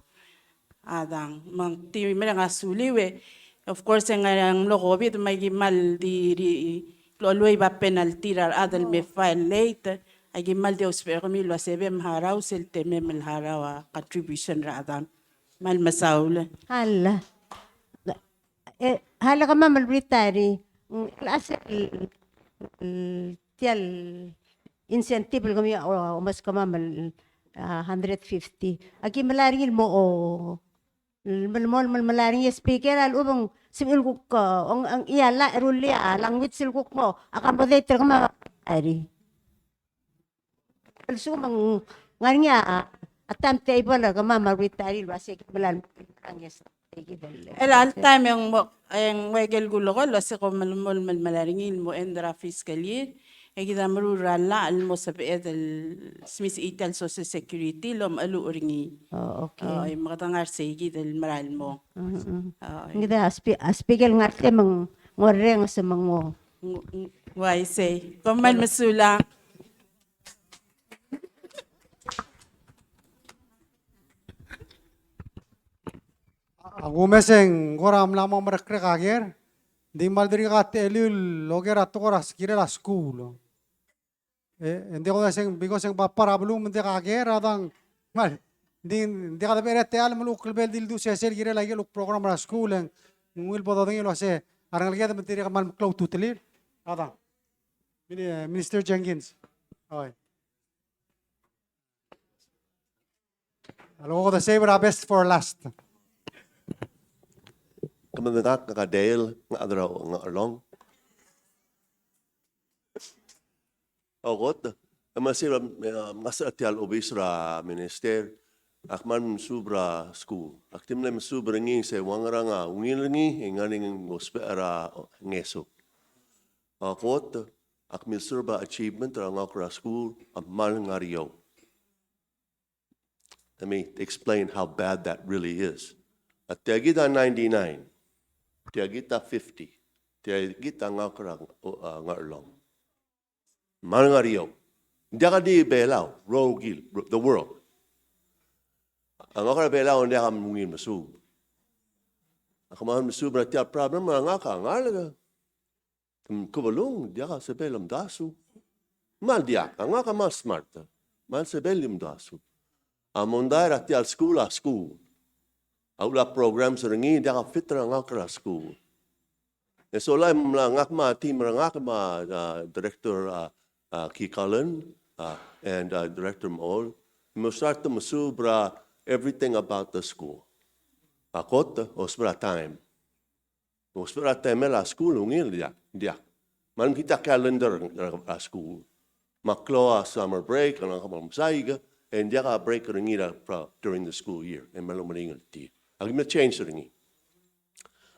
A dang, me ng di mereng a suliu e, of course, e ng mlo COVID me aki kmal di, di, lo, lo iba penalty er a rechad el me file late, aki kmal di ousbech er kemiu el uase bem harau sel temem el harau a contribution er a chedam. Kmal mesaul. Hal. E, hal kemam el retire, mm, el uase el, el, tia el incentive el kemiu a, o, omes kemam el, a, hundred fifty. Aki melai er ngii el mo, o, el melemolem el melai er ngii, Speaker, a lechub e ng sebechir el kuk, o, ng, ng, ia, llach, rullii a language el kuk mo accommodate er kemam a retire. A lsekum ng ngar er ngii a, a timetable er kemam a retire el uase ki melai el mo er ngii a ngeso. El, el taem e ng mo, e ng ua ikel kulekoi el uase kom melemolem el melai er ngii el mo end er a fiscal year, e kid a meruul er a llach el mo sebeched el smisichii tia el Social Security el omecheluch er ngii. Oh, okay. O, e me kede ngar sei kid el merael el mong. Mm, mm. O, e. Kede a spe-, a speaker el ngar sei me ng orrenges me ng mo. Ng-, ng-, uaisei. Kom kmal mesulang. A kumes e ng kora mla mo merekrek a ker, ng di kmal dirkak a techelliu el oker a tekoi er a kirel a skuul. E, e ng di kuk se ng, because e ng bapar a beluu me ng diak a ker, a dang, kmal, ng di, ng diak de becherei a techall me lechub e ng bla di ledu sesei el kirel a ikel kuk program er a skuul, e ng ungil bo dodengei el uase a rengeleked me ng dirrek el kmal meklou a ultutelir. A dang. Mini-, Minister Jenkins. Oi. A leko kede save er a best for last. Kemam a ngak a Dale, ngak a chad er a Ngarchelong. A kot, e me sel, e, mngasech er tia el obis er a minister, ak kmal mesuub er a skuul. Ak di mle mesuub er ngii se ua ngerang a ungil er ngii, e ng ngar er ngii a ousbech er a ngeso. A kot, ak milsaod er a achievement er a ngauk er a skuul a kmal ngar er eou. Let me explain how bad that really is. A tia kid a ninety-nine, tia kid a fifty, tia kid a ngak er a, uh, Ngarchelong. Me a ngar er eou. Ng diak di Belau, rokir, the world. A ngak er a Belau ng diak a ungil mesuub. Ak kmal mesuub er a tia el problem er a ngak a ngalek. Kebelung, diak a sebechel el omdasu. Kmal diak, a ngak a kmal smart. Kmal sebechel el omdasu. A mondai er a tia el skuul a skuul. A uchul a programs er ngii, diak a fit er a ngak er a skuul. E sola e mla ngak me a team er ngak me a, uh, director, uh, uh, Key Cullen, uh, and, uh, director Mechol. Me start to mesuub er a everything about the school. A kot, ousbech er a time. Ousbech er a time er a skuul, ungil, diak, diak. Me ng mekngit a calendar er a skuul. Me a klou a summer break, a ngak a kmal mesaik, e ng diak a break er ngii er a, during the school year, e mlo meringel tir. Aki mle change er ngii.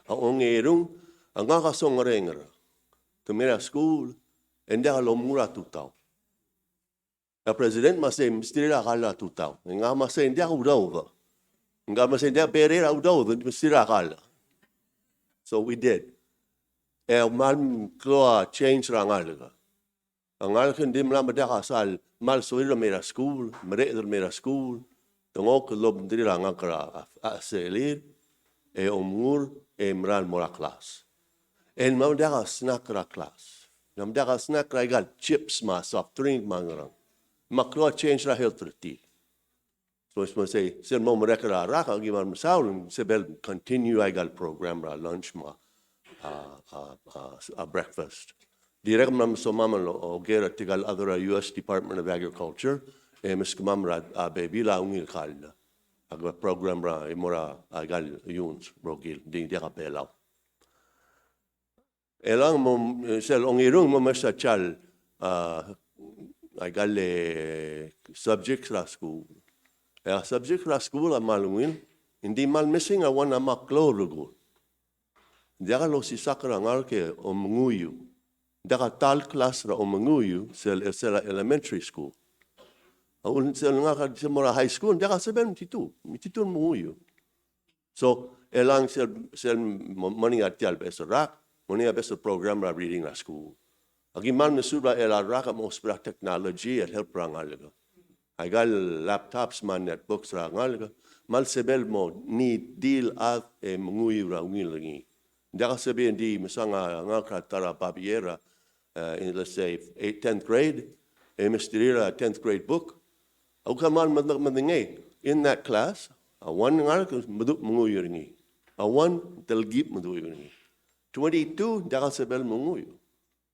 A ongerung, a ngak a songerenger. Te mei er a skuul, e ng diak lomengur a tutau. A president me a sei, mesterir a kall a tutau. Ngak me a sei, ng diak udoud. Ngak me a sei, ng diak berir a udoud, mesterir a kall. So we did. E kmal klou a change er a ngalek. A ngalek ng di mla me diak a sal, kmal sorir el mei er a skuul, mereched el mei er a skuul, te ngok el obengterir a ngak er a, a, a sechelir, e omengur, e mera el mo er a klas. E ng mla me diak a snack er a klas. Ng mla me diak a snack er aika el chips me a soft drink me a ngerang. Me a klou a change er a health er tir. So, me sei, sel mo merek er a rak, aki kmal mesaul, sebechel continue aika el program er a lunch me a, a, a, a, a breakfast. Dirrek me ng somam el oker er tirka el other U S Department of Agriculture, e meskemam er a, a bebil a ungil kall. A program er a, e mo er a, aika el iungs, rokir, di, diak a Belau. Elechang mo, sel ongerung mo mesa chal, a, aika el, e, subjects er a skuul. E a subjects er a skuul a kmal ungil, ng di kmal missing a one a kmal klou el rokui. Ng diak losisechakl er a ngalek e omenguiu. Ng diak a ta el class er a omenguiu, sel, sel elementary school. A uchul sel ngak a di mo er a high school, ng diak a sebechel metitur, metitur el menguiu. So, elechang sel, sel mo, mo er ngii a tia el beches el rak, mo er ngii a beches el program er a reading er a skuul. Aki kmal mesuub er a chelecha el rak e mo ousbech er a technology el help er a ngalek. Aika el laptops me a netbooks er a ngalek, kmal sebechel mo ngii di el chad e menguiu er a ungil er ngii. Ng diak a sebechel di mesang a ngalek er a ta er a babier, e, in, let's say, eighth, tenth grade, e mesterir a tenth grade book. A kuk kmal mede-, medengei, in that class, a one ngalek meduch menguiu er ngii. A one telkib meduch menguiu er ngii. Twenty-two, diak a sebechel menguiu.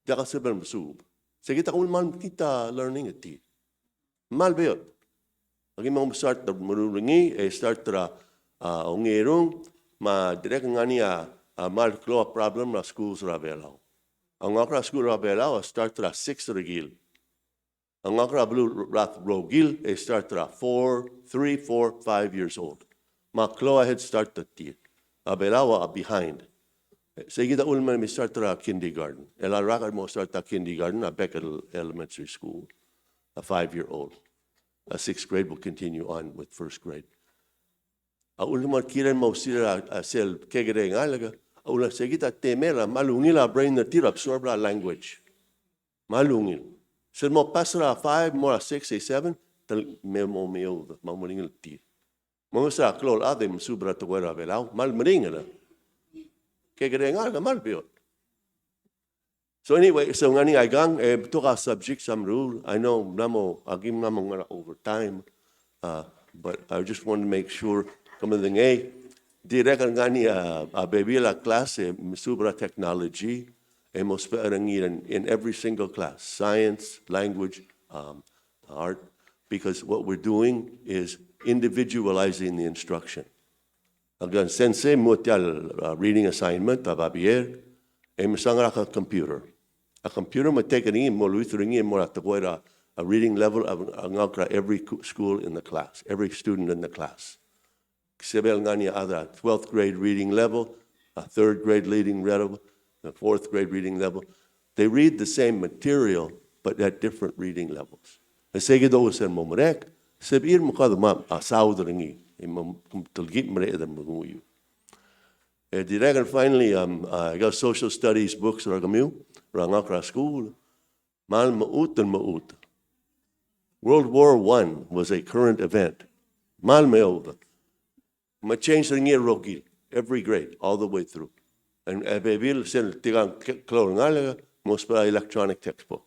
Diak a sebechel mesuub. Sei kid a kmal mekngit a learning er tir. Kmal beot. Aki mo start er a meruul er ngii, e start er a, a, ongerung, me a dirrek el ngar er ngii a, a, kmal klou a problem er a schools er a Belau. A ngak er a school er a Belau, a start er a six er kid. A ngak er a beluu er a rokir, e start er a four, three, four, five years old. Me a klou a head start er tir. A Belau a behind. Sei kid a uchul me ng start er a kindergarten. El a rak el mo start er a kindergarten, a bek el elementary school. A five-year-old. A sixth grade will continue on with first grade. A uchul me ng kirel mo sel, a, sel kekerei el ngalek, a uchul sei kid a temel a kmal ungil a brain er tir el absorb er a language. Kmal ungil. Sel mo pass er a five, mo er a six, e seven, tel-, me mo meoud, me mo meringel tir. Mo mesa klou el chad e mesuub er a tekoi er a Belau, kmal meringel. Kekerei el ngalek, kmal beot. So anyway, so ngar er ngii aikang, e betok a subjects a meruul. I know, mla mo, aki mla mo ngar er a overtime. Uh, but I just want to make sure, ke medengei, dirrek el ngar er ngii a, a bebil a class, e mesuub er a technology, e mo ousbech er ngii in, in every single class, science, language, um, art, because what we're doing is individualizing the instruction. Ak a sensei mo tia el, uh, reading assignment, a babier, e mesang er a computer. A computer me take er ngii, mo luut er ngii, mo er a tekoi er a, a reading level of, a ngak er a every cu-, school in the class, every student in the class. Sebechel ngar er ngii a chad er a twelfth grade reading level, a third grade reading level, a fourth grade reading level. They read the same material, but at different reading levels. E sei kid a sel mo merek, Sebechir me kede mo, a, saod er ngii, e mo, telkib mereched el menguiu. E dirrek el finally, um, uh, I got social studies books er kemiu, er a ngak er a skuul, mal mechut el mechut. World War One was a current event. Mal meoud. Me change er ngii el rokir, every grade, all the way through. And, e bebil sel tirka el klou el ngalek, mo ousbech a electronic textbook.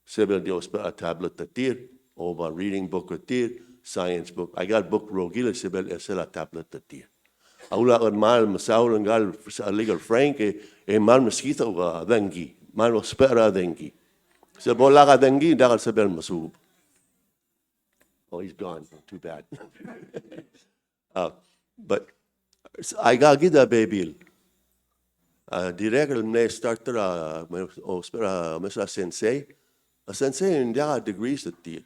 Sebechel di ousbech a tablet er tir, oba reading book er tir, science book. Aika el book el rokir, sebechel er sel a tablet er tir. A ula el mal mesaul ngka el Legal Frank, e, e mal meskid a dengki, mal ousbech er a dengki. Se bo lak a dengki, diak el sebechel mesuub. Oh, he's gone. Too bad. Uh, but aika kid a bebil. Uh, dirrek el mle start er a, me, ousbech er a, mes a sensei. A sensei ng diak a degrees er tir.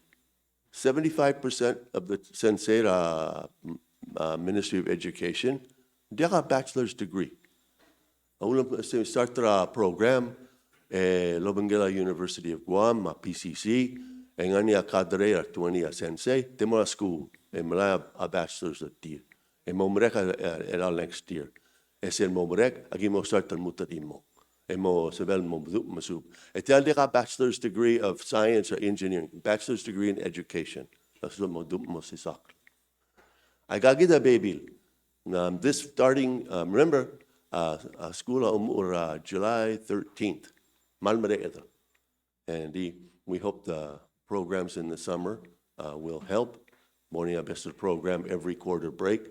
Seventy-five percent of the sensei er a, uh, Ministry of Education, diak a bachelor's degree. A ulemes e start er a program, e, el obengkel a University of Guam, me a P C C, e ngar er ngii a cadre er a twenty a sensei, te mo er a skuul, e melai a, a bachelor's er tir. E mo merek a, e, er a next year. E sel mo merek, aki mo start el lmuut er a chimo. E mo sebechel mo medu-, mesuub. E tia el diak a bachelor's degree of science or engineering, bachelor's degree in education. A sel mo du-, mo sisakl. Aika kid a bebil. Um, this starting, um, remember, uh, uh, skuul a omuchel er a July thirteenth. Mal mereched. And the, we hope the programs in the summer, uh, will help. Mo er ngii a best of program every quarter break.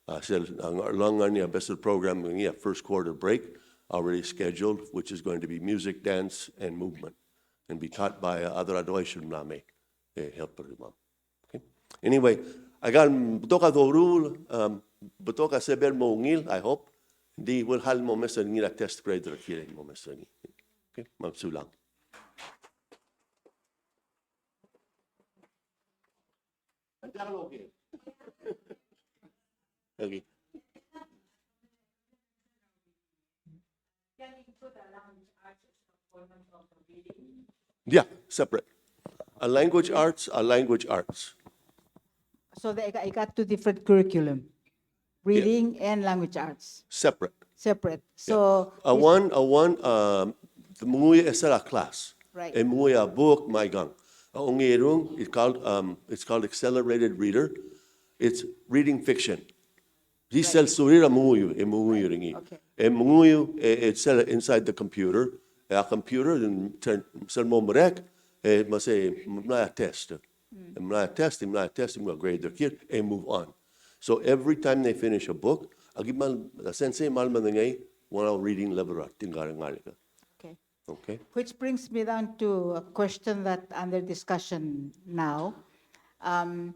Uh, sel, uh, ngar er ngii a best of program, ngii a first quarter break already scheduled, which is going to be music, dance, and movement, and be taught by, uh, Adra Doish and Mlame. E help er kemam. Okay. Anyway, aika el betok a doruul, um, betok a sebechel mo ungil, I hope. Di we'll have mo mesa er ngii er a test grade er kid e mo mesa er ngii. Okay, me sulang. Okay. Yeah, separate. A language arts, a language arts. So they got, got two different curriculum, reading and language arts. Separate. Separate. Yeah. So a one, a one, um, the menguiu e sel a class. Right. E menguiu a book, me aikang. A ongerung, it's called, um, it's called accelerated reader. It's reading fiction. Di sel sorir a menguiu, e menguiu er ngii. Okay. E menguiu, e, e sel inside the computer, e a computer, then turn, sel mo merek, e me se, mla test. E mla test, e mla test, e mla grade er kid, e move on. So every time they finish a book, aki mal, a sensei mal medengei, what a reading level er tir ngar er ngii. Okay. Okay. Which brings me down to a question that under discussion now. Um,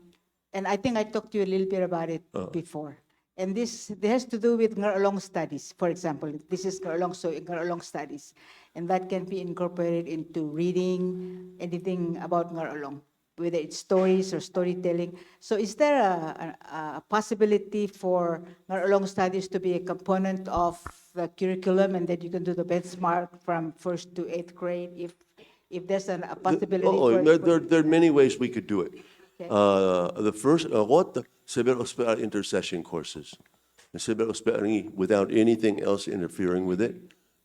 and I think I talked to you a little bit about it before. And this, this has to do with Ngarchelong studies, for example. This is Ngarchelong, so Ngarchelong studies. And that can be incorporated into reading, anything about Ngarchelong, whether it's stories or storytelling. So is there a, a, a possibility for Ngarchelong studies to be a component of the curriculum, and that you can do the benchmark from first to eighth grade if, if there's an, a possibility? Oh, for, there, there, there are many ways we could do it. Okay. Uh, the first, uh, what, sebechel ousbech a intercession courses. And sebechel ousbech er ngii without anything else interfering with it.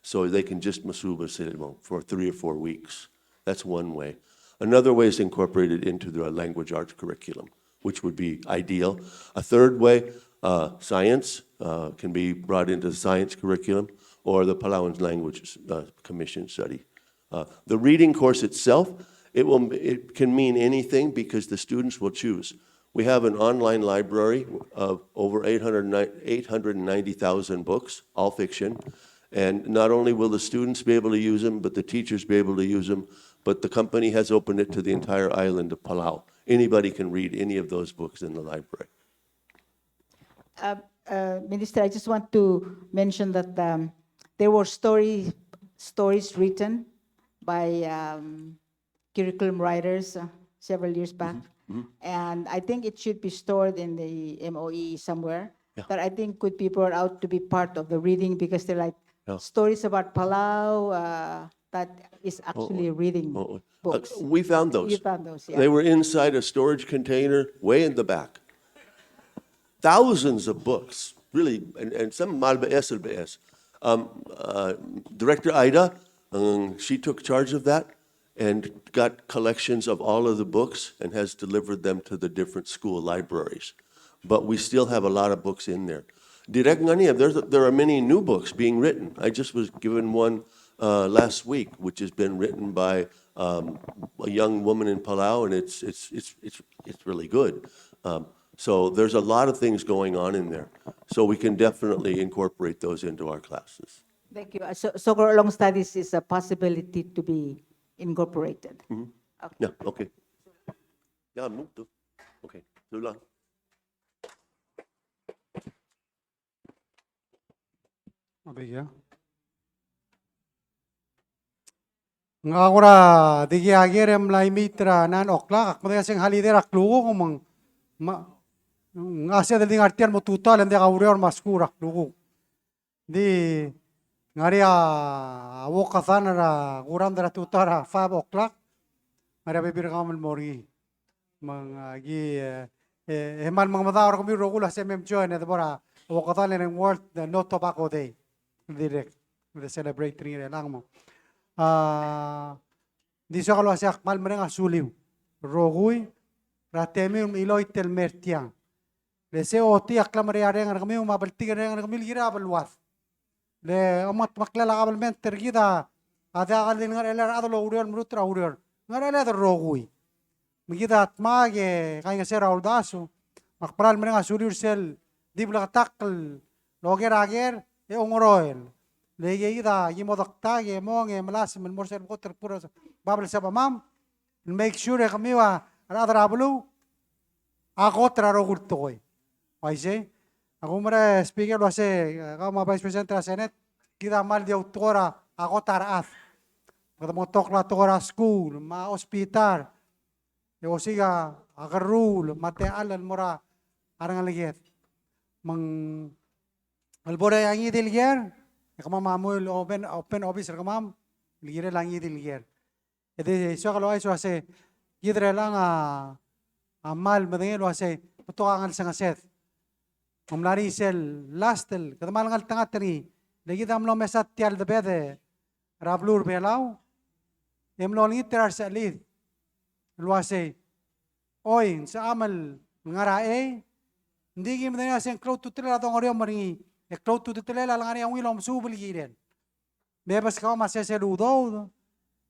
So they can just mesuub er sel mo for three or four weeks. That's one way. Another way is incorporated into the language arts curriculum, which would be ideal. A third way, uh, science, uh, can be brought into the science curriculum or the Palauan Language, uh, Commission study. Uh, the reading course itself, it will, it can mean anything because the students will choose. We have an online library of over eight hundred, eight hundred ninety thousand books, all fiction. And not only will the students be able to use them, but the teachers be able to use them. But the company has opened it to the entire island of Palau. Anybody can read any of those books in the library. Uh, uh, Minister, I just want to mention that, um, there were story, stories written by, um, curriculum writers, uh, several years back. And I think it should be stored in the M O E somewhere. Yeah. That I think could be brought out to be part of the reading because they're like, stories about Palau, uh, that is actually reading books. Uh, we found those. You found those, yeah. They were inside a storage container way in the back. Thousands of books, really, and, and some mal beches el beches. Um, uh, Director Ida, um, she took charge of that and got collections of all of the books and has delivered them to the different school libraries. But we still have a lot of books in there. Dirrek ngar er ngii, there's, there are many new books being written. I just was given one, uh, last week, which has been written by, um, a young woman in Palau, and it's, it's, it's, it's, it's really good. Um, so there's a lot of things going on in there. So we can definitely incorporate those into our classes. Thank you. Uh, so, so Koror Studies is a possibility to be incorporated. Mm-hmm. Okay. Yeah, okay. Yeah, move to. Okay. Sulang. Ng kora dikea ker e mla imiit er a nine o'clock, ak medengei a se ng holiday er a klukuk me ng, ma, ng sebeched el di ngar tia el mo tutau e ng diak a ureor me a skuul er a klukuk. Di ngar er ngii a walkathon er a kurand er a tutau er a five o'clock, ngar er ngii a bebil er kemam el mo er ngii. Me ng, a, ki, e, e, e mal mengemedaol er kemiu el rokui el uase mem join e de bo er a walkathon el ng World, e, No Tobacco Day. Dirrek, de celebrate er ngii er chelechang me. A, di soak el uase ak kmal mereng a suliu el rokui er a temiu el mechiloit el mer tiang. Le sei a ochotii a klemeriareng er kemiu me a bltikerreng er kemiu el kirel a beluad. Le omengetmeklel a kabelment er kid a diak el di ngerechelel a rechad el oureor el meruul er a ureor. Ngerecheled el rokui. Me kid a dmak e kaingeseu er a uldasu, me ak kmal mereng a suliu er sel di bleketakl el oker a ker e ongeroel. Le ikei kid a ki mo dektak e mong e melasem el mo er sel kot el kuk er a bab el sebechemam, el make sure e kemiu a rechad er a beluu a kot er a rokui el tekoi. Uaisei, a kumerang e Speaker el uase, e, kau me a Vice President er a Senate, kid a kmal di outekoi er a kot a rechad. Kede mo tokl a tekoi er a skuul, me a hospital, e osiik a kerruul, me a techall el mo er a rengeleked. Me ng el bo er a ngii di el ker, e kemam a mo open, open office er kemam, el kirel a ngii di el ker. E di soak el ouchais el uase, kid er chelechang a, a kmal medengei el uase, betok a ngelsengesed. Ng mla er ngii sel last el, kede kmal ngeltengat er ngii, le kid a mlo mesa tia el debed er a beluu er a Belau, e mlo olengit er a resechelid el uase, oi, ng sebecham el ngar er a chei, ng di ki medengei el uase ng klou a ultutelel a dongeriom er ngii, e klou a ultutelel a lengar er ngii a ungil omesuub el kirel. Me beskau me a sesei el udoud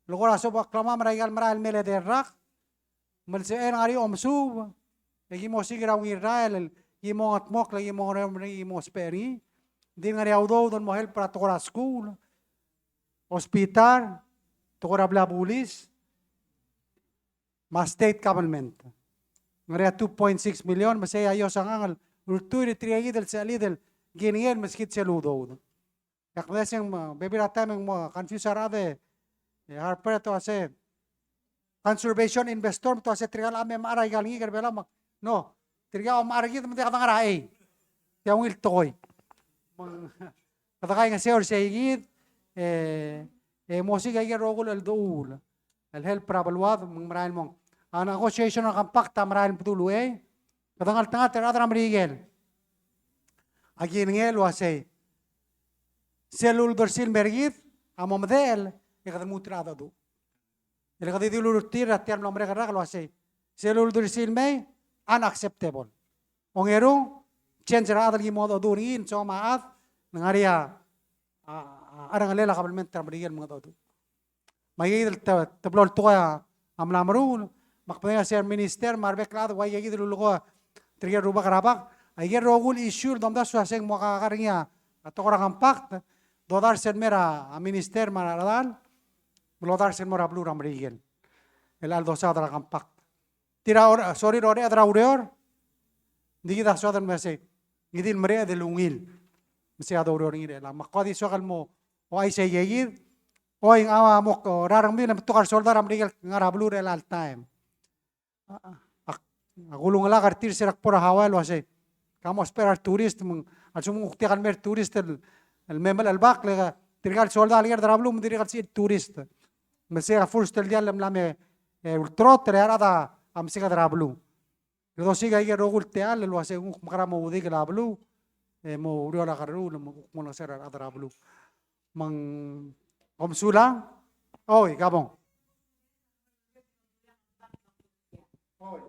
el kora sob a klemam er aika el merael el mei el edei el rak, me le sebechel ngar er ngii a omesuub, e ki mo osiik er a ungil rael el ki mo ngetmokl, e ki mo ngerem er ngii, ki mo ousbech er ngii. Ng di ngar er ngii a udoud el mo help er a tekoi er a skuul, hospital, tekoi er a blil a bulis, me a state government. Ngar er ngii a two point six million, me sei a iosang el ultuil er tirke kid el sechelid el kingei el meskid sel udoud. E ak medengei se ng, me, bebil er a taem e ng mo confuse a rechad e, e Harper e te uase conservation investor, me te uase tirka el chad me mechar aika el ngikel er a Belau me, no, tirka a omechar er kid me ng diak dengar er a chei. Tia ungil tekoi. Me ng, kede kaingeseu er sei kid, e, e mo osiik aike el rokui el cheldechuul el help er a beluad me ng merael el mong. A negotiation er a compact a merael el bedul uchei, kede ngeltengat er a rechad er a Merikel. A kingei el uasei, sel uldersii el mei er kid a mo medechel e kede lmuut er a cheldecheduch. E le kede di uluretir er tia el mlo merek el rak el uasei, sel uldersii el mei, unacceptable. Ongeru, change er a chad el ki mo cheldecheduch er ngii, ng soam a chad el ngar er ngii a, a, a cherengelel a kabelment er a Merikel el mengedecheduch. Me aikeikid el te, teblo el tekoi a mla meruul, me ak medengei a se er a minister me a rebek el chad, ua aikeikid el lulekoi tirke el rubak er a bak, aike el rokui el issue el domdasu a se ng mo kakar er ngii a tekoi er a compact, dodars el mei er a minister me a rechedal, me lodars el mo er a beluu er a Merikel el cheldecheduch er a compact. Tir a, sorir a oreched er a ureor, ng di kid a soad el mesei, ngii di el mereched el ungil. Mesei a doureor er ngii er chelechang. Me ak kuk di soak el mo ouchais aikeikid, oi, ng mo, a rarengmiu el betok a resoldau er a Merikel el ngar er a beluu er chelecha el taem. A, a, a kulungelak er tir se er a kbo er a Hawaii el uasei, ke mo ousbech er a retourist, me ng a lsekum ng kuk diak el mei a retourist el, el me melechelbakl, e ke tirka el soldau el ker er a beluu me ng dirrek el sebechir el tourist. Me sei a first el diall el mla me, e, ulterekokl er a rechad a meseked er a beluu. Kede osiik aike el rokui el techall el uasei ng kuk mekerang e mo oudikel a beluu, e mo oureor a kerruul, e mo kuk mo olengeseu er a rechad er a beluu. Me ng, kom sulang, oi, kabong. Oi.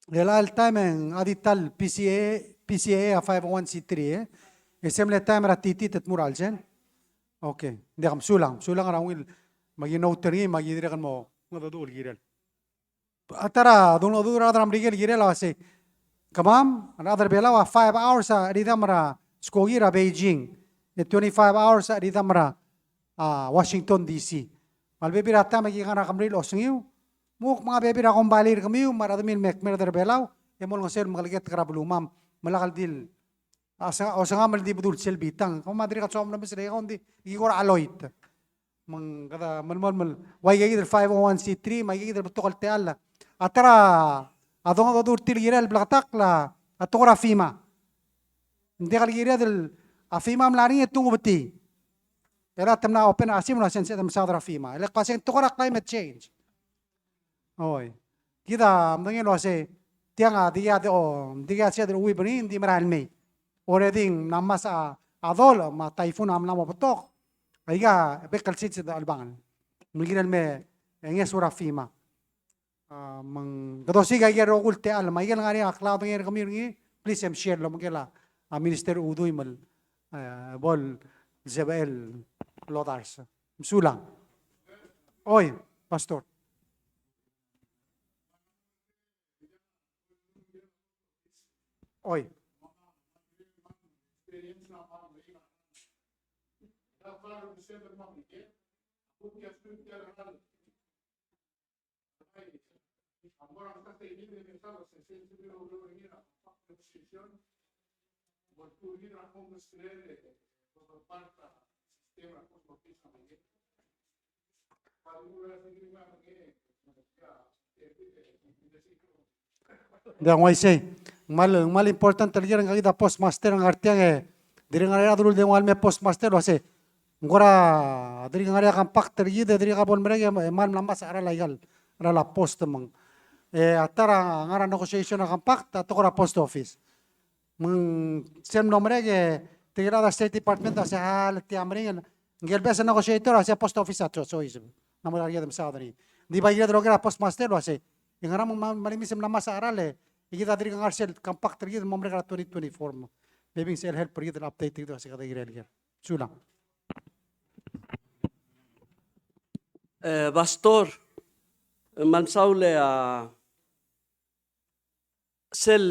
Chelecha el taem e ng a di ta el P C A, P C A a five oh one C three, e? E se mle taem er a titi te tmuu er a chelsel? Okay. Ng diak, mesulang, mesulang er a ungil me aki note er ngii me aki dirrek el mo mengedecheduch el kirel. A ta er a dongedechor er a rechad er a Merikel el kirel a uasei, kemam, a rechad er a Belau a five hours a cheridam er a skoki er a Beijing, e twenty-five hours a cheridam er a, a, Washington D C. Me a lebebil er a taem e aki ngar er a kemerir el osengiu, me kuk menga bebil er a kombalii er kemiu me a rechedemiu el me kmeed er a Belau, e mo olengeseu el mekeleketek er a belumam, me lak el di el A, osengam el di bedul sel bitang. Kemam a dirrek el soam el omes er a ikang, di, ki kora cheloit. Me ng kede melemolem el ua ikakid el five oh one C three, me a ikakid el betok el techall. A ta er a dongedechor er tir el kirel el bleketakl a tekoi er a FEMA. Ng diak el kired el, a FEMA a mla er ngii e te ngubetii. E le te mla open a chesimer el uasei ng sebeched el mesaod er a FEMA. E le kmo uasei ng tekoi er a climate change. Oi. Kid a medengei el uasei, tiang a dikea, o, dikea sel uchei er ngii, ng di merael mei. Already ng mla ngmasech a, a dolech, me a typhoon a mla mo betok. Aika, bek el sils a chelebangel. Me ng kirel el me, e, ngeso er a FEMA. A, me ng, kede osiik aike el rokui el techall, me aike el ngar er ngii a klaodengei er kemiu er ngii, please, e, share el obengkel a, a Minister Udui me, e, bo el sebechel el odars. Mesulang. Oi, Pastor. Oi. Ng diak, ng uaisei. Ng kmal, ng kmal important el ker a ngkakid a postmaster, ngar tiang e dirrek el ngar er ngii a delul di nguu el me postmaster el uasei, ng kora dirrek el ngar er ngii a compact er kid e dirrek a bo lemerek e kmal mla ngmasech a cheral aika el, cheral a post me ng, e, a ta er a ngar er a negotiation er a compact a tekoi er a post office. Me ng sel mlo merek e tirke el chad er a State Department a se a le tia meringel, ngike el beches el negotiator a se a post office a cho-, choice. Ng mo er a kired el mesaod er ngii. Ng di bai kired el oker a postmaster el uasei, e ngera me ng mla, mla mise el mla ngmasech a cheral e kid a dirk ngar er sel compact er kid el mo merek er a twenty twenty-four me. Maybe ng sel help er kid el update er kid el uasei kede kirel ker. Sulang. E, Pastor, e, me ng saul e a sel,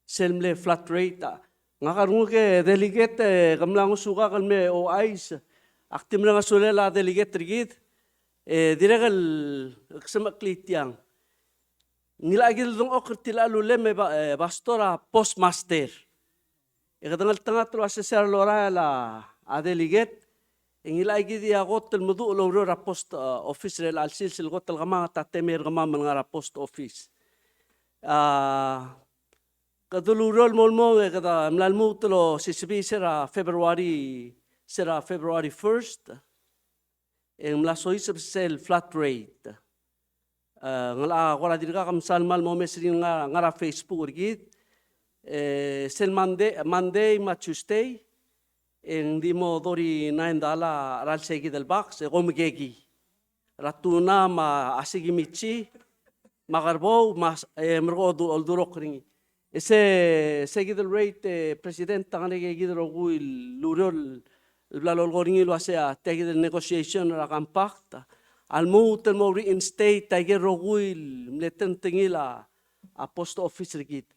sel mle flat rate a. Ngak a renguk e delegate e ke mla ngosukak el me ouchais. Ak di mereng a sulel a delegate er kid. E dirrek el ksemecheklii tiang. Ngilai kid el dengchokl er tia el ulem e ba, e, Pastor, a postmaster. E kede ngeltengat el uasei se er a lorael a delegate, e ngilai kid a kot el meduch el oureor er a post, e, office er chelecha el sils el kot el kemanget a temel er kemam el ngar er a post office. A, kede ulureor el mo el mong e kede mla lmuut el osisebii se er a February, se er a February first. E ng mla soiseb sel flat rate. E, ng locha kora dirkak msal mal momes er ngii el ngar, ngar er a Facebook er kid. E, sel Monday, Monday me a Tuesday, e ng di mo thirty-nine dollar a cheral se kid el box, e kom kekii. Er a tuna me a sikimichi, me a kerbou, me a s-, e, merekong odu-, oldurokl er ngii. E se, se kid el rate, e, President, a ngerang e kid el rokui el ureor el bla lolekoi er ngii el uasei a tia kid el negotiation er a compact a lmuut el mo reinstate aike el rokui el mle tengtengil a, a post office er kid.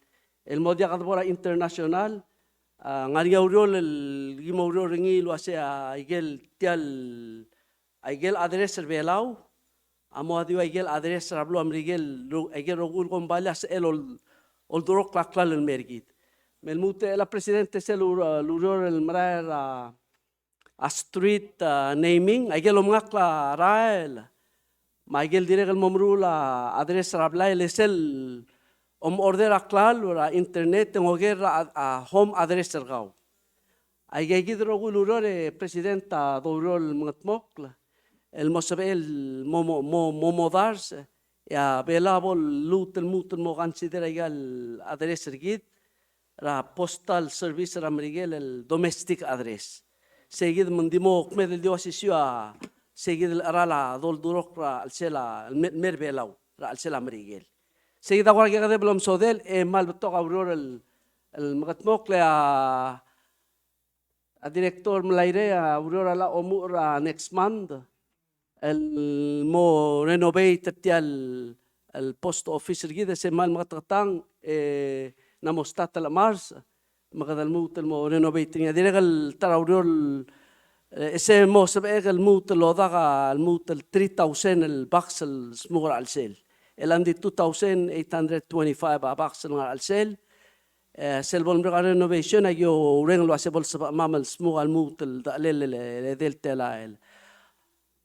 El mo diak debo er a international, a, ngar er ngii a ureor el ki mo oureor er ngii el uasei a ikel tia el, a ikel address er Belau, a mo ua di ua ikel address er a beluu er a Merikel, ro-, ikel rokui el kombalii a sebechel el ol-, oldurokl a klalo el mer kid. Me lmuut el a President e sel ur-, el ureor el merael er a a street, a, naming, a ikel omengakl a rael, me a ikel dirrek el mo meruul a address er a blai, e sel om order a klalo er a internet e ng oker er a, a home address er kau. Aika kid el rokui el ureor e President a doureor el mengedmokl el mo sebechel el mo, mo, mo, mo modars, e a Belau a bo lluut el lmuut el mo consider aika el address er kid er a postal service er a Merikel el domestic address. Sei kid me ng di mo kmeed el di osisiu a sei kid el cheral a doldurokl er a chelsel a, el me-, mer Belau er a chelsel a Merikel. Sei kid a kora kekedeb el omesodel e kmal betok a ureor el, el mengedmokl e a a Director Melairei a ureor a locha omuchel er a next month el mo renovate er tia el, el post office er kid, e se kmal meketeketang e ng mo start el March me kede lmuut el mo renovate er ngii. A dirrek el ta er a ureor el, e se mo sebechek el lmuut el odak a lmuut el three thousand el box el smuk er a chelsel. E ng di two thousand eight hundred twenty-five a box el ngar er a chelsel. E sel bo lemerek a renovation a ki oureng el uase bo lsebechemam el smuk a lmuut el dechelel el, el edei el telael.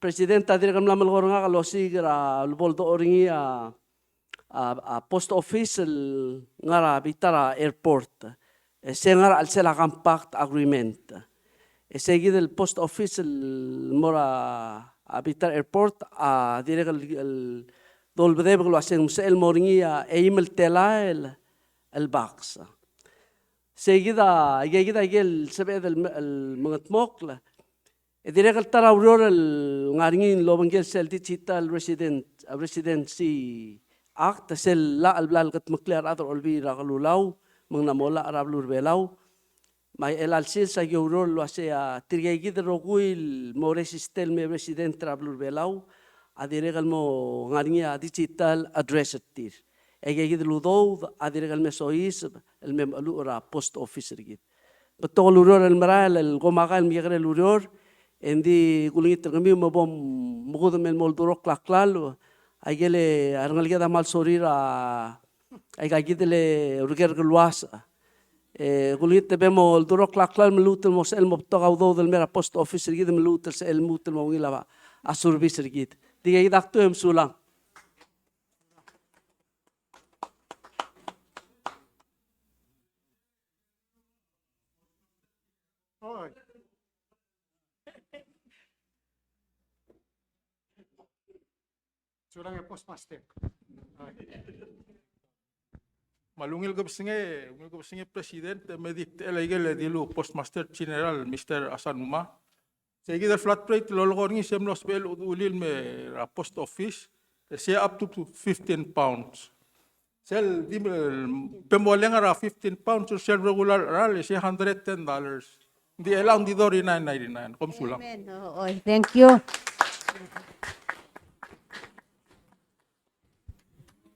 President, a dirrek el mla melekoi er ngak el osiik er a lebo ldechor er ngii a, a, a post office el ngar er a bita er a airport. E se ngar er a chelsel a compact agreement. E se kid el post office el mo er a, a bita er a airport a dirrek el, el dolbedebek el uase ng sebechel el mo er ngii a eim el telael el box. Sei kid a, aika kid a ikel sebeched el me-, el mengedmokl. E dirrek el ta er a ureor el ngar er ngii el obengkel sel Digital Resident, Residency Act, sel llach el bla lekedmeklii a rechad er a Olbiil er a Kelulau, me ng mla mo llach er a beluu er a Belau. Me a chelecha el sils a ki oureor el uase a tirka kid el rokui el mo register el me resident er a beluu er a Belau, a dirrek el mo ngar er ngii a digital address er tir. E aika kid el udoud a dirrek el me soiseb el me mecheluch er a post office er kid. Betok el ureor el merael el komakai el mekekerei el ureor, e ng di kulengit er kemiu me bo mekudem el mo oldurokl a klalo, aikel a rengeleked a kmal sorir a aika kid el ureker el uasech. E kulengit e bo moldurokl a klalo me lmuut el mo sebechel el mo betok a udoud el mer a post office er kid me lmuut el sebechel el lmuut el mo ungil a service er kid. Tirka kid a kdu e mesulang. Sulang e Postmaster. Me a ungil kebesengei, ungil kebesengei President, me di techellel aikel dilu Postmaster General, Mister Asanuma. Sei kid el flat rate el lolekoi er ngii se mlo sebechel el uchul el me er a post office, e sei up to fifteen pounds. Sel di, e, pe mo leng er a fifteen pounds, sel regular cheral, e sei hundred ten dollars. Ng di elau ng di thirty-nine ninety-nine. Kom sulang. Amen. O, oi, thank you.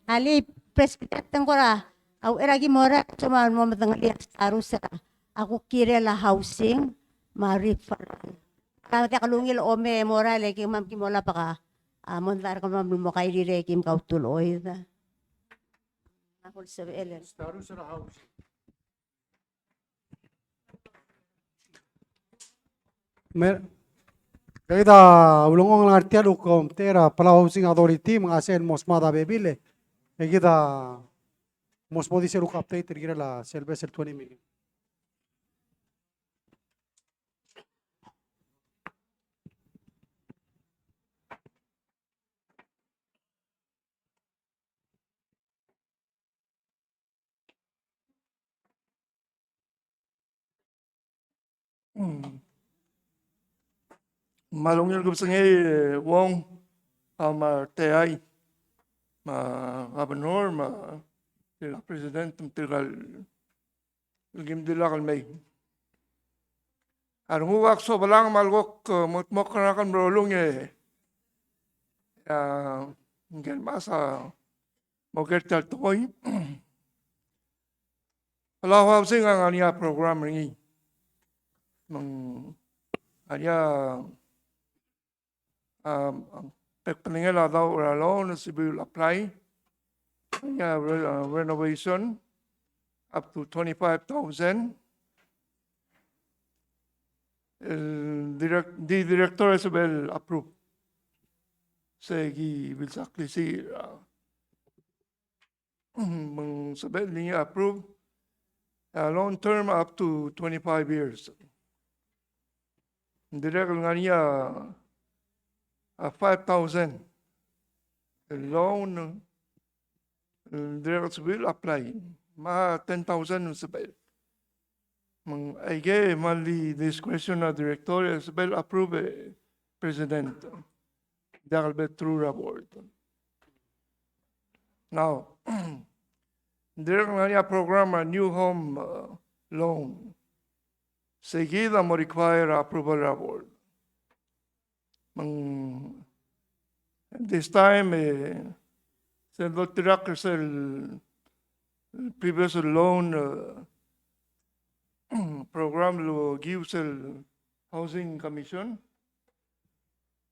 Alii, President, ng kora, a uchei er a ki mo er a, soam el mo medengelii a status er a kuk kirel a housing me a referral. Ka diak lungil el omei e mo er a le ki kemam ki mo lak a, a, mondai er kemam el mo kairirei e kim kautuloid. A kol sebechel. Status er a housing. Me, kid a ulengchong el ngar tia el kuk omtechei er a Palau Housing Authority, me ng uaisei el mo smaod a bebil e, e kid a mo smodii sel kuk update er kirel a sel bes el twenty million. Mm. Me a ungil kebesengei, e, Uong, a, me a Reteai, me a Governor, me a President, me tirka el el kim dilak el mei. A renguk a ksobelang me a lekuk, e, mengedmokl er ngak el merolung e, a, ngike el mechas a mo ker tia el tekoi. Palau Housing a ngar er ngii a program er ngii. Me ng ngar er ngii a a, bek el bedengel a daob er a loan, sebechel apply. Ia, re-, uh, renovation up to twenty-five thousand. El direct-, di director a sebechel approve. Se ki bilsaklisir, uh, me ng sebechel el ngii a approve a loan term up to twenty-five years. Ng dirrek el ngar er ngii a, a five thousand el loan, ng dirrek el sebechel apply, me a ten thousand el sebechel. Me ng aike el kmal di discretion er a director, e sebechel approve e president. Diak el bo through er a board. Now, ng dirrek el ngar er ngii a program er a new home, uh, loan. Se kid a mo require approval er a board. Me ng, this time, e, sel doltirakl er sel previous loan, e, program el okiu sel Housing Commission,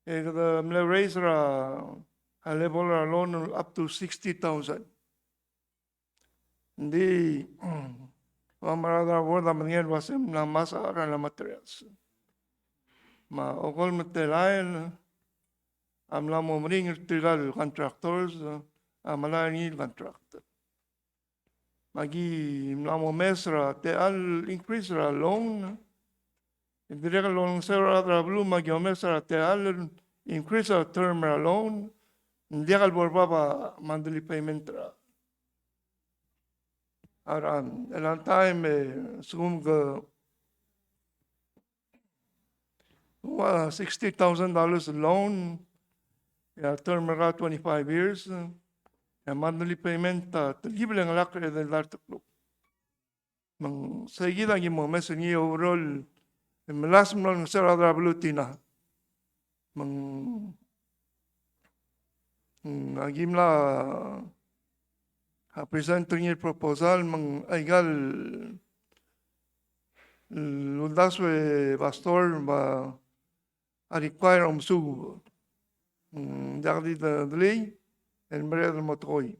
e kede mle raise er a, a level er a loan up to sixty thousand. Ng di, me a rechad er a board a medengei el uasei ng mla ngmasech a rechad er a materials. Me a okolem el telael a mla mo meringel er tirka el contractors a melai er ngii el contract. Me aki mla mo omes er a techall el increase er a loan. Ng dirrek el olengeseu er a rechad er a beluu me aki omes er a techall el increase er a term er a loan. Ng diak el bo er bab a monthly payment er a A rechad, el a time e, sekum ke ua sixty thousand dollars loan, e a term er a twenty-five years, e a monthly payment a telkib el chengelakl er a edei el dart el kluk. Me ng se kid a ki mo omes er ngii overall, e melasem el olengeseu er a rechad er a beluu er tina. Me ng, mm, aki mla, a, present er ngii el proposal, me ng aika el uldasu e Pastor, me a require a omesuub. Mm, diak di de-, delay el mereched el mo tekoi.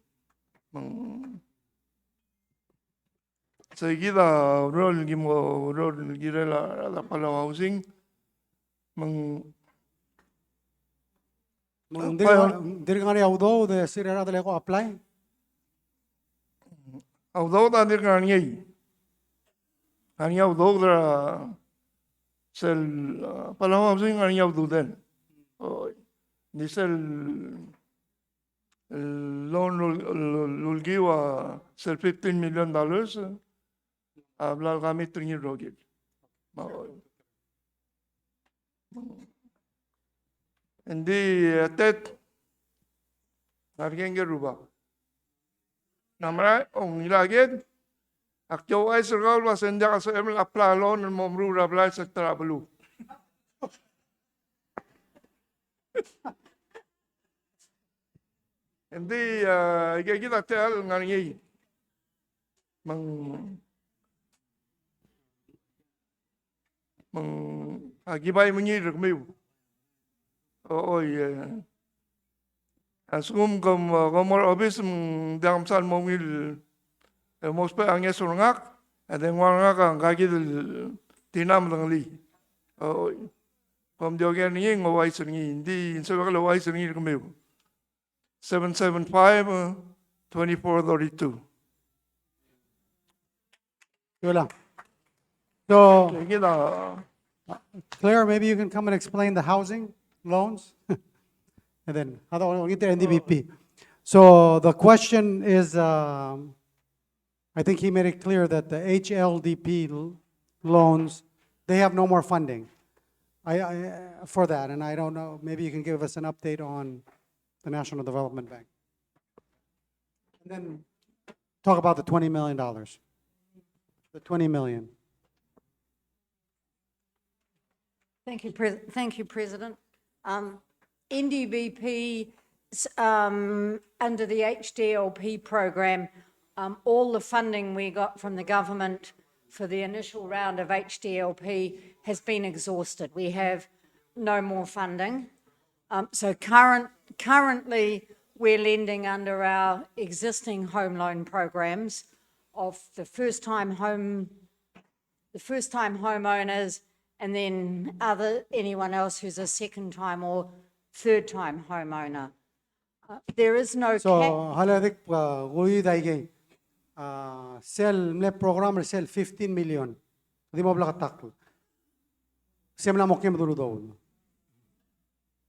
Me ng Sei kid a ureor el ki mo, ureor el kirel a rechad er a Palau Housing. Me ng, me ng dirk, dirk ngar er ngii a udoud e sel rechad el ko apply? A udoud a dirk ngar er ngii. Ngar er ngii a udoud er a sel, a, Palau Housing, ngar er ngii a ududel. O, di sel el loan el, el, el ulekiu a sel fifteen million dollars, a bla lecommit er ngii el rokir. Me ng di, e, tet, ngar er ngii a rubak. Ng mera, ong, ngilai kid, ak di ouchais er kau el uasei ng diak a sebechem el apply a loan el mo meruul er a blai sel ta er a beluu. Ng di, a, ikakid a techall el ngar er ngii. Me ng, me ng, a, ki bai mengiil er kemiu. O, oi, e. A lsekum kom, kom mo er a obis me ng diak msal mo ungil, e, mo ousbech a ngeso er ngak, e de ngua er ngak a ngkakid el tina me dengelii. O, oi. Kom di oker er ngii, ng ouchais er ngii. Ng di ng sebechek el ouchais er ngii er kemiu. Seven seven five, twenty-four thirty-two. Yola. So, okay, uh, Claire, maybe you can come and explain the housing loans. And then, other one, we'll get to N D B P. So the question is, um, I think he made it clear that the H L D P l-, loans, they have no more funding. I, I, for that, and I don't know, maybe you can give us an update on the National Development Bank. And then talk about the twenty million dollars. The twenty million. Thank you, Pres-, thank you, President. Um, N D B P, s-, um, under the H D L P program, um, all the funding we got from the government for the initial round of H D L P has been exhausted. We have no more funding. Um, so current, Currently, we're lending under our existing home loan programs of the first time home, the first time homeowners, and then other, anyone else who's a second time or third time homeowner. Uh, there is no cap. So, hale dik, uh, kuid aikei. Uh, sel mle program er sel fifteen million. Di mo bleketakl. Se mla mo kem dulu doul.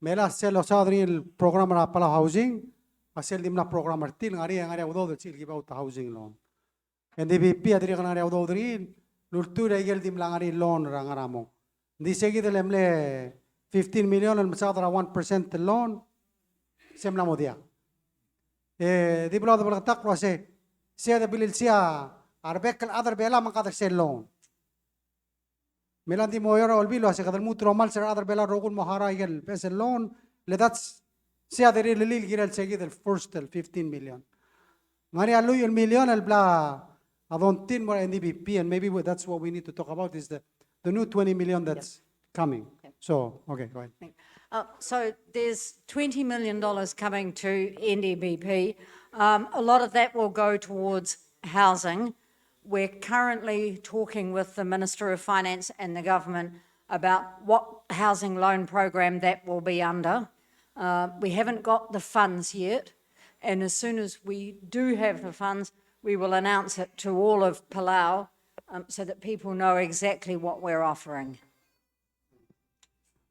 Me a sel losaod er ngii el program er a Palau Housing, a sel di mla program er tir, ngar er ngii, ngar er ngii a udoud el sel give out a housing loan. N D B P a dirrek el ngar er ngii a udoud er ngii, el ultuil er a ikel di mla ngar er ngii el loan er a ngar er a mong. Ng di se kid el mle fifteen million el mesaod er a one percent el loan, se mla mo diak. E di blo de bleketakl el uase, se de bililsii a rebek el chad er Belau me ng kede er sel loan. Me ng di mo er a Olbiil el uase kede lmuut el omals er a rechad er Belau el rokui el mo harau a ikel beches el loan, le that's, se a dirrek el kirel se kid el first el fifteen million. Ngar er ngii a lluich el million el bla a dontii el mo er a N D B P, and maybe we, that's what we need to talk about is the, the new twenty million that's coming. So, okay, go ahead. Uh, so there's twenty million dollars coming to N D B P. Um, a lot of that will go towards housing. We're currently talking with the Minister of Finance and the government about what housing loan program that will be under. Uh, we haven't got the funds yet, and as soon as we do have the funds, we will announce it to all of Palau, um, so that people know exactly what we're offering.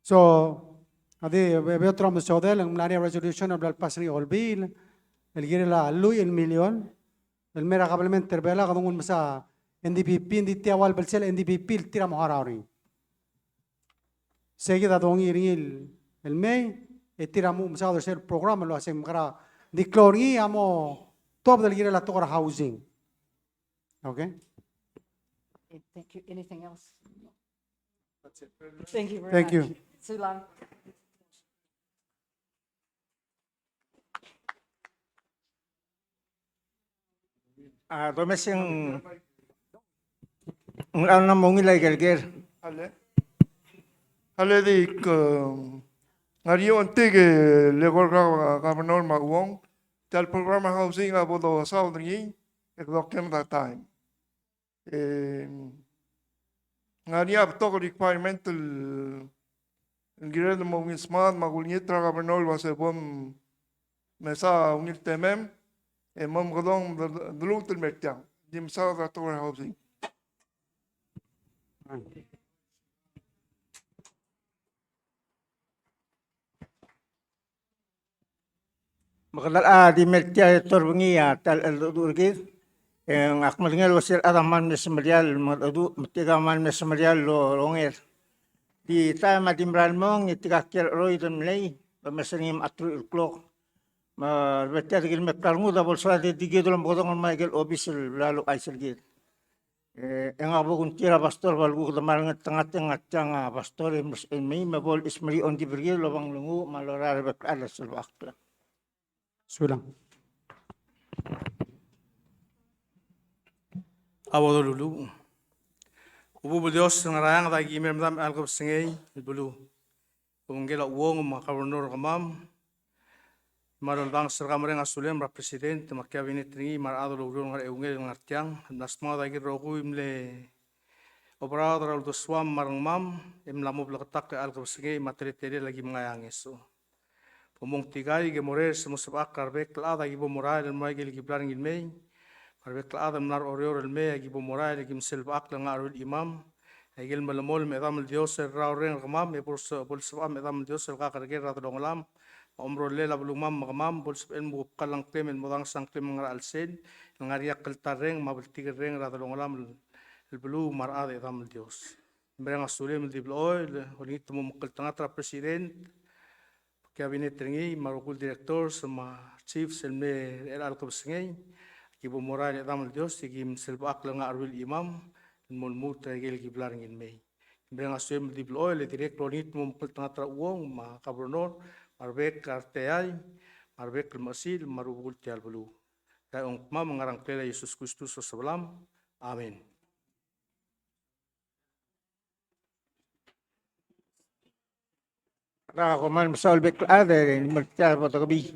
So, a di, be, beot er a omesodel, ng mla er ngii a resolution el bla el pass er ngii a Olbiil, el kirel a lluich el million, el mei er a kabelment er Belau, kede nguu el mesa N D B P, ng di tia ua el belsel N D B P el tir a mo harau er ngii. Se kid a dongiil er ngii el mei, e tir a mo mesaod er sel program el uase ng mekera, ng di klou er ngii a mo tuobed el kirel a tekoi er a housing. Okay? Thank you. Anything else? That's it. Thank you very much. Thank you. Sulang. A, domes e ng, ng, a, ng mo ungil a ikel ker. Ale. Ale di, e, ngar er ngii a ongtik el lekor er a governor me a Uong. Tia el program er a housing a bo dosaod er ngii, e kede oker er a time. E, ng ngar er ngii a betok el requirement el, el kirel el mo ungil smaod me a kulengit er a governor el uase bo mesa ungil temem, e mo mekedong de, de, de lmuut el mer tiang. Di mesaod er a tekoi er a housing. Me kede, a, di mer tia e torbengii a ta el cheldecheduch er kid. E ngak medengei el uase a rechad a kmal mle semeriar el mengedecheduch, me tirka a kmal mle semeriar el onger. Di taem a di merael mong, e tirka kiei er a cheroid el mlei, domes er ngii me a truich el klok. Me a rebetii a di kilmeklii a rengud a bo lsoad e di kid el omekedong el mo er a ikel obis el bla luchais er kid. E, e ngak bo kungtii er a pastor, ba lkuk de mal ngeltengat e ngak tiang a pastor, e mei, me bo lsmeriu a ongdibel er kid el obang el nguu me a lorael a rebek el chad el selbechakl. Sulang. A bo doluluuch. Chubechub el Dios el ngar er a eanged a ki mei er medam er a chelecha el kebesengei el beluu. Obengkel a Uong me a governor er kemam, me a loldanges er kau, mereng a sulem er a president me a cabinet er ngii me a rechad el oureor el ngar er a eungel el ngar tiang, el mla smaod a ikel rokui el mle oberaod er a uldesuam me a rengmam, e mla mo bleketakl er a chelecha el kebesengei me a teletelel a ki mengai a ngeso. Bo mongtikaik e morael e mo sebechakl er a rebek el chad a ki bo morael el mo er a ikel ki bla er ngii el mei, me a rebek el chad el mla er a Oreor el mei a ki bo morael e ki mselbechakl el ngar er a ruul chimam. Aikel melemolem e Chedam el Dios el rrau el reng er kemam, e bo lse-, bo lsebecham e Chedam el Dios el kakerker er a delongelam, me a omerolel a belumam me kemam, bo lsebechel el mo kebkall a ngklem el mo danges a ngklem el ngar er a chelsel, el ngar er ngii a kltarreng me a bltikerreng er a delongelam el, el beluu me a rechad e Chedam el Dios. Mereng a sulem el di blechoel, olengit el mo mekngeltengat er a president, cabinet er ngii, me a rokui el directors, me a chiefs el mei er chelecha el kebesengei, ki bo morael e Chedam el Dios, e ki mselbechakl el ngar er a ruul chimam, el mo lmuut er a ikel ki bla er ngii el mei. Mereng a sulem el di blechoel, e dirrek el olengit el mo mekngeltengat er a Uong, me a governor, me a rebek el teai, me a rebek el mechesiil, me a rubekul tia el beluu. Tia a ongtimam el ngar er a ngklel a Jesus Kristus a Osobelam. Amen. Ng kmal mesaul bek el chad e ng mle tia el bo dokebii.